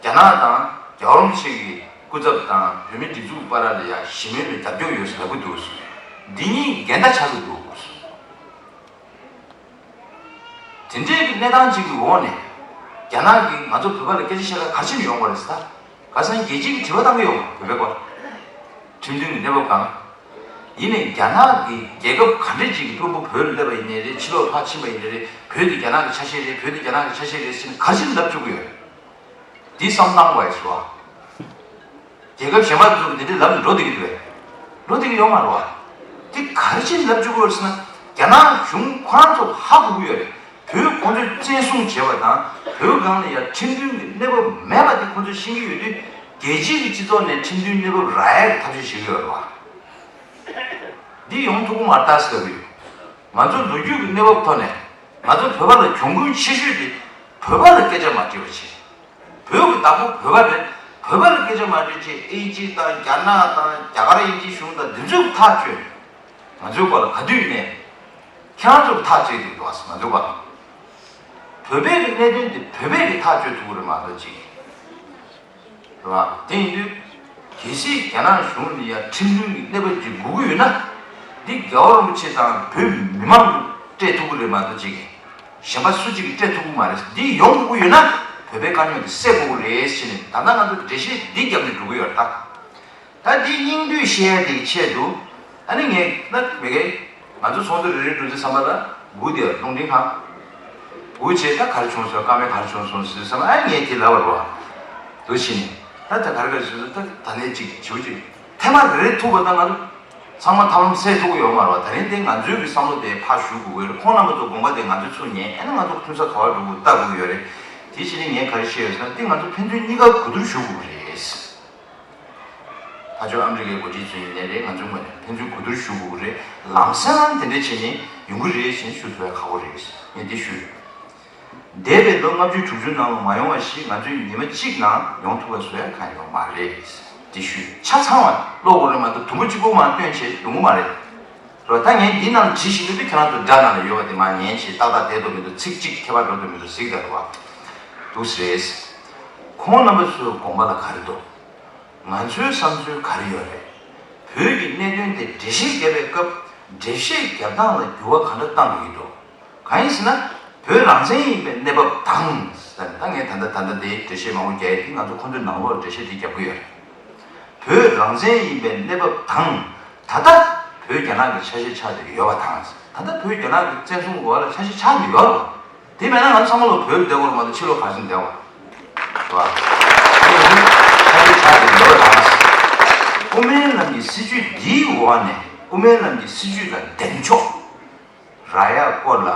རྒྱ་ནག་དང་རྒྱལ་བ་རིན་པོ་ཆེ་གི་སྐུ་ཚབ་དང་བོད་མིའི་སྒྲིག་འཛུགས་བར་ལ་ཡ་ཞི་མོལ་ལ་རྒྱབ་སྐྱོར་ཡོད་ཟེར་ལབ་ཀྱི་འདུག་ཟེར། འདི་གཉིས་འགལ་ཟླ་ཆགས་ཀྱི་འདུག་ཟེར། དེ་འདྲའི་གི་གནས་སྟངས་ཅིག་གི་འོག་ནས། རྒྱ་ནག་གིས་ང་ཚོ་བོད་པ་ལ་སྐད་ཆ་བཤད་ལ་ག་རེ་བྱེད་ནས་ཡོང་བ་རེད་ཟེར་ད། ག་སང་རྒྱལ་སྤྱི་གི་དྲི་བ་བཏང་གི་ཡོད་པ་བོད་པའི་སྐོར། ཁྲིམས་མཐུན་གྱི་གནས་བབ་གང་། ཡིན་ནའི་རྒྱ་ནག་གི་རྒྱལ་ཁབ་ག་འདྲ་ཅིག་གི་དཔོན་པོ་བོད་ལ་སླེབས་པ་ཡིན་ནའི་རེད། ཕྱི་ལོགས་ཕར་ཕྱིན་པ་ཡིན་ནའི་རེད། བོད་འདི་རྒྱ་ནག་གི་ཆ་ཤས་རེད། བོད་འདི་རྒྱ་ནག་གི་ཆ་ཤས་རེད་ཟེར་ནས་ག་རེ་བྱས་ནས་ལབ་བཅུག་གི་ཡོད། འདི་བསམ་བློ་བཏང་དགོས་ཡ་ཞུ་བ། རྒྱལ་ཁབ་གཞན་པ་ཚོ་གི་འདི་འདྲའི་ལབ་ནས་འགྲོ་བསྡད་ཀྱི་འདུག་པས། འགྲོ་བསྡད་ཀྱི་ཡོད་མ་རེད་པ། འདི་ག་རེ་བྱས་ནས་ལབ་བཅུག་གི་ཡོད་ཟེར་ན། རྒྱ་ནག་གཞུང་ཁོ་རང་ཚོ་ཧ་གོ་གི་ཡོད་རེད། བོད་ཁོ་ཚོས་བཙན་བཟུང་བྱས་པ་དང་། བོད་སྒང་ལ་ཡ་ཁྲིམས་མཐུན་གྱི་གནས་བབ་མེད་པ་དེ་ཁོ་ཚོས་ཤེས་ཀྱི་ཡོད་དུས། རྒྱལ་སྤྱི་གི་སྤྱི་ཚོགས་ནས་ཁྲིམས་མཐུན་གནས་བབ་རག་ཡ་གི་ཐབས་ཤེས་བྱེད་ཀྱི་ཡོད་རེད་པ། འདི་ཡོང་ཐུབ་ཀྱི་མ་རེད་ད་ཟེར་གྱི་ཡོད། ང་ཚོ་ལོ་རྒྱུས་ཀྱི་གནས་བབ་ཐོག་ནས། ང་ཚོ་བོད་པ་ལ་གྱོང་གུན་ཆེ་ཤོས་དེ་བོད་པ་ལ་སྐད་ཆ་མ་དྲིས་པ་བྱས། བོད་ཀྱི་བདག་པོ་བོད་པ་རེད། བོད་པ་ལ་སྐད་ཆ་མ་དྲིས་བྱས། ཨིན་ཇི་དང་རྒྱ་ནག་དང་རྒྱ་གར་དབྱིན་ཇིའི་གཞུང་དང་འདི་ཚོས་ཐག་གཅོད། ང་ཚོའི་སྐོར་ལ་ག་དུས་ནས་ཁྱེད་རང་ཚོར་ཐག་གཅོད་དུས་འདུག་ང་ཚོའི་སྐོར་ལ། བོད་པའི་གི་གནད་དོན་དེ་བོད་པས་གི་ཐག་གཅོད་ཐུབ་ཀྱི་རེད་མ་གཏོགས་ཅིག་རེད་བ། དེ་ཡིན་དུས། གལ་སྲིད་རྒྱ་ནག་གཞུང་ནས་ཡ་ཁྲིམས་མཐུན་གྱི་གནས་བབ་ཅིག་དགོས་ཀྱི་ཡོད་ན། འདི་རྒྱལ་བ་རིན་པོ་ཆེ་དང་བོད་མི་མང་གིས་སྤྲད་ཐུབ་ཀྱི་རེད་མ་གཏོགས་ཅིག་གཞན་པ་སུ་གཅིག་གིས་སྤྲད་ཐུབ་ཀྱི་མ་རེད། འདི་ཡོང་དགོས་ཀྱི་ཡོད་ན། བོད་པའི་དཀའ་རྙོག་འདི་སེལ་དགོས་ཀྱི་རེད་ཟེར་ནས། ད་ལྟ་ང་ཚོ་འགྲེལ་བཤད་འདི་བརྒྱབ་ནས་འགྲོ་གི་ཡོད་རེད་ད། ད་འདི་སྙིང་བསྡུས་བཤད་ཡ་དེའི་ཆེད་དུ། ཨ་ནི་ངས་ན་མི་དགེ། ང་ཚོ་ཚོགས་འདུ་རེ་རེ་འགྲོ་དུས་ཙམ་པ་ལ་འུ་དེ་རླུང་འཕྲིན་ཁང་། འུ་བྱས་ད་ག་རེ་བྱུང་སོང་། བཀའ་མོལ་ག་རེ་བྱུང་སོང་ཟེར་དུས་ཙམ་པ། ཨ་ངས་དེ་ལབ་པ་རེད་བ། འདུག་བྱས་ནས་ད་ད་ག་རེ་ག་རེ་བྱུང་སོང་། ད་ད་ནས་ཅིག་བྱེད་ཅིག་ཐེངས་མ་རེ་རེ་ཐུག་པ་ད་ང་ཚོ་ཚང་མ་ཐབས་ལམ་སེལ་ཐུབ་ཀྱི་ཡོད་མ་རེད་བ། ད་རིང་དེ་ང་ཚོའི་གི་བསམ་བློ་དེ་ཕར་ཞུ་དགོས་ཀྱི་རེད། ཁོང་རྣམ་པ་ཚོ་དགོངས་པ་དེ་ང་ཚོས་ཚུར་ཉན། ཨ་ནི་ང་ཚོ་ཐུག་ས་ག་བ་འགྲོ་དགོས་ལྟ་དགོས་ཀྱི་ཡོད་རེད། དེ་བྱས་ནས་ངས་ག་རེ་བཤད་ཡོད་ཟེར་ན། དེ་ང་ཚོ་ཕན་ཚུན་གཉིས་ཀ་གོ་བསྡུར་ཞུ་དགོས་ཀྱི་རེད། ཕར་ཕྱོགས་ཨ་མི་རི་ཀའི་འགོ་ཁྲིད་ཚོ་ཡིན་ནའི་རེད། ང་ཚོའི་ངོས་ནས་ཕན་ཚུན་གོ་བསྡུར་ཞུ་དགོས་ཀྱི་རེད། ལམ་སང་དེ་འདྲ་བྱས་ནས་ཡོང་གི་རེད་ཟེར་ནས་ཞུ་ཐུབ་པའི་ཁག་པོ་རེད། ངས་འདི་ཞུས། འདས་པའི་ལོ་ལྔ་བཅུ་དྲུག་ཅུ་ནང་ལ་མ་ཡོང་བ་ཞིག་ང་ཚོས་ཉི་མ་གཅིག་ནང་ཡོང་ཐུབ་པ་བཟོ་ཡ་གང་ཡོད་མ་རེད། འདི་ཞུས། ཆ་ཚང་བ་ཀློག་དགོས་རེད་མ་གཏོགས་དུམ་བུ་གཅིག་པོ་མར་བཏོན་བྱས་ཡོང་གི་མ་རེད། རོ། ད་ངས་འདི་ནང་བྲིས་བཞིན་དུ་ཁྱེད་རང་ཚོ་སྒྲ་ནང་ལ་ཡོད་པ་དེ་མར་ཉན་བྱས། ཏག་ཏག་བསྡད་དོ་མི་འདུག་ཚིག་གཅིག་ཁྱད་པར་འགྲོ་དོ་མི་འདུག་གཟིགས་དང་རོ། འདུག་སེ་རེད། ཁོང་རྣམ་པ་ཚོའི་དགོངས་པ་ལ་ག་རེ་འདུག་ང་ཚོའི་བསམ་ཚུལ་ག་རེ་ཡོད་རེད། བོད་ཀྱི་གནད་དོན་དེ་འགྲེལ་བཤད་བརྒྱབ་པའི་སྐབས། འགྲེལ་བཤད་བརྒྱབ་སྟངས་ལ་འགྱུར་བ་ག་འདྲ་བཏང་དགོས་ཀྱི་འདུག་གང་ཡིན་ཟེར་ན། བོད་རང་བཙན་ཡིན་པའི་གནས་བབ་དང་ཟེར། ད་ངས་ད་ལྟ་ད་ལྟ་འདིའི་འགྲེལ་བཤད་མང་པོ་རྒྱག་ཡས་དེ་ང་ཚོ་ཁོང་ཚོའི་ནང་ལོགས་འགྲེལ་བཤད་དེ་རྒྱབ་ཀྱི་ཡོད་རེད། བོད་རང་བཙན་ཡིན་པའི་གནས་བབ་དང་། ད་ལྟ་བོད་རྒྱ་ནག་གི་ཆ་ཤས་ཆགས་བསྡད་ཡོད་པ་དང་། ད་ལྟ་བོད་རྒྱ་ནག་གི་བཙན་བཟུང་འོག་ལ་ཆ་ཤས་ཆགས་བསྡད་ཡོད་རེད། དེ་མེད་ན་ང་ཚོ་ཚང་མ་ལོ་བོད་ལ་བསྡད་དགོས་རེད་མ་གཏོགས་ཕྱི་ལོགས་ག་རེ་བྱས་ནས་བསྡད་དགོས་རེད། རེད་བ། དེ་ཡིན་དུས་ཆ་ཤས་ཆགས་བསྡད་ཡོད་པ་དང་། དབུ་མའི་ལམ་གྱི་སྲིད་བྱུས་འདིའི་འོག་ནས་དབུ་མའི་ལམ་གྱི་སྲིད་བྱུས་ལ་གདེང་འཇོག་རག་ཡག་སྐོར་ལ་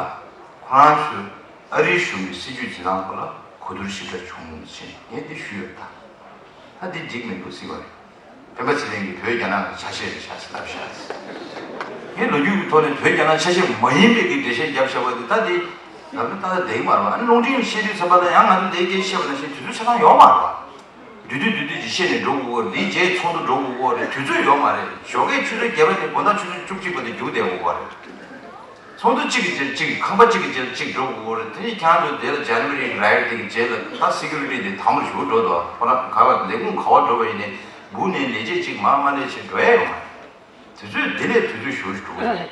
ཁོ་རང་ཚོས་ཨ་རིའི་གཞུང་གི་སྲིད་བྱུས་འཛིན་སྟངས་སྐོར་ལ་གོ་བསྡུར་ཞིབ་ཕྲ་བྱུང་ཟེར་ངས་འདི་ཞུས་ཡོད་ད། ད་འདི་འགྲིག་མི་འདུག་ཟེར་བ་རེད། སྤེན་པ་ཚེ་རིང་གིས་བོད་རྒྱ་ནག་གི་ཆ་ཤས་རེད་ཤག་ཟེར་ལབ་ཤག་ཟེར། ངས་ལོ་རྒྱུས་ཀྱི་ཐོག་ནས་བོད་རྒྱ་ནག་ཆ་ཤས་མ་ཡིན་པའི་གི་འགྲེལ་བཤད་བརྒྱབ་བཞག་པ་འདི་ད་འདི་ལབ་ན་ཏག་ཏག་བསྡད་ཀྱི་མ་རེད་བ། ཨ་ནི་རླུང་འཕྲིན་བཤད་དུས་ཙམ་པ་ལ་ཡང་ང་ཚོ་འདིའི་སྐད་བཤད་པ་ནང་བཞིན་དུས་ཚོད་ཆ་ཚང་ཡོད་མ་རེད་བ། བསྡུས་བསྡུས་བསྡུས་བསྡུས་ཅིག་བཤད་ནས་འགྲོ་དགོས་ཀྱི་རེད། འདིའི་རྗེས་ཚོགས་འདུ་འགྲོ་དགོས་ཀྱི་རེད། དུས་ཚོད་ཡོད་མ་རེད། ཞོགས་ཀས་ཆུ་ཚོད་བརྒྱད་པ་ནས་དགོང་དག་ཆུ་ཚོད་བཅུ་གཅིག་བར་དུ་རྒྱུགས་བསྡད་དགོས་ཀྱི་རེད། ཚོགས་འདུ་གཅིག་གི་རྗེས་གཅིག་ཁང་པ་གཅིག་གི་རྗེས་གཅིག་འགྲོ་དགོས་ཀྱི་རེད། དེ་ནས་ཁྱེད་རང་ཚོ་དེ་ལ་ཇན་ཝ་རི་རའི་ཊི་དེ་གི་རྗེས་ལ་ད་སི་ཀུ་རི་ཊི་དེ་དྭངས་མོ་ཞིག་འགྲོ་འདུག་ཁོ་རང་ག་བ་ལས་ཁུངས་ག་བ་འགྲོ་བ་ཡིན་ནའི་སྦུག་ནས་ལས་བྱེད་གཅིག་མར་མར་ལས་བྱེད་འགྲོ་ཡ་ཡོད་མ་རེད། དུས་ཚོད་འདི་ལས་དུས་ཚོད་ཞུ་རུ་འགྲོ་གི་རེད།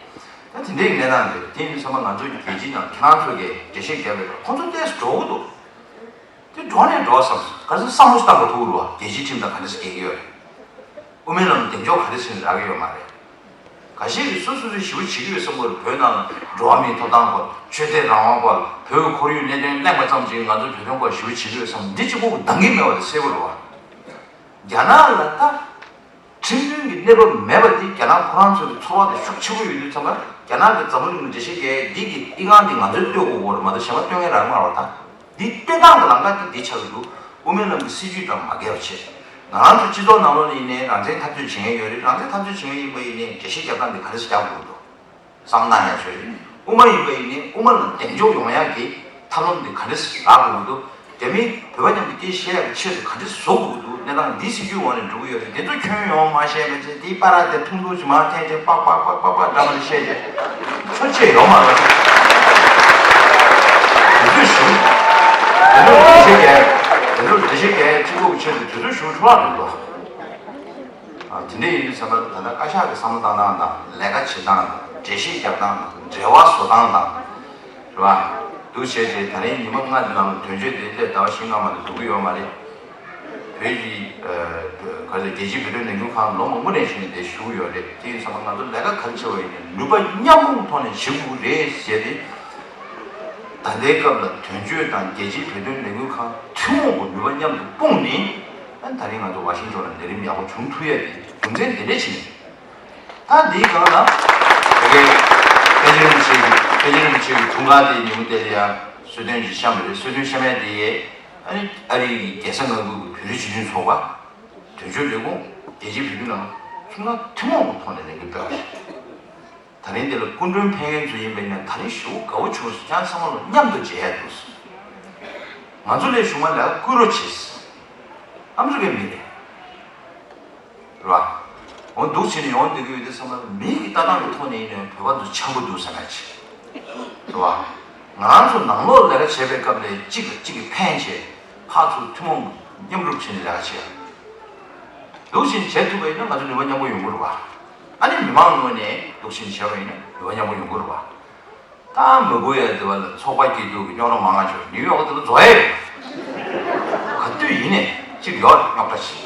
ད་དེ་འདྲའི་གནས་སྟངས་རེད། དེ་ཡིན་དུས་ཚང་མ་ང་ཚོ་གི་རྒྱལ་སྤྱིའི་ནང་ཁྱེད་རང་ཚོ་གིས་འགྲེལ་བཤད་བརྒྱབ་པའི་ཁོང་ཚོ་ཏོག་ཙམ་འགྲོ་གི་འདུག་དེ་འགྲོ་ནས་འགྲོ་བསམ་སོང་། ག་ཚོད་བསམ་བློ་ཞིག་བཏང་དགོས་ཐུག་རུ་བ། རྒྱལ་སྤྱིའི་ཁྲིམས་དང་ག་འདྲ་ཞིག་འགལ་གྱི་ཡོད་རེད། དབུ་མའི་ལམ་གདེང་འཇོག་ག་འདྲ་ཞིག་རག་གི་ཡོད་མ་རེད། ཁ་ཤས་ཀྱིས་སོ་སོ་སོས་ཞི་བ་བྱེད་ཀྱི་ཡོད་བསམ་གྱི་ཡོད་རེད། བོད་ནང་ལ་འགྲོ་བ་མིའི་ཐོབ་ཐང་སྐོར། ཆོས་དད་རང་དབང་སྐོར། བོད་ཀྱི་ཁོར་ཡུག་གནད་དོན་གླེང་བ་ཙམ་གྱིས་ང་ཚོ་བོད་དོན་སྐོར་ཞི་བ་བྱེད་ཀྱི་ཡོད་བསམ། འདི་གཅིག་པོ་གི་འདང་གི་མེད་པ་དེ་གསལ་པོ་རེད་བ། རྒྱ་ནག་ལ་ད་ཁྲིམས་མཐུན་གྱི་གནས་བབ་མེད་པ་དེ། རྒྱ་ནག་ཁོ་རང་ཚོའི་ཚོར་བ་དེ་ཤུགས་ཆེ་པོ་ཡོད་དུས་ཙམ་པ། རྒྱ་ནག་གི་འཛམ་བུ་གླིང་གི་འགྲེལ་བཤད་རྒྱག་ཡས་འདི་གི་ཨི་ཁུང་འདི་ང་ཚོས་གཏོད་དགོས་ཀྱི་རེད་མ་གཏོགས་གཞན་པ་གཏོད་མཁན་རག་མ་རེད་བ། ད་འདི་གཏོད་སྟངས་ཀྱི་ལམ་ཁ་དེ་འདི་ཆགས་ཀྱི་འདུག་དབུ་མའི་ལམ་གྱི་སྲིད་བྱུས་དང་མ་འགལ་བ་བྱས། ང་རང་ཚོ་སྤྱི་ཚོགས་ནང་ལོགས་ལ་ཡིན་ནའི་རང་བཙན་འཐབ་རྩོད་བྱེད་མཁན་ཡོད་རེད། རང་བཙན་འཐབ་རྩོད་བྱེད་མཁན་ཡིན་པ་ཡིན་ནའི་འགྲེལ་བཤད་རྒྱག་སྟངས་འདི་ག་འདྲ་ཞིག་རྒྱག་དགོས་ཀྱི་འདུག་བསམ་བློ་བཏང་ཡ་ཚོས། དབུ་མ་ཡིན་པ་ཡིན་ནའི་དབུ་མ་ལ་གདེང་འཇོག་ཡོང་ཡག་གི་ཐབས་ལམ་འདི་ག་འདྲ་ཞིག་རག་དགོས་ཀྱི་འདུག་རྒྱ་མི་བོད་པ་མཉམ་དུ་སྐད་བཤད་ཡག་གི་ཆེད་དུ་ག་འདྲ་བཟོ་དགོས་ཀྱི་འདུག་གནས་སྟངས་འདི་སྲིད་བྱུས་འོག་ནས་འགྲོ་གི་ཡོད་རེད། འདི་ཚོ་ཁྱོན་ཡོངས་མ་བཤད་པ་བྱས། འདི་པར་ར་དེ་ཐུང་ཐུང་ཅིག་མར་འཐེན་བྱས་པག་པག་པག་པག་པག་འདྲ་མ་འདྲ་བཤད་བྱས། ཁྱོད་ཆེ་ཡོད་མ་རེད། དུས་ཚོད་ཞུ། དེ་ཚོ་འགྲེལ་བཤད་རྒྱག་དེ་ཚོ་འགྲེལ་བཤད་རྒྱག་གཅིག་པོ་གི་ཆེད་དུ་དུས་ཚོད་ཞུ་འཕྲོ་བརླག་འགྲོ་འདུག་ཨ། དེ་འདྲ་ཡིན་དུས་ཙམ་པ་ད་ལྟ་བཀའ་ཤག་གི་བསམ་བློ་བཏང་སྟངས་དང་། ལས་ཀ་བྱེད་སྟངས་དང་། འགྲེལ་བཤད་རྒྱབ་སྟངས་དང་། འབྲེལ་བ་བཟོ་སྟངས་དང་། རེད་བ། འདུག་བྱས་རྗེས་ད་རིང་ཉི་མ་ལྔ་ནང་དོན་གཅོད་དེ་སླེབས་ཟླ་བ་བཞི་ལྔ་མ་གཏོགས་འདུག་གི་ཡོད་མ་རེད། བོད་ཀྱི་ཨ་ག་རེ་རྒྱལ་སྤྱིའི་བོད་དོན་ལས་འགུལ་ཁང་ལོ་མང་པོ་ནས་བྱས་ནས་དེ་ཞུགས་ཡོད་རེད། དེ་ཡིན་ཙང་ང་ཚོ་ལས་ཀ་ག་རེ་བྱེད་པ་ཡིན་ནའི་ནུས་པ་མཉམ་སྤུངས་ཐོག་ནས་བྱེད་དགོས་རེད་ཟེར་ཏེ། ད་ལྟའི་སྐབས་ལ་དོན་གཅོད་དང་རྒྱལ་སྤྱིའི་བོད་དོན་ལས་འགུལ་ཁང་ཐུན་མོང་གི་ནུས་པ་མཉམ་དུ་སྤུངས་ནས། ཨ་ནི་ད་རིང་ང་ཚོ་ཝ་ཤིང་ཊོན་ལ་ལས་རིམ་ཡག་པོ་བྱུང་ཐུབ་ཡ་དེ་རྒྱུ་མཚན་དེ་འདྲས་བྱས་ནས། ད་འདིའི་སྒང་ལ་ད་གིན་པཎ་ཆེན་རིན་པོ་ཆེ་གི་པཎ་ཆེན་རིན་པོ་ཆེ་གི་འཁྲུངས་སྐར་དེ་ཉིན་མོ་དེ་ལ་ཡང་གསོལ་སྟོན་ཅིག་བཤམས་པ་རེད། གསོལ་སྟོན་བཤམས་ཡ་དེ་ཡས། ཨ་ནི་ཨ་རི་གི་རྒྱལ་ས་ལྔ་པོའི་བོད་རིགས་སྤྱི་མཐུན་ཚོགས་པ། དོན་གཅོད་ལས་ཁུངས། རྒྱལ་སྤྱིའི་བོད་དོན་ལས་ཁུངས་ཚང་མ་ཐུན་མོང་གི་ཐོག་ནས་ལས་འགུལ་སྤེལ་བ་རེད། ད་རིང་འདི་ལ་སྐུ་མགྲོན་ཕེབས་མཁན་ཚོ་ཡིན་པ་ཡིན་ན་ད་རིང་ཞེ་པོ་དགའ་པོ་བྱུང་སོང་། ཁྱེད་རང་ཚང་མ་ལོ་མཉམ་དུ་མཇལ་ཡ་འདུག་ཟེར། ང་ཚོ་ལས་བྱུང་བ་ལ་བསྐུལ་རོགས་བྱེད་ཟེར། ཨ་མི་རི་ཀའི་མི་རེད། རེད་བ། འོ་འདུག་བྱས་ནས་ཡོང་བསྡད་ཀྱི་ཡོད་དུས་ཙམ་པ་མི་གི་ལྟ་སྟངས་ཀྱི་ཐོག་ནས་ཡིན་ནའི་བོད་པ་ཚོ་འཆམ་པོ་འདུག་བསམ་ཡ་ཆེ། རེད་བ། ང་རང་ཚོ་ནང་ལོགས་ལས་ཀ་བྱེད་པའི་སྐབས་ལ་གཅིག་ལ་གཅིག་གིས་ཕན་བྱས། ཕར་ཚུར་ཐུན་མོང་མཉམ་རུབ་བྱས་ནས་ལས་ཀ་བྱེད་ཡ། འདུག་བྱས་ནས་བྱེད་ཐུབ་པ་ཡིན་ན་ང་ཚོ་ནུས་པ་མཉམ་པོ་ཡོང་གི་རེད་བ། ཨ་ནི་མི་མང་ངོས་ནས་འདུག་བྱས་ནས་བྱས་པ་ཡིན་ན་ནུས་པ་མཉམ་པོ་ཡོང་གི་རེད་བ། ད་མི་དགོས་ཡ་དེ་བ་ལ་ཚོགས་པ་སྐྱིད་སྡུག་གི་རྙོག་དྲ་མང་ང་བྱུང་། ནིའུ་ཡོག་དེ་ལ་རྫོགས་ཡ་ཡོད། ག་དུས་ཡིན་ནས་གཅིག་ཡོད་རྙོག་དྲ་ཞིག་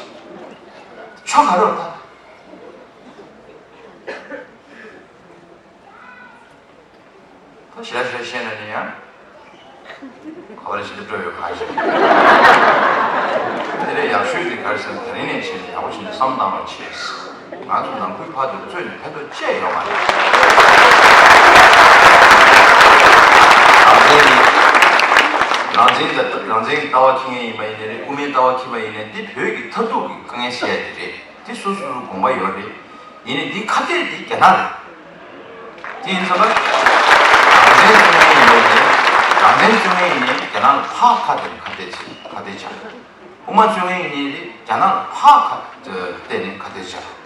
ཆོ་ག་རེད་ད། ད་ཞེ་དྲག་ཞེ་དྲག་བཤད་ན་ནི་ཡང་ག་བ་ལ་ཞེ་དྲག་སྤྲོ་ཡོད་གང་ཞིག་དེ་ལས་ཡག་ཤོས་དེ་ག་རེ་ཟེར་ན། ད་རིང་ནས་བྱས་ནས་ཡག་པོ་བྱས་ནས་བསམ་བློ་བཏང་རོགས་བྱེད། ང་ཚོ་ནང་ཁུལ་བར་དུ་རྩོད་ནས་ཕན་ཐོགས་ཅི་ཡང་ཡོད་མ་རེད། རང་བཙན་གྱི་རང་བཙན་གྱི་རང་བཙན་གྱི་ལྟ་བ་འཁྱེར་མཁན་ཡིན་པ་ཡིན་ནའི་རེད། དབུ་མའི་ལྟ་བ་འཁྱེར་པ་ཡིན་ནའི་འདི་བོད་ཀྱི་མཐར་ཐུག་གི་དཀའ་ངལ་སེལ་ཡ་དེ་རེད། དེ་སོ་སོ་སོའི་དགོངས་པ་ཡོད་རེད། ཡིན་ནའི་འདི་ཁ་གཏད་དེ་རྒྱ་ནག་རེད། དེ་ཡིན་ཙང་ལ། རང་བཙན་རྩོད་མཁན་ཡིན་ནའི་རེད། རང་བཙན་རྩོད་མཁན་ཡིན་ནའི་རྒྱ་ནག་ལ་ཕར་ཁ་གཏད་ནས་ཁ་གཏད་བྱས། ཁ་གཏད་བྱས། དབུ་མ་རྩོད་མཁན་ཡིན་ནའི་རེད། རྒྱ་ནག་ལ་ཕར་ཁ་གཏད་ནས་ཁ་གཏད་བྱས།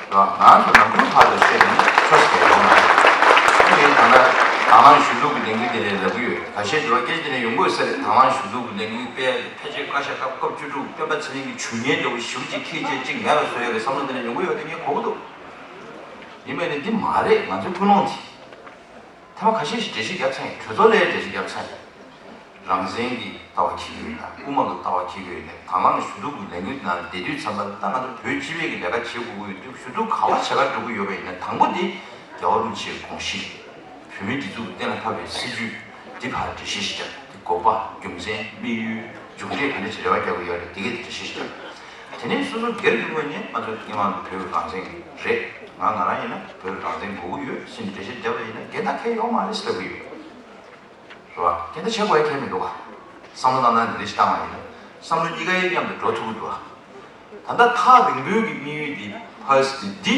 ང་ཚོ་ནང་ཁུལ་བར་དུ་བཤད་ནས་ཆོས་ཟེར་ཡོང་མ་རེད། ཨ་ནི་ད་ལྟ་དང་བླངས་ཞུ་གཏུག་གི་ལས་འགུལ་དེ་ལས་ལབ་ཀྱི་ཡོད། ཁ་ཤས་འདི་བ་སྐད་ཆ་དེ་ནས་ཡོང་གི་ཡོད་ས་རེད། དང་བླངས་ཞུ་གཏུག་གི་ལས་འགུལ་སྤེལ་ཕལ་ཆེར་བཀའ་ཤག་སྐབས་སྐབས་བཅུ་དྲུག་སྤེན་པ་ཚེ་རིང་གི་བྱུས་ངན་འདྲ་བོ་ཞེ་པོ་ཅིག་འཁྱེར་བྱས་ཅིག་མེད་པ་བཟོ་ཡག་གི་བསམ་བློ་དེ་ནས་ཡོང་གི་ཡོད་དེ་ངས་གོ་གི་འདུག་ཡིན་པ་ཡིན་ན་འདི་མ་རེད། ང་ཚོའི་ཀུན་སློང་དེ། ཐེངས་མ་ཁ་ཤས་ཤིག་འགྲེལ་བཤད་རྒྱབ་ཚར་ཡིན། གྲོས་ཚོགས་ལ་འགྲེལ་བཤད་རྒྱབ་ཚར་ཡིན། རང་བཙན་གྱི་ལྟ་བ་འཁྱེར་གྱི་ཡོད་ན། དབུ་མ་གི་ལྟ་བ་འཁྱེར་གྱི་ཡོད་ན། དང་བླངས་ཞུ་གཏུག་གི་ལས་འགུལ་ནང་ལ་བསྡད་དུས་ཙམ་པ་ལ་ད་ང་ཚོ་བོད་སྤྱི་པའི་གི་ལས་ཀ་བྱེད་དགོས་ཀྱི་ཡོད་དུས། ཞུ་གཏུག་ག་པར་བྱེད་ག་འགྲོ་གི་ཡོད་པ་ཡིན་ན། དང་པོ་དེ་རྒྱལ་བ་རིན་པོ་ཆེའི་དགོངས་གཞི། བོད་མིའི་སྒྲིག་འཛུགས་ཀྱིས་གཏན་ལ་ཕབ་པའི་སྲིད་བྱུས་འདི་ཕར་འགྲེལ་བཤད་ཞིག་རྒྱབ། དེ་དགོས་པ། རྒྱུ་མཚན། དམིགས་ཡུལ། མཇུག་འབྲས་ག་འདྲ་ཞིག་རེ་བ་རྒྱག་གི་ཡོད་རེད། དེ་གས་དེ་འགྲེལ་བཤད་ཞིག་རྒྱབ། དེ་ནས་སོ་སོ་སྒེར་གྱི་ངོས་ནས་ང་ཚོ་སྔོན་མ་བོད་ཀྱི་རང་བཙན་རེད། ང་ང་རང་ཡིན་ན་བོད་ཀྱི་རང་བཙན་དགོས་ཀྱི་ཡོད་ཟེར་ནས་འགྲེལ་བཤད་བརྒྱབ་པ་ཡིན་ན་འགལ་ཟླ་གང་ཡང་ཡོད་མ་རེད་ཟེར་ལབ་ཀྱི་ཡོད། རེད་བ། འགལ་ཟླ་བྱེད་དགོས་ཡ་གང་ཡང་མི་འདུག་བ། བསམ་བློ་བཏང་ན་འདི་འདྲ་ཞིག་བཏང་བ་ཡིན་ན་བསམ་བློ་གཉིས་ཀ་མཉམ་དུ་འགྲོ་ཐུབ་ཀྱི་འདུག་བ། ད་ལྟ་ཐག་རིང་པོའི་གི་དམིགས་ཡུལ་འདི་ཕ་སི་འདི་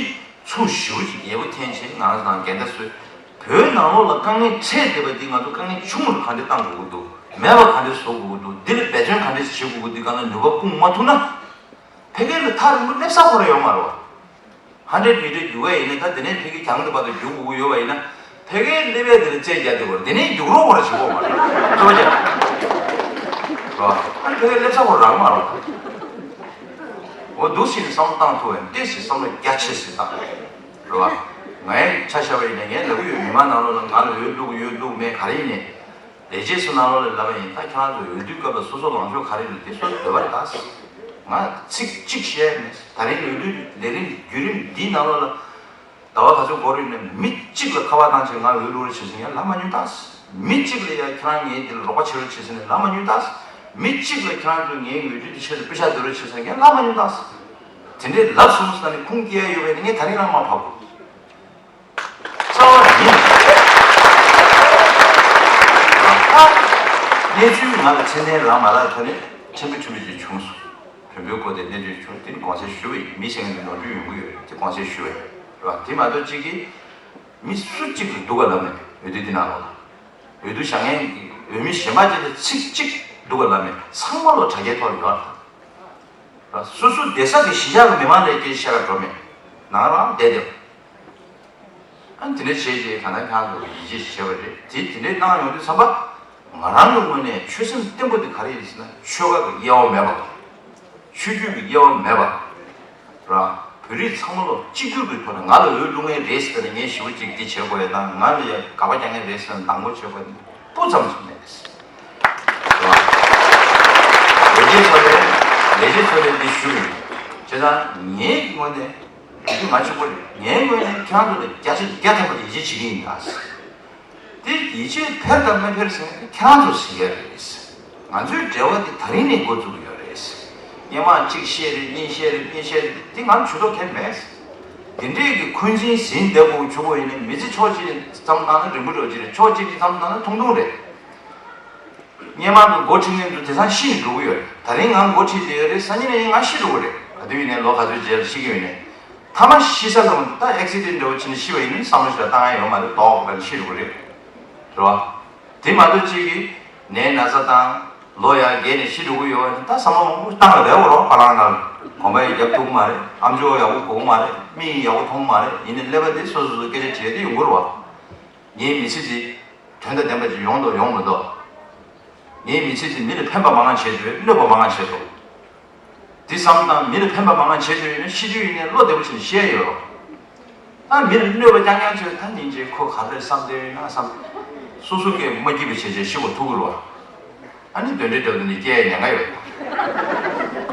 ཚུར་ཞེ་པོ་ཅིག་ཡག་པོ་འཐེན་བྱས་ང་རང་ཚོ་དང་འགལ་ཟླ་བཟོས། བོད་ནང་ལོགས་ལ་དཀའ་ངལ་འཕྲད་བསྡད་པ་འདི་ང་ཚོ་དཀའ་ངལ་ཆུང་རུ་ག་འདྲ་བཏང་དགོས་ཀྱི་འདུག་མེད་པ་ག་འདྲ་བཟོ་དགོས་ཀྱི་འདུག་འདི་ལ་འབད་བརྩོན་ག་འདྲ་བྱེད་དགོས་ཀྱི་འདུག་ག་ན་ནུས་པ་སྤུངས་མ་ཐུབ་ན། ཕ་གི་ལ་ཐག་རིང་པོ་སླེབས་ས་ཁོ་རང་ཡོད་མ་རེད་བ། ཧན་ཌེ་རེཌ་མི་ཊར་རྒྱུག་ག་ཡིན་ན་ད་དེ་ནས་ཕ་གི་གྱང་དེ་བར་དུ་རྒྱུག་དགོས་ཀྱི་ཡོད་པ་ཡིན་ན། ཕ་གིར་སླེབས་ཡས་དེ་ལ་རྩེད་རྒྱག་དེ་བར་དེ་ནས་རྒྱུག་རོགས་ཁོ་རང་བྱེད་དགོས་མ་རེད། ཐོས་པ་བྱས། རེད་བ། ཨ་ནི་ཕ་གིར་སླེབས་ས་ཁོ་རང་མ་རེད་བ། འོ་འདུག་སེ་བསམ་བློ་བཏང་ཐུབ་པ་ཡིན་ཏེ་ཟེར། བསམ་བློ་རྒྱ་ཆེ་ཟེར་བཏང་། རེད་བ། ང་ཡང་ཆ་བཞག་པ་ཡིན་ན་ངས་ལབ་ཀྱི་ཡོད། མི་མང་ནང་ལོགས་ལ་ང་ལ་འོས་བླུག་འོས་བླུག་མེད་ག་རེ་ཡིན་ནའི། ལས་བྱེད་ཚོ་ནང་ལོགས་ལ་ལབ་པ་ཡིན། ད་ཁྱེད་རང་ཚོ་འོས་བསྡུའི་སྐབས་ལ་སོ་སོ་ལངས་ཕྱོགས་ག་རེ་རེད་དེ་སོ་སོ་འདོད་པ་རེད་ད། ང་ཚིག་གཅིག་བཤད་མེད། ད་རིང་འོས་བསྡུ་ལས་རིམ་བརྒྱུད་རིམ་འདིའི་ནང་ལོགས་ལ་ ཟླ་བ་ག་ཚོད་འགོར་ཡོད་ནས་མི་གཅིག་ལ་ཁ་པར་བཏང་བྱས་ང་འོས་བླུག་རོགས་བྱེད་ཟེར་ཡང་ལབ་མ་མྱོང་ད། མི་གཅིག་ལ་ཡང་ཁྱེད་རང་ངའི་འདི་ལ་རོགས་པ་བྱེད་རོགས་བྱེད་ཟེར་ནས་ལབ་མ་མྱོང་ད། མི་གཅིག་ལ་ཁྱེད་རང་ཚོས་ངའི་འོས་བསྡུ་འདི་ཆེད་དུ་པེ་ཤག་བསྡུ་རོགས་བྱེད་ཟེར་ཡང་ལབ་མ་མྱོང་ད། དེ་འདྲའི་ལབ་སོང་ཙང་ནི་ཁུངས་སྐྱེལ་ཡ་ཡོད་པས་ངས་ད་རིང་རང་མ་བབས། རྩ་བ་ནས་གནས་ཚུལ་ང་ལ་མཚན་ལྡན་རང་མ་ལག་ཐོག་ནས་ཕྲན་བུ་ཕྲན་བུ་ཅིག་བྱུང་སོང་། བོན་པོའི་སྐོར་དེ་གནས་ཚུལ་བྱུང་དེ་ནི་དགོངས་སེལ་ཞུ་བ་ཡིན། མི་གཞན་གྱི་ནོར་འཁྲུལ་ཡོང་གི་ཡོད་རེད། དེ་དགོངས་སེལ་ཞུ་བ་ཡིན་ར། དེ་མ་གཏོགས་གཅིག་གིས་མི་སུ་གཅིག་ལ་སྡུག་ག་ལབ་མེད། འོས་བསྡུ་འདི་ནང་ལོགས་ལ་འོས་བསྡུ་བཞག་མཁན་གྱི་འོས་མི་གཞན་པ་ཅིག་ལ་ཚིག་གཅིག་སྡུག་ག་ལབ་མེད། ཚང་མ་ལོ་དྲ་རྒྱའི་ཐོག་ལ་ཡོད་རེད། སོ་སོ་བསྡད་ས་གི་གཞིས་ཆགས་ཀྱི་མི་མང་ལ་སྐད་ཆ་བཤད་ག་འགྲོ་མེད། ནང་རང་བསྡད་བསྡད། ཨ་ནི་དེ་འདྲ་བྱས་རྗེས་གང་ལྟར་ཁྱེད་རང་ཚོ་ཡིད་ཆེས་བྱས་པ་རེད། དེ་དེ་འདྲའི་གནང་ཡོང་དུས་ཙམ་པ། ང་རང་གི་ངོས་ནས་ཆོད་སེམས་བརྟན་པོ་དེ་ག་རེ་ཡིན་ཟེར་ན་ཆོལ་ཁ་གི་དབྱེ་བ་མེད་པ་དང་། ཆོས་བརྒྱུད་ཀྱི་དབྱེ་བ་མེད་པ། ར། བོད་རིགས་ཚང་མ་ལོ་གཅིག་གྱུར་གྱི་ཐོག་ནས་ང་ལ་འོས་བླུག་མཁན་རེད་ཟེར་ནས་ངས་ཞེ་པོ་ཅིག་འདི་བྱེད་དགོས་ཡ་དང་ང་ལ་ཡ་དགག་པ་རྒྱག་མཁན་རེད་ཟེར་ནས་སྡང་པོ་བྱེད་དགོས་ཡ་སྤུ་ཙམ་ཞིག་མེད། རེད་བ། ལས་བྱེད་ཚོ་ལས་ལས་བྱེད་ཚོ་ལས་འདི་ཞུ་རེད། བྱས་ཙང་ངའི་ངོས་ནས་འདི་ང་གཅིག་པོ་རེད། ངའི་ངོས་ནས་ཁྱེད་རང་ཚོ་ལ་བརྒྱ་ཆ་བརྒྱ་ཐམ་པ་ཡིད་ཆེས་བྱེད་ཀྱི་ཡིན་ད། དེ་ཡིད་ཆེས་འཕེར་དང་མི་འཕེར་ཟེར་མཁན་དེ་ཁྱེད་རང་ཚོ་ཟིན་ཡ་རེད། ང་ཚོའི་འབྲེལ་བ་དེ་ད་རིང་ནས་འགོ་བཙུགས་ཀྱི་ཡོད་རེད། སྔོན་མ་གཅིག་བཤད་རེད། གཉིས་བཤད་རེད། གཉིས་བཤད་རེད། དེ་ང་ཚོ་ཇུས་གཏོགས་གལ་མེད། དེ་འདྲས་ཀྱི་འཁོན་འཛིན་ཟིན་བསྡད་དགོས་ཆོག་གོ་ཡིན་ནའི་མི་ཚེ་ཕྱོགས་གཅིག་ནས་བརྩམས་བཏང་ན་རིང་པོ་འགྲོ་གི་རེད། ཕྱོགས་གཅིག་ནས་བརྩམས་བཏང་ན་ཐུང་ཐུང་རེད། སྔོན་མ་གི་འགོ་ཁྲིད་མཁན་ཚོ་དེང་སང་ཤི་ནས་འགྲོ་གི་ཡོད་རེད། ད་རིང་ང་འགོ་ཁྲིད་བསྡད་ཡོད་རེད། སང་ཉིན་ནས་ང་ཤི་འགྲོ་གི་རེད། ག་དུས་ཡིན་ནའི་ལོ་ག་ཚོད་རྗེས་ལ་ཤི་གི་ཡོད་ནའི། མཐའ་མ་ཤི་ས་ལ་ད་ཨེག་སི་ཌེན་འདྲ་བོ་ཕྱིན་ནས་ཤི་བ་ཡིན་ན་བསམ་བློ་ཞིག་ལ་བཏང་ཡ་ཡོད་མ་རེད། དོགས་པ་ཤི་འགྲོ་གི་རེད། རེད་བ། དེ་མ་གཏོགས་གཅིག་གིས་ནད་ན་ཚ་དང་ལོ་ཡར་རྒས་ནས་ཤི་འགྲོ་གི་ཡོད་པ་ནི་ད་བསམ་བློ་མང་པོ་བཏང་ཡོད་རེད། འོ་རོགས་ཁ་ལང་ལ་གོམ་པ་ཡང་རྒྱབ་ཐུབ་ཀྱི་མ་རེད། ཨམ་ཅོག་ཡག་པོ་གོ་གི་མ་རེད། མིག་ཡག་པོ་མཐོང་གི་མ་རེད། ཡིན་ནའི་ཀླད་པ་དེ་སོ་སོ་སོ་སྐད་ཆ་དྲིས་ཏེ་ཡོང་གི་རེད་བ། ངའི་མི་ཚེ་འདི་དོན་དང་ལྡན་པ་ཅིག་ཡོང་འདུག་ཡོང་མི་འདུག་ངའི་མི་ཚེ་འདི་མི་ལ་ཕན་པ་མང་བ་བྱས་འདུག་གནོད་པ་མང་བ་བྱས་འདུག་འདི་བསམ་དང་མི་ལ་ཕན་པ་མང་བ་བྱས་འདུག་ཡིན་ན་ཤི་དུས་ཡིན་ནའི་བློ་བདེ་པོ་བྱས་ནས་ཤི་ཡ་ཡོད་རོགས། ད་མི་ལ་གནོད་པ་རྐྱང་རྐྱང་བྱས་ད་སྙིང་རྗེ་ཁོ་ག་རེ་བསམ་བསྡད་ཡོད་ན་བསམ། སོ་སོ་སྐད་མ་སྐྱིད་པ་བྱས་བྱས་ཤི་བ་ཐུག་གི་རེད་བ། ཨ་ནི་དོན་འབྲས་འདྲ་བོ་འདི་ནི་སྐྱེ་ཡ་ཉེན་ཁ་ཡོད།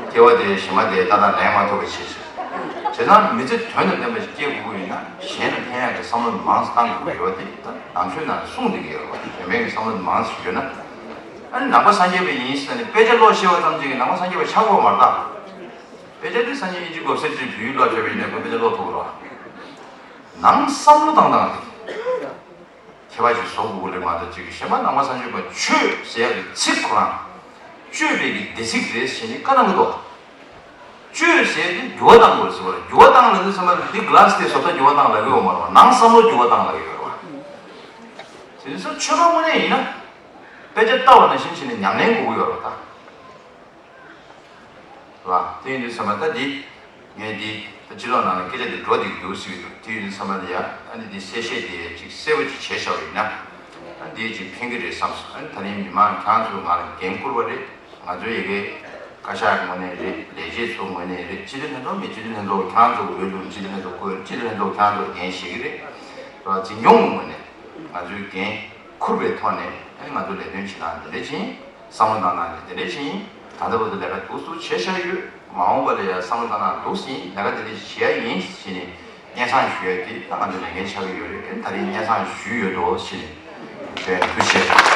སྐྱེ་བ་དེ་གཞན་མ་དེ་ཏག་ཏག་ལེན་མ་ཐུབ་པ་བྱེད་ཅིག་བྱས་ཙང་མི་ཚེ་དོན་དང་ལྡན་པ་ཞིག་སྐྱེལ་དགོས་ཀྱི་ཡོད་ན་གཞན་ལ་ཕན་ཡག་གི་བསམ་བློ་མང་ཙམ་བཏང་དགོས་ཀྱི་ཡོད་པ་དེ་ད་ནང་ཆོས་ནང་ལ་གསུངས་བསྡད་ཀྱི་ཡོད་རེད་བ། བོད་སྨན་གྱི་བསམ་བློ་མང་ཙམ་ཞིག་ཡོད་ན། ཨ་ནི་ནང་པ་སངས་རྒྱས་པ་ཡིན་ཟེར་ནས་དཔེ་ཆ་ཀློག་ཤེས་པ་ཙམ་གྱིས་ནང་པ་སངས་རྒྱས་པ་ཆགས་དགོས་མ་རེད་ད། དཔེ་ཆ་དེ་སང་ཉིན་དབྱིན་ཇི་སྒོ་གསེར་གྱི་བོད་ཡིག་ཀློག་ཆོག་པ་ཡིན་ན་ཁོ་དཔེ་ཆ་ཀློག་ཐུབ་ཀྱི་རེད་བ། ནང་བསམ་བློ་བཏང་སྟངས་དེ། མཁས་པ་ཞིག་བཟོ་དགོས་ཀྱི་རེད་མ་གཏོགས་ཅིག་གཞན་པ་ནང་པ་སངས་རྒྱས་པ་ཆོས་ཟེར་ཡག་གི་ཚིག་ཁོ་རང་། སྤྱོད་པའི་གི་སྡེ་ཚིག་རེད་ཟེར་ནས་བཀའ་གནང་གི་འདུག་སྤྱོད་ཟེར་དེ་འགྱུར་བ་བཏང་དགོས་ཟེར་བ་རེད། འགྱུར་བ་བཏང་ལབ་དུས་ཙམ་པ་འདི་ག་ལ་སི་དེ་བཟོ་ལྟ་འགྱུར་བ་བཏང་ལབ་ཀྱི་ཡོད་མ་རེད་བ། ནང་བསམ་བློ་འགྱུར་བ་བཏང་ལབ་ཀྱི་ཡོད་རེད་བ། དེ་ཚོ་ཆོས་པ་དངོས་གནས་ཡིན་ན། དཔེ་ཆ་ལྟ་བ་ནང་བཞིན་བྱས་ནས་ཉམས་ལེན་དགོས་ཀྱི་ཡོད་རེད་ད། ལ། དེ་ཡིན་དུས་ཙམ་པ་ད་འདི། ངས་འདི་ད་སྤྱི་ཚོགས་ནང་ལ་སྐད་ཆ་འདི་འགྲོ་བསྡད་ཀྱི་འདུག་ཟེར་གྱི་འདུག་དེ་ཡིན་དུས་ཙམ་པ་ལ་ཡ་ཨ་ནི་འདི་གསལ་བཤད་དེ་ཅིག་གསལ་པོ་ཅིག་བྱས་བཞག་པ་ཡིན་ན། ཨ་འདི་ཅིག་ཕན་གྱི་རེད་བསམ་སོང་། ཨ་ནི་ད་རིང་མི་མང་ཁྱེད་རང་ཚོས་ང་ལ་འགན་བསྐུར་བ་རེད། ང་ཚོའི་ཡ་གི་བཀའ་ཤག་ངོས་ནས་རེད། ལས་བྱེད་ཚོ་ངོས་ནས་རེད། སྤྱི་འཐུས་ལྷན་ཚོགས་མི་སྤྱི་འཐུས་ལྷན་ཚོགས་ཁྱེད་རང་ཚོ་གི་འོས་བླུགས། སྤྱི་འཐུས་ལྷན་ཚོགས་བསྐོས། སྤྱི་འཐུས་ལྷན་ཚོགས་ཁྱེད་རང་ཚོར་འགན་བཞེས་ཀྱི་རེད། འཛིན་སྐྱོང་གི་ངོས་ནས་ང་ཚོའི་འགན་འཁུར་བའི་ཐོག་ནས་ཨ་ནི་ང་ཚོ་ལས་དོན་བྱེད་སྟངས་འདི་འདྲ་ཅིག་ཡིན། བསམ་བློ་བཏང་སྟངས་དེ་དེ་འདྲ་ཞིག་ཡིན། ད་ལྟ་བར་དུ་ལས་ཀ་འདུག་སེ་བྱས་བཞག་ཡོད། མ་འོངས་པ་ལ་ཡང་བསམ་བློ་བཏང་སྟངས་འདུག་སེ་ཡིན། ལས་ཀ་དེ་འདྲ་ཞིག་བྱེད་ཡ་ཡིན་ཞེས་ནས་སྙན་སེང་ཞུ་ཡ་དེ་ད་ང་ཚོ་ལས་འགན་ཆགས་ཀྱི་ཡོད་རེད། ད་རིང་སྙན་སེང་ཞུས་ཡོད་དོ་ཞེས་ནས་བྱས་ཐུགས་རྗེ་ཆེ།